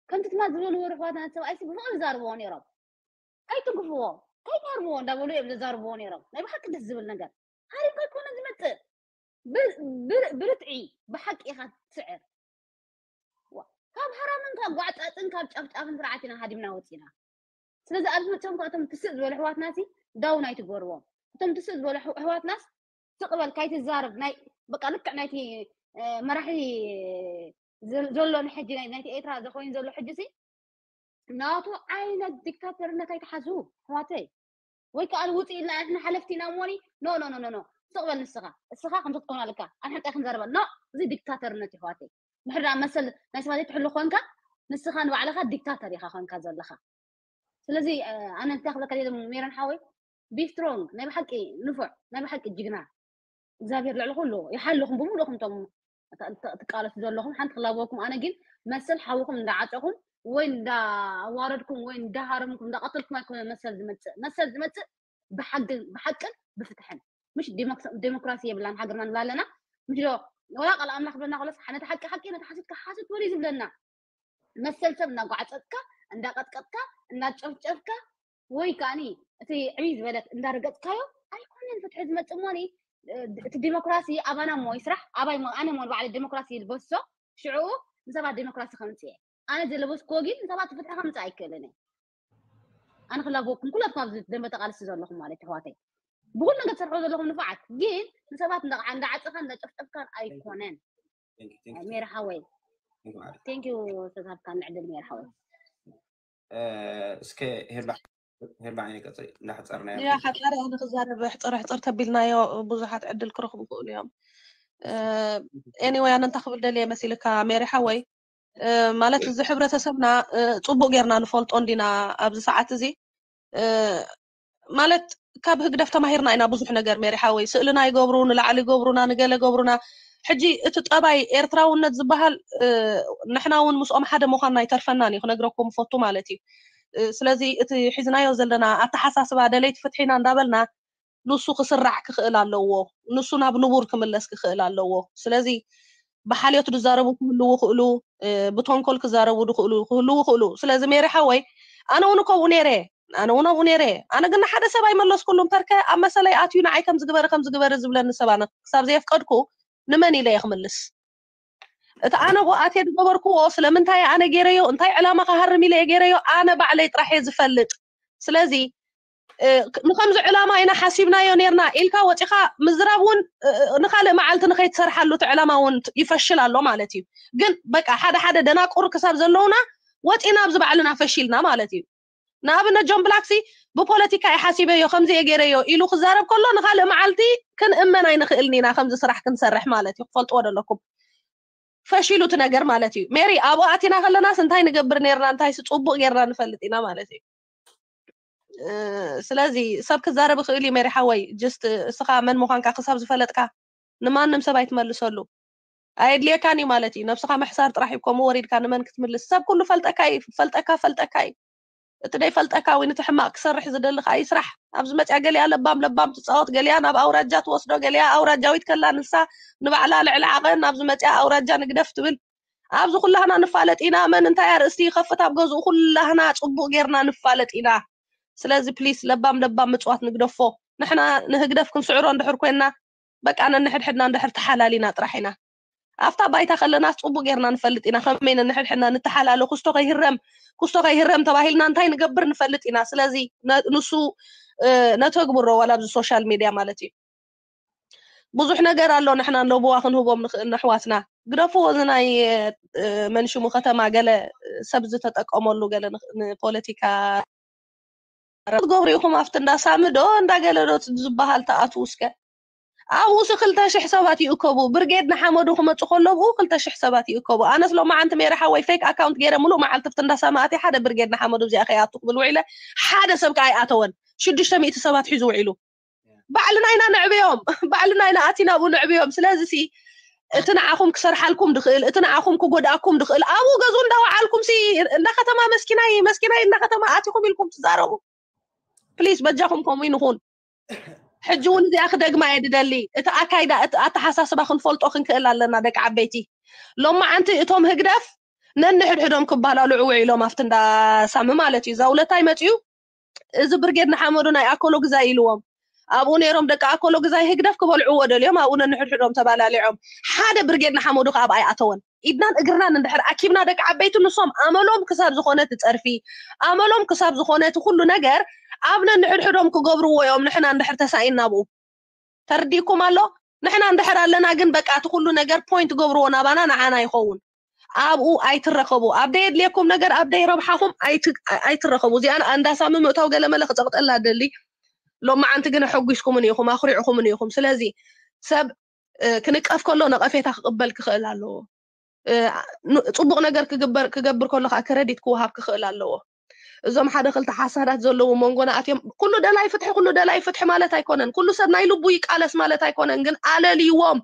ከምቲ ትማል ዝበልዎ ርሕዋትና ሰብኣይሲ ብፍቕሪ ይዛርብዎ ነይሮም። ከይትንክፍዎ፣ ከይትሃርምዎ እንዳበሉ እዮም ዘዛርብዎ ነይሮም። ናይ ብሓቂ ደስ ዝብል ነገር ሃሪምካ ኣይኮነ ዝመፅእ። ብ- ብ- ብርትዒ ብሓቂ ኢኻ ትስዕር። ዋ፣ ካብ ሃራምን ካብ ጓዕፃፅን ካብ ጨፍጫፍን ስርዓት ኢና ሃዲምና ወፂና። ስለዚ ኣብዚ መፅኦም ከ እቶም ትስእ ዝበሉ ኣሕዋትና ሲ ዳውን ኣይትግበርዎም። እቶም ትስእ ዝበሉ ኣሕ- ኣሕዋትናስ ስቕ በል ካይትዛረብ ናይ በቃ ልክዕ ናይቲ እ፣ መራሒ ዘ- ዘሎ ንሕጂ ናይ- ናይቲ ኤርትራ ዘኮይን ዘሎ ሕጂ ሲ ናቱ ዓይነት ዲክታተርነት ኣይትሓዙ ኣሕዋተይ። ወይ ከዓ ውፅእ ኢልና ንሕና ሓለፍቲ ኢና እሞኒ ኖ ኖ ኖ ኖ ኖ ስቕ በል ንስኻ እስኻ ከምዚ ክትኮን ኣለካ ኣብ ሓቂ ክንዘረበ ኖ እዚ ዲክታተርነት እዩ ኣሕዋተይ። ድሕር ደኣ መሰል ናይ ሰባት ትሕሉ ኮንካ ንስኻ ንባዕልኻ ዲክታተር ኢኻ ኮንካ ዘለኻ። ስለዚ እ፣ ኣነ እንታይ ክብለካ ደለ ሜሮን ሓወይ be strong ናይ ብሓቂ ንፉዕ ናይ ብሓቂ ጅግና እግዚኣብሔር ልዕሊ ኩሉ ይሓልኹም ብምሉእኹም እቶም ት- ት- ትቃለሱ ዘለኹም ሓንቲ ክላበወኩም ኣነ ግን መሰል ሓውኹም እንዳዓፀኹም ወይ እንዳዋረድኩም ወይ እንዳሃረምኩም እንዳቐተልኩም ኣይኮነ መሰል ዝመፅእ መሰል ዝመፅእ ብሓግን ብሓቅን ብፍትሕን ምሽ ዲሞክራሲ የብላን ሃገርና ንብላ ኣለና ምሽ ዶ ወላ ቃል ኣምላኽ ብለና ከሎስ ነቲ ሓቂ ሓቂ ነቲ ሓሶት ሓሶት ወደ ዝብለና መሰል ሰብ እናጓዕፀፅካ እንዳቀጥቀጥካ እናጨፍጨፍካ ወይ ከዓኒ እቲ ዕብይ ዝበለት እንዳረገፅካዮ ኣይኮነን ፍትሒ ዝመፅእ እሞኒ እቲ ዲሞክራሲ ኣባና እሞ ይስራሕ ኣባይ እሞ ኣነ እሞ ንባዕለ ዲሞክራሲ ይልበሶ ሽዕኡ ንሰባት ዲሞክራሲ ከምፅእ ኣነ ዘለበስክዎ ግን ንሰባት ፍትሒ ከምፅእ ኣይክእልን እየ ኣነ ክላበኩም ኩላትኩም ኣብዚ ደንበ ተቃልሲ ዘለኹም ማለት ኣሕዋተይ ብኩሉ ነገር ትሰርሑ ዘለኹም ንፋዓት ግን ንሰባት እንዳዓፅኻን እንዳጨፍጨፍካን ኣይኮነን ሜሪ ሓወይ ቴንክ ዩ ተዛብካ ንዕድል ሜሪ ሓወይ እስከ ሄርላ ሄርላ ዓይነ ቀፅል እንዳሕፀርና ያ ሓፃሪ ኣነ ክዛረብ ሕፅር ሕፅር ተቢልናዮ ብዙሓት ዕድል ክረኽቡ ይኽእሉ እዮም ኤኒወይ ኣነ እንታይ ክብል ደልየ መሲልካ ሜሪ ሓወይ ማለት እዚ ሕብረተሰብና ፅቡቅ ጌርና ንፈልጦ እንዲና ኣብዚ ሰዓት እዚ ማለት ካብ ህግደፍ ተማሂርና ኢና ብዙሕ ነገር ሜሪ ሓወይ ስእልና ይገብሩ ንላዕሊ ይገብሩና ንገለ ገብሩና ሕጂ እቲ ጠባይ ኤርትራውነት ዝበሃል ንሕና እውን ምስኦም ሓደ ምዃንና ኣይተርፈናን እዩ ክነግረኩም ፈቱ ማለት እዩ ስለዚ እቲ ሒዝናዮ ዘለና ኣተሓሳስባ ደለይቲ ፍትሒና እንዳበልና ንሱ ክስራዕ ክኽእል ኣለዎ ንሱ ናብ ንቡር ክምለስ ክኽእል ኣለዎ ስለዚ ብሓልዮት ዝዛረቡ ክህልዉ ክእሉ ብተንኮል ክዛረቡ ድኽእሉ ክህልዉ ክእሉ ስለዚ ሜሪ ሓወይ ኣነ እውን ከምኡ ነይረ ኣነ እውን ኣብኡ ነይረ ኣነ ግን ሓደ ሰብ ኣይመለስኩሉም ተርከ ኣብ መሰለይ ኣትዩ ንዓይ ከም ዝግበረ ከም ዝግበረ ዝብለኒ ሰብ ኣነ ክሳብ ዘየፍቀድኩ ንመን ኢለ እየ ክምልስ እቲ ኣነ ብኣትየ ዝገበርክዎ ስለምንታይ ኣነ ገይረዮ እንታይ ዕላማ ክሃርም ኢለ እየ ገይረዮ ኣነ ባዕለይ ጥራሕ እየ ዝፈልጥ ስለዚ ንከምዚ ዕላማ ኢና ሓሲብናዮ ነርና ኢልካ ወፂኻ ምዝራብ እውን ንካልእ መዓልቲ ንከይትሰርሓሉ እቲ ዕላማ እውን ይፈሽል ኣሎ ማለት እዩ ግን በቃ ሓደ ሓደ ደናቁር ክሳብ ዘለውና ወፂና ኣብዚ ባዕልና ፈሺልና ማለት እዩ ንኣብነት ጆን ብላክሲ ብፖለቲካ እየ ሓሲበዮ ከምዚ እየ ገይረዮ ኢሉ ክዛረብ ከሎ ንካልእ መዓልቲ ክንእመን ኣይንኽእልን ኢና ከምዚ ስራሕ ክንሰርሕ ማለት እዩ ክፈልጥዎ ዘለኩም ፈሺሉ እቲ ነገር ማለት እዩ ሜሪ ኣብኡ ኣቲና ከለናስ እንታይ ንገብር ነርና እንታይስ ፅቡቅ ጌርና ንፈልጥ ኢና ማለት እዩ ስለዚ ሰብ ክዛረብ ይኽእል እዩ ሜሪ ሓወይ ጅስት እስኻ መን ምዃንካ ክሳብ ዝፈለጥካ ንማንም ሰብ ኣይትመልሰሉ ኣየድልየካን እዩ ማለት እዩ ነብስኻ ምሕሳር ጥራሕ እዩ ከምኡ ወሪድካ ንመን ክትምልስ ሰብ ኩሉ ፈልጠካ እዩ ፈልጠካ ፈልጠካ እዩ እቲ ደይፈልጠካ ወይ ነቲ ሕማቕ ክሰርሕ ዝደሊ ከዓ ይስራሕ ኣብዚ መፅያ ገሊኣ ለባም ለባም ትፃወት ገሊኣ ናብ ኣውራጃ ትወስዶ ገሊኣ ኣውራጃዊት ከላ ንሳ ንባዕላ ልዕሊ ዓቐን ኣብዚ መፅያ ኣውራጃ ንግደፍ ትብል ኣብዚ ኩላህና ንፋለጥ ኢና መን እንታይ ኣርእስቲ ይኸፍት ኣብ ገዝኡ ኩላህና ፅቡቅ ጌርና ንፋለጥ ኢና ስለዚ ፕሊስ ለባም ለባም ምፅዋት ንግደፎ ንሕና ንህግደፍ ክንስዕሮ እንድሕር ኮይንና በቃ ነንሕድሕድና እንድሕር ተሓላሊና ጥራሕ ኢና ኣብታ ባይታ ከለና ጽቡቅ ጌርና ንፈልጥ ኢና። ከመይ ነንሕድሕድና ንተሓላለ፣ ኩስቶ ከይህረም፣ ኩስቶ ከይህረም ተባሂልና እንታይ ንገብር ንፈልጥ ኢና። ስለዚ ንሱ ነተግብሮ ዋላ ኣብዚ ሶሻል ሚድያ ማለት እዩ። ብዙሕ ነገር ኣሎ ንሕና ነብዋ ክንህቦም ንኽእል ነሕዋትና። ግደፍዎ እዚ ናይ መንሽሙ ከተማ ገለ ሰብ ዝተጠቀመሉ ገለ ንፖለቲካ ክትገብሩ ኢኹም ኣብቲ እንዳ ሳሚ ዶ እንዳ ገለ ዶ ዝበሃል ተኣትዉ እስከ። ኣብኡ ሲ ክልተ ሽሕ ሰባት ይእከቡ። ብርጌድ ንሓመዱ ክመፁ ከሎ ብኡ ክልተ ሽሕ ሰባት ይእከቡ። ኣነስ ሎማዓንቲ ሜረ ሓወይ ፌክ ኣካውንት ገይረ ሙሉእ መዓልቲ ኣብቲ እንዳ ሳሚ ኣትየ ሓደ ብርጌድ ንሓመዱ እዚኣ ከይኣቱ ክብል ውዒለ ሓደ ሰብ ከኣ ኣይኣተወን። ሽዱሽተ ሚእቲ ሰባት ሒዙ ውዒሉ። ባዕልና ኢና ነዕብዮም፣ ባዕልና ኢና ኣቲና ኣብኡ ነዕብዮም። ስለዚ ሲ እቲ ንዓኹም ክሰርሓልኩም ድኽእል፣ እቲ ንዓኹም ክጎድኣኩም ድኽእል ኣብኡ ገዝኡ እንዳወዓልኩም ሲ እንዳ ከተማ መስኪናይ መስኪናይ እንዳ ከተማ ኣቲኹም ኢልኩም ትዛረቡ። ፕሊስ በጃኹም ከምኡ ይንኹን። ሕጂ እውን እዚኣ ክደግማ እየ ድደሊ። እቲ ኣካይዳ እቲ ኣተሓሳስባ ክንፈልጦ ክንክእል ኣለና ደቂ ዓበይቲ። ሎማዓንቲ እቶም ህግደፍ ነንሕድሕዶም ክባላልዑ ውዒሎም ኣብቲ እንዳ ሳሚ ማለት እዩ። እዛ ውለታይ መፅዩ እዚ ብርጌድ ንሓመዱ ናይ ኣኮሎ ግዛይ ኢልዎም ኣብኡ ነይሮም ደቂ ኣኮሎ ግዛይ ህግደፍ ክበልዕዎ ደልዮም ኣብኡ ነንሕድሕዶም ተባላሊዖም ሓደ ብርጌድ ንሓመዱ ከኣ ኣብኣ ኣይኣተወን። ኢድናን እግርናን እንድሕር ኣኪብና ደቂ ዓበይቲ ንሶም ኣመሎም ክሳብ ዝኾነ እቲ ጸርፊ ኣመሎም ክሳብ ዝኾነ እቲ ኩሉ ነገር ኣብ ነንሕድሕዶም ክገብርዎ እዮም። ንሕና እንድሕር ተሳኢንና ኣብኡ ተርዲእኩም ኣሎ። ንሕና እንድሕር ኣለና ግን በቃ እቲ ኩሉ ነገር ፖይንት ገብርዎ ናባና ንዓና ይኸውን። ኣብኡ ኣይትረኸቡ። ኣብ ደየድልየኩም ነገር ኣብ ደይረብሓኹም ኣይትረኸቡ። እዚኣ እንዳሳሚ ምእታው ገለመለ ክጸቕጠላ ደሊ ሎማዓንቲ ግን ኣሐጒስኩምን ኢኹም ኣኹሪዕኹምን ኢኹም። ስለዚ ሰብ ክንቀፍ ከሎ ነቐፌታ ክቕበል ክኽእል ኣለዎ። ጽቡቕ ነገር ክግበር ክገብር ከሎ ከዓ ክረዲት ክወሃብ ክኽእል ኣለዎ። እዞም ሓደ ክልተ ሓሳዳት ዘለዉ መንጎና ኣትዮም ኩሉ ደላይ ፍትሒ ኩሉ ደላይ ፍትሒ ማለት ኣይኮነን። ኩሉ ሰብ ናይ ልቡ ይቃለስ ማለት ኣይኮነን። ግን ኣለልይዎም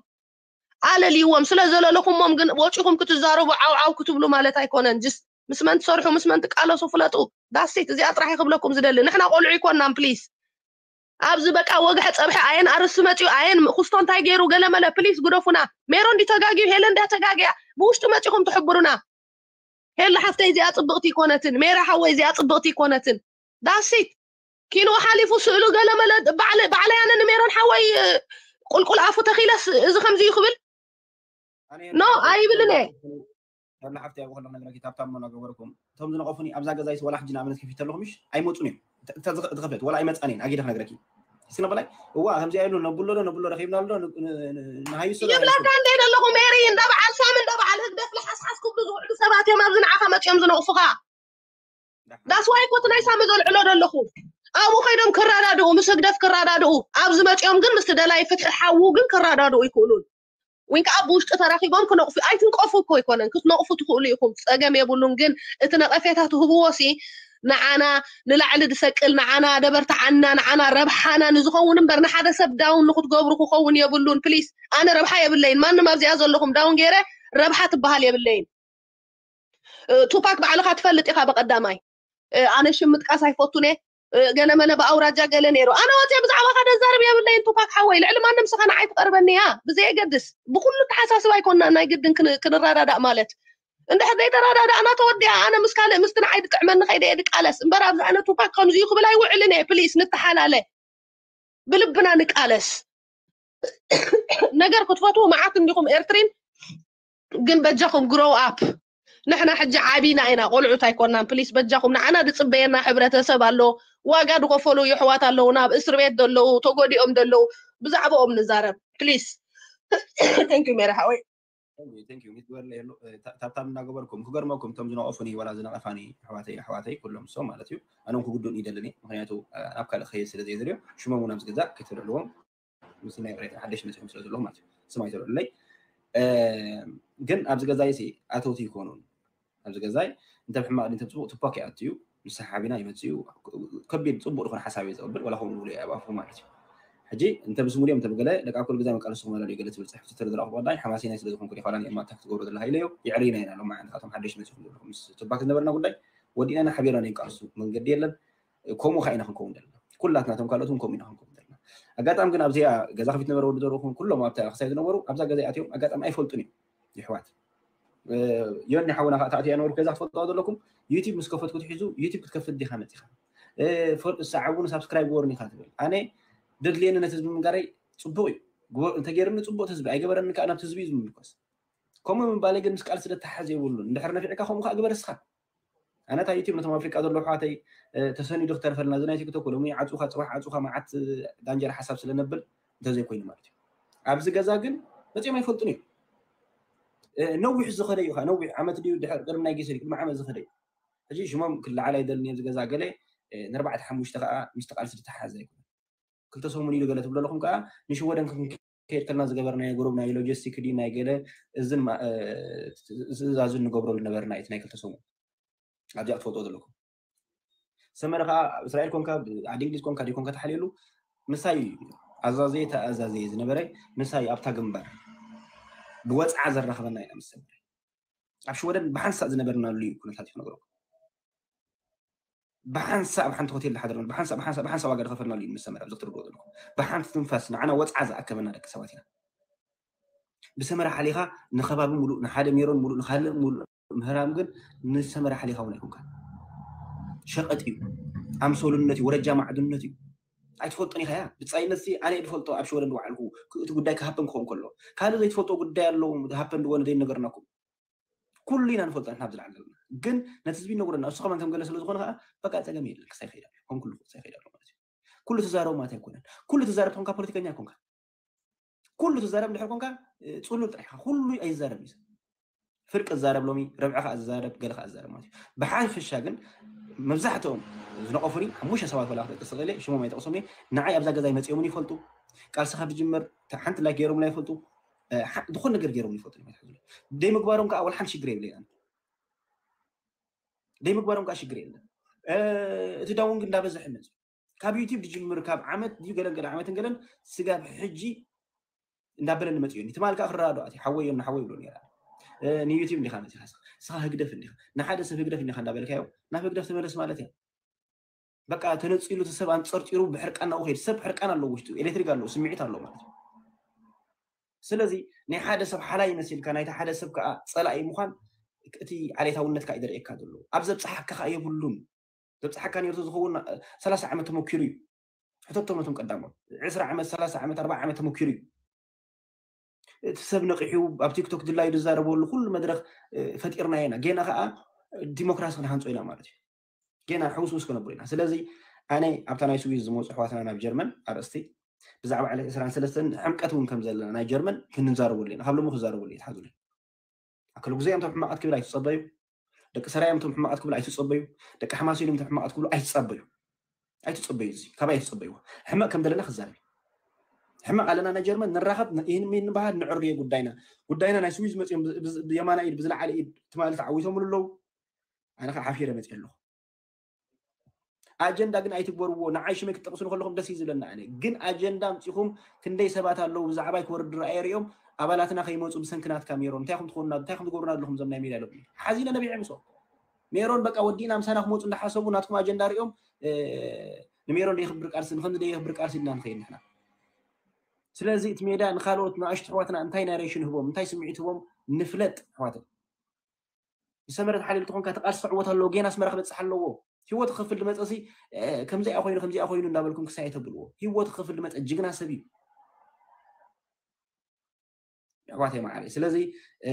ኣለልይዎም ስለ ዘለለኹሞም ግን ወፂኹም ክትዛረቡ ዓውዓው ክትብሉ ማለት ኣይኮነን። ጅስ ምስ መን ትሰርሑ ምስ መን ትቃለሱ ፍለጡ። ዳሲት እዚኣ ጥራሕ ክብለኩም ዝደሊ። ንሕና ቆልዑ ይኮናን ፕሊስ። ኣብዚ በቃ ወግሐ ፀብሐ ኣየን ኣርስ መፅዩ ኣየን ኩስቶ እንታይ ገይሩ ገለመለ ፕሊስ ግደፉና። ሜሮ እንዲ ተጋግዩ ሄለ እንዲያ ተጋግያ ብውሽጡ መፂኹም ትሕብሩና። ሄለ ሓፍተይ እዚኣ ፅብቕቲ ይኮነትን ሜረ ሓወይ እዚኣ ፅብቕቲ ይኮነትን። ዳሲት ኪንኡ ሓሊፉ ስእሉ ገለመለ ባዕለይ ኣነ ንሜሮን ሓወይ ቁልቁል ኣፉ ተኺለስ እዚ ከምዚ እዩ ክብል ኖ ኣይብልን እየ። ያለ ሓፍቲ ኣብኡ ከለኹ ነግረኪ ታብታብ መና ገበርኩም እቶም ዝነቐፉኒ ኣብዛ ገዛይስ ወላ ሕጂ ንኣብነት ከፊት ኣለኹም ምሽ ኣይመፁን እዮም። እተኸፈት ወላ ኣይመፃን እየን ኣጊደ ክነግረኪ እስኪ ነበላይ እዋ ከምዚኣ ኢሉ ነብሎ ዶ ነብሎ ረኺብናሉ ዶ ንሃይሶ ይብለካ እንደ ዘለኹ ሜሪ እንዳ በዓል ሳሚ እንዳ በዓል ህግደፍ ለሓስሓስ ክብሉ ዝውዕሉ ሰባት እዮም ኣብዚ ንዓኻ መፅኦም ዝነቕፉኻ። ዳስዋይ ኮት ናይ ሳሚ ዘልዕሎ ዘለኹ ኣብኡ ከይዶም ክረዳድኡ ምስ ህግደፍ ክረዳድኡ ኣብዚ መፅኦም ግን ምስ ደላይ ፍትሒ ሓዉ ግን ክረዳድኡ ይክእሉን። ወይ ከዓ ብውሽጢ ተራኺቦም ክነቕፉ ኣይትንቀፉ እኮ ኣይኮነን ክትነቕፉ ትኽእሉ ኢኹም ፀገም የብሉን። ግን እቲ ነቐፌታ ትህብዎ ሲ ንዓና ንላዕሊ ዝሰቅል ንዓና ደበርትዓና ንዓና ረብሓና ንዝኸውን እምበር ንሓደ ሰብ ዳውን ንክትገብሩ ክኸውን የብሉን። ፕሊስ ኣነ ረብሓ የብለይን ማንም ኣብዚኣ ዘለኹም ዳውን ገይረ ረብሓ ትበሃል የብለይን። ቱፓክ ባዕልኻ ትፈልጥ ኢኻ ብቐዳማይ ኣነ ሽም ምጥቃስ ኣይፈቱን እየ። ገለመለ ብኣውራጃ ገለ ነይሩ ኣነ ወፅየ ብዛዕባኻ ደዛርብ የብለይን ቱፓክ ሓወይ ልዕሊ ማንም ስኻ ንዓይ ትቐርበኒ እያ ብዘየገድስ ብኩሉ ተሓሳስብ ኣይኮንና ናይ ግድን ክንረዳዳእ ማለት እንድሕር ዘይተረዳዳእና ተወዲኣ ኣነ ምስ ካልእ ምስቲ ንዓይ ዝጥዕመኒ ከይደ እየ ድቃለስ እምበር ኣብዚ ኣነ ቱፓክ ከምዚ እዩ ክብል ኣይውዕልን እየ ፕሊስ ንተሓላለ ብልብና ንቃለስ ነገር ክትፈትዉ መዓት እንዲኹም ኤርትሪን ግን በጃኹም ግሮው ኣፕ ንሕና ሕጂ ዓቢና ኢና ቆልዑት ኣይኮናን ፕሊስ በጃኹም ንዓና ዝፅበየና ሕብረተሰብ ኣሎ ዋጋ ዝኸፈሉ የሕዋት ኣለዉ ናብ እስር ቤት ዘለዉ ተጎዲኦም ዘለዉ ብዛዕባኦም ንዛረብ ፕሊስ thank you ሜሪ ሓወይ ታብታብ እናገበርኩም ክገርመኩም እቶም ዝነቐፉኒ ዋላ ዝነቐፋኒ ኣሕዋተይ ኣሕዋተይ ኩሎም እሶም ማለት እዩ ኣነም ክጉዱን ይደልን ምክንያቱ ናብ ካልእ ክኸይድ ስለ ዘይደልዮ ሽሞም እውን ኣብዚ ገዛ ከይተልዕልዎም ምስ ናይ ቅሬታ ሓደሽ መፅኦም ስለ ዘለኹ ማለት እዩ ስም ኣይተልዕሉለይ ግን ኣብዚ ገዛይ ሲ ኣተውቲ ይኮኑን ኣብዚ ገዛይ እንተ ሕማቕ እንተ ፅቡቅ ትፖክ ይኣትዩ ምስ ሓቢና ይመፅኡ ከቢድ ፅቡቅ ዝኾነ ሓሳብ እዩ ዘቕብል ወላ ከምኡ ንብሎ ኣብ ኣፉ ማለት እዩ ሕጂ እንተ ምስ ሙልዮም እንተ ብገለ ደቂ ኣኮል ግዛይ መቃለስኹም ኣላልዩ ገለ ትብል ፅሕፍቲ ተር ዝረኣኹ ብቐዳይ ሓማሲናይ ስለ ዝኾንኩ ዲኻ ላን እማ ኣታክ ትገብሮ ዘለኻ ኢለዮ የዕርዩና ኢና ሎም ዓንትኻቶም ሓደሽ መፂኹም ዘለኹም ምስ ትባክ ዝነበርና ጉዳይ ወዲእና ኢና ሓቢርና ነንቃልሱ መንገዲ የለን ከምኡ ካ ኢና ክንከውን ዘለና ኩላትና ቶም ካልኦት እውን ከምኡ ኢና ክንከውን ዘለና ኣጋጣሚ ግን ኣብዚኣ ገዛ ከፊት ነበረ ወዲ ዘርኹም ኩሎም ኣብታ ክሳይ ዝነበሩ ኣብዛ ገዛ ኣትዮም ኣጋጣሚ ኣይፈልጡን እዮም ይሕዋት ዮኒ ሓውና ከዓ ተኣትያ ነበርኩ ገዛ ክትፈልጥዋ ዘለኩም ዩቲብ ምስ ከፈትኩ ትሒዙ ዩቲብ ክትከፍት ዲኻ መፂኻ ሰዓቡን ሳብስክራይብ ወርኒ ኢኻ ትብል ኣነ ደድልየኒ ነቲ ህዝቢ ምንጋረይ ፅቡቅ እዩ እንተገይርኒ ፅቡቅ ህዝቢ ኣይገበረኒ ከዓ ናብቲ ህዝቢ እዩ ዝምልኮስ ከምኡ ምባለይ ግን ምስ ቃልሲ ዘተሓሕዝ የብሉን። እንድሕር ነፊዕካ ከምኡ ከዓ ግበር እስኻ። ኣነ እታ ዩቲብ ነቶም ኣፍሪቃ ዘለዉ ኣሕዋተይ፣ እ፣ ተሰኒዱ ክተርፈልና፣ እዚ ናይ ቲክቶክ ሎሚ ዓጹኻ፣ ጽባሕ ዓጹኻ፣ መዓት፣ እ፣ ዳንጀር ሓሳብ ስለ ነብል እንተዘይኮይኑ ማለት እዩ። ኣብዚ ገዛ ግን መጺኦም ኣይፈልጡን እዮም። እ፣ ነዊሕ ዝኸደ እዩ፣ ነዊሕ ዓመት ድዩ ድሕር ቅድሚ ናይ ጌሰ ድዩ ቅድሚ ዓመት ዝኸደ እዩ። ሕጂ ሽሞም ክለዓል ኣይደልን እዮም፣ ዝገዛ ገለ፣ እ፣ ንኣርባዕተ ሓሙሽተ ከዓ ምስቲ ቃልሲ ዝተሓሓዘ ኣይኮነን። ክልተ ሰሙን ኢሉ ገለ ትብሉ ኣለኹም ከዓ፣ ንሽወደን ክንከይድ ከለና ዝገበርናዮ ግሩብ ናይ ሎጂስቲክ ድዩ ናይ ገለ እዝን ማ-፣ እ፣ ትእዛዝን ንገብረሉ ነበርና፣ እቲ ናይ ክልተ ሰሙን ኣብዚኣ ክትፈልጦ ዘለኩም። ሰመረ ከዓ ኣብ እስራኤል ኮንካ፣ ኣብ ዓዲ እንግሊዝ ኮንካ፣ ደይ ኮንካ ተሓልየሉ፣ ምሳይ ኣዛዘየ ተኣዛዘየ ዝነበረ፣ ምሳይ ኣብታ ግንባር ብወፅዓ ዘራኽበና ኢና ምስ ሰመረ። ኣብ ሽወደን ብሓንሳእ ዝነበርናሉ እዩ ኩነታት እዩ ክነግረኩም። ብሓንሳእ ኣብ ሓንቲ ሆቴል ዝሓደርና፣ ብሓንሳእ፣ ብሓንሳእ፣ ብሓንሳእ ዋጋ ዝኸፈልናሉ እዩ ምስ ሰመረ፣ ኣብዚ ክትርድኦ ዘለኩም። ብሓንቲ ትንፋስ ንዓና ወፅዓ ዝኣከበና ደቂ ሰባት ኢና። ብሰመረ ሓሊኻ ንኸባቢ ሙሉእ፣ ንሓደ ሜሮን ሙሉእ፣ ንኻልእ ሙሉእ ምህራም ግን ንሰመረ ሓሊኻ እውን ኣይኮንካን። ሸቐጥ እዩ፣ ኣምሰሉነት እዩ፣ ወረጃ ማዕድነት እዩ። ኣይትፈልጦን ኢኻ እያ። ብጻይነት ሲ ኣነ እየ ዝፈልጦ ኣብ ሽወደን ዝወዓልኩ፣ ክ-፣ እቲ ጉዳይ ክሃፐን ክኸውን ከሎ። ካልእ ዘይትፈልጦ ጉዳይ ኣሎ፣ ሃፐን ድወነ ዘይነገርናኩም። ኩሉ ኢና ንፈልጦ ንሕና ኣብዚ ላዕሊ ዘለና። ግን ነቲ ህዝቢ ይነግረና፣ እሱ ከማን ከም ገለ ስለ ዝኾነ ኸኣ፣ በቃ ጸገም የለን፣ ክሳይ ይኸይድ ኣሎ። ከም ኩሉ ክሳይ ይኸይድ ኣሎ ማለት እዩ። ኩሉ ትዛረቡ ማለት ኣይኮነን። ኩሉ ትዛረብ ተኾንካ ፖለቲከኛ ኣይኮንካ። ኩሉ ትዛረብ እንድሕር ኮንካ፣ እ፣ ጽሉል ጥራሕ ኢኻ። ኩሉ ኣይዛረብ እዩ። ፍርቂ ዝዛረብ ሎሚ፣ ረብዒ ከኣ ዝዛረብ፣ ገለ ከኣ ዝዛረብ ማለት እዩ። ብሓፈሻ ግን መብዛሕትኦም ዝነቐፉኒ ሓሙሽተ ሰባት ወላ ክጠቅስ እኽእል እየ፣ ሽሞም ኣይጠቕሶም እየ። ንዓይ ኣብዛ ገዛ ይመጽኦምን ይፈልጡ። ቃልሲ ካብ ዝጅመር ተ-፣ ሓንቲ ላይክ ገይሮምላ ይፈልጡ። እ፣ ሓ-፣ ዝኾነ ነገር ገይሮም ይፈልጡ እዮም፣ ኣይትሕዝሉ። ደይ ምግባሮም ከኣ ወላ ሓንቲ ሽግር የብለይን። ደይ ምግባሮም ከኣ ሽግር የለን። እ፣ እቲ ዳውን ግን እንዳበዝሐ መጽዩ። ካብ ዩቲብ ዝጅምር ካብ ዓመት ድዩ ገለን ገለ ዓመትን ገለን ስጋብ ሕጂ እንዳበለኒ መጽዩ። ትማል ከኣ ክረዳድኦ ኣትየ፣ ሓወይ እዮም ንሓወይ ይብሎ ነይራ። እ፣ ንዩቲብ እንዲኻ መጺኻ፣ ንስኻ ህግደፍ እንዲኻ፣ ንሓደ ሰብ ህግደፍ እንዲኻ እንዳበልካዮ ናብ ህግደፍ ተመለስ ማለት እያ። በቃ ተነጺሉ እቲ ሰብ ኣንጸርጺሩ ብሕርቃን ናብኡ ከይድ። ሰብ ሕርቃን ኣለዎ ውሽጡ፣ ኤሌክትሪክ ኣለዎ፣ ስምዒት ኣለዎ ማለት እዩ። ስለዚ ናይ ሓደ ሰብ ሓላይ መሲልካ ናይቲ ሓደ ሰብ ከኣ ጸላኢ ምዃን እቲ ዓሌታውነትካ እዩ ዘርእየካ ዘሎ። ኣብ ዘብጽሓካ ከኣ የብሉን። ዘብጽሓካ ነይሩ ዝኸውን ሰላሳ ዓመት ተመኪሩ እዩ። ሕተቶም ነቶም ቀዳሞት። ዕስራ ዓመት፣ ሰላሳ ዓመት፣ ኣርባዓ ዓመት ተመኪሩ እዩ። እቲ ሰብ ነቒሑ ኣብ ቲክቶክ ድላዩ ዝዛረበሉ ኩሉ መድረኽ፣ እ፣ ፈጢርናዮ ኢና። ጌና ከኣ ዲሞክራሲ ክንሃንጾ ኢና ማለት እዩ። ጌና ሕውስውስ ክነብሩ ኢና። ስለዚ ኣነ ኣብታ ናይ ስዊዝ ዝመጹ ኣሕዋትና ናብ ጀርመን ኣርእስቲ ብዛዕባ ዕለት ዕስራን ሰለስተን ሕምቀት እውን ከም ዘለና ናይ ጀርመን ክንዛረበሉ ኢና። ካብ ሎሚ ክዛረበሉ እዩ፣ ትሓዙለይ። ኣከለ ጉዛይ እዮም እቶም ሕማቓት ክብል ኣይትጸበዩ። ደቂ ሰራይ እዮም እቶም ሕማቓት ክብል ኣይትጸበዩ። ደቂ ሓማሴን እዮም እቶም ሕማቓት ክብሉ ኣይትጸበዩ። ኣይትጸበዩ፣ እዚ ካባይ ኣይትጸበዩ። ሕመቕ ከም ዘለና ክዛረብ። ሕመቕ ኣለና ናይ ጀርመን ንራኸብ፣ ን-፣ ይህን ምን ንበሃል፣ ንዕርዮ ጉዳይና። ጉዳይና ናይ ስዊዝ መጺኦም ብዝ-፣ ብዝ-፣ ብየማናይ ኢድ፣ ብዝለዓለ ኢድ ትማሊ ተዓዊቶምሉ ኣለዉ። ኣነ ከዓ ሓፊረ መጺአ ኣለኹ። ኣጀንዳ ግን ኣይትግበርዎ። ንዓይ ሽመይ ክትጠቕሱኒ ከለኹም ደስ እዩ ዝብለኒ ኣነ። ግን ኣጀንዳ ኣምጺኹም ክንደይ ሰባት ኣለዉ ብዛዕባይ ክወርድ ዝረኣየ ሪኦም ኣባላትና ከይመጹ ብሰንኪ ናትካ ሜሮን። እንታይ ኢኹም ትኾኑና፣ እንታይ ኢኹም ትገብሩና ኣለኹም እዞም ናይ ሜድያ ኣለዉ? ሓዚነ ነቢዐ ምስኦም። ሜሮን በቃ ወዲእና ምሳና ክመጹ እንዳሓሰቡ ናትኩም ኣጀንዳ ሪኦም፣ እ፣ ንሜሮን ደየኽብር ቃልሲ፣ ንኸምዚ ደየኽብር ቃልሲ ኢልና ንኸይድ ንሕና። ስለዚ እቲ ሜድያ ንኻልኦት ንኣሽቱ ኣሕዋትና እንታይ ናሬሽን ህቦም፣ እንታይ ስምዒት ህቦም ንፍለጥ ኣሕዋተይ። ብሰመረ ተሓልየሉ ተኾንካ እቲ ቃልሲ ክዕወት ኣለዎ፣ ጌና ኣስመራ ክበጽሕ ኣለዎ። ህይወት ክኸፍል ዝመጸ ሲ፣ እ፣ ከምዚኣ ኮይኑ፣ ከምዚኣ ኮይኑ እንዳበልኩም ክሳይ ኣይተብልዎ። ህይወት ክኸፍል ዝመጸ ጅግና ሰብ እዩ። ኣሕዋተይ መዓረይ። ስለዚ፣ እ፣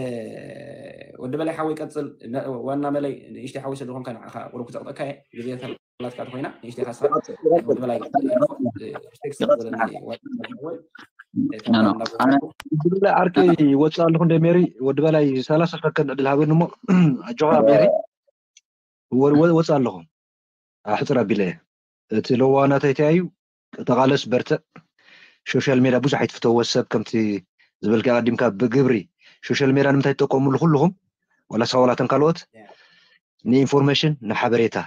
ወዲ በላይ ሓወይ ቀጽል፣ ነ-፣ ዋና መለይ ንእሽተይ ሓወይ ስለ ዝኾንካ ንዓኻ ቁሩብ ክጸቕጠካ እየ። ግዜ ተላትካ ተኾይና ንእሽተይ ካሳ ወዲ በላይ፣ እ፣ ቴክስት ዝበለኒ ዋና ሓወይ፣ እ፣ ኖ፣ ኖ። ኣነ ወዲ በላይ ዓርከይ ወጽእ ኣለኹ እንደ ሜሪ፣ ወዲ በላይ ሰላሳ ሰከንድ ዕድል ሃበኒ እሞ፣ ኣጆኻ ሜሪ፣ ወ-፣ ወ-፣ ወጽእ ኣለኹ። ኣሕጽር ኣቢለ እየ። እቲ ለዋናተይ እንታይ እዩ? ተቓለስ፣ በርትዕ። ሶሻል ሜድያ ብዙሕ ኣይትፍተዎ ሰብ፣ ከምቲ ዝበልካ ቀዲምካ ብግብሪ ሶሻል ሜድያ ንምንታይ ትጥቀሙሉ ኩልኹም? ዋላ ስኻ ዋላ እተን ካልኦት ንኢንፎርሜሽን፣ ንሓበሬታ።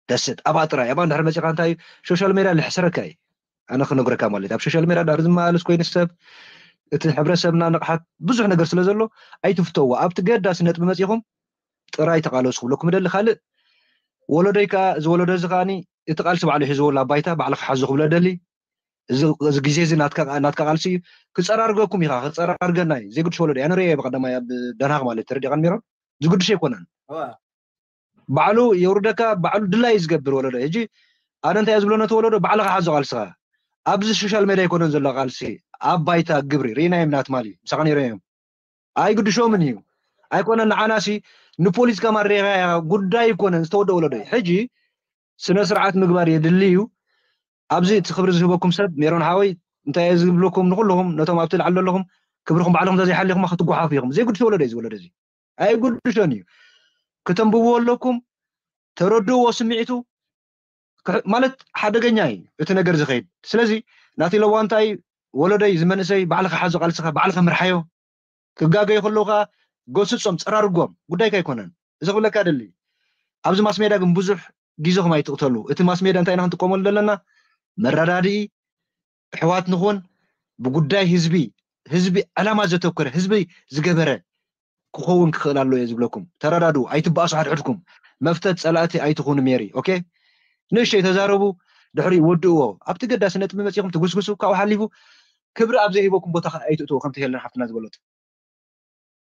ደስት ኣብኣ ጥራይ። ኣብኣ እንድሕር መጺኻ እንታይ እዩ? ሶሻል ሜድያ ልሕስረካ እዩ። ኣነ ክነግረካ ማለት እዩ። ኣብ ሶሻል ሜድያ ድሕር ዝመላለስ ኮይኑ ሰብ፣ እቲ ሕብረተሰብና ንቕሓት ብዙሕ ነገር ስለ ዘሎ ኣይትፍተዎ። ኣብቲ ገዳሲ ነጥቢ መጺኹም ጥራይ ተቓለሱ ክብለኩም እደሊ። ካልእ ወለዶይ ከኣ፣ እዚ ወለዶ እዚ ከኣኒ እቲ ቃልሲ ባዕሉ ሒዝዎ ኣሎ ኣብ ባይታ፣ ባዕልኻ ሓዞ ክብሎ እደሊ። እዚ፣ እዚ ግዜ እዚ ናትካ፣ ናትካ ቃልሲ እዩ። ክጸራርገኩም ኢኻ፣ ክጸራርገና እዩ። ዘይግድሽ ወለዶ እያ ንርእዮ እየ ብቐዳማይ ኣብ ደንሃክ ማለት ተረዲእካን ሜሮን? ዝግድሽ ኣይኮነን። እዋ። ባዕሉ የውርደካ፣ ባዕሉ ድላይ እዩ ዝገብር ወለዶ። ሕጂ ኣነ እንታይ እየ ዝብሎ ነቲ ወለዶ፣ ባዕልኻ ሓዞ ቃልስኻ። ኣብዚ ሶሻል ሜድያ ኣይኮነን ዘሎ ቃልሲ፣ ኣብ ባይታ ግብሪ ርኢናዮም ኢና ትማሊ፣ ምሳኻ ነይሮም እዮም። ኣይግድሾምን እዩ። ኣይኮነን ንዓናሲ ንፖሊስ ከማሬኻ ጉዳይ ኣይኮነን ዝተወደ ወለዶ እዩ። ሕጂ ስነ ስርዓት ምግባር የድሊ እዩ። ኣብዚ እቲ ክብሪ ዝህበኩም ሰብ ሜሮን ሓወይ እንታይ እየ ዝብለኩም ንኩልኹም ነቶም ኣብቲ ላዕሊ ዘለኹም ክብርኹም ባዕልኹም ተዘይሓሊኹም ክትጓሓፉ ኢኹም። ዘይግድሾ ወለዶ እዩ ዝወለዶ እዚ ኣይግድሾን እዩ። ክተንብብዎ ኣለኩም ተረድእዎ ስምዒቱ ማለት ሓደገኛ እዩ እቲ ነገር ዝኸይድ። ስለዚ ናቲ ለዋ እንታይ ወለደይ ዝመንእሰይ ባዕልኻ ሓዞ ቃልስኻ ባዕልኻ ምርሓዮ ክጋገዩ ከለዉ ከዓ ገስጾም ፀራርጎም ጉዳይካ ኣይኮነን። እዚ ክብለካ ደሊ ኣብዚ ማስሜዳ ግን ብዙሕ ግዜኹም ኣይትቕተሉ። እቲ ማስሜዳ እንታይ ኢና ክንጥቀመሉ ዘለና መረዳድኢ ኣሕዋት ንኹን ብጉዳይ ህዝቢ ህዝቢ ዕላማ ዘተኮረ ህዝቢ ዝገበረ ክኸውን ክኽእል ኣሎ እየ ዝብለኩም። ተረዳዱ፣ ኣይትበኣሱ ሓድሕድኩም። መፍተት ጸላእቲ ኣይትኹኑ ሜሪ። ኦኬ ንእሽተይ ተዛረቡ፣ ድሕሪ ወድእዎ። ኣብቲ ገዳሲ ነጥቢ መጺኹም ትጉስጉሱ፣ ካብኡ ሓሊፉ ክብሪ ኣብ ዘይህበኩም ቦታ ከ ኣይትእትዎ። ከምቲ ሄለን ሓፍትና ዝበለቶ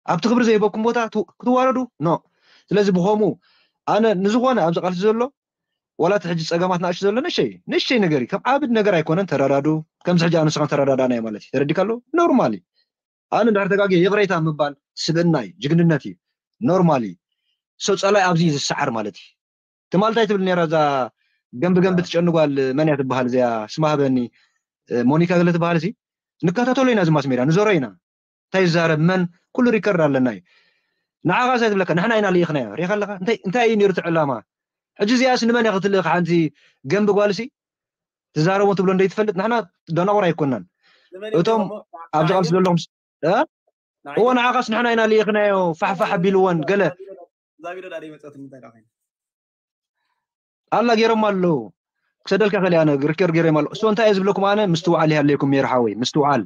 ኣብቲ ክብሪ ዘይህበኩም ቦታ ክትዋረዱ ኖ። ስለዚ ብኸምኡ ኣነ ንዝኾነ ኣብዚ ቃልሲ ዘሎ ዋላ እቲ ሕጂ ጸገማት ናእሽቱ ዘሎ ንእሽተይ ንእሽተይ ነገር እዩ። ከም ዓብድ ነገር ኣይኮነን። ተረዳዱ። ከምዚ ሕጂ ኣነ ንስኻን ተረዳዳና እዩ ማለት እዩ። ተረዲካ ኣሎ ኖርማል እዩ። ኣነ እንድሕር ተጋግየ ይቕሬታ ምባል ስብእና እዩ፣ ጅግንነት እዩ፣ ኖርማል እዩ። ሶ ጸላይ ኣብዚ እዩ ዝሰዓር ማለት እዩ። ትማልታይ ትብል ነራ እዛ ገንቢ ገንቢ ትጨንጓል መን እያ ትበሃል እዚኣ ስማ ሃበኒ እ፣ ሞኒካ ገለ ትበሃል ሲ ንከታተሎ ኢና እዚ ማስ ሜዳ ንዞሮ ኢና እንታይ ይዛረብ መን ኩሉ ሪከርድ ኣለና እዩ። ንዓኻ ሳይ ትብለካ ንሕና ኢና ልኢኽናዮ ሪኻ ኣለኻ እንታይ እንታይ እዩ ነሩ እቲ ዕላማ? ሕጂ እዚኣስ ንመን እያ ክትልእኻ ሓንቲ ገንቢ ጓልሲ ትዛረቦ ትብሎ እንደይትፈልጥ ንሕና ደናቑር ኣይኮናን። እቶም ኣብዚ ቃልሲ ዘለኹም እ? እዎ ንዓኻስ ንሕና ኢና ልኢኽናዮ ፋሕፋሕ ኣቢልወን ገለ እዛ ቪድዮ ዳ መፀት እንታይ ዳ ኮይና ኣላ ገይሮም ኣለዉ ክሰደልካ ከሊ ኣነ ሪከርድ ገይሮም ኣለዉ እሱ እንታይ እየ ዝብለኩም ኣነ ምስትውዓል ይሃለይኩም ሜር ሓወይ ምስትውዓል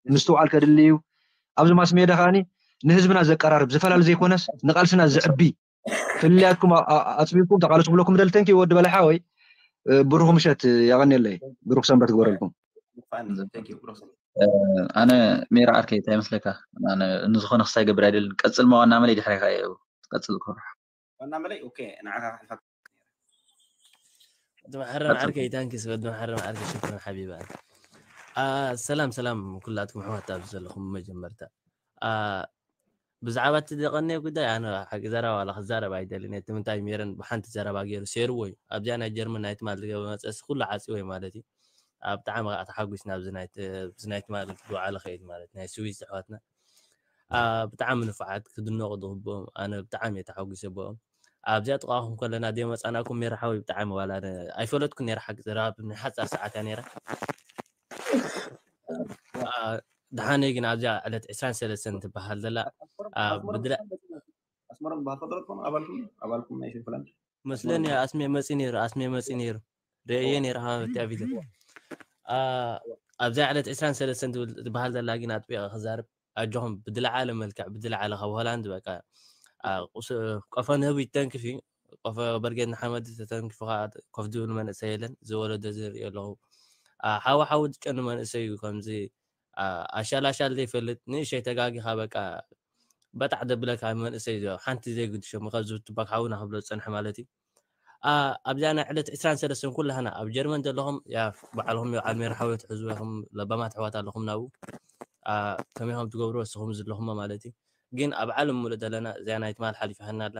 ምስትውዓል ከድሊ እዩ ኣብዚ ማስ ሜዳ ከዓኒ ንህዝብና ዘቀራርብ ዝፈላለ ዘይኮነስ ንቃልስና ዘዕቢ ፍልያትኩም ኣፅቢብኩም ተቃለሱ ክብለኩም ደል ተንኪ ወዲ በላይ ሓወይ ብሩክ ምሸት ያቀኒለይ ብሩክ ሰንበት ግበረልኩም ኣነ ሜራ ዓርከይ እንታይ መስለካ ንዝኾነ ክሳይ ገብር ኣይደልን ቀፅል ማ ዋና መለይ ድሕሬካ እየ ትቀፅል ክፍራሕ ዋና መለይ ኦኬ ንዓኻ ክሕልፈካ ወዲ መሓረም ዓርከይ ታንኪስ ወዲ መሓረም ዓርከይ ሽክረን ሓቢባ ሰላም ሰላም ኩላትኩም ኣሕዋት ኣብዚ ዘለኹም መጀመርታ ብዛዕባ እቲ ዘቐንየ ጉዳይ ኣነ ሓቂ ዘረባ ዋላ ክዛረብ ኣይደልን እቲ ምንታይ ሜረን ብሓንቲ ዘረባ ገይሩ ሴርዎ እዩ ኣብዚኣ ናይ ጀርመን ናይ ትማል ዝገበ መፀሲ ኩሉ ዓፂዎ እዩ ማለት እዩ ብጣዕሚ ከዓ ተሓጒስና ኣብዚ ናይ ትማል ዝወዓለ ከይድ ማለት ናይ ስዊዝ ኣሕዋትና ብጣዕሚ ንፉዓት ክድነቑ ዝግብኦም ኣነ ብጣዕሚ እየ ተሓጒሰ ብኦም ኣብዚኣ ጥቃኹም ከለና ድዮ መፃናኩም ሜራ ሓወይ ብጣዕሚ ዋላ ኣይፈለጥኩ ነራ ሓቂ ዘረባ ናይ ሓፃር ሰዓት እያ ነራ ደሓነይ ግን ኣብዚኣ ዕለት ዕስራን ሰለስተን ትበሃል ዘላ ኣስመሮም በሃል ፈጠረትኩም ኣባልኩም ኣባልኩም ናይ ሽንፍላንድ መስለኒ ኣስሜ መፂ ነይሩ ኣስሜ መፂ ነይሩ ርእየ ነይረ ሃበቲ ኣብ ቪድዮ ኣብዛ ዕለት ዕስራን ሰለስተን ትበሃል ዘላ ግን ኣጥቢቐ ክዛርብ ኣጆኹም ብዝለዓለ መልክዕ ብዝለዓለ ካብ ሆላንድ በቃ ቆፎ ንህቡ ይተንክፍ እዩ ቆፎ በርጌድ ንሓመድ ተተንኪፉ ከዓ ኮፍ ዝብል መንእሰይ የለን ዝወለዶ ዝርኢ ኣለኹ ሓዊ ሓዊ ዝጨኑ መንእሰይ እዩ ከምዚ ኣሻል ኣሻል ዘይፈልጥ ንእሸይ ተጋጊኻ በቃ በጣዕ ዘብለካ መንእሰይ ሓንቲ ዘይግድሾም ካብ ዝብትባክ ሓውና ክብሎ ዝፀንሐ ማለት እዩ ኣብዚኣ ናይ ዕለት ዕስራን ሰለስተን ኩላህና ኣብ ጀርመን ዘለኹም ባዕልኹም ይበዓል ሜራ ሓወይ ትሕዝቡ ኢኹም ለባማት ኣሕዋት ኣለኹም ናብኡ ከመይ ከም ትገብሩ ወስኹም ዘለኹሞ ማለት እዩ ግን ኣብ ዓለም ሙሉእ ዘለና እዚኣ ናይ ትማል ሓሊፋ ሃና ኣላ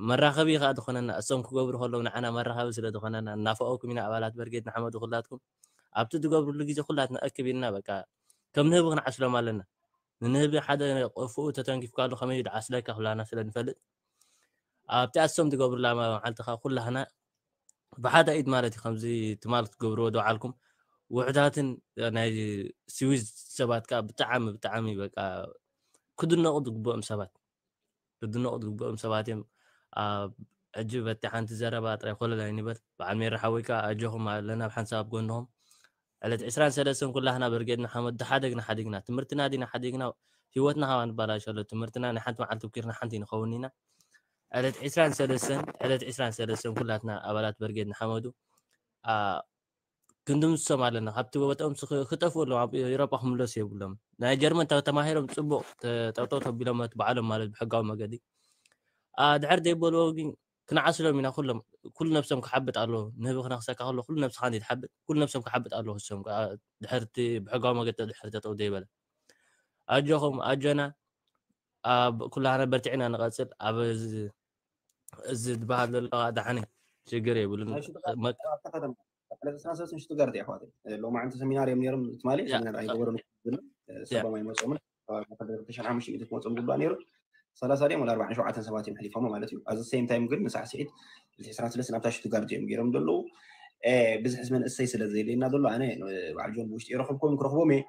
መራኸቢ ከዓ ዝኾነና እሶም ክገብሩ ከለዉ ንዓና መራኸቢ ስለ ዝኾነና እናፈቀኩም ኢና ኣባላት በርጌድ ንሓመዱ ኩላትኩም ኣብቲ ትገብሩሉ ግዜ ኩላትና እክብ ኢልና በቃ ከም ንህቢ ክንዓስሎም ኣለና ንንህቢ ሓደ ቆፍኡ ተተንኪፍካሉ ከመይ ድዓስለካ ኩላና ስለ ንፈልጥ ኣብቲ ኣሶም ትገብሩላ መዓልቲ ከዓ ኩላህና ብሓደ ኢድ ማለት እዩ ከምዚ ትማል ክትገብርዎ ዝወዓልኩም ውሕዳትን ናይ ስዊዝ ሰባት ከዓ ብጣዕሚ ብጣዕሚ በቃ ክድነቑ ዝግብኦም ሰባት ክድነቑ ዝግብኦም ሰባት እዮም ኣብ ሕጂ በቲ ሓንቲ ዘረባ ጥራይ ኮለል ኣይንበል በዓል ሜራ ሓወይ ከዓ ኣጆኹም ኣለና ኣብ ሓንሳብ ኣብ ጎንኹም ዕለት ዕስራን ሰለስተን ኩላህና በርጌድና ሓመድ ሓደግና ሓዲግና ትምህርትና ዲና ሓዲግና ህይወትና ሃባ ንባላሸሎ ትምህርትና ናይ ሓንቲ መዓልቲ ብኪርና ሓንቲ ንኸውን ኢና ዕለት ዕስራን ሰለስተን ዕለት ዕስራን ሰለስተን ኩላትና ኣባላት በርጌድ ንሓመዱ ክንድምስሶም ኣለና ካብቲ ቦታኦም ክጠፍኡ ኣለዎም ኣብ ኤሮጳ ክምለሱ የብሎም ናይ ጀርመን ተማሂሮም ፅቡቅ ጠጠው ተቢሎም በዓሎም ማለት ብሕጋዊ መገዲ ድሕር ዘይበልዎ ግን ክንዓስሎም ኢና ኩሎም ኩሉ ነብሶም ክሓብጥ ኣለዎ ንህቢ ክነክሰካ ከሎ ኩሉ ነብስኻ እንዲ ትሓብጥ ኩሉ ነብሶም ክሓብጥ ኣለዎ እሶም ድሕርቲ ብሕጋዊ መገዲ ድሕር ጠጠው ዘይበለ ኣጆኹም ኣጆና ኣብ ኩላህና በርቲዕና ንቐጽል። ኣብ እዚ ዝበሃል ዘሎ ደሓነ ሽግር የብሉን። ሽቱትጋርት ኣሕዋት ሎማዓንቲ ሰሚናር እዮም ነይሮም። ትማሊ ሰሚናር ኣይገበሩን። ሰቦም ኣይመጾምን። ተሻን ሓሙሽተ ሚእቲ ክመጾም ዝግባእ ነይሩ። ሰላሳ ድዮም ወላ ኣርባዕን ሸውዓተን ሰባት እዮም ሕሊፎሞ ማለት እዩ። ኣብዚ ሴም ታይም ግን ንሳዕ ስዒት ዕስራን ሰለስተን ኣብታ ሽቱትጋርት እዮም ገይሮም ዘለዉ። ብዙሕ መንእሰይ ስለ ዘየለና ዘሎ ኣነ በዓል ጆን ብውሽጢ የረኸብኩም ክረኽቦም እየ።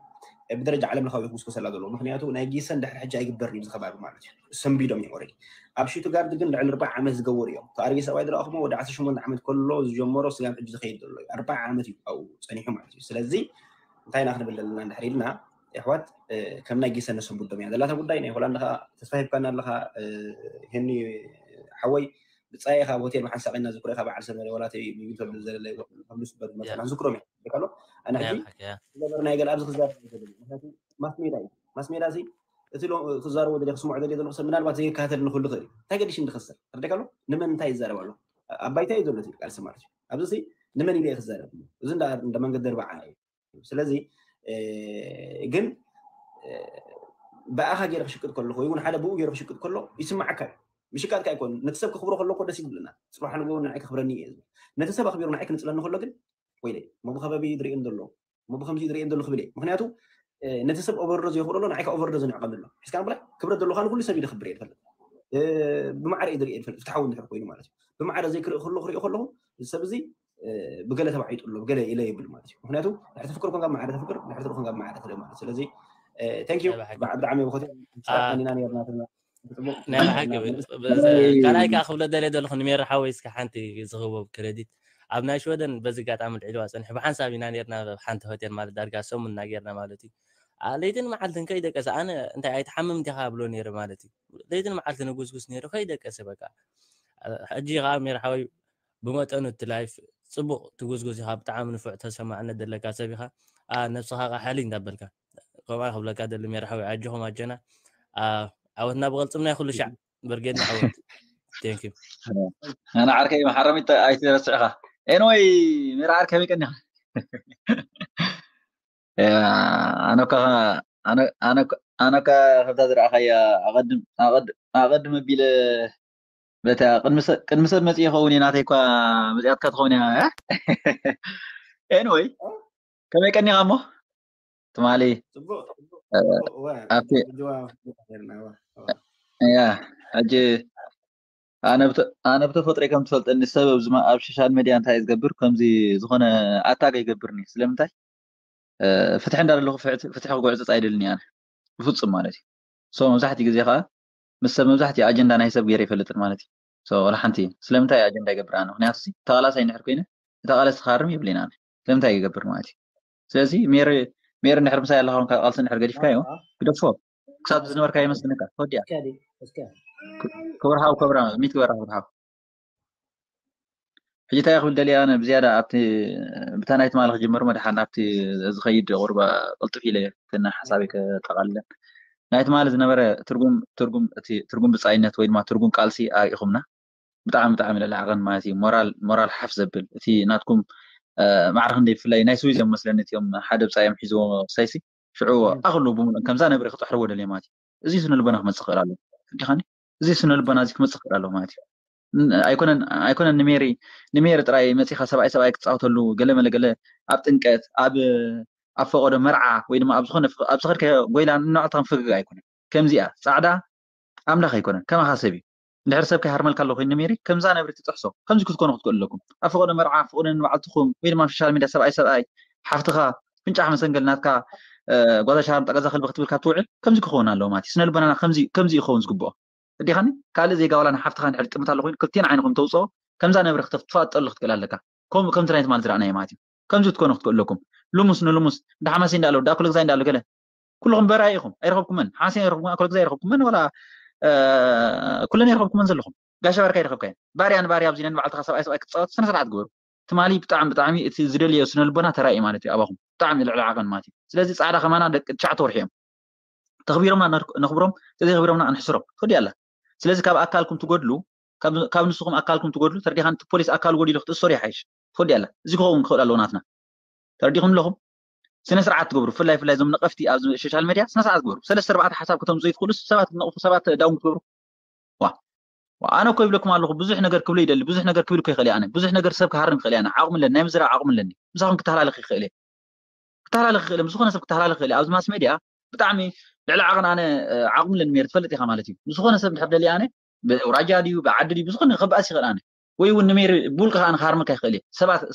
ብደረጃ ዓለም ለኻዊ ክጉስጎሰላ ዘለዎ ምክንያቱ ናይ ጊሰን ድሕሪ ሕጂ ኣይግበርን እዩ ዝከባቢ ማለት እዩ። ሰንቢዶም እዮም ኦረዲ። ኣብ ሽቱትጋርት ግን ልዕሊ ኣርባዓ ዓመት ዝገበሩ እዮም። ተኣርቢ ሰብኣይ ዝረኣኹሞ ወዲ ዓሰርተ ሸሞንተ ዓመት ከሎ ዝጀመሮ ስጋብ ሕጂ ዝኸይድ ዘሎ እዩ። ኣርባዓ ዓመት እዩ ኣብኡ ጸኒሑ ማለት እዩ። ስለዚ እንታይ ኢና ክንብል ዘለና እንድሕር ኢልና ኣሕዋት ከም ናይ ጊሰን ነሰንብዶም እያ ዘላታ ጉዳይ። ናይ ሆላንድ ኸዓ ተስፋ ሂብካና ኣለኻ። ሄኒ ሓወይ ብጻይ ኢኻ ኣብ ሆቴል መሓንሳቕ ኢና ዝክሮ ኢኻ በዓል ሰመረ ወላ ተይ ሚሚቶ ብዘለለ ከምሉ ስበት መጥና ዝክሮም እያ። ደካሎ ኣነ ሕጂ ዝገበር ናይ ገለ ኣብዚ ክዛረብ ዘለ ምክንያቱ ማስ ሜዳ እዩ። ማስ ሜዳ እዚ እቲ ክዛረቦ ደለ ክስምዖ ደለ ዘለኹ ሰብ ምናልባት ዘይከታተል ንክሉ ክእል እንታይ ገዲሽ እንድኸሰር ተርደካሎ ንመን እንታይ ይዛረብ ኣሎ ኣብ ባይታ እዩ ዘሎ ቃልሲ ማለት እዩ። ኣብዚ ንመን ኢለ ክዛረብ እዚ እንደ መንገዲ ኣርባዓ እዩ። ስለዚ ግን ብኣኻ ገይረ ክሽቅጥ ከለኹ ወይ እውን ሓደ ብኡ ገይረ ክሽቅጥ ከሎ ይስማዓካ እዩ። ምሽቃጥካ ኣይኮን ነቲ ሰብ ክኽብሮ ከለኮ ደስ ይብልና። ጽባሕ ንግሆ ንዓይ ክኽብረኒ እየ ዝብል። ነቲ ሰብ ኣኽቢሩ ንዓይ ክንጽለኒ ከሎ ግን ወይለይ እሞ ብኸበቢ ዝርእየን ዘሎ እሞ ብከምዚ ዝርእየን ዘሎ ክብል እየ። ምክንያቱ ነቲ ሰብ ኦቨርዶዝ የኽብረሎ ንዓይካ ኦቨርዶዝ ንዕቐም ኣሎ ሒዝካ ብላ ክብረት ዘለካ ንኩሉ ሰብ ይደኽብር እየ ዝፈልጥ ብማዕረ እዩ ዝርእየ ዝፈልጥ ፍትሓዊ እንድሕር ኮይኑ ማለት እዩ። ብማዕረ ዘይክርኢ ከሎ ክርእዮ ከለኹ እዚ ሰብ እዚ ብገለ ተባዒጡ ኣሎ ብገለ ኢለ ይብል ማለት እዩ። ምክንያቱ ድሕር ተፍቅር ኮንካ ማዕረ ተፍቅር ድሕር ትርኢ ኮንካ ማዕረ ትርኢ ማለት ስለዚ thank you ብጣዕሚ ብኾት ኢና ነርና ናይ ብሓቂ ካልኣይ ከዓ ክብለ ደልየ ዘለኹ ንሜሪ ሓወይ እስከ ሓንቲ ዝህቦ ክረዲት ኣብ ናይ ሽወደን በዚ ጋጣሚ ልዕልዋ ፀኒሑ ብሓንሳብ ኢና ነርና ሓንቲ ሆቴል ማለት ዳርጋ ሰሙን እናጌርና ማለት እዩ። ለይትን መዓልትን ከይደቀሰ ኣነ እንታይ ኣይትሓምም ዲኻ ብሎ ነይረ ማለት እዩ። ለይትን መዓልትን እጉስጉስ ነይሩ ከይደቀሰ በቃ ሕጂ ከዓ ሜሪ ሓወይ ብመጠኑ እቲ ላይፍ ፅቡቅ ትጉዝጉዝ ኢኻ ብጣዕሚ ንፉዕ ተሰማዕነት ዘለካ ሰብ ኢኻ። ነብስኻ ከዓ ሓሊ እንዳበልካ ከምኣ ክብለካ ደሊ ሜሪ ሓወይ ኣጆኹም ኣጀና ዓወትና ብቐልፅምና ይኹሉ ሻዕ ብርጌድ ንዓወት። Thank you። ኣነ ዓርከይ ሓረሚት ኣይትረስዕኻ። ኤንወይ ሜሪ ዓርከይ ከመይ ቀኒኻ? ኣነ እኳ ኣነ እኳ ከምታ ዝረኣኻያ ኣቐድም ኣቐድም ኣቢለ በታ ቅድሚ ሰብ መፅእ ይኸውን እዩ ናተይ እኳ መፅኣትካ ትኸውን እያ። ኤንወይ ከመይ ቀኒኻ እሞ ትማሊ ኣብቲ ያ ሕጂ ኣነ ብተፈጥሮ ከም ትፈልጠኒ ሰብ ኣብ ሶሻል ሚድያ እንታይ ዝገብር ከምዚ ዝኾነ ኣታክ ይገብርኒ ስለምንታይ ፍትሒ እንዳደለኹ ፍትሒ ክጉዕፅፅ ኣይደልን እየ ብፍፁም ማለት እዩ። ሶ መብዛሕትኡ ግዜ ከዓ ምስ ሰብ መብዛሕትኡ ኣጀንዳ ናይ ሰብ ገይረ ይፈልጥን ማለት እዩ። ወላ ሓንቲ ስለምንታይ ኣጀንዳ ይገብር ኣነ ምክንያቱ ተቓላሳይ እንድሕር ኮይነ ተቓለስቲ ክሃርም የብለይን ኣነ ስለምንታይ ይገብር ማለት እዩ። ስለዚ ሜሪ ሜሪ እንድሕር ምሳይ ኣለኻ ካብ ቃልሲ እንድሕር ገዲፍካዮ ግደፎ ክሳብ ዝነበርካ ይመስልንካ ትወዲያ ክብርሃው ክብራ ሚት ክበራ ክብርሃው ሕጂ እንታይ ክብል ደልየ ኣነ ብዝያዳ ኣብቲ ብታ ናይ ትማሊ ክጅምር መድሓን ኣብቲ ዝኸይድ ቁርባ ቅልጥፍ ኢለ ትና ሓሳበይ ከጠቓልለን ናይ ትማሊ ዝነበረ ትርጉም ትርጉም እቲ ትርጉም ብፃይነት ወይ ድማ ትርጉም ቃልሲ ኣርኢኹምና ብጣዕሚ ብጣዕሚ ልዕሊ ዓቐን ማለት እዩ ሞራል ሞራል ሓፍ ዘብል እቲ ናትኩም ማዕረ ክንደይ ብፍላይ ናይ ስዊዝ እዮም መስለኒ እቲኦም ሓደ ብፃዮም ሒዝዎ ክሳይሲ ሽዑ ኣኽሉ ብምሉእን ከምዛ ነብሪ ክጥሕርዎ ደልየ ማለት እዩ እዚ ስነ ልቦና ክመፅእ ክእል ኣሎ ዲኻኒ እዚ ስነ ልቦና እዚ ክመፅእ ክእል ኣሎ ማለት እዩ ኣይኮነን ኣይኮነን ንሜሪ ንሜሪ ጥራይ መፂኻ ሰብኣይ ሰብኣይ ክፃወተሉ ገለ መለ ገለ ኣብ ጥምቀት ኣብ ኣብ ፈቆዶ መርዓ ወይ ድማ ኣብ ዝኾነ ኣብ ዝኸድካዮ ጎይላ ንንዕልታ ክንፍግግ ኣይኮነን ከምዚኣ ፃዕዳ ኣምላኽ ኣይኮነን ከማኻ ሰብ እዩ እንድሕር ሰብ ከይሃርመልካ ኣሎ ኮይኑ ንሜሪ ከምዛ ነብሪ ትጥሕሶ ከምዚ ክትኮኑ ክትክእሉ ኣለኩም ኣብ ፈቆዶ መርዓ ፍቅዶ ንባዕልትኹም ወይ ድማ ሶሻል ሚድያ ሰብኣይ ሰብኣይ ሓፍትኻ ፍንጫሕ መሰንገል ናትካ ጓዛ ሻሃር ጠቀዛ ከልቢ ክትብል ካብ ትውዕል ከምዚ ክኸውን ኣለዎ ማለት እዩ ስነ ልቦናና ከምዚ ከምዚ ይኸውን ዝግብኦ እዲኻኒ ካልእ ዜጋ ዋላ ንሓፍትኻ ንድሕር ጥምት ኣሎ ኮይኑ ክልቲኤን ዓይንኹም ተውፅኦ ከምዛ ነብሪ ክትፋጠሉ ክትክእል ኣለካ ከምኡ ከምዚ ናይ ትማል ዝረኣናዮ ማለት እዩ ከምዚ ክትኮኑ ክትክእለኩም ልሙስ ንልሙስ እንዳ ሓማሲ እንዳኣሎ እንዳ ኮለግዛይ እንዳኣሎ ገለ ኩልኹም በራይ ኢኹም ኣይረኸብኩመን ሓማሲ ኣይረኸብኩም ኮለግዛይ ኣይረኸብኩመን ዋላ ኩለን ኣይረኸብኩመን ዘለኹም ጋሻ ባርካ ኣይረኸብካየን ባርያ ንባርያ ኣብዚ ነን ባዕልትኻ ሰብኣይ ሰብኣይ ክትፃወት ስነ ስርዓት ግበሩ ትማሊ ብጣዕሚ ብጣዕሚ እቲ ዝደልዮ ስነ ልቦና ተራእዩ ማለት እዩ ኣባኹም ብጣዕሚ ልዕሊ ዓቐን ማለት እዩ ስለዚ ፃዕዳ ከማና ደቂ ትሽዓተ ወርሒ እዮም ተኽቢሮምና ነኽብሮም ተዘይኽቢሮምና ንሕስሮም ትወዲ ኣላ ስለዚ ካብ ኣካልኩም ትጎድሉ ካብ ንስኹም ኣካልኩም ትጎድሉ ተርዲኻን ፖሊስ ኣካል ጎዲሉ ክትእሰሩ ይሓይሽ ትወዲ ኣላ እዚ ክኸውን ክኽእል ኣለዎ ናትና ተረዲኹም ኣለኹም ስነ ስርዓት ትገብሩ። ብፍላይ ብፍላይ እዞም ነቐፍቲ ኣብ ሶሻል ሜድያ ስነ ስርዓት ትገብሩ። ሰለስተ ኣርባዕተ ሓሳብ ከተምፅኡ ትኽእሉ ሰባት ትነቕፉ ሰባት ዳውን ትገብሩ። ዋ ዋ፣ ኣነ እኮ ይብለኩም ኣለኹ፣ ብዙሕ ነገር ክብሎ ይደሊ፣ ብዙሕ ነገር ክብል እኮ ይኽእል እየ። ኣነ ብዙሕ ነገር ሰብ ክሃርም ይኽእል እየ። ኣነ ዓቕሚ ኣለኒ፣ ናይ ምዝራብ ዓቕሚ ኣለኒ። ምሳኹም ክተሃላለኽ ይኽእል እየ። ክተሃላለኽ ይኽእል እየ፣ ምስ ዝኾነ ሰብ ክተሃላለኽ ይኽእል እየ። ኣብዚ ማስ ሜድያ ብጣዕሚ ልዕሊ ዓቕን ኣነ ዓቕሚ ኣለኒ ሜር ትፈልጥ ኢኻ ማለት እዩ። ምስ ዝኾነ ሰብ እንድሕር ደልየ ኣነ ብኣውራጃ ድዩ ብዓዲ ድዩ ብዝኾነ ከበኣስ ይኽእል ኣነ፣ ወይ እውን ንሜር ብውልቂ ከዓ ክሃርመካ ይኽእል እየ።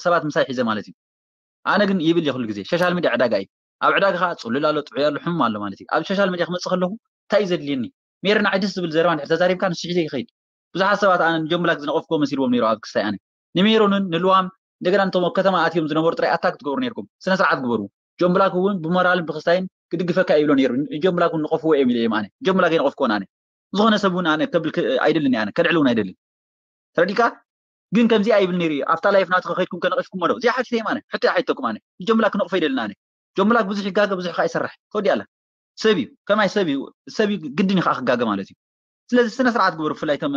ሰባት ምሳይ ሒዘ ማለት እዩ። ኣነ ግን ይብል እየ ኩሉ ግዜ ሶሻል ሚድያ ዕዳጋ እዩ። ኣብ ዕዳጋ ከዓ ፅሉል ኣሎ፣ ጥዑይ ኣሎ፣ ሕሙም ኣሎ ማለት እዩ። ኣብ ሶሻል ሚድያ ክመፅእ ከለኹ እንታይ እዩ ዘድልየኒ? ሜር ንዓይ ደስ ዝብል ዘረባ እንድሕር ተዛሪብካ ንሱ ሒዘ ይኸይድ። ብዙሓት ሰባት ኣነ ንጆን ብላክ ዝነቐፍክዎ መሲልዎም ነይሩ ኣብ ክስታይ ኣነ። ንሜሮንን ንልዋም እንደገና ነቶም ኣብ ከተማ ኣትዮም ዝነበሩ ጥራይ ኣታክ ትገብሩ ነይርኩም። ስነ ስርዓት ግበሩ። ጆን ብላክ እውን ብሞራልን ብክስታይን ክድግፈካ ይብሎ ነይሩ። ንጆን ብላክ እውን ንቐፍዎ እዮም ኢለ እዮም ኣነ። ጆን ብላክ ኣይነቐፍክዎን ኣነ። ዝኾነ ሰብ እውን ኣነ ከብል ክ- ኣይደልን ኣነ። ከድዕል እውን ኣይደልን። ተረዲካ? ግን ከምዚ ኣይብል ነይሩ እዩ። ኣብታ ላይፍ ናቱ ከኸድኩም ከነቐፍኩም ዶ? እዚኣ ሓቲተ እዮም ኣነ። ሕቶ ኣይሓተኩም ኣነ። ንጆን ብላክ ክነቕፎ ኣይደልን ኣነ። ጆን ብላክ ብዙሕ ይጋገ፣ ብዙሕ ከዓ ይሰርሕ። ተወዲኣ ኣላ። ሰብ እዩ። ከማይ ሰብ እዩ። ሰብ እዩ ግድን እዩ ከዓ ክጋገ ማለት እዩ። ስለዚ ስነ ስርዓት ግበሩ። ብፍላይ እቶም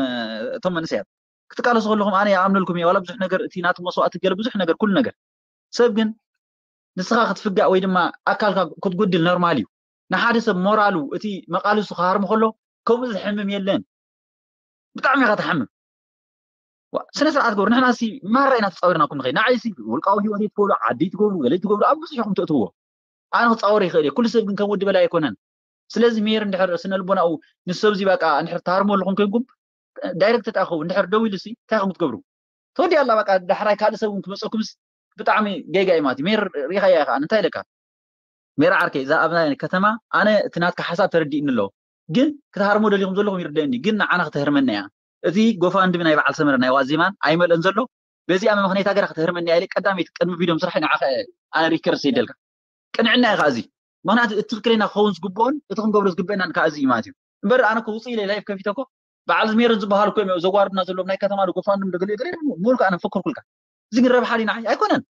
እቶም መንእሰያት ክትቃለሱ ከለኹም ኣነ ይኣምነልኩም እየ። ዋላ ብዙሕ ነገር እቲ ናቱ መስዋእቲ ገለ ብዙሕ ነገር ኩሉ ነገር ሰብ ግን ንስኻ ክትፍጋእ ወይ ድማ ኣካልካ ክትጉድል ኖርማል እዩ። ንሓደ ሰብ ሞራሉ እቲ መቃልሱ ክሃርም ከሎ ከምኡ ዝሕምም የለን። ብጣዕሚ ኢኻ ትሓምም። ዋ፣ ስነ ስርዓት ግበሩ። ንሕና ሲ ማራ ኢና ተፃዊርናኩም ንኸይድ። ንዓይ ሲ ውልቃዊ ህይወት ትገብሩ፣ ዓዲ ትገብሩ፣ ገለ ትገብሩ፣ ኣብ ብዙሕ ኢኹም ትእትዎ። ኣነ ክፃወር ይኽእል እየ። ኩሉ ሰብ ግን ከም ወዲ በላይ ኣይኮነን። ስለዚ ሜር እንድሕር ስነ ልቦናኡ ንሰብ እዚ በቃ እንድሕር ትሃርሞ ኣለኹም ኮይንኩም ዳይሬክት ተጣኸቡ እንድሕር ደው ኢሉ ሲ እንታይ ኢኹም ክትገብሩ? ተወዲኣ ኣላ በቃ። ዳሕራይ ካልእ ሰብ እውን ክመፀኩምስ ብጣዕሚ ጌጋ እዩ ማለት እዩ። ሜር ሪኻያ ኢኻ እንታይ ኢለካ? ሜራ ዓርከይ እዛ ኣብ ናይ ከተማ ኣነ እቲ ናትካ ሓሳብ ተረዲእኒ ኣሎ፣ ግን ክትሃርሞ ደሊኹም ዘለኹም ይርደእኒ፣ ግን ንዓና ክትህርመና እያ። እቲ ጎፋንድሚ ናይ በዓል ሰመረ ናይ ዋዜማን ኣይመልእን ዘሎ በዚኣ መምኽነይታ ገራ ክትህርመኒ እያ ኢለ ቀዳመይቲ ቅድሚ ቪድዮ ምስራሕ ንዓኻ ኣነ ሪከርስ ይደልካ ቅንዕና ኢኻ እዚ ምክንያቱ እቲ ትክክለና ክኸውን ዝግብኦን እቲ ክንገብሮ ዝግበአናን ከዓ እዚ እዩ ማለት እዩ። እምበር ኣነ እኮ ውፅእ ኢለ ላይፍ ከፊተ እኮ በዓል ዝሜርን ዝበሃሉ እኮ እዮም ዘዋርድና ዘለዎም ናይ ከተማ ዶ ጎፋንድሚ ዶ ገለ ገለ ምልኩ ኣነ ፈከርኩልካ። እዚ ግን ረብሓ ድዩ ንዓይ ኣይኮነን።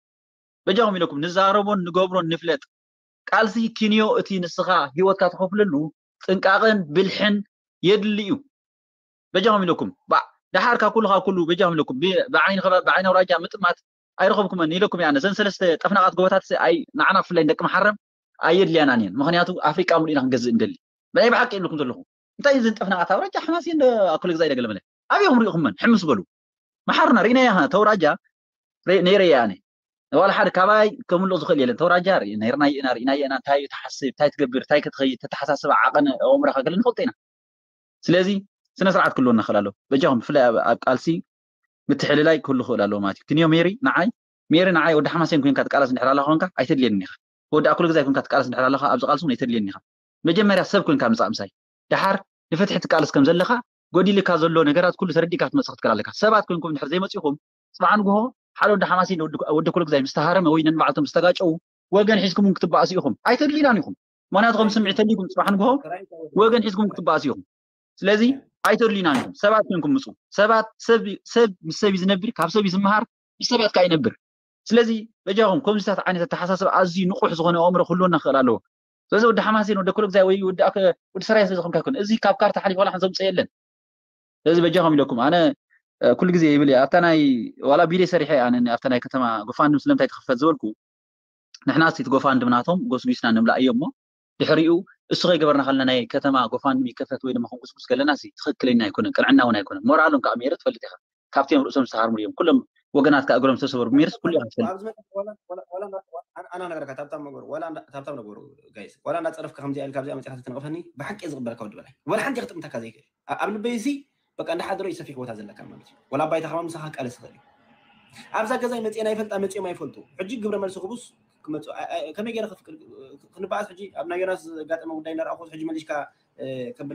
በጃኹም ኢለኩም ንዛረቦን ንገብሮን ንፍለጥ። ቃልሲ ኪንዮ እቲ ንስኻ ሂወትካ ትኸፍለሉ ጥንቃቐን ብልሕን የድሊ እዩ። በጃኹም ኢለኩም ደሓር ካብ ኩሉ ካብ ኩሉ በጃኹም ኢለኩም ብዓይኒ ኣውራጃ ምጥማት ኣይረኸብኩመን ኢለኩም እየ። ነዘን ሰለስተ ጠፍናቓት ጎቦታት ኣይ ንዓና ብፍላይ ደቂ መሓረም ኣየድልያናን እየን። ምክንያቱ ኣፍሪቃ ሙሉእ ኢና ክንገዝእ እንደሊ። ናይ ብሓቂ ይብልኩም ዘለኹ እንታይ እየን ጠፍናቓት ኣውራጃ ሓማሴን ኣኮለ ግዛይ ደገለ መለ ኣበይኹም ሪኢኹመን? ሕምስ በሉ። መሓርና ርኢናያ ተውራጃ ነይረ እየ ኣነ። ዋላ ሓደ ካባይ ከምልቕ ዝኽእል የለን። ተውራጃ ነይርና ኢና ርኢናያ ኢና። እንታይ እዩ ትሓስብ እንታይ ትገብር እንታይ ክትኸይድ ተተሓሳስብ ዓቐን ኣእምሮኻ ገለ ንፈልጦ ኢና። ስለዚ ስነ ስርዓት ክህልወና ክእል ኣለዎ። በጃኹም ብፍላይ ኣብ ቃልሲ ምትሕልላይ ክህሉ ክእል ኣለዎ ማለት እዩ። ክንዮ ሜሪ ንዓይ ሜሪ ንዓይ ወዲ ሓማሴን ኮይንካ ትቃለስ እንድሕር ኣለኻ ኮንካ ኣይተድልየንን ኢኻ። ወዲ ኣኩለ ግዛይ ኮይንካ ትቃለስ እንድሕር ኣለኻ ኣብዚ ቃልሲ እውን ኣይተድልየንን ኢኻ። መጀመርያ ሰብ ኮይንካ ምጻእ ምሳይ። ደሓር ንፍትሒ ትቃለስ ከም ዘለኻ ጎዲልካ ዘሎ ነገራት ኩሉ ተረዲእካ ክትመጽእ ክትክእል ኣለካ። ሰባት ኮይንኩም እንድሕር ዘይመጺኹም ጽባሕ ንግሆ ሓደ ወዲ ሓማሴን ወዲ ኩለ ግዛይ ምስ ተሃረመ ወይ ነንባዕልቶም ምስ ተጋጨዉ ወገን ሒዝኩም ክትበኣሱ ኢኹም። ኣይተድልዩናን ኢኹም። ምክንያቱ ከም ስምዒት ተልይኩም ጽባሕ ንግሆ ወገን ሒዝኩም ክትበኣሱ ኢኹም። ስለዚ ኣይተድልዩናን ኢኹም። ሰባት ኮይንኩም ምጹ። ሰባት ሰብ ሰብ ምስ ሰብ እዩ ዝነብር፣ ካብ ሰብ እዩ ዝመሃር፣ ምስ ሰባት ከዓ ይነብር። ስለዚ በጃኹም ከምዚታት ዓይነት ኣተሓሳስብ ኣዝዩ ንቑሕ ዝኾነ ኣእምሮ ክህልወና ክኽእል ኣለዎ። ስለዚ ወዲ ሓማሴን ወዲ ኩለ ግዛይ ወይ ወዲ ኣከ ወዲ ሰራየ ስለ ዝኾንካ ይኮነ። እዚ ካብ ካርታ ሓሊፉ ዋላ ሓንቲ ዘምጽኦ የለን። ስለዚ በጃኹም ኢለኩም ኣነ ኩሉ ግዜ ይብል እየ ኣብታ ናይ ዋላ ቢደይ ሰሪሐ ኣነ ኣብታ ናይ ከተማ ጎፋንድም ስለምንታይ ትኽፈት ዝበልኩ ንሕና እስቲ እቲ ጎፋንድም ናቶም ጎስጒስና ንምላእ እዮ እሞ ድሕሪኡ እሱ ከይገበርና ከለና ናይ ከተማ ጎፋንድም ይከፈት ወይ ድማ ክንጉስጉስ ከለና ሲ ትኽክለኛ ኣይኮነን ቅንዕና እውን ኣይኮነን ሞራሎም ከዓ ሜረት ትፈልጥ ኢኻ ካብቲኦም ርእሶም ዝተሃርሙ እዮም ኩሎም ወገናት ከዓ እግሮም ዝተሰበሩ ሜርስ ኩሉ ኢኻ ትፈልጥ ኣና ነገርካ ታብታብ ነገሩ ታብታብ ነገሩ ጋይስ ዋላ እንዳፀረፍካ ከምዚ ኢልካ ኣብዚኣ መፅኻ ትነቕፈኒ ብሓቂ ዝቕበለካ ወዲ በላይ ወላ ሓንቲ ክትጥምተካ ዘይክእል ኣብ ልበይ ሲ በቃ እንዳሓደሮ ይሰፊሕ ቦታ ዘለካ ማለት እዩ ወላ ኣባይታ ከማ ምሳኻ ቃለስ ይኽእል እዩ ኣብዛ ገዛይ መፅኤ ናይ ፈልጣ መፅኦም ኣይፈልጡ ሕጂ ግብረ መልሲ ክቡስ ክመፁ ከመይ ገይረ ክንበኣስ ሕጂ ኣብ ናይ ዮናስ ዘጋጠመ ጉዳይ እንዳረኣኹ ሕጂ መሊሽካ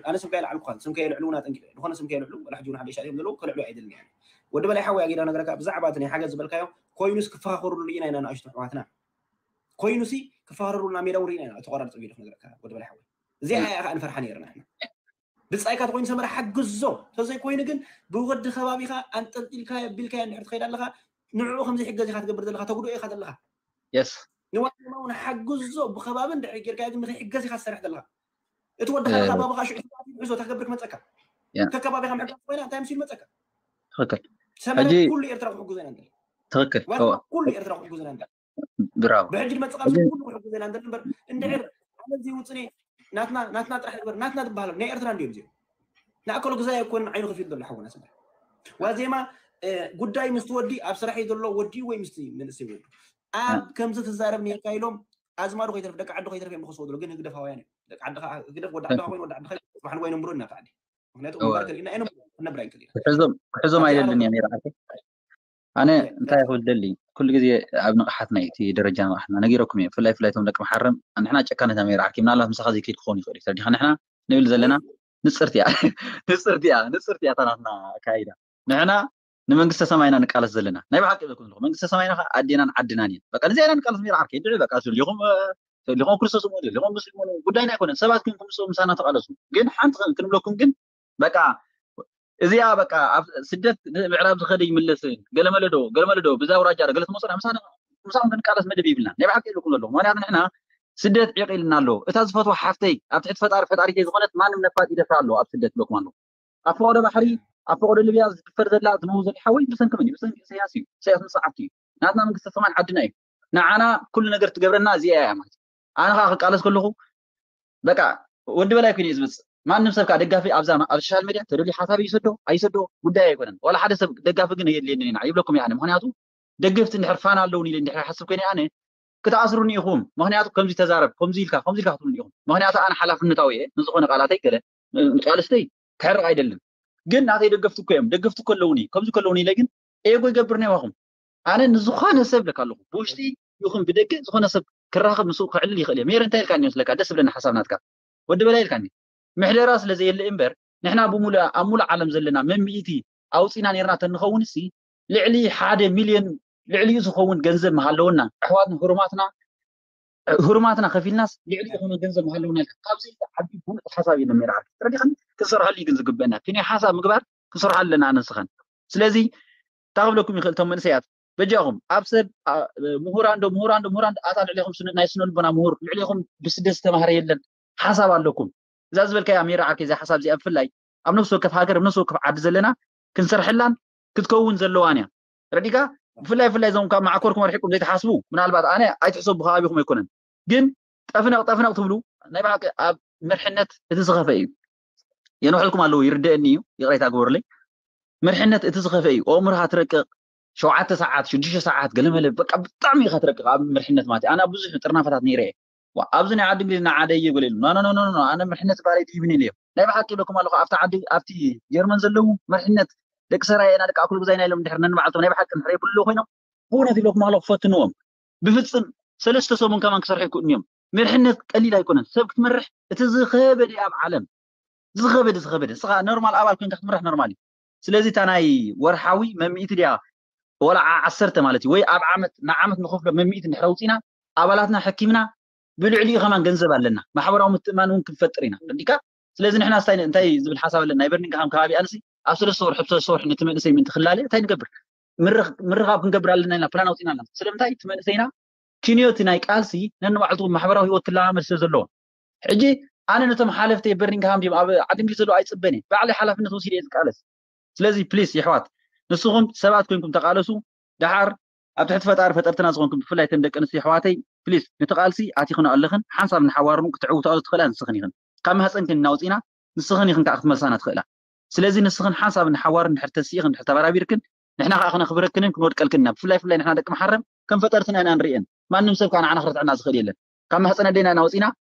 ኣነ ስምካ የልዓልኩኻን ስምካ የልዕልውና ጠንቂቐ ዝኾነ ስምካ የልዕሉ ወላ ሕጂ እውን ሓደ ሻ እዮም ዘለዉ ከልዕሉ ኣይደልን እየ ወዲ በላይ ሓወይ ኣጊዳ ነገረካ ብዛዕባ እቲ ናይ ሓገዝ ዝበልካዮ ኮይኑስ ክፈኻኸሩሉ ኢና ኢና ንኣሽቱ ኣሕዋትና ኮይኑሲ ክፈኻኸሩልና ሜዳ ውሪና ኢና ተቆራርፂ ቪድዮ ክነግረካ ወዲ በላይ ሓወይ እዚኣ እያ ከዓ ንፈርሓ ነይርና ኢና ብፃይካ ተኮይኑ ሰመረ ሓግዞ ተዘይኮይኑ ግን ብወዲ ከባቢካ ኣንጠልጢልካ ኣቢልካ እንድሕር ትኸይድ ኣለካ ንዕኡ ከምዘይሕገዝ ኢካ ትገብር ዘለካ ተጉድኦ ኢካ ዘለካ የስ ንዋማ እውን ሓግዞ ብከባቢ እንድሕር ጌርካ ግን ንክሕገዝ ኢካ ትሰርሕ ዘለካ እቲ ወዲ ከባቢ ኣባኻ ሽዑ ሕዞ ታክገብር ክመፀካ ከከባቢካ ምሕጋዝ ኮይና እንታይ ምሲሉ መፀካ ትክክል ሰመረ ኩሉ ኤርትራ ክሕግዞ ኢና ንደሊ ትክክል ኩሉ ኤርትራ ክሕግዞ ኢና ንደሊ ብራቮ። ብሕጂ ድመፅእ ካብ ኩሉ ክሕግዘና እንተ እምበር እንድሕር ኣነ እዚ ውፅኔ ናትና ናትና ጥራሕ ግበር ናትና ትበሃል ናይ ኤርትራ እንዲዮም እዚኦም። ንኣከሉ ግዛይ ኣይኮን ዓይኑ ከፊት ዘሎ ሓውና ስለ ዋዜማ ጉዳይ ምስ ወዲ ኣብ ስራሕ እዩ ዘሎ ወዲ ወይ ምስ መንእሰይ ወዲ ኣብ ከምዚ ትዛረብ ነርካ ኢሎም ኣዝማዱ ከይተርፍ ደቂ ዓዲ ከይተርፍ እዮም ክስወ ዘሎ ግን ህግደፋውያን እዮም። ደቂ ዓዲ ህግደፍ ወዲ ዓዲ ኮይኑ ወዲ ዓዲ ጽባሕ ንጎ ይነብሩ እናታ ዓዲ ምክንያቱ ምባር ከሊእና ኣይነብሩ ክነብር ኣይንክእል ኢና። ክሕዞም ክሕዞም ኣይደልን እያ ነይራ ዓርከይ። ኣነ እንታይ ክብል ደሊ ኩሉ ግዜ ኣብ ንቕሓት ናይ እቲ ደረጃ ንቕሓትና ነጊረኩም እየ። ብፍላይ ብፍላይ እቶም ደቂ መሓረም ንሕና ጨካነት ኢና ነይራ ዓርከይ። ምናልባት ምሳኻ ዘይከይድ ክኸውን ይኽእል እዩ ተረዲኻ። ንሕና ንብል ዘለና ንጽርቲ እያ ንጽርቲ እያ ንጽርቲ እያ እታ ናትና ኣካይዳ። ንሕና ንመንግስተ ሰማይና ንቃለስ ዘለና ናይ ብሓቂ ይብለኩም ዘለኹ መንግስተ ሰማይና ከዓ ኣዴናን ዓድናን እየን። በቃ ንዚኣ ኢና ንቃለስ ነይራ ዓርከይ። ድዒ በቃ ስሊኹም ተሊኾም ክርስቶስ እሞ ተሊኾም ሙስሊም ጉዳይና ኣይኮነን። ሰባት ኮይንኩም ምስኦም ምሳና ተቃለሱ። ግን ሓንቲ ከ- ክንብለኩም ግን በቃ እዚኣ በቃ ኣብ ስደት ምዕራብ ዝኸደ ይምለስ ገለመለዶ ገለመለዶ ብዛ ውራጃ ገለ ትመፁና ምሳና ምሳኹም ክንቃለስ መደብ ይብልና ናይ ብሓቂ ይብለኩም ዘለኹ። ምክንያቱ ንሕና ስደት ዒቕ ኢልና ኣሎ። እታ ዝፈትዋ ሓፍተይ ኣብ ትሕቲ ፈጣሪ ፈጣሪተይ ዝኾነት ማንም ነፋጥ ይደፍራ ኣሎ ኣብ ስደት ይብለኩም ኣሎ። ኣብ ፈቐዶ ባሕሪ ኣብ ፈቐዶ ሊብያ ዝድፈር ዘላ ዝነው ዘሎ ሓወይ ብሰንኪ መን እዩ? ብሰንኪ ኢሳያስ እዩ። ኢሳያስ ምስ ሰዓብቲ እዩ። ናትና መንግስተ ሰማን ዓድና እዩ። ንዓና ኩሉ ነገር ትገብረና እዚኣ እያ ማለት እዩ። ኣነ ከዓ ክቃለስ ከለኹ በቃ ወዲ በላይ ኮይኑ እዩ ዝመፅእ። ማንም ሰብ ከዓ ደጋፊ ኣብዛ ኣብ ሶሻል ሚድያ ተደልዩ ሓሳብ ይሰዶ ኣይሰዶ ጉዳይ ኣይኮነን። ዋላ ሓደ ሰብ ደጋፊ ግን የድልየንን ኢና ይብለኩም እየ ኣነ። ምክንያቱ ደገፍቲ እንድሕር ፋን ኣለውን ኢለ እንድሕር ሓስብ ኮይነ ኣነ ክትኣስሩኒ ኢኹም። ምክንያቱ ከምዚ ተዛረብ ከምዚ ኢልካ ከምዚ ኢልካ ክትብሉኒ ኢኹም። ምክንያቱ ኣነ ሓላፍነታዊ እየ ንዝኾነ ቃላተይ ገለ ንቃልስተይ ክሕርቕ ኣይደልን። ግን ናተይ ደገፍቲ እኮ እዮም ደገፍቲ እኮ ኣለውኒ ከምዚ ከለውኒ ኢለ ግን ኤጎ ይገብር ነባኹም። ኣነ ንዝኾነ ሰብ ለካ ኣለኹ ብውሽጢ ይኹን ብደገ ዝኾነ ሰብ ክራኸብ ምስኡ ክዕልል ይኽእል እየ። ሜረ እንታይ ኢልካኒ መስለካ ደስ ዝብለኒ ሓሳብ ናትካ ወዲ በላይ ኢልካኒ ምሕደራ ስለ ዘየለ እምበር ንሕና ብሙሉእ ኣብ ሙሉእ ዓለም ዘለና መምኢቲ ኣውፂና ነርና ተንኸውን ሲ ልዕሊ ሓደ ሚልዮን ልዕሊኡ ዝኸውን ገንዘብ ምሃለወና ኣሕዋትን ህሩማትና ህሩማትና ከፊልናስ ልዕሊ ዝኾነ ገንዘብ ምሃለወና ኢልካ ካብዚ ዓቢ ብሉፅ ሓሳብ የለን ሜረ ዓርኪ ተረዲኻኒ። ክንሰርሐሉ እዩ ግን ዝግበአና እቲ ናይ ሓሳብ ምግባር ክንሰርሖ ኣለና ኣነስኸን። ስለዚ እንታይ ክብለኩም ይኽእል እቶም መንእሰያት በጃኹም ኣብ ሰብ ምሁራን ዶ ምሁራን ዶ ምሁራን ኣታ ልዕሌኹም ናይ ስነ ልቦና ምሁር ልዕሌኹም ብስደት ዝተማህረ የለን ሓሳብ ኣለኩም። እዛ ዝበልካያ ሜራ ዓርከይ እዛ ሓሳብ እዚኣ ብፍላይ ኣብ ነፍሲ ወከፍ ሃገር ኣብ ነፍሲ ወከፍ ዓዲ ዘለና ክንሰርሐላን ክትከውን ዘለዋን እያ። ረዲካ ብፍላይ ብፍላይ እዞም ካብ ማዕኮርኩም ኣርሒቁም ዘይትሓስቡ ምናልባት ኣነ ኣይትሕሰቡ ብከባቢኹም ኣይኮነን ግን ጠፍነቕ ጠፍነቕ ትብሉ ናይ ብሓቂ ኣብ መርሕነት እቲ ዝኸፈ እዩ። የንውሐልኩም ኣለዉ ይርደአኒ እዩ ይቕሬታ ግበሩለይ። መርሕነት እቲ ዝኸፈ እዩ። ኣእምሮኻ ትረቅቕ ሸውዓተ ሰዓት ሽዱሽተ ሰዓት ገለመለ በቃ ብጣዕሚ ኢኻ ትረቅቕ ኣብ መርሕነት ማለት እዩ። ኣነ ኣብ ብዙሕ ጥርናፈታት ነይረ እየ። ዋ ኣብዚ ናይ ዓዲ እንግሊዝ ንዓደ እየ ገለ ኢሉ ኖ ኖ ኖ ኖ ኣነ መርሕነት ባለይ ድይብኒ ኢለ እየ። ናይ ብሓቂ ኢለኩም ኣለኹ ኣብቲ ዓዲ ኣብቲ ጀርመን ዘለዉ መርሕነት ደቂ ሰራየ ኢና ደቂ ኣኩል ግዛይና ኢሎም እንድሕር ነንባዕልቶም ናይ ብሓቂ እንድሕር የብሉ ኮይኖም ብእውነት ኢለኩም ኣለኹ ፈትንዎም። ብፍፅም ሰለስተ ሰሙን ከማን ክሰርሑ ይክእሉ እዮም። መርሕነት ቀሊል ኣይኮነን። ሰብ ክትመርሕ እቲ ዝኸበደ ኣብ ዓለም ዝኸበደ ዝኸበደ ንስኻ ኖርማል ኣባል ኮይንካ ክትምራሕ ኖርማል እዩ። ስለዚ እታ ናይ ወርሓዊ መምኢቲ ድያ ወላ ዓ- ዓሰርተ ማለት እዩ ወይ ኣብ ዓመት ንዓመት ንኸፍሎ መምኢቲ እንድሕር ኣውፂና ኣባላትና ሓኪምና ብልዕሊኡ ከማን ገንዘብ ኣለና ማሕበራዊ ምትእማን እውን ክንፈጥር ኢና ረዲካ። ስለዚ ንሕና ስታይ እንታይ ዝብል ሓሳብ ኣለና ናይ በርሚንግሃም ከባቢ ኣንሲ ኣብ ሰለስተ ወርሒ ኣብ ሰለስተ ወርሒ ነቲ መንእሰይ ምእንቲ ክላለ እንታይ ንገብር ምርኽ- ምርኻብ ክንገብር ኣለና ኢና ፕላን ኣውፂና ኣለና። ስለምንታይ እቲ መንእሰይና ክንዮ እቲ ናይ ቃልሲ ነንባዕልቱ ማሕበራዊ ህይወት ክለማመድ ስለ ዘለዎ ሕጂ ኣነ ነቶም ሓለፍተይ በርሚንግሃም ድዮም ኣብ ዓዲ እንግሊዝ ዘለዉ ኣይፅበን እየ ባዕለይ ሓላፍነት ወሲደ እየ ዝቃለስ። ስለዚ ፕሊስ የሕዋት ንስኹም ሰባት ኮይንኩም ተቃለሱ። ደሓር ኣብ ትሕቲ ፈጣሪ ፈጠርትና ዝኾንኩም ብፍላይ ተን ደቂ ኣንስትዮ የሕዋተይ ፕሊስ ነቲ ቃልሲ ኣቲኽኖ ኣለኽን ሓንሳብ ንሓዋርኑ ክትዕውታኦ ዝትኽእላ ንስኽን ኢኽን። ካብ ማህፀንክን እናውፂና ንስኽን ኢኽን ከዓ ክትመልሳና ትኽእላ። ስለዚ ንስኽን ሓንሳብ ንሓዋርን ድሕር ተሲእኽን ድሕር ተበራቢርክን ንሕና ከዓ ክነኽብረክንን ክንወድቀልክን ኢና። ብፍላይ ፍላይ ንሕና ደቂ መሓረም ከም ፈጠርትና ኢና ንርእየን። ማንም ሰብ ከዓ ንዓና ክረትዐና ዝኽእል የለን። ካብ ማህፀን ኣዴና እናወፂና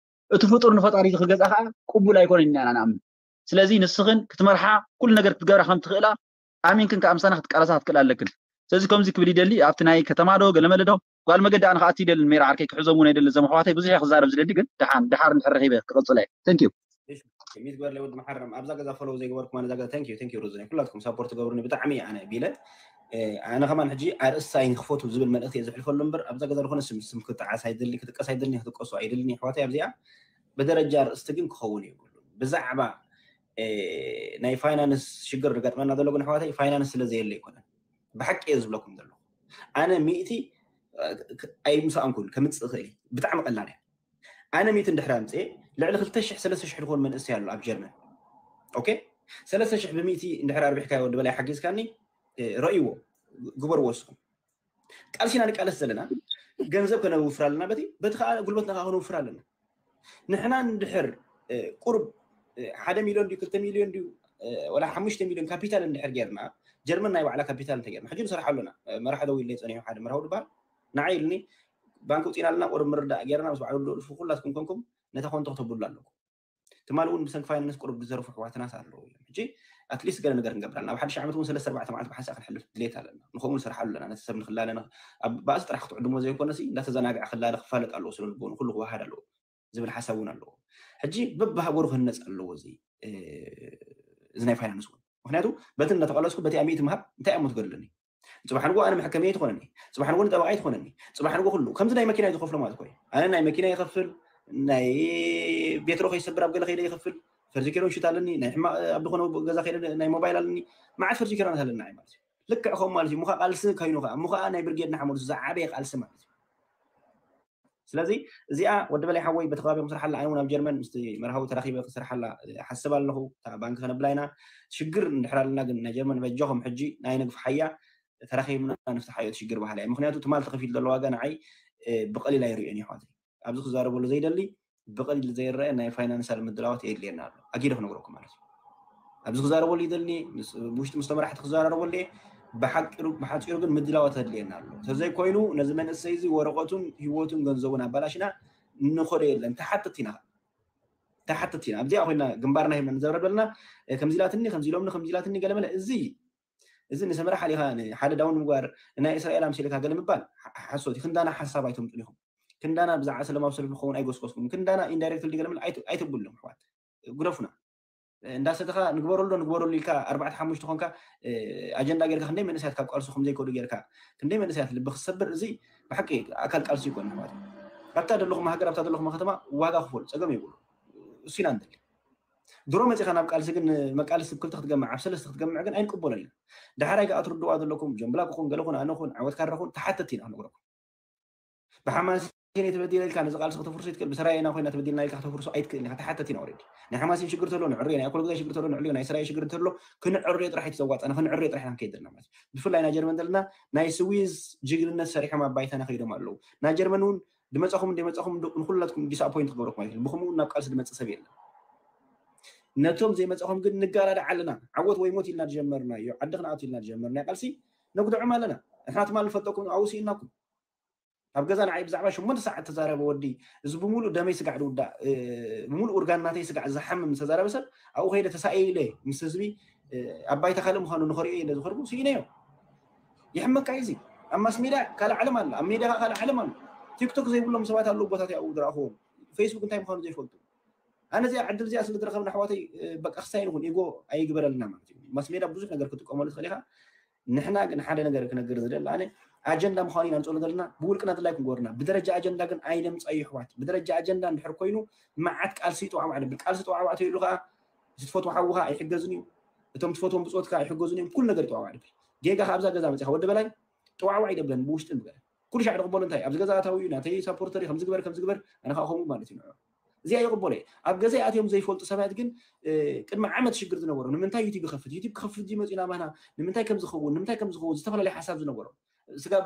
እቲ ፍጡር ንፈጣሪ ክገዛ ከዓ ቅቡል ኣይኮነን ኢና ንኣምን። ስለዚ ንስኽን ክትመርሓ ኩሉ ነገር ክትገብራ ከም ትኽእላ ኣሚንክን ከዓ ምሳና ክትቃለሳ ክትክእል ኣለክን። ስለዚ ከምዚ ክብል ይደሊ ኣብቲ ናይ ከተማ ዶ ገለመለ ዶ ጓል መገዲ ኣነ ከኣቲ ይደልን ሜራ ዓርከይ ክሕዞም እውን ኣይደልን ዘመሕዋተይ ብዙሕ ክዛረብ ዝደሊ ግን ደሓን ደሓር እንድሕር ረኺበ ክቕፅለ እየ። Thank you። ሚት ግበርለይ ወዲ መሓረም ኣብዛ ገዛ ፈለው ዘይገበርኩም ኣነ እዛ ገዛ thank you thank you ሩዙ ኩላትኩም ሳፖርት ገብሩኒ ብጣዕሚ ኣነ ቢለ ኣነ ከማን ሕጂ ኣርእስታይ ንክፈቱ ዝብል መልእክቲ እየ ዘሕልፈሉ እምበር ኣብዛ ገዛ ዝኾነ ስም ስም ክጠዓስ ኣይደሊ ክጥቀስ ኣይደልኒ ክትቀሱ ኣይደልኒ ኣሕዋተይ ኣብዚኣ ብደረጃ ኣርእስቲ ግን ክኸውን የብሉን ብዛዕባ ናይ ፋይናንስ ሽግር ዝገጥመና ዘሎ ግን ኣሕዋተይ ፋይናንስ ስለ ዘየለ ኣይኮነን ብሓቂ እየ ዝብለኩም ዘለኹ ኣነ ሚእቲ ኣይምሰኣንኩን ከምፅእ እኽእል ብጣዕሚ ቀላል እያ ኣነ ሚእቲ እንድሕር ኣምፅኤ ልዕሊ ክልተ ሽሕ ሰለስተ ሽሕ ዝኾኑ መንእሰይ ኣሎ ኣብ ጀርመን ኦኬ ሰለስተ ሽሕ ብሚእቲ እንድሕር ኣርቢሕካዮ ወዲ በላይ ሓጊዝካኒ ረእይዎ ግበርዎ እስኹም ቃልሲና ንቃለስ ዘለና ገንዘብ ከነውፍር ኣለና፣ በቲ በቲ ከዓ ጉልበትና ከዓ ከነውፍር ኣለና። ንሕና እንድሕር ቁርብ ሓደ ሚሊዮን ድዩ ክልተ ሚሊዮን ድዩ ወላ ሓሙሽተ ሚሊዮን ካፒታል እንድሕር ጌርና፣ ጀርመን ናይ ባዕላ ካፒታል እንተ ጌርና፣ ሕጂ ንሰርሓ ኣለና። መራሕ ደው ኢለ ጸኒሑ ሓደ መርሃዊ ድበሃል ንዓይ ኢልኒ፣ ባንክ ውፅኢና ኣለና፣ ቁርብ ምርዳእ ጌርና ምስ በዓሉ ደልፉ ኩላትኩም ኮንኩም ነታ ኮንቶ ክተብሉ ኣለኩም። ትማል እውን ብሰንኪ ፋይናንስ ቁርብ ዝዘርፉ ኣሕዋትና ኣለዉ እዮም። ሕጂ ኣትሊስት ገለ ነገር ክንገብር ኣለና። ኣብ ሓድሽ ዓመት እውን ሰለስተ ኣርባዕተ መዓልቲ ብሓንሳእ ክንሕልፍ ድሌት ኣለና። ንኸምኡ ንሰርሓሉ ኣለና። ነቲ ሰብ ንኽላለ ንኽ-፣ ኣብ ባእሲ ጥራሕ ክትዕድሞ ዘይኮነሲ እንዳተዘናግዐ ክላለ ክፋለጥ ኣለዎ። ስለ ልቦኑ ኩሉ ክወሃድ ኣለዎ ዝብል ሓሳብ እውን ኣለዎ። ሕጂ በብሃገሩ ክህነፅ ኣለዎ። እዚ እዚ ናይ ፋይናንስ እውን ምክንያቱ በቲ እንዳተቃለስኩ በቲ ኣሚት ምሃብ እንታይ ኣሞ ትገድለኒ? ፅባሕ ንጎ ኣነ መሕከመይ ትኾነኒ፣ ፅባሕ ንጎ ንጠበቃይ ትኾነኒ፣ ፅባሕ ንጎ ኩሉ ከምዚ ናይ መኪና ዝኸፍሎ ማለት ኮይ ኣነ ናይ መኪና ይኸፍል፣ ናይ ቤትሮ ከይሰብር ኣብ ገለ ከይደ ይኸፍል፣ ፈርዚ ኬሮን ሽት ኣለኒ፣ ናይ ሕማቅ ኣብ ዝኾነ ገዛ ከይደ ናይ ሞባይል ኣለኒ፣ መዓት ፈርዚ ኬሮን ኣለና ማለት እዩ። ልክዕ ከም ማለት እዩ። ሙኻ ቃልሲ ከይኑ ከዓ ሙኻ ናይ ብርጌድ ንሓመዱ ዝዓበየ ቃልሲ ማለት እዩ። ስለዚ እዚኣ ወዲ በላይ ሓወይ በቲ ከባቢኹም ስርሓላ፣ ኣነ እውን ኣብ ጀርመን ምስቲ መርሃዊ ተራኺበ ክሰርሓላ ሓስብ ኣለኹ። እታ ባንክ ከነብላ ኢና። ሽግር እንድሕር ኣለና ግን ናይ ጀርመን በጃኹም ሕጂ ናይ ነግፍ ሓያ ተራኺብና ንፍትሓዮ እቲ ሽግር በሃላ እየ። ምክንያቱ ትማል ተኸፊሉ ዘሎ ዋጋ ንዓይ ብቀሊል ኣይርእዮን እዩ ኣሕዋተይ። ኣብዚ ክዛረበሉ ዘይደሊ ብቀሊል ዘይረአ ናይ ፋይናንሳል ምድላዋት የድልየና ኣሎ። ኣጊደ ክነግረኩም ማለት እዩ። ኣብዚ ክዛረበሉ ይደልኒ፣ ውሽጢ ምስ ተመራሕቲ ክዘራረበሉ እየ። ብሓፂሩ ግን ምድላዋት ኣድልየና ኣሎ። ተዘይኮይኑ ነዚ መንእሰይ እዚ ወረቀቱን ህይወቱን ገንዘቡን ኣባላሽና ንኸዶ የለን። ተሓተቲ ኢና ተሓተቲ ኢና ኣብዚኣ ኮይና ግንባርና ሂብና ንዘረብ ዘለና። ከምዚ ኢላትኒ ከምዚ ኢሎምኒ ከምዚ ኢላትኒ ገለመለ እዚ እዚ ንሰመራ ሓሊኻ ንሓደ ዳውን ምግባር ናይ እስራኤል ኣምሲልካ ገለ ምባል ሓሶት እዩ። ክንዳና ሓሳብ ኣይተምፅሉ ኢኹም። ክንዳና ብዛዕባ ሰለማዊ ሰልፊ ክኸውን ኣይጎስጎስኩም። ክንዳና ኢንዳይሬክትሊ ገለ ምል ኣይተብሉም ኣሕዋት ግደፉና። እንዳሰተኻ ንግበረሉ ዶ ንግበረሉ ኢልካ ኣርባዕተ ሓሙሽተ ኮንካ ኣጀንዳ ጌርካ ክንደይ መንእሰያት ካብ ቃልሱ ከም ዘይከዱ ጌርካ ክንደይ መንእሰያት ልቢ ክሰብር እዚ ብሓቂ ኣካል ቃልሲ ይኮን ኣሕዋት። ኣብታ ዘለኹም ሃገር ኣብታ ዘለኹም ከተማ ዋጋ ክፈሉ ፀገም ይብሉ እሱና ንደሊ ድሮ መፂኻ ናብ ቃልሲ ግን መቃልሲ ክልተ ክትገምዕ ኣብ ሰለስተ ክትገምዕ ግን ኣይንቅበሎን ኢና። ዳሕራይ ከዓ ትርድዋ ዘለኩም ጀምብላ ክኹን ገለ ኩን ኣነ ኩን ዓወት ካረኹን ተሓተቲ ኢና ክነግረኩም። ብሓማሴን ተበዲለ ኢልካ ነዚ ቃልሲ ከተፍርሶ ይትክእል ብሰራየና ኮይና ተበዲልና ኢልካ ከተፍርሶ ኣይትክእል ኢኻ ተሓተቲ ኢና ኦረዲ። ናይ ሓማሴን ሽግር ተሎ ንዕርዮ ናይ ኣኮል ግዛይ ሽግር ተሎ ንዕርዮ ናይ ሰራየ ሽግር ተሎ ክንዕርዮ ጥራሕ እዩ ዘዋጣና ክንዕርዮ ጥራሕ ኢና ክንከይድ ዘለና ማለት እዩ። ብፍላይ ናይ ጀርመን ዘለና ናይ ስዊዝ ጅግንነት ሰሪሖም ኣብ ባይታና ከይዶም ኣለዉ። ናይ ጀርመን እውን ድመፃኹም እንደመፃኹም ንኩላትኩም ዲስኣፖይንት ክገብረኩም ኣይክእል ብከምኡ ናብ ቃልሲ ድመፅእ ሰብ የለን። ነቶም ዘይመፃኹም ግን ንጋዳዳዕ ኣለና። ዓወት ወይ ሞት ኢልና ዝጀመርናዮ ዓዲ ክንኣቱ ኢልና ዝጀመርናዮ ቃልሲ ነጉድዖም ኣለና። ንሕና ትማል ንፈልጠኩም ኣብኡ ስኢናኩም። ኣብ ገዛ ንዓይ ብዛዕባ ሸሞንተ ሰዓት ተዛረበ ወዲ እዚ ብምሉእ ደመይ ስጋዕ ድውዳእ ብምሉእ ኡርጋን ናተይ ስጋዕ ዝሓምም ዝተዛረበ ሰብ ኣብኡ ከይደ ተሳኢለ ምስ ህዝቢ ኣብ ባይታ ካልእ ምዃኑ ንኸሪኦ ኢለ ዝኸድኩ ስኢነዮ። ይሕመካ እዚ ኣብ ማስ ሜዳ ካልእ ዓለም ኣሎ ኣብ ሜዳ ካልእ ዓለም ኣሎ። ቲክቶክ ዘይብሎም ሰባት ኣለዉ ቦታት ኣብኡ ዝረኣኽዎም ፌስቡክ እንታይ ምዃኑ ዘይፈልጡ። ኣነ እዚኣ ዕድል እዚኣ ስለ ዝረኸብና ኣሕዋተይ በቃ ክሳይ ንኹን ኢጎ ኣይግበረልና ማለት እዩ። ማስ ሜዳ ብዙሕ ነገር ክትጥቀመሉ ትኽእል ኢኻ። ንሕና ግን ሓደ ነገር ክነግር ዝደሊ ኣነ ኣጀንዳ ምዃኑ ኢና ንፅሎ ዘለና ብውልቅና ድላይ ክንገብርና ብደረጃ ኣጀንዳ ግን ኣይነምፃዩ ኣሕዋት። ብደረጃ ኣጀንዳ እንድሕር ኮይኑ መዓት ቃልሲ ይጠዋዕዋዕ ነብል። ቃልሲ ጠዋዕዋዕ ተይሉ ከዓ እቲ ትፈትዎ ሓውኻ ኣይሕገዝን እዩ። እቶም ትፈትዎም ብፆትካ ኣይሕገዙን እዮም። ኩሉ ነገር ይጠዋዕዋዕ ነብል። ጌጋ ካብዛ ገዛ መፂኻ ወዲ በላይ ጠዋዕዋዕ ይደብለን ብውሽጥን ብገለ ኩሉ ሻዕ ድቕበሎ እንታይ ኣብዚ ገዛ ኣታዊ እዩ ናተይ ሳፖርተር እዩ ከምዚ ግበር ከምዚ ግበር ኣነ ከዓ ከምኡ ማለት እዩ ንዑ እዚኣ ይቕበሎ እየ። ኣብ ገዛ ኣትዮም ዘይፈልጡ ሰባት ግን ቅድሚ ዓመት ሽግር ዝነበሩ ንምንታይ ዩቲብ ይኸፍት ዩቲብ ክኸፍት ድዩ መፅኡ ናባና ንምንታይ ከም ዝኸውን ንምንታይ ከም ዝኸውን ዝተፈላለየ ሓሳብ ዝነበሮም ስጋብ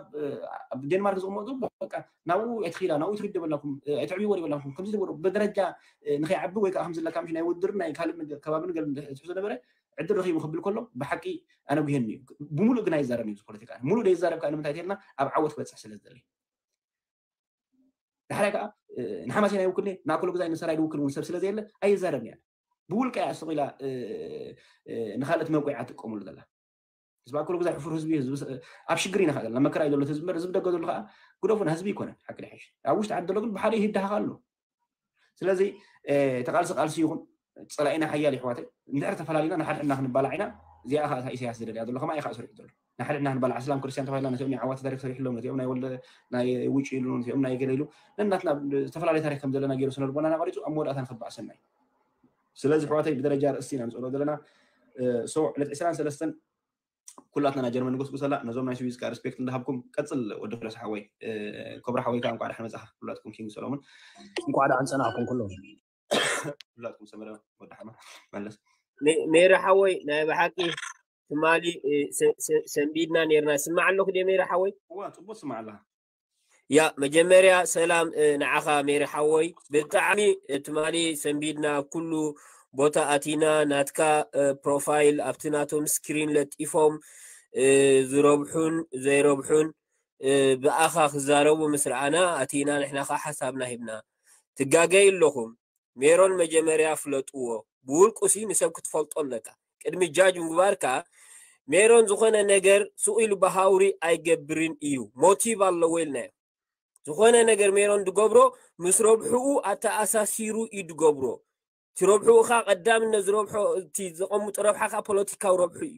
ኣብ ዴንማርክ ዝቕመጡ በቃ ናብኡ ኣይትኺዳ ናብኡ ትሪድ ደበላኩም ኣይትዕብይዎ ደበላኩም ከምዚ ዝበሉ ብደረጃ ንኸይዓቢ ወይ ከዓ ከምዚ ለካ ምሽ ናይ ውድድር ናይ ካልእ ከባቢ ንገል ትሕዞ ነበረ ዕድል ረኺቡ ክብል ከሎ ብሓቂ ኣነ ጉሄኒ እዩ። ብምሉእ ግን ኣይዛረብን እዩ ፖለቲካ ምሉእ ደይዛረብ ከዓ ንምንታይ ተልና ኣብ ዓወት ክበፅሕ ስለ ዝደሊ ዳሕራይ ከዓ ንሓማሴን ኣይውክልን እየ ንኣክሎ ግዛይ ንሰራይ ዝውክል እውን ሰብ ስለ ዘየለ ኣይዛረብን እያ። ብውልቀ እያ ስቕ ኢላ ንካልኦት መብቂዓ ትጥቀመሉ ዘላ ህዝቢ ኣክሎ ግዛይ ሕፉር ህዝቢ ኣብ ሽግር ኢና ዘለና መከራ እዩ ዘሎ ህዝቢ በር ህዝቢ ደገ ዘሎ ከዓ ግደፉና ህዝቢ ይኮነን ሓቂ ድሓሽ ኣብ ውሽጢ ዓዲ ዘሎ ግን ብሓደ ይህድሃኻ ኣሎ። ስለዚ ተቃልሲ ቃልሲ ይኹን ፀላኢና ሓያል ይሕዋተይ እንድሕር ተፈላለዩና ንሓድሕድና ክንባላዕ ኢና። እዚኣ ከዓ እታ ኢሳያስ ዝደልያ ዘሎ ከማ ኢኻ ስሪሑ ዘሎ ንሓድሕድና ክንባላዕ እስላም ክርስቲያን ተባሂልና ነቲኦም ናይ ዓዋተ ታሪክ ሰሪሕሎም ነቲኦም ናይ ወልደ ናይ ውጭ ኢሉ ነቲኦም ናይ ገለ ኢሉ ነናትና ዝተፈላለየ ታሪክ ከም ዘለና ገይሩ ስነልቦናና ቀሪፁ ኣብ መወዳእታ ንክባእሰና እዩ። ስለዚ ኣሕዋተይ ብደረጃ ርእሲ ኢና ንፅሎ ዘለና ሶ ዕለት ዕስራን ሰለስተን ኩላትና ናይ ጀርመን ንጎስጉሰላ ነዞም ናይ ስዊዝ ከዓ ሪስፔክት እንዳሃብኩም ቀፅል ወዲ ፍለስ ሓወይ ኮብራ ሓወይ ከዓ እንኳዕ ደሓን መፃኻ ኩላትኩም ኪንግ ሰሎሞን እንኳዕ ደሓን ፀናሕኩም ኩሎም ኩላትኩም ሰመረ ወዲ ሓማ መለስ ሜሪ ሓወይ ናይ ብሓቂ ትማሊ ሰንቢድና ነርና ስማዕ ኣለኩ ደ ሜሪ ሓወይ እዋ ፅቡቅ ስማዕ ኣለካ ያ መጀመርያ ሰላም ንዓኻ ሜሪ ሓወይ፣ ብጣዕሚ ትማሊ ሰንቢድና ኩሉ ቦታ ኣቲና ናትካ ፕሮፋይል ኣብቲ ናቶም ስክሪን ለጢፎም ዝረብሑን ዘይረብሑን ብኣኻ ክዛረቡ ምስ ረኣና ኣቲና ንሕና ኸዓ ሓሳብና ሂብና። ትጋገይ ኣለኹም። ሜሮን መጀመርያ ፍለጥዎ። ብውልቁ ሲ ንሰብ ክትፈልጦ ኣለካ። ቅድሚ ጃጅ ምግባርካ ሜሮን ዝኾነ ነገር ስቕ ኢሉ ብሃውሪ ኣይገብርን እዩ። ሞቲቭ ኣለዎ ኢልናዮ። ዝኾነ ነገር ሜሮን ዝገብሮ ምስ ረብሕኡ ኣተኣሳሲሩ እዩ ዝገብሮ። እቲ ረብሕኡ ኸዓ ቀዳምነት ዝረብሖ እቲ ዘቐምጦ ረብሓ ኸዓ ፖለቲካዊ ረብሑ እዩ።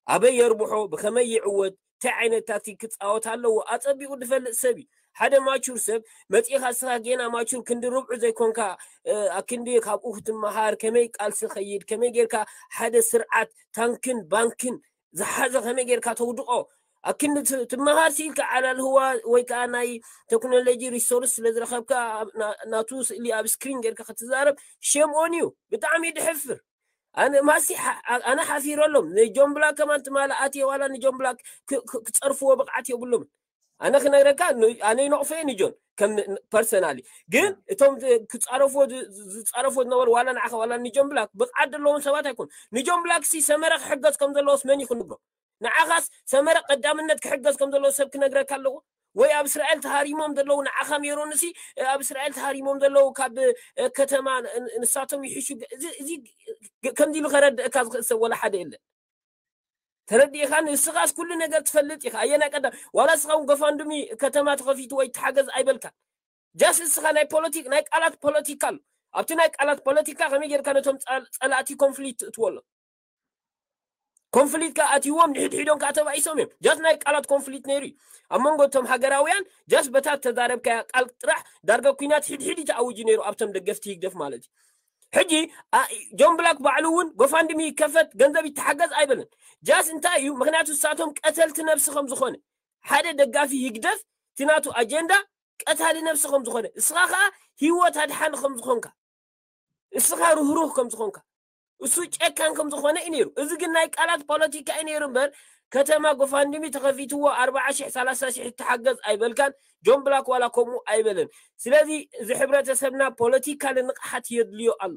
ኣበይ የርብሖ፣ ብኸመይ ይዕወት፣ እንታይ ዓይነት ታክቲክ ክፃወት ኣለዎ ኣፀቢቑ ዝፈልጥ ሰብ እዩ። ሓደ ማቹር ሰብ መፂኻ እስኻ ጌና ማቹር ክንዲ ርብዑ ዘይኮንካ ኣክንዲ ካብኡ ክትመሃር ከመይ ቃልሲ ኸይድ ከመይ ጌርካ ሓደ ስርዓት ታንክን ባንክን ዝሓዘ ከመይ ጌርካ ተውድቖ ኣክንዲ ትመሃር ሲኢልካ ዓላል ህዋ ወይ ከዓ ናይ ቴክኖሎጂ ሪሶርስ ስለ ዝረኸብካ ናቱ ስእሊ ኣብ ስክሪን ጌርካ ክትዛረብ ሸም ኦን እዩ። ብጣዕሚ ድሕፍር። ኣነ ማሲ ኣነ ሓፊረሎም። ንጆን ብላክ ከማን ትማሊ ኣትየ ዋላ ንጆን ብላክ ክፀርፍዎ ብቕዓት የብሎም። ኣነ ክነግረካ ኣነ ይነቕፎ እየ ንጆን ከም ፐርሰናሊ፣ ግን እቶም ክፃረፍዎ ዝፃረፍዎ ዝነበሩ ዋላ ንዓኻ ዋላ ንጆን ብላክ ብቕዓት ዘለዎም ሰባት ኣይኮኑ። ንጆን ብላክ ሲ ሰመረ ክሕገዝ ከም ዘለዎስ መን እዩ ክንግሮ? ንዓኻስ ሰመረ ቀዳምነት ክሕገዝ ከም ዘለዎ ሰብ ክነግረካ ኣለዎ ወይ ኣብ እስራኤል ተሃሪሞም ዘለዉ ንዓኻ ሜሮን ሲ ኣብ እስራኤል ተሃሪሞም ዘለዉ ካብ ከተማ ንሳቶም ይሕሹ። እዚ ከምዚ ኢሉ ከረድእካ ዝኽእል ሰብ ወላ ሓደ የለን። ተረዲእኻ ንስኻስ ኩሉ ነገር ትፈልጥ ኢኻ። ኣየናይ ቀዳም ዋላ እስኻ እውን ጎፋንድሚ ከተማ ተኸፊቱ ወይ ተሓገዝ ኣይበልካ። ጃስ እስኻ ናይ ፖለቲክ ናይ ቃላት ፖለቲካ ኣሎ። ኣብቲ ናይ ቃላት ፖለቲካ ከመይ ጌርካ ነቶም ፀላእቲ ኮንፍሊክት ትእትወሎም? ኮንፍሊክት ከኣ ኣትይዎም ንሕድሕዶም ከኣ ተባኢሶም እዮም። ጃስ ናይ ቃላት ኮንፍሊክት ነይሩ እዩ ኣብ መንጎ እቶም ሃገራውያን። ጃስ በታ ተዛረብካያ ቃል ጥራሕ ዳርጋ ኩናት ሕድሕድ ተኣውጁ ነይሩ ኣብቶም ደገፍቲ ህግደፍ ማለት እዩ። ሕጂ ጆን ብላክ ባዕሉ እውን ጎፋንድሚ ይከፈት ገንዘብ ይተሓገዝ ኣይበለን። ጃስ እንታይ እዩ ምክንያቱ ንሳቶም ቀተልቲ ነብሲ ከም ዝኾነ ሓደ ደጋፊ ህግደፍ እቲ ናቱ ኣጀንዳ ቀታሊ ነብሲ ከም ዝኾነ እስኻ ከዓ ህይወት ኣድሓኒ ከም ዝኾንካ እስኻ ርህሩህ ከም ዝኾንካ እሱ ጨካን ከም ዝኾነ እዩ ነይሩ። እዚ ግን ናይ ቃላት ፖለቲካ እዩ ነይሩ እምበር ከተማ ጎፋንድሚ ተኸፊትዎ ኣርባዓ ሽሕ ሰላሳ ሽሕ ተሓገዝ ኣይበልካን። ጆን ብላክ ዋላ ከምኡ ኣይበለን። ስለዚ እዚ ሕብረተሰብና ፖለቲካ ንንቕሓት የድልዮ ኣሎ።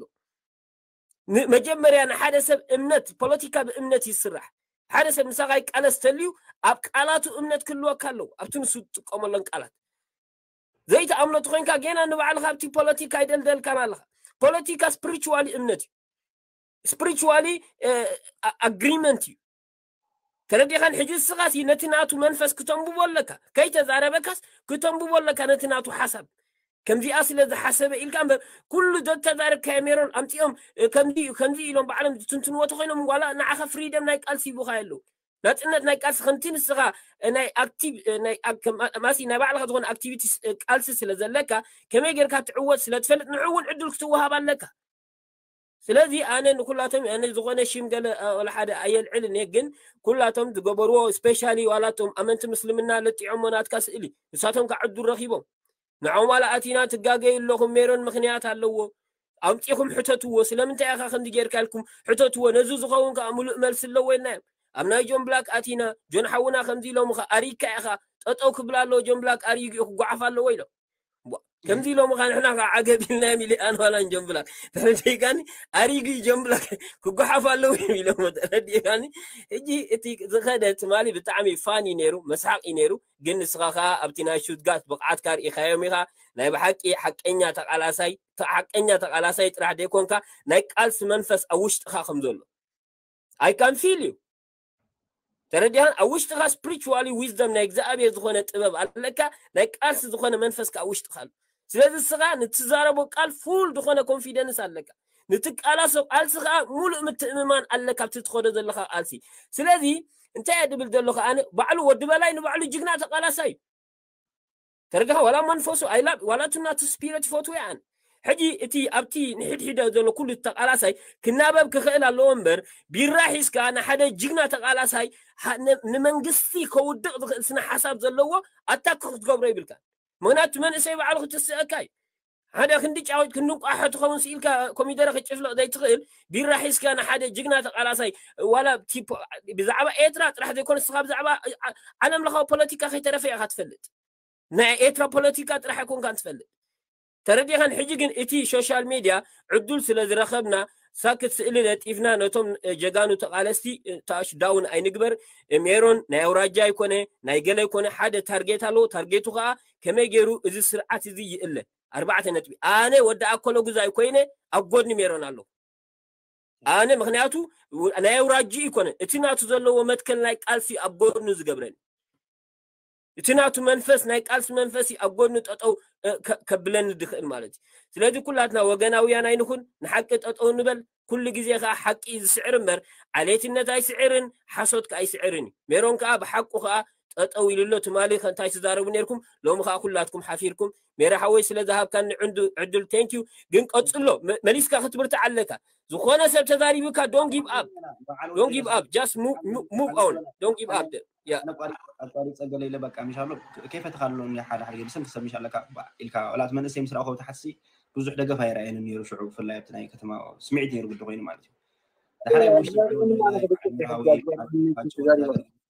መጀመርያ ንሓደ ሰብ እምነት ፖለቲካ ብእምነት ይስራሕ። ሓደ ሰብ ምሳኻ ይቃለስ ተልዩ ኣብ ቃላቱ እምነት ክህልወካ ኣለዎ ኣብቲ ንሱ ዝጥቀመለን ቃላት ዘይተኣምኖ ተኮይንካ ጌና ንባዕልካ ኣብቲ ፖለቲካ ኣይደልደልካን ኣለካ። ፖለቲካ ስፕሪቹዋሊ እምነት እዩ። ስፕሪቹዋሊ ኣግሪመንት እዩ። ተረዲኻን ሕጂ እስኻስ ነቲ ናቱ መንፈስ ክተንብቦ ኣለካ። ከይተዛረበካስ ክተንብቦ ኣለካ ነቲ ናቱ ሓሳብ። ከምዚኣ ስለ ዝሓሰበ ኢልካ እምበር ኩሉ ዘተዛረብካዮ ሜሮን ኣምፂኦም ከምዚ ከምዚ ኢሎም ባዕሎም ዝትንትንዎ ተኮይኖም ዋላ ንዓኻ ፍሪደም ናይ ቃልሲ ይቡኻ ኣለዉ። ናፅነት ናይ ቃልሲ ከምቲ ንስኻ ናይ ኣክቲቭ ናይ ማሲ ናይ ባዕልኻ ዝኾነ ኣክቲቪቲ ቃልሲ ስለ ዘለካ ከመይ ጌርካ ትዕወት ስለ ትፈልጥ ንዑ እውን ዕድል ክትወሃብ ኣለካ። ስለዚ ኣነ ንኩላቶም ኣነ ዝኾነ ሽም ገለ ወላ ሓደ ኣየልዕልን እየ፣ ግን ኩላቶም ዝገበርዎ ስፔሻሊ ዋላቶም ኣመንቲ ምስልምና ለጢዖሞ ናትካ ስእሊ ንሳቶም ከዓ ዕዱል ረኺቦም ንዖም ዋላ ኣቲና ትጋገዩ ኣለኹም ሜሮን ምኽንያት ኣለዎ ኣምፂኹም ሕተትዎ ስለምንታይ ኢኻ ከምዚ ጌርካ ኢልኩም ሕተትዎ ነዚ ዝኸውን ከዓ ሙሉእ መልሲ ኣለዎ ኢልናዮም። ኣብ ናይ ጆን ብላክ ኣቲና ጆን ሓውና ከምዚ ኢሎምኻ ኣሪግካ ኢኻ ጠጠው ክብል ኣለዎ ጆን ብላክ ኣሪጉ እዩ ክጓዓፍ ኣለዎ ኢሎም። ከምዚ ኢሎም ኻ ንሕና ኸዓ ዓገብ ኢልና ሚሊኣን ዋላ ንጆን ብላክ ተረዲእካኒ ኣሪጉ እዩ ጆን ብላክ ክጓሓፍ ኣለዉ እዮም ኢሎም ተረዲእካኒ። ሕጂ እቲ ዝኸደ ትማሊ ብጣዕሚ ፋን እዩ ነይሩ መስሓቅ እዩ ነይሩ። ግን ንስኻ ኸዓ ኣብቲ ናይ ሹትጋት ብቕዓትካ ርኢኻዮም ኢኻ። ናይ ብሓቂ ሓቀኛ ተቓላሳይ ሓቀኛ ተቓላሳይ ጥራሕ ዘይኮንካ ናይ ቃልሲ መንፈስ ኣብ ውሽጥኻ ከም ዘሎ I can feel you። ተረዲኻን ኣብ ውሽጥኻ ስፕሪቹዋሊ ዊዝደም ናይ እግዚኣብሔር ዝኾነ ጥበብ ኣለካ ናይ ቃልሲ ዝኾነ መንፈስካ ኣብ ውሽጥኻ ኣሎ። ስለዚ እስኻ ንትዛረቦ ቃል ፉል ዝኾነ ኮንፊደንስ ኣለካ ንትቃላሶ ቃልሲ ከዓ ሙሉእ ምትእምማን ኣለካ ኣብቲ ትኸዶ ዘለካ ቃልሲ። ስለዚ እንታይ እየ ድብል ዘለኹ ኣነ ባዕሉ ወዲ በላይ ንባዕሉ ጅግና ተቃላሳይ እዩ። ተረዲኻ ዋላ መንፈሱ ኣይላብ ዋላ እቲ ናቱ ስፒሪት ይፈትዎ እየ ኣነ። ሕጂ እቲ ኣብቲ ንሕድሕደ ዘሎ ኩሉ ተቃላሳይ ክናበብ ክኽእል ኣለዎ እምበር ቢራ ሒዝካ ንሓደ ጅግና ተቃላሳይ ንመንግስቲ ከውድቕ ዝኽእል ስነ ሓሳብ ዘለዎ ኣታክ ክትገብሮ ይብልካ። ምክንያቱ መንእሰይ ባዕሉ ክትስእካ እዩ። ሓደ ክንዲ ጫወት ክንዲ እንቋሖ ትኸውን ስኢልካ ኮሚደረ ክጭፍልቕ ዘይትኽእል ቢራ ሒዝካ ንሓደ ጅግና ተቃላሳይ ዋላ ብዛዕባ ኤርትራ ጥራሕ ዘይኮነ ስኻ ብዛዕባ ዓለም ለኻዊ ፖለቲካ ከይተረፈ ኢኻ ትፈልጥ። ናይ ኤርትራ ፖለቲካ ጥራሕ ኣይኮንካን ትፈልጥ። ተረዲኻን? ሕጂ ግን እቲ ሶሻል ሜድያ ዕዱል ስለ ዝረኸብና ሳክት ስእሊ ለጢፍና ነቶም ጀጋኑ ተቓለስቲ ታሽ ዳውን ኣይንግበር። ሜሮን ናይ ኣውራጃ ኣይኮነ ናይ ገለ ኣይኮነ፣ ሓደ ታርጌት ኣለዎ። ታርጌቱ ከዓ ከመይ ገይሩ እዚ ስርዓት እዚ ይእለ። ኣርባዕተ ነጥቢ። ኣነ ወዲ ኣኮሎ ጉዛይ ኮይነ ኣብ ጎድኒ ሜሮን ኣለኹ። ኣነ ምክንያቱ ናይ ኣውራጂ ይኮነ እቲ ናቱ ዘለዎ መትከል ናይ ቃልሲ ኣብ ጎድኑ ዝገብረኒ፣ እቲ ናቱ መንፈስ ናይ ቃልሲ መንፈስ ኣብ ጎድኑ ጠጠው ከብለኒ ድኽእል ማለት እዩ። ስለዚ ኩላትና ወገናውያን ኣይንኹን፣ ንሓቂ ጠጠው ንበል። ኩሉ ግዜ ከዓ ሓቂ እዩ ዝስዕር እምበር ዓሌትነት ኣይስዕርን፣ ሓሶት ከዓ ኣይስዕርን እዩ። ሜሮን ከዓ ብሓቁ ከዓ ጠጠው ኢሉ ኣሎ። ትማሊ ከ እንታይ ትዛረቡ ነርኩም? ሎሚ ከዓ ኩላትኩም ሓፊርኩም። ሜራ ሓወይ ስለ ዝሃብካኒ ዕንዱ ዕድል thank you። ግን ቀጽሎ፣ መ- መሊስካ ክትብርትዕ ኣለካ። ዝኾነ ሰብ ተዛሪቡካ don't give up፣ don't give up፣ just move move on፣ don't give up። ያ ኣቋሪፀ ገለ ኢለ በቃ ምሻሎ ከይፈተኻሉ ሓደ ሓደ ገለ ሰንክ ሰብ ምሻለካ ኢልካ ወላት መንእሰይ ምስ ረኣኹ ታሕትሲ ብዙሕ ደገፍ ኣይረኣየንን ነይሩ። ሽዑ ብፍላይ ኣብቲ ናይ ከተማ ስምዒት ነይሩ ግዲ ኮይኑ ማለት እዩ። ዳሕራይ ውሽጢ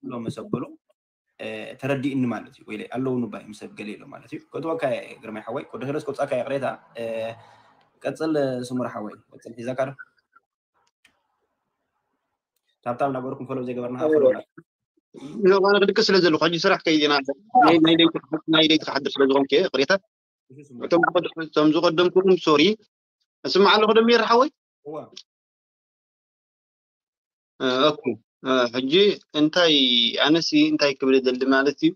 ሎም መሰበሉ ተረዲእኒ ማለት እዩ። ወይ ኣለውኑ ባይ ምስ ሰብ ገለ ኢሎ ማለት እዩ። ከጥወካ ግርማይ ሓወይ፣ ኮደሰለስ ከውፃካ ይቕሬታ። ቀፅል ስሙር ሓወይ፣ ቀፅል ሒዛካ ዶ? ታብታብ እናገበርኩም ፈለው ዘይገበርና ኣነ ክድቅስ ስለ ዘለኹ ሕጂ ስራሕ ከይዜና ናይ ለይቲ ክሓድር ስለ ዝኾንኩ ይቕሬታ። እቶም ዝቐደምኩኹም ሶሪ። እስማዕ ኣለኹ ዶ ሜር ሓወይ? ኦኬ። ሕጂ እንታይ ኣነሲ እንታይ ክብል ደሊ ማለት እዩ፣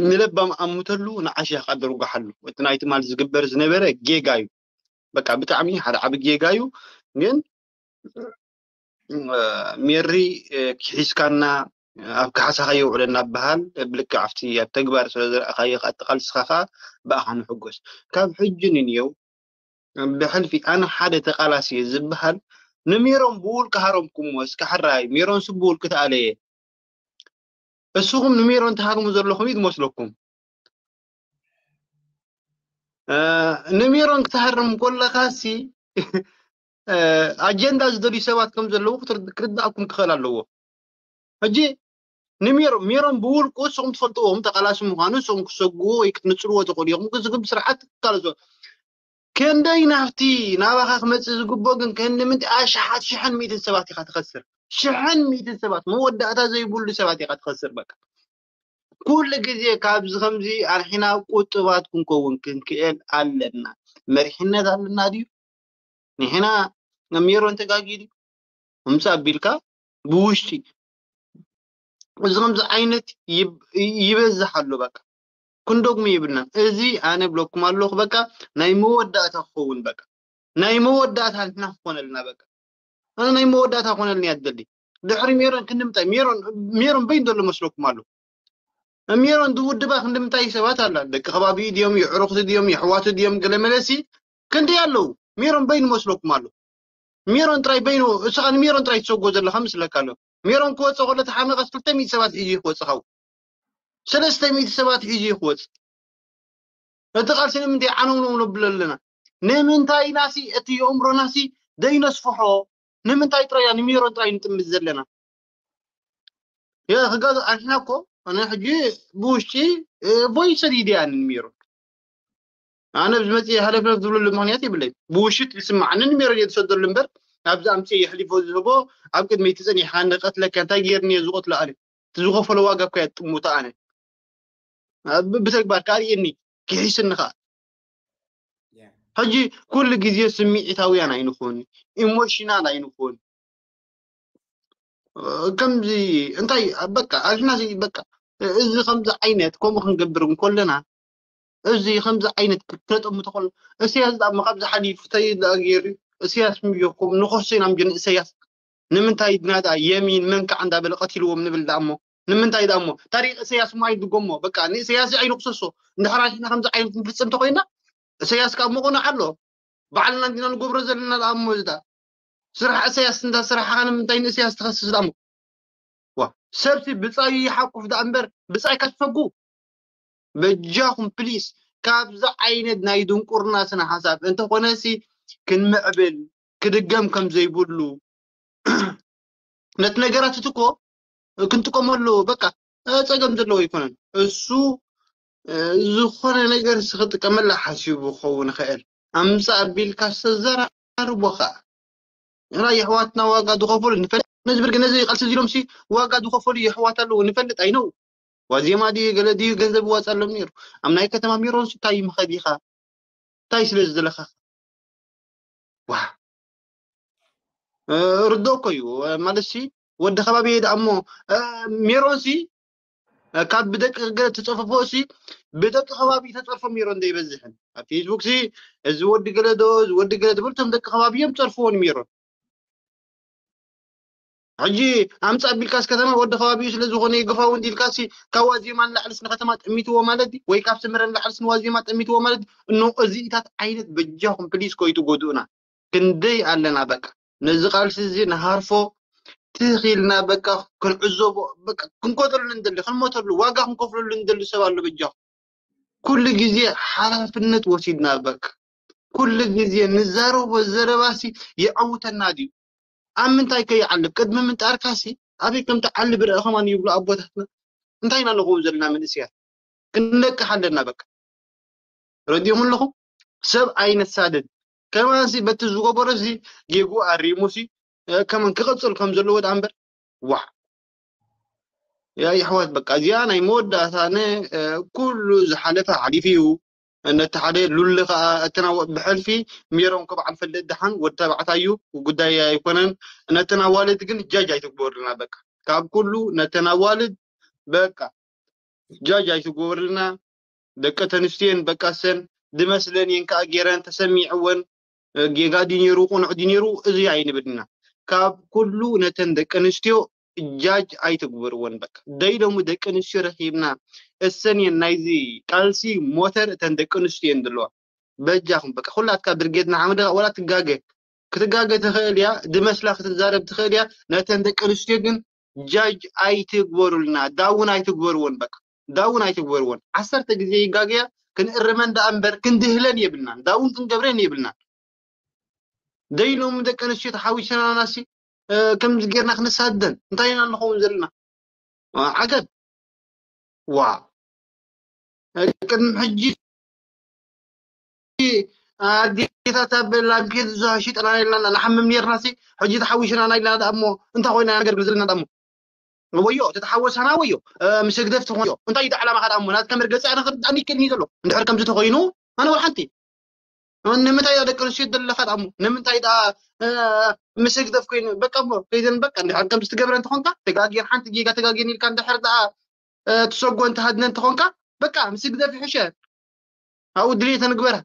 ንለባም ኣሙተሉ ንዓሻ ከኣ ደርጓሓሉ። እቲ ናይ ትማል ዝግበር ዝነበረ ጌጋ እዩ። በቃ ብጣዕሚ ሓደ ዓቢ ጌጋ እዩ። ግን ሜሪ ኪሒስካና ኣብ ካሕሳኻ የውዕለና በሃል ብልክዕ ኣብቲ ኣብ ተግባር ስለ ዝረኣኻዮ ከኣ ተቓልስኻ ከኣ ብኣኻ ንሕጎስ። ካብ ሕጂ ንንየው ብሕልፊ ኣነ ሓደ ተቓላሲ እየ ዝበሃል ንሜሮን ብውልቂ ሃረምኩሞ እስከ ሕራይ ሜሮንስ ብውልቂ ተኣለየ። እስኹም ንሜሮን ትሃርሙ ዘለኹም እዩ ዝመስለኩም። ንሜሮን ክትሃርም ከለኻሲ ኣጀንዳ ዝደልዩ ሰባት ከም ዘለዉ ክርዳእኩም ክኽእል ኣለዎ። ሕጂ ንሜሮን ሜሮን ብውልቁ እስኹም ትፈልጥዎም ተቃላሲ ምዃኑ እስኹም ክሰግዎ ወይ ክትንጽርዎ ትኽእሉ ኢኹም። ግን ዝግብ ስርዓት ትቃለሶ። ክንደይ ናብቲ ናባኻ ክመጽእ ዝግብኦ ግን ክንዲ ምንታይ ኣሽሓት ሽሕን ሚእትን ሰባት ኢኻ ትኸስር። ሽሕን ሚእትን ሰባት መወዳእታ ዘይብሉ ሰባት ኢኻ ትኸስር። በቃ ኩሉ ግዜ ካብዚ ከምዚ ኣንሒና ቁጡባት ክንከውን ክንክእል ኣለና። መሪሕነት ኣለና ድዩ? ንሕና ሜሮን ተጋጊ ድዩ? ምምፃእ ኣቢልካ ብውሽጢ እዚ ከምዚ ዓይነት ይበዝሕ ኣሎ። በቃ ክንደግሞ የብልናን። እዚ ኣነ ብለኩም ኣለኹ በቃ ናይ መወዳእታ ክኸውን በቃ ናይ መወዳእታ ንሕና ክኾነልና በቃ ኣነ ናይ መወዳእታ ክኾነልና እያ ዝደሊ። ድሕሪ ሜሮን ክንዲ ምንታይ ሜሮን ሜሮን በይን ዘሎ መስለኩም ኣሎ። ሜሮን ዝውድባ ክንዲ ምንታይ ሰባት ኣላ ደቂ ከባቢ ድዮም የዕሩኽቲ ድዮም የሕዋቱ ድዮም ገለ መለሲ ክንደይ ኣለዉ። ሜሮን በይኑ መስለኩም ኣሎ። ሜሮን ጥራይ በይኑ እሱ ከኣ ንሜሮን ጥራይ ትሰጎ ዘለኻ ምስለካ ኣሎ። ሜሮን ክወጽእ ከሎ ተሓመቐስ ክልተ ሚእቲ ሰባት ሒዙ ክወጽእ ካብ ሰለስተ ሚእቲ ሰባት ሒዙ ክወጽእ እቲ ቃልሲ ንምንታይ ዓነውነው ነብሎ ኣለና? ንምንታይ ናሲ እቲ የእምሮናሲ ደይነስፍሖ? ንምንታይ ጥራይ ኢና ንሜሮን ጥራይ ንጥምት ዘለና? ክጋዝ ኣንሕና እኮ ኣነ ሕጂ ብውሽጢ ቦይ ሰዲድያ ንሜሮን ኣነ ብዝመፅእ ሃለፍለፍ ዝብለሉ ምክንያት የብለይ። ብውሽጥ ዝስማዓኒ ንሜሮን እየ ዝሰደሉ እምበር ኣብዚ ኣምፅእ የሕሊፎ ዝህቦ ኣብ ቅድሚ እቲ ፀኒሕካ ንቀትለካ እንታይ ገይርኒ እየ ዝቀትሎ ኣነ እቲ ዝኸፈሎ ዋጋ እኮ እያ ጥሙታ ኣነ ብተግባር ከኣ ርእየኒ ክሒስኒ ከኣ ሕጂ ኩሉ ግዜ ስምዒታውያን ኣይንኹን ኢሞሽናል ኣይንኹን ከምዚ እንታይ በቃ ኣሕና በቃ እዚ ከምዚ ዓይነት ከምኡ ክንገብር እንኮለና እዚ ከምዚ ዓይነት ክነጠምቶ ከሎ እሰያስ ዳሞ ካብዚ ሓሊፉ እንታይ ዳ ገይሩ እሰያስ ምየኩም ንኸሶ ኢና ምጀን እሰያስ ንምንታይ ድና ዳ የሚን መንካዕ እንዳበለ ቀቲልዎም ንብል ዳሞ ንምንታይ ዳሞ ታሪክ እሰያስ ማይ ድጎሞ በቃ ንእሰያስ ዓይኑ ክሰሶ እንድሕር ኣሕና ከምዚ ዓይነት ንፍጽም ተኮይና እሰያስ ካብ መቆና ኣሎ ባዕልና እንዲና ንገብሮ ዘለና ዳሞ ዝዳ ስራሕ እሰያስ እንዳ ስራሕኻ ንምንታይ ንእሰያስ ትኸስስ ዳሞ ዋ ሰብሲ ብጻዩ ይሓቁፍ ዳ እምበር ብጻይ ከትፈጉ በጃኹም ፕሊስ ካብዚ ዓይነት ናይ ድንቁርና ስነ ሓሳብ እንተኾነሲ ክንምዕብል ክድገም ከም ዘይብሉ ነቲ ነገራት እቲ እኮ ክንጥቀመሉ በቃ ጸገም ዘለዎ ኣይኮነን። እሱ ዝኾነ ነገር ክጥቀመላ ሓሲቡ ክኸውን ይኽእል። ኣምፃ ኣቢልካ ዝተዘራርቦ ከዓ ራ የሕዋትና ዋጋ ዝኸፈሉ ንፈልጥ። ነዚ ብርግ ነዚ ቃልሲ እዚሎም ሲ ዋጋ ዝኸፈሉ የሕዋት ኣለዉ ንፈልጥ ኣይነው ዋዜማ ድዩ ገለ ድዩ ገንዘብ ይዋፃሎም ነይሩ። ኣብ ናይ ከተማ ሜሮን ሲ እንታይ ምኸዲኻ እንታይ ስለ ዝደለኻ ዋ ርዶ እኮ እዩ ማለት ሲ ወዲ ከባቢ ሄደ እሞ ሜሮን ሲ ካብ ብደቂ ገለ ትፀፈፎ ሲ ብደቂ ከባቢ ተፀርፎ ሜሮን ዘይበዝሕን ኣብ ፌስቡክ ሲ እዚ ወዲ ገለ ዶ እዚ ወዲ ገለ ትብል እቶም ደቂ ከባቢ እዮም ፀርፍዎ ንሜሮን ሕጂ ኣምፃ ኣቢልካስ ከተማ ወዲ ከባቢኡ ስለ ዝኾነ ይግፋው እንዲልካሲ ካብ ዋዜማ ንላዕልስ ንከተማ ጠሚትዎ ማለት ድዩ? ወይ ካብ ስምረ ንላዕልስ ንዋዜማ ጠሚትዎ ማለት ድዩ? እኖ እዚኢታት ዓይነት በጃኹም ፕሊስ ኮይትጎድኡና ክንደይ ኣለና በቃ ነዚ ቃልሲ እዚ ንሃርፎ ትኽ ኢልና በቃ ክንዕዘቦ በቃ ክንቆተሉ እንደሊ ክንሞተሉ ዋጋ ክንከፍለሉ እንደሊ ሰብ ኣሎ በጃኹም ኩሉ ግዜ ሓላፍነት ወሲድና በቃ ኩሉ ግዜ ንዛረቦ ዘረባሲ የዐውተና ድዩ ኣብ ምንታይ ከይዓልብ ቅድሚ ምንጣርካሲ ኣበይ ከም ትዓልብ ርአ ከማን ይብሉ ኣቦታትና እንታይ ኢና ንኸውን ዘለና መንእስያት ክንነቅሕ ኣለና በቃ ረዲኹም ኣለኹም ሰብ ኣይነሳድድ ከማንሲ በቲ ዝገበሮሲ ጌጉ ኣሪሙሲ ከመን ክቐፅል ከም ዘለዎ ዳኣ እምበር ዋዕ ያ የሕዋት በቃ እዚኣ ናይ መወዳእታ ነ ኩሉ ዝሓለፈ ሓሊፉ እዩ ነቲ ሓደ ሉሊ ከዓ እተናወ ብሕልፊ ሜሮን ክበዓል ፈልጥ ደሓን ወዲ ተባዕታይ እዩ ጉዳይ ኣይኮነን ነተን ኣዋልድ ግን ጃጅ ኣይትግበሩልና በቃ ካብ ኩሉ ነተን ኣዋልድ በቃ ጃጅ ኣይትግበሩልና ደቂ ተንስትዮን በቃ ሰን ድመስለን እየን ከዓ ገይረን ተሰሚዕወን ጌጋ ድዩ ነይሩ ቁኑዕ ድዩ ነይሩ እዚ ኣይንብል ኢና ካብ ኩሉ ነተን ደቂ ኣንስትዮ ጃጅ ኣይትግበርወን በቃ ደይ ሎሚ ደቂ ኣንስትዮ ረኪብና እሰን እየን ናይዚ ቃልሲ ሞተር እተን ደቂ ኣንስትዮ እየን ዘለዋ በጃኹም በቃ ኩላትካ ብርጌድ ንሓመድ ወላ ትጋገ ክትጋገ ትኽእል እያ ድመስላ ክትዛረብ ትኽእል እያ ነተን ደቂ ኣንስትዮ ግን ጃጅ ኣይትግበሩልና ዳውን ኣይትግበርወን በቃ ዳውን ኣይትግበርወን ዓሰርተ ግዜ ይጋገያ ክንእርመን ደኣ እምበር ክንድህለን የብልናን ዳውን ክንገብረን የብልናን ደይ ሎሚ ደቂ ኣንስትዮ ተሓዊሰናናሲ ከምዚ ጌርና ክንሳደን እንታይ ኢና ንኸውን ዘለና ዓገብ ዋ ቅድሚ ሕጂ ኣዴታት ኣብ ላምፔዱዛ ሽጠና ኢልና ንሓምም ኔርና ሲ ሕጂ ተሓዊሽና ና ኢልና ደኣ እሞ እንታይ ኮይና ነገር ዘለና ደኣ እሞ ወዮ ተተሓወሳና ወዮ ምስ ህግደፍ ተኾዮ እንታይ እዩ ዕላማኻ ደኣ እሞ ናትካ መርገፂ ኣነ ክርዳእኒ ይክእልኒ ዘሎ እንድሕር ከምዚ ተኾይኑ ኣነ ወላ ሓንቲ ንምንታይ ደቂ ኣንስትዮ ዘለኻ ደኣ እሞ ንምንታይ ደኣ ምስ ህግደፍ ኮይኑ በቃ እሞ ከይደን በቃ እንድሕር ከምዚ ትገብረ እንተኾንካ ተጋጊር ሓንቲ ጌጋ ተጋጊር ኢልካ እንድሕር ደኣ ትሰጎ እንተሃድነ እንተኾንካ በቃ ምስ ህግደፍ ይሕሸ ኣብኡ ድልየተ ንግበራ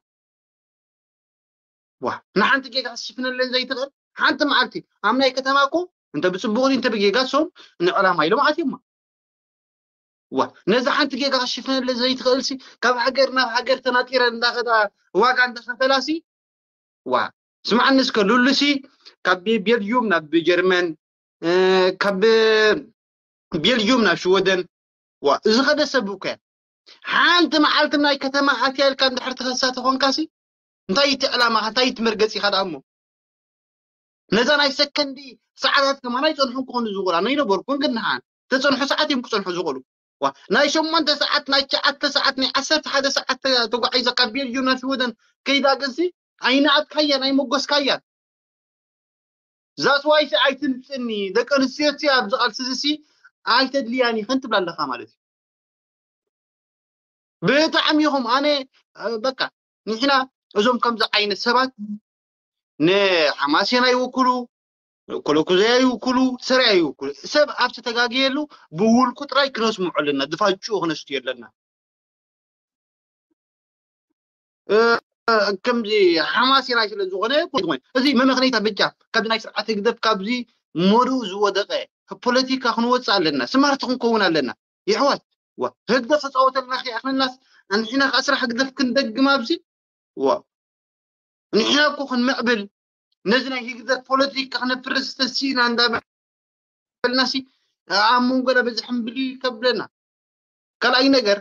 ዋ ንሓንቲ ጌጋ ክትሽፍነለን ዘይትኽእል ሓንቲ መዓልቲ ኣብ ናይ ከተማ እኮ እንተ ብፅቡቕ እንተ ብጌጋ ሶም ንዕላማ ኢሎም ኣትዮማ ዋ ነዚ ሓንቲ ጌጋ ክትሽፍነለን ዘይትኽእል ሲ ካብ ሃገር ናብ ሃገር ተናጢረ እንዳኸዳ ዋጋ እንዳኸፈላ ሲ ዋ ስማዕኒ እስከ ሉሉ ሲ ካብ ቤልዩም ናብ ጀርመን ካብ ቤልዩም ናብ ሽወደን ዋ ዝኸደ ሰብ እኮ ሓንቲ መዓልቲ ናይ ከተማ ኣትያ ኢልካ እንድሕር ትኸሳ ተኾንካሲ እንታይ እቲ ዕላማኻ እንታይ እቲ መርገፂኻ ደኣ እሞ ነዛ ናይ ሰከንዲ ሰዓታት ከማን ኣይፀንሑን ክኾኑ ዝኽእሉ ኣይነበርኩን ግን ንሓን ተፀንሑ ሰዓት እዮም ክፀንሑ ዝኽእሉ ዋ ናይ ሸሞንተ ሰዓት ናይ ትሽዓተ ሰዓት ናይ ዓሰርተ ሓደ ሰዓት ተጓዒዘ ካብ ቤልጅም ናብ ሽወደን ከይዳ ግንሲ ኣይነኣድካያን ኣይመጎስካያን ዛስዋይሲ ኣይትምፅኒ ደቂ ኣንስትዮ ሲ ኣብዚ ቃልሲ እዚ ሲ ኣይተድልያን ኢኽን ትብላ ኣለኻ ማለት እዩ ብጣዕሚ ኢኹም ኣነ በቃ ንሕና እዞም ከምዚ ዓይነት ሰባት ንሓማሴን ኣይውክሉ ኮለኩዘያ ይውክሉ ሰሪያ ይውክሉ ሰብ ኣብቲ ተጋግየሉ ብውልቁ ጥራይ ክነስምዖ ኣለና ድፋጭኡ ክነስትዮ ኣለና ከምዚ ሓማሴናይ ስለ ዝኾነ ኮን እዚ መመኽነይታ ብቻ ካብዚ ናይ ስርዓት ህግደፍ ካብዚ ሞዱ ዝወደቀ ፖለቲካ ክንወፅእ ኣለና ስማርት ክንከውን ኣለና ይሕዋት ህግደፍ ተፃወተልና ከይኣኽለናስ ንሕና ከዓ ስራሕ ህግደፍ ክንደግም ኣብዚ ዋ ንሕና እኮ ክንምዕብል ነዚ ናይ ህግደፍ ፖለቲካ ክነፍርስ ተሲእና እንዳበልና ሲ ኣብ መንጎና በዚ ሕምብሊ ከብለና ካልኣይ ነገር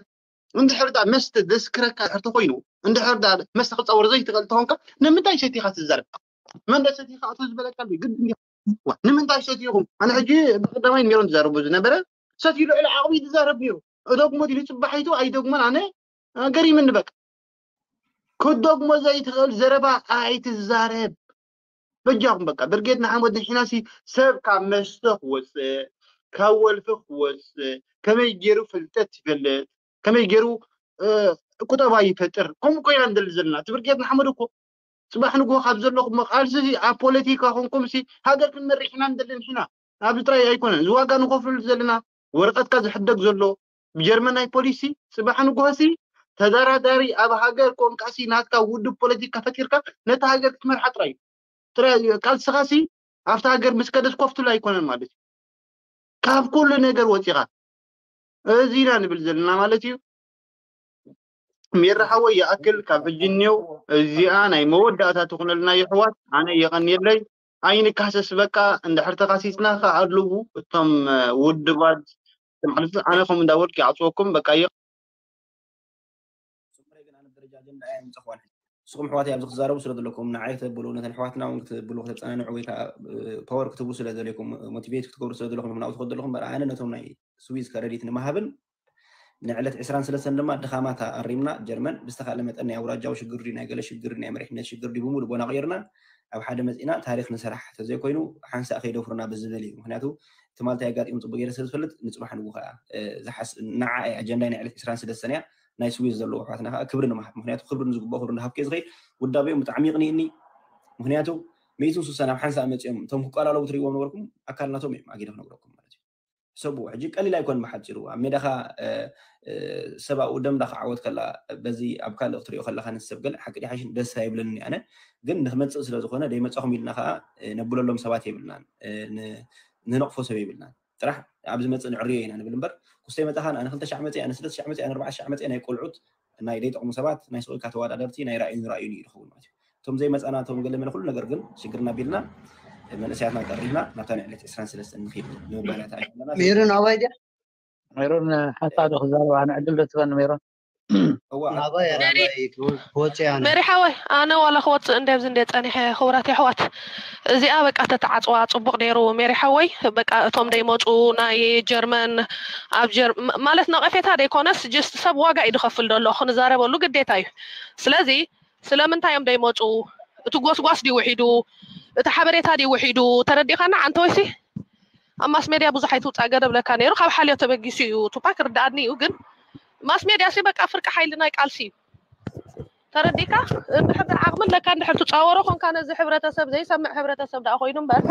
እንድሕር ዳ መስተ ዘስክረካ ድሕር ተኮይኑ እንድሕር ዳ መስተ ክፃወር ዘይትኽእል ተኾንካ ንምንታይ ሰቲኻ ትዛረብ መን ዶ ሰቲኻ ኣቶ ዝበለካ ኣሎ ግድ እንዲኻ ዋ ንምንታይ ሰቲኹም ኣነ ሕጂ ብቀዳማይ ሜሮን ዝዛረቦ ዝነበረ ሰትዩ ልዕሊ ዓቕሚ ዝዛረብ ነይሩ እደግሞ ድዩ ፅባሒቱ ኣይደግሞን ኣነ ገሪምኒ በቃ። ክትደግሞ ዘይትኽእል ዘረባ ኣይትዛረብ። በጃኹም በቃ ብርጌድ ንሓመድ ንሕናሲ ሰብ ካብ መስተ ክወፅእ፣ ካብ ወልፊ ክወፅእ፣ ከመይ ገይሩ ፍልጠት ይፈልጥ፣ ከመይ ገይሩ ቁጠባ ይፈጥር፣ ከምኡ ኮይና ንደሊ ዘለና። እቲ ብርጌድ ንሓመድ እኮ ፅባሕ ንግሆ ካብ ዘለኹም መቃልሲ ኣብ ፖለቲካ ኮንኩም ሲ ሃገር ክንመርሕ ኢና ንደሊ ንሕና። ኣብዚ ጥራይ ኣይኮነን እዚ ዋጋ ንኸፍሉ ዘለና፣ ወረቀትካ ዝሕደግ ዘሎ ብጀርመናይ ፖሊሲ። ፅባሕ ንግሆ ሲ ተደራዳሪ ኣብ ሃገር ኮንካ ሲ ናትካ ውድብ ፖለቲካ ፈጢርካ ነታ ሃገር ክትመርሓ ጥራይ እዩ። ጥራይ ቃልስኻ ሲ ኣብታ ሃገር ምስ ከደት ኮፍ ትብላ ኣይኮነን ማለት እዩ። ካብ ኩሉ ነገር ወፂኻ እዚ ኢና ንብል ዘለና ማለት እዩ። ሜራ ሓወይ ይኣክል ካብ ሕጂ እኒው እዚኣ ናይ መወዳእታ ትኹነልና የሕዋት። ኣነ የቐንየለይ። ኣይንካሰስ በቃ። እንድሕር ተካሲስና ከኣልቡ እቶም ውድባት ማለት ኣነ ከም እንዳበልኩ ይዓፅወኩም በቃ። ንስኹም ኣሕዋት ኣብዚ ክትዛረቡ ስለ ዘለኩም ንዓይ ተብሉ ነተን ኣሕዋትና እውን ክትብሉ ከተፀናንዑ ወይ ከዓ ፓወር ክትብሉ ስለ ዘለኩም ሞቲቬት ክትገብሩ ስለ ዘለኩም ናብኡ ትኸዱ ኣለኹም። በረ ኣነ ነቶም ናይ ስዊዝ ከረዲት ንምሃብን ንዕለት ዕስራን ሰለስተን ድማ ድኻማት ኣሪምና ጀርመን ብዝተኻለ መጠን ናይ ኣውራጃዊ ሽግር ድዩ ናይ ገለ ሽግር ናይ መሪሕነት ሽግር ድዩ ብምሉእ ቦና ቀይርና ኣብ ሓደ መፂና ታሪክ ንሰራሕ ተዘይኮይኑ ሓንሳእ ከይደፍሩና ብዝብል እዩ። ምክንያቱ ትማልታይ ኣጋጢሙ ፅቡቅ ገይረ ስለ ዝፈልጥ ንፅባሕ ንጉ ከዓ ንዓ ኣጀንዳይ ናይ ዕለት ዕስራን ሰለስተን እያ። ናይ ስዊዝ ዘለዉ ኣሕዋትና ከዓ ክብሪ ንምሃብ ምክንያቱ ክብሪ ንዝግብኦ ክብሪ እንዳሃብኩ ዝኸይድ ውዳቤኦም ብጣዕሚ ይቕኒእኒ። ምክንያቱ ሚእትን ሱሳን ኣብ ሓንሳእ መፂኦም እቶም ክቀላለቡ ትሪእዎም ነበርኩም ኣካል ናቶም እዮም ኣጊደ ክነግረኩም ማለት እዩ። ሕሰቡ ሕጂ ቀሊል ኣይኮን ብሓፂሩ ኣብ ሜዳኻ ሰብኣዊ ደም ዳካ ዓወት ከላ በዚ ኣብ ካልእ ክትሪኦ ከለካ ንሰብ ገለ ሓቂ ዲሓሽን ደስ ኣይብለኒ ኣነ ግን ንክመፅእ ስለ ዝኾነ ደይመፃኹም ኢልና ከዓ ነብለሎም ሰባት የብልናን። ንነቕፎ ሰብ የብልናን። ጥራሕ ኣብ ዝመፅእ ንዕርዮ ኢና ንብል እምበር ክስተ መፃኻ ኣነ ክልተ ሻዕ መፅእ ኣነ ስድስተ ሻዕ መፅእ ኣነ ኣርባዕተ ሻዕ መፅእ ናይ ቆልዑት ናይ ደይጠቕሙ ሰባት ናይ ስቕ ኢልካ ተወዳደርቲ ናይ ራእዩን ራእዩን እዩ ዝኸውን ማለት እዩ። እቶም ዘይመፃና እቶም ገለ መለ ኩሉ ነገር ግን ሽግርና ቢልና መንእሰያትና ቀሪብና ናብታ ናይ ዕለት ዕስራን ሰለስተን ንኺድ ንምባል እያ ተኣኪብና። ሜሮን ኣባይ ድያ? ሜሮን ሓንሳእ ዶ ክዛረብ ኣነ ዕድል ዶ ትበኒ ሜሮን? እዋ ናባይ ናባይ ክወፅእ ኣነ መሪ ሓወይ ኣነ ዋላ ክወፅእ እንደ ኣብዚ እንደ ፀኒሐ ክቡራት የሕዋት እዚኣ በቃ ተተዓፅዋ ፅቡቅ ነይሩ ሜሪ ሓወይ በቃ እቶም ደይመፁ ናይ ጀርመን ኣብ ጀር ም- ማለት ነቐፌታ ደይኮነስ ጅስት ሰብ ዋጋ እዩ ዝኸፍል ዘሎ ክንዛረበሉ ግዴታ እዩ ስለዚ ስለምንታይ እዮም ደይመፁ እቲ ጎስጓስ ድዩ ውሒዱ እቲ ሓበሬታ ድዩ ውሒዱ ተረዲኻና ዓንተ ወይሲ ኣብ ማስ ሜድያ ብዙሕ ኣይትውፃእ ገደብ ለካ ነይሩ ካብ ሓልዮ ተበጊሱ እዩ ቱፓክ ርድኣኒ እዩ ግን ማስ ሜድያ ሲ በቃ ፍርቂ ሓይሊ ናይ ቃልሲ እዩ ተረዲካ እንድሕር ዓቕሚ ኣለካ እንድሕር ትፃወሮ ኮንካ ነዚ ሕብረተሰብ ዘይሰምዕ ሕብረተሰብ ደኣ ኮይኑ እምበር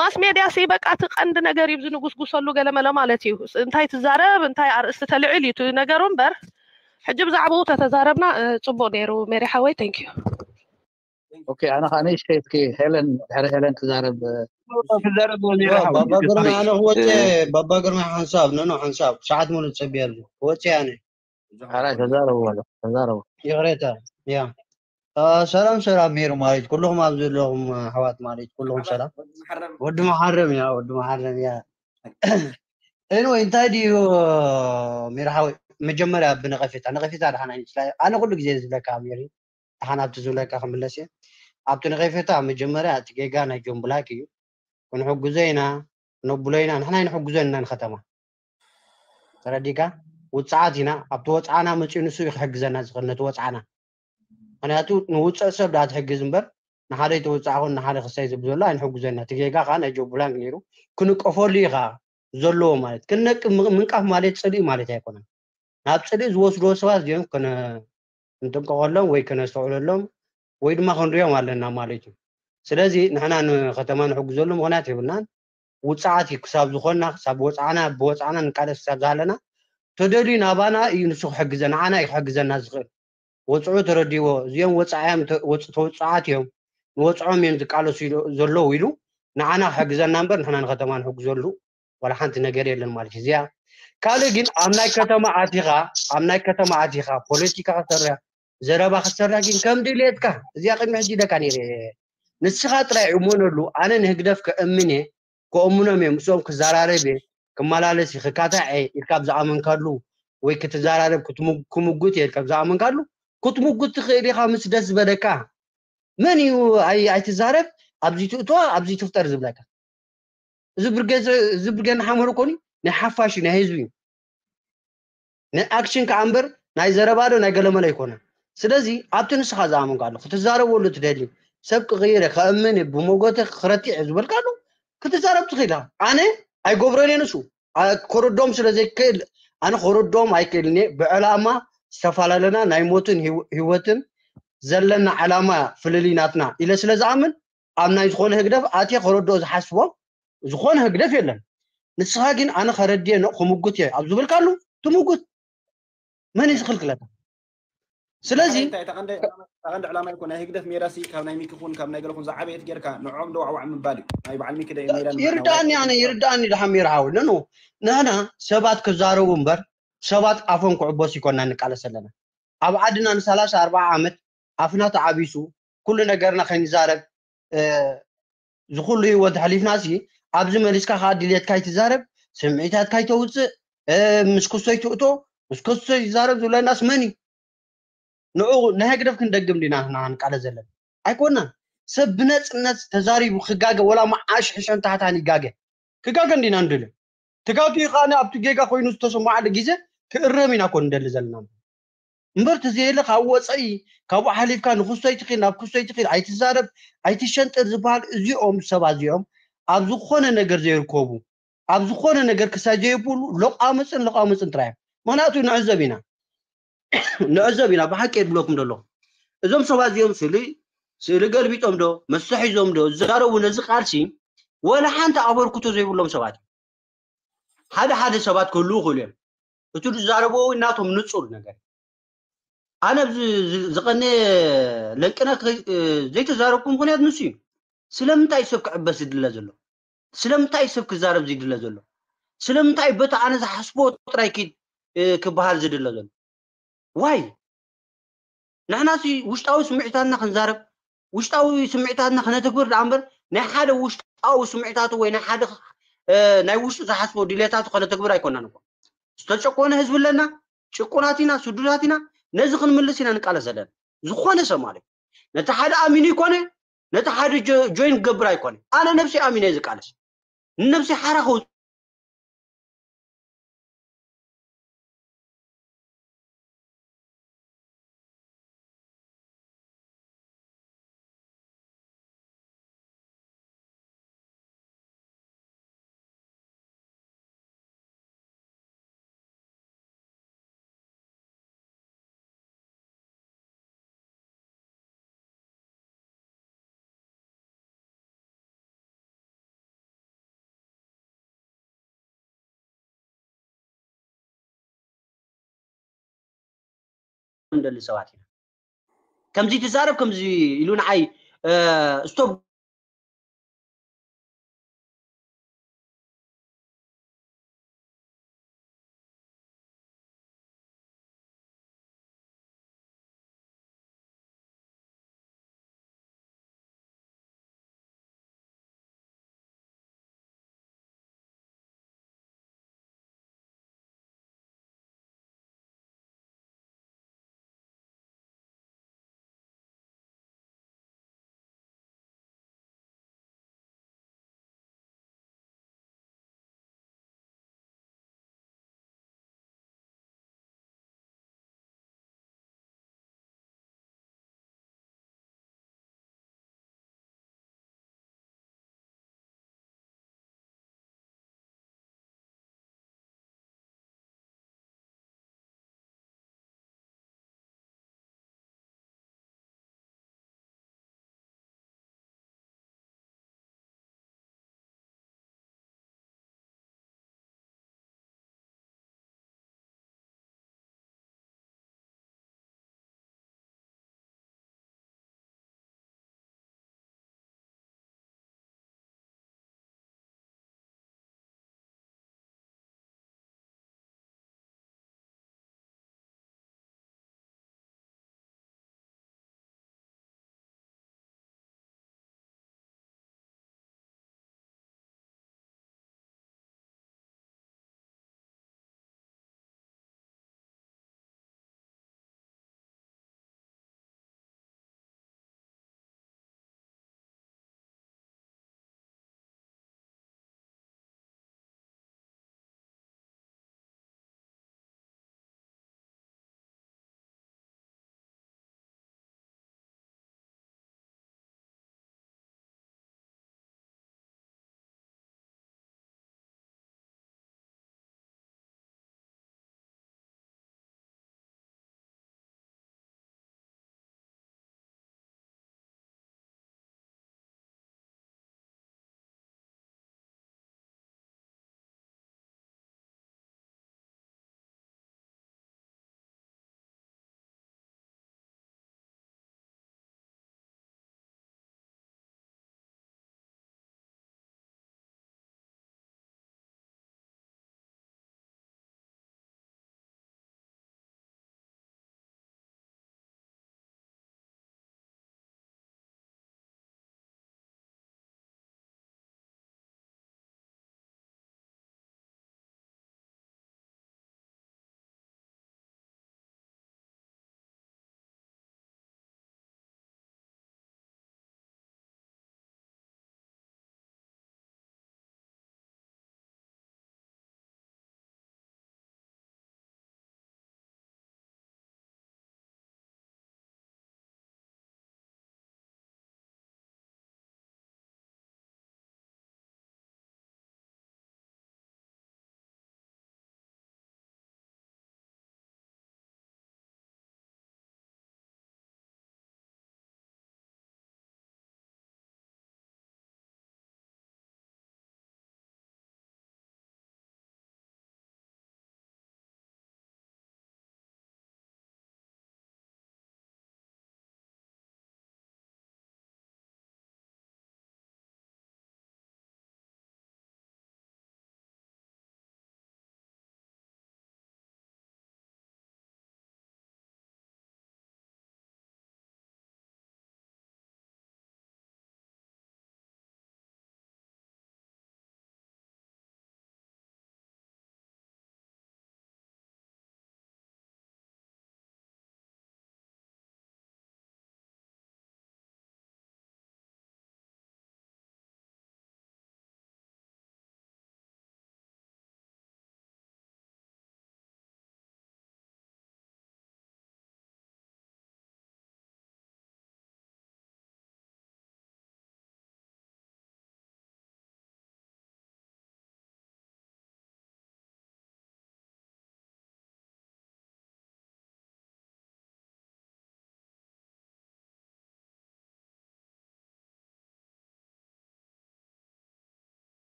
ማስ ሜድያ ሲ በቃ እቲ ቀንዲ ነገር እዩ ዝንጉስጉሰሉ ገለመለ ማለት እዩ እንታይ ትዛረብ እንታይ ኣርእስቲ ተልዕል እዩ እቲ ነገሩ እምበር ሕጂ ብዛዕባኡ ተተዛረብና እ፣ ፅቡቅ ነይሩ ሜሪ ሓወይ thank you ኦኬ ኣነ ከዓ ንእሽተይ እስኪ ሄለን ድሕሪ ሄለን ክዛረብ ክዛረብ ሜሪ ሓወይ ባባ ግርማ ኣነ ክወፅእ ባባ ግርማ ሓንሳብ ነኖ ሓንሳብ ሰዓት ሙሉእ ፀቢያሉ ክወፅእ ኣነ ሓራይ ተዛረቡ በሎ ተዛረቡ ይቕሬታ ያ አ፣ ሰላም ሰላም ሜሩ ማለት ኩልኹም ኣብ ዘለኹም ኣሕዋት ማለት ኩልኹም ሰላም ወዲ መሓረም ያ ወዲ መሓረም ያ ኤንወይ እንታይ ድዩ ሜርሓዊ መጀመርያ ብነቐፌታ ነቐፌታ ድሓን ኣይንስላ ኣነ ኩሉ ግዜ ዝብለካ ሜሪ ድሓን ኣብቲ ዝብለካ ክምለስ እየ ኣብቲ ነቐፌታ መጀመርያ እቲ ጌጋ ናይ ጆን ብላክ እዩ ክንሕግዞ ኢና ነብሎ ኢና ንሕና ኣይንሕግዞን ኢና ንከተማ ተረዲካ ውፅዓት ኢና ኣብቲ ወፅዓና መፅኡ ንሱ እዩ ክሕግዘና ዝኽእል ነቲ ወፅዓና ምክንያቱ ንውፅዕ ሰብ ዳ ትሕግዝ እምበር ንሓደ ይተውፅዓ ኮን ንሓደ ክሳይ ዝብል ዘሎ ኣይንሕግዞን ኢና እቲ ጌጋ ከዓ ናይ ጆ ብላንክ ነይሩ ክንቀፈሉ እዩ ከዓ ዘለዎ ማለት ክነቅ ምንቃፍ ማለት ፅልኢ ማለት ኣይኮነን ናብ ፅልኢ ዝወስድዎ ሰባት እዚኦም ክንጥንቀቐሎም ወይ ክነስተውዕለሎም ወይ ድማ ክንሪኦም ኣለና ማለት እዩ ስለዚ ንሕና ንከተማ ንሕግዘሉ ምክንያት የብልናን ውፅዓት እዩ ክሳብ ዝኾንና ክሳብ ወፅዓና ብወፅዓና ንቃለስ ክሳብ ዝሃለና ተደልዩ ናባና እዩ ንሱ ክሕግዘ ንዓና እዩ ክሕግዘና ዝኽእል ወፅዑ ተረዲዎ እዚኦም ወፃዓዮም ተውፅዓት እዮም ንወፅዖም እዮም ዝቃለሱ ዘለዉ ኢሉ ንዓና ክሕግዘና እምበር ንሕና ንከተማ ንሕግዘሉ ዋላ ሓንቲ ነገር የለን ማለት እዩ እዚኣ ካልእ ግን ኣብ ናይ ከተማ ኣቲኻ ኣብ ናይ ከተማ ኣቲኻ ፖለቲካ ክሰርሕ ዘረባ ክሰርሕ ግን ከም ድልየትካ እዚኣ ቅድሚ ሕጂ ኢለካ ነይረ ንስኻ ጥራይ እመነሉ ኣነ ንህግደፍ ከእምን እየ ከእምኖም እየ ምስኦም ክዘራረብ እየ ክመላለስ እየ ክካታዕ እየ ኢልካ ኣብ ዝኣመንካሉ ወይ ክትዘራረብ ክምጉት እየ ኢልካ ኣብ ዝኣመንካሉ ክትምጉት ትኽእል ኢኻ ምስ ደስ ዝበለካ መን እዩ ኣይትዛረብ ኣብዚ ትእትዋ ኣብዚ ትፍጠር ዝብለካ እዚ ብርጌድ እዚ ብርጌድ ንሓመዱ ኮኒ ናይ ሓፋሽ እዩ ናይ ህዝቢ እዩ ናይ ኣክሽን ከዓ እምበር ናይ ዘረባ ዶ ናይ ገለመለ ኣይኮነን። ስለዚ ኣብቲ ንስኻ ዝኣመንካሉ ክትዛረበሉ ትደሊ ሰብ ክቕይር እየ፣ ከእምን እየ፣ ብሞጎተ ክረቲዕ እየ ዝበልካሉ ክትዛረብ ትኽእል ኢኻ። ኣነ ኣይገብሮን እየ ንሱ ኣ- ክርዶም ስለ ዘይክእል ኣነ ክርዶም ኣይክእልን እየ። ብዕላማ ዝተፈላለና ናይ ሞትን ህይወ- ህይወትን ዘለና ዕላማ ፍልልይ ናትና ኢለ ስለ ዝኣምን ኣብ ናይ ዝኾነ ህግደፍ ኣትየ ከረድኦ ዝሓስቦ ዝኾነ ህግደፍ የለን። ንስኻ ግን ኣነ ከረድየ ነ ክምጉት እየ ኣብ ዝብልካሉ ትምጉት። መን እዩ ዝኽልክለካ? ስለዚ እንታይ እታ ቀንዲ እታ ቀንዲ ዕላማ ይኮን ናይ ህግደፍ ሜዳ ሲ ካብ ናይ ሚኪ ኩን ካብ ናይ ገለኹን ዝዓበየት ጌርካ ንዖም ዶ ዋዕዋዕ ምባል እዩ። ናይ በዓል ሚኪ ደ ሜዳ ይርዳእኒ ኣነ ይርዳእኒ ድሓን ሜራ ሓወይ ነኖ ንሕና ሰባት ክዛረቡ እምበር ሰባት ኣፎም ክዕበሱ ይኮና ንቃለስ ኣለና። ኣብ ዓድና ንሰላሳ ኣርባዓ ዓመት ኣፍና ተዓቢሱ ኩሉ ነገርና ከይንዛረብ ዝኩሉ ህይወት ኣሕሊፍና ሲ ኣብዚ መሊስካ ከዓ ድልየትካ ይትዛረብ ስምዒታትካ ይተውፅእ ምስ ክሶይ ትእቶ ምስ ክሶይ ይዛረብ ዝብለናስ መን እዩ? ንዑ ናይ ህግደፍ ክንደግም ዲና ንቃለ ዘለና ኣይኮናን። ሰብ ብነፅነት ተዛሪቡ ክጋገ ወላ መዓሽ ሕሸን ታሕታን ይጋገ ክጋገ እንዲና ንደልዮ። ተጋጊዩ ከዓ ኣብቲ ጌጋ ኮይኑ ዝተሰማዓሉ ግዜ ክእረም ኢና ኮን ንደሊ ዘለና። እምበር ተዘየለ ካብ ወፀኢ ካብኡ ሓሊፍካ ንክሶይ ትኽእል ናብ ክሶይ ትኽእል ኣይትዛረብ ኣይትሸንጥር ዝበሃል እዚኦም ሰባት እዚኦም ኣብ ዝኾነ ነገር ዘይርከቡ ኣብ ዝኾነ ነገር ክሳይ ዘይብሉ ሎቃምፅን ሎቃምፅን ጥራይ እዮም። ምክንያቱ ንዕዘብ ኢና ንዕዘብ ኢና ብሓቂ የድብለኩም ደለኹ እዞም ሰባት እዚኦም ስእሊ ስእሊ ገልቢጦም ዶ መስተ ሒዞም ዶ ዝዛረቡ ነዚ ቃልሲ ወላ ሓንቲ ኣበርክቶ ዘይብሎም ሰባት እዮም። ሓደ ሓደ ሰባት ክህልዉ ይኽእሉ እዮም። እቲ ዝዛረብዎ እውን ናቶም ንፁር ነገር ኣነ ኣብዚ ዝቐነ ለንቅና ዘይተዛረብኩ ምክንያት ንሱ እዩ። ስለምንታይ ሰብ ክዕበስ ዝድለ ዘሎ? ስለምንታይ ሰብ ክዛረብ ዝድለ ዘሎ? ስለምንታይ በቲ ኣነ ዝሓስቦ ጥራይ ኪድ ክበሃል ዝድለ ዘሎ? ዋይ ንሕና ሲ ውሽጣዊ ስምዒታትና ክንዛረብ ውሽጣዊ ስምዒታትና ክነተግብር ደኣ እምበር ናይ ሓደ ውሽጣዊ ስምዒታቱ ወይ ናይ ሓደ ናይ ውሽጡ ዝሓስቦ ድሌታቱ ከነተግብር ኣይኮናን እኮ ዝተጨቆነ ህዝቢ ኣለና ጭቁናት ኢና ስዱዳት ኢና ነዚ ክንምልስ ኢና ንቃለስ ዘለና ዝኾነ ሰብ ማለት ነቲ ሓደ ኣሚኑ ይኮነ ነቲ ሓደ ጆይን ክገብር ኣይኮነ ኣነ ነብሲ ኣሚነ ዝቃለስ ንነብሲ ሓራ ከውፅ ንደሊ ሰባት ኢና ከምዚ ትዛረብ ከምዚ ኢሉ ንዓይ ስቶፕ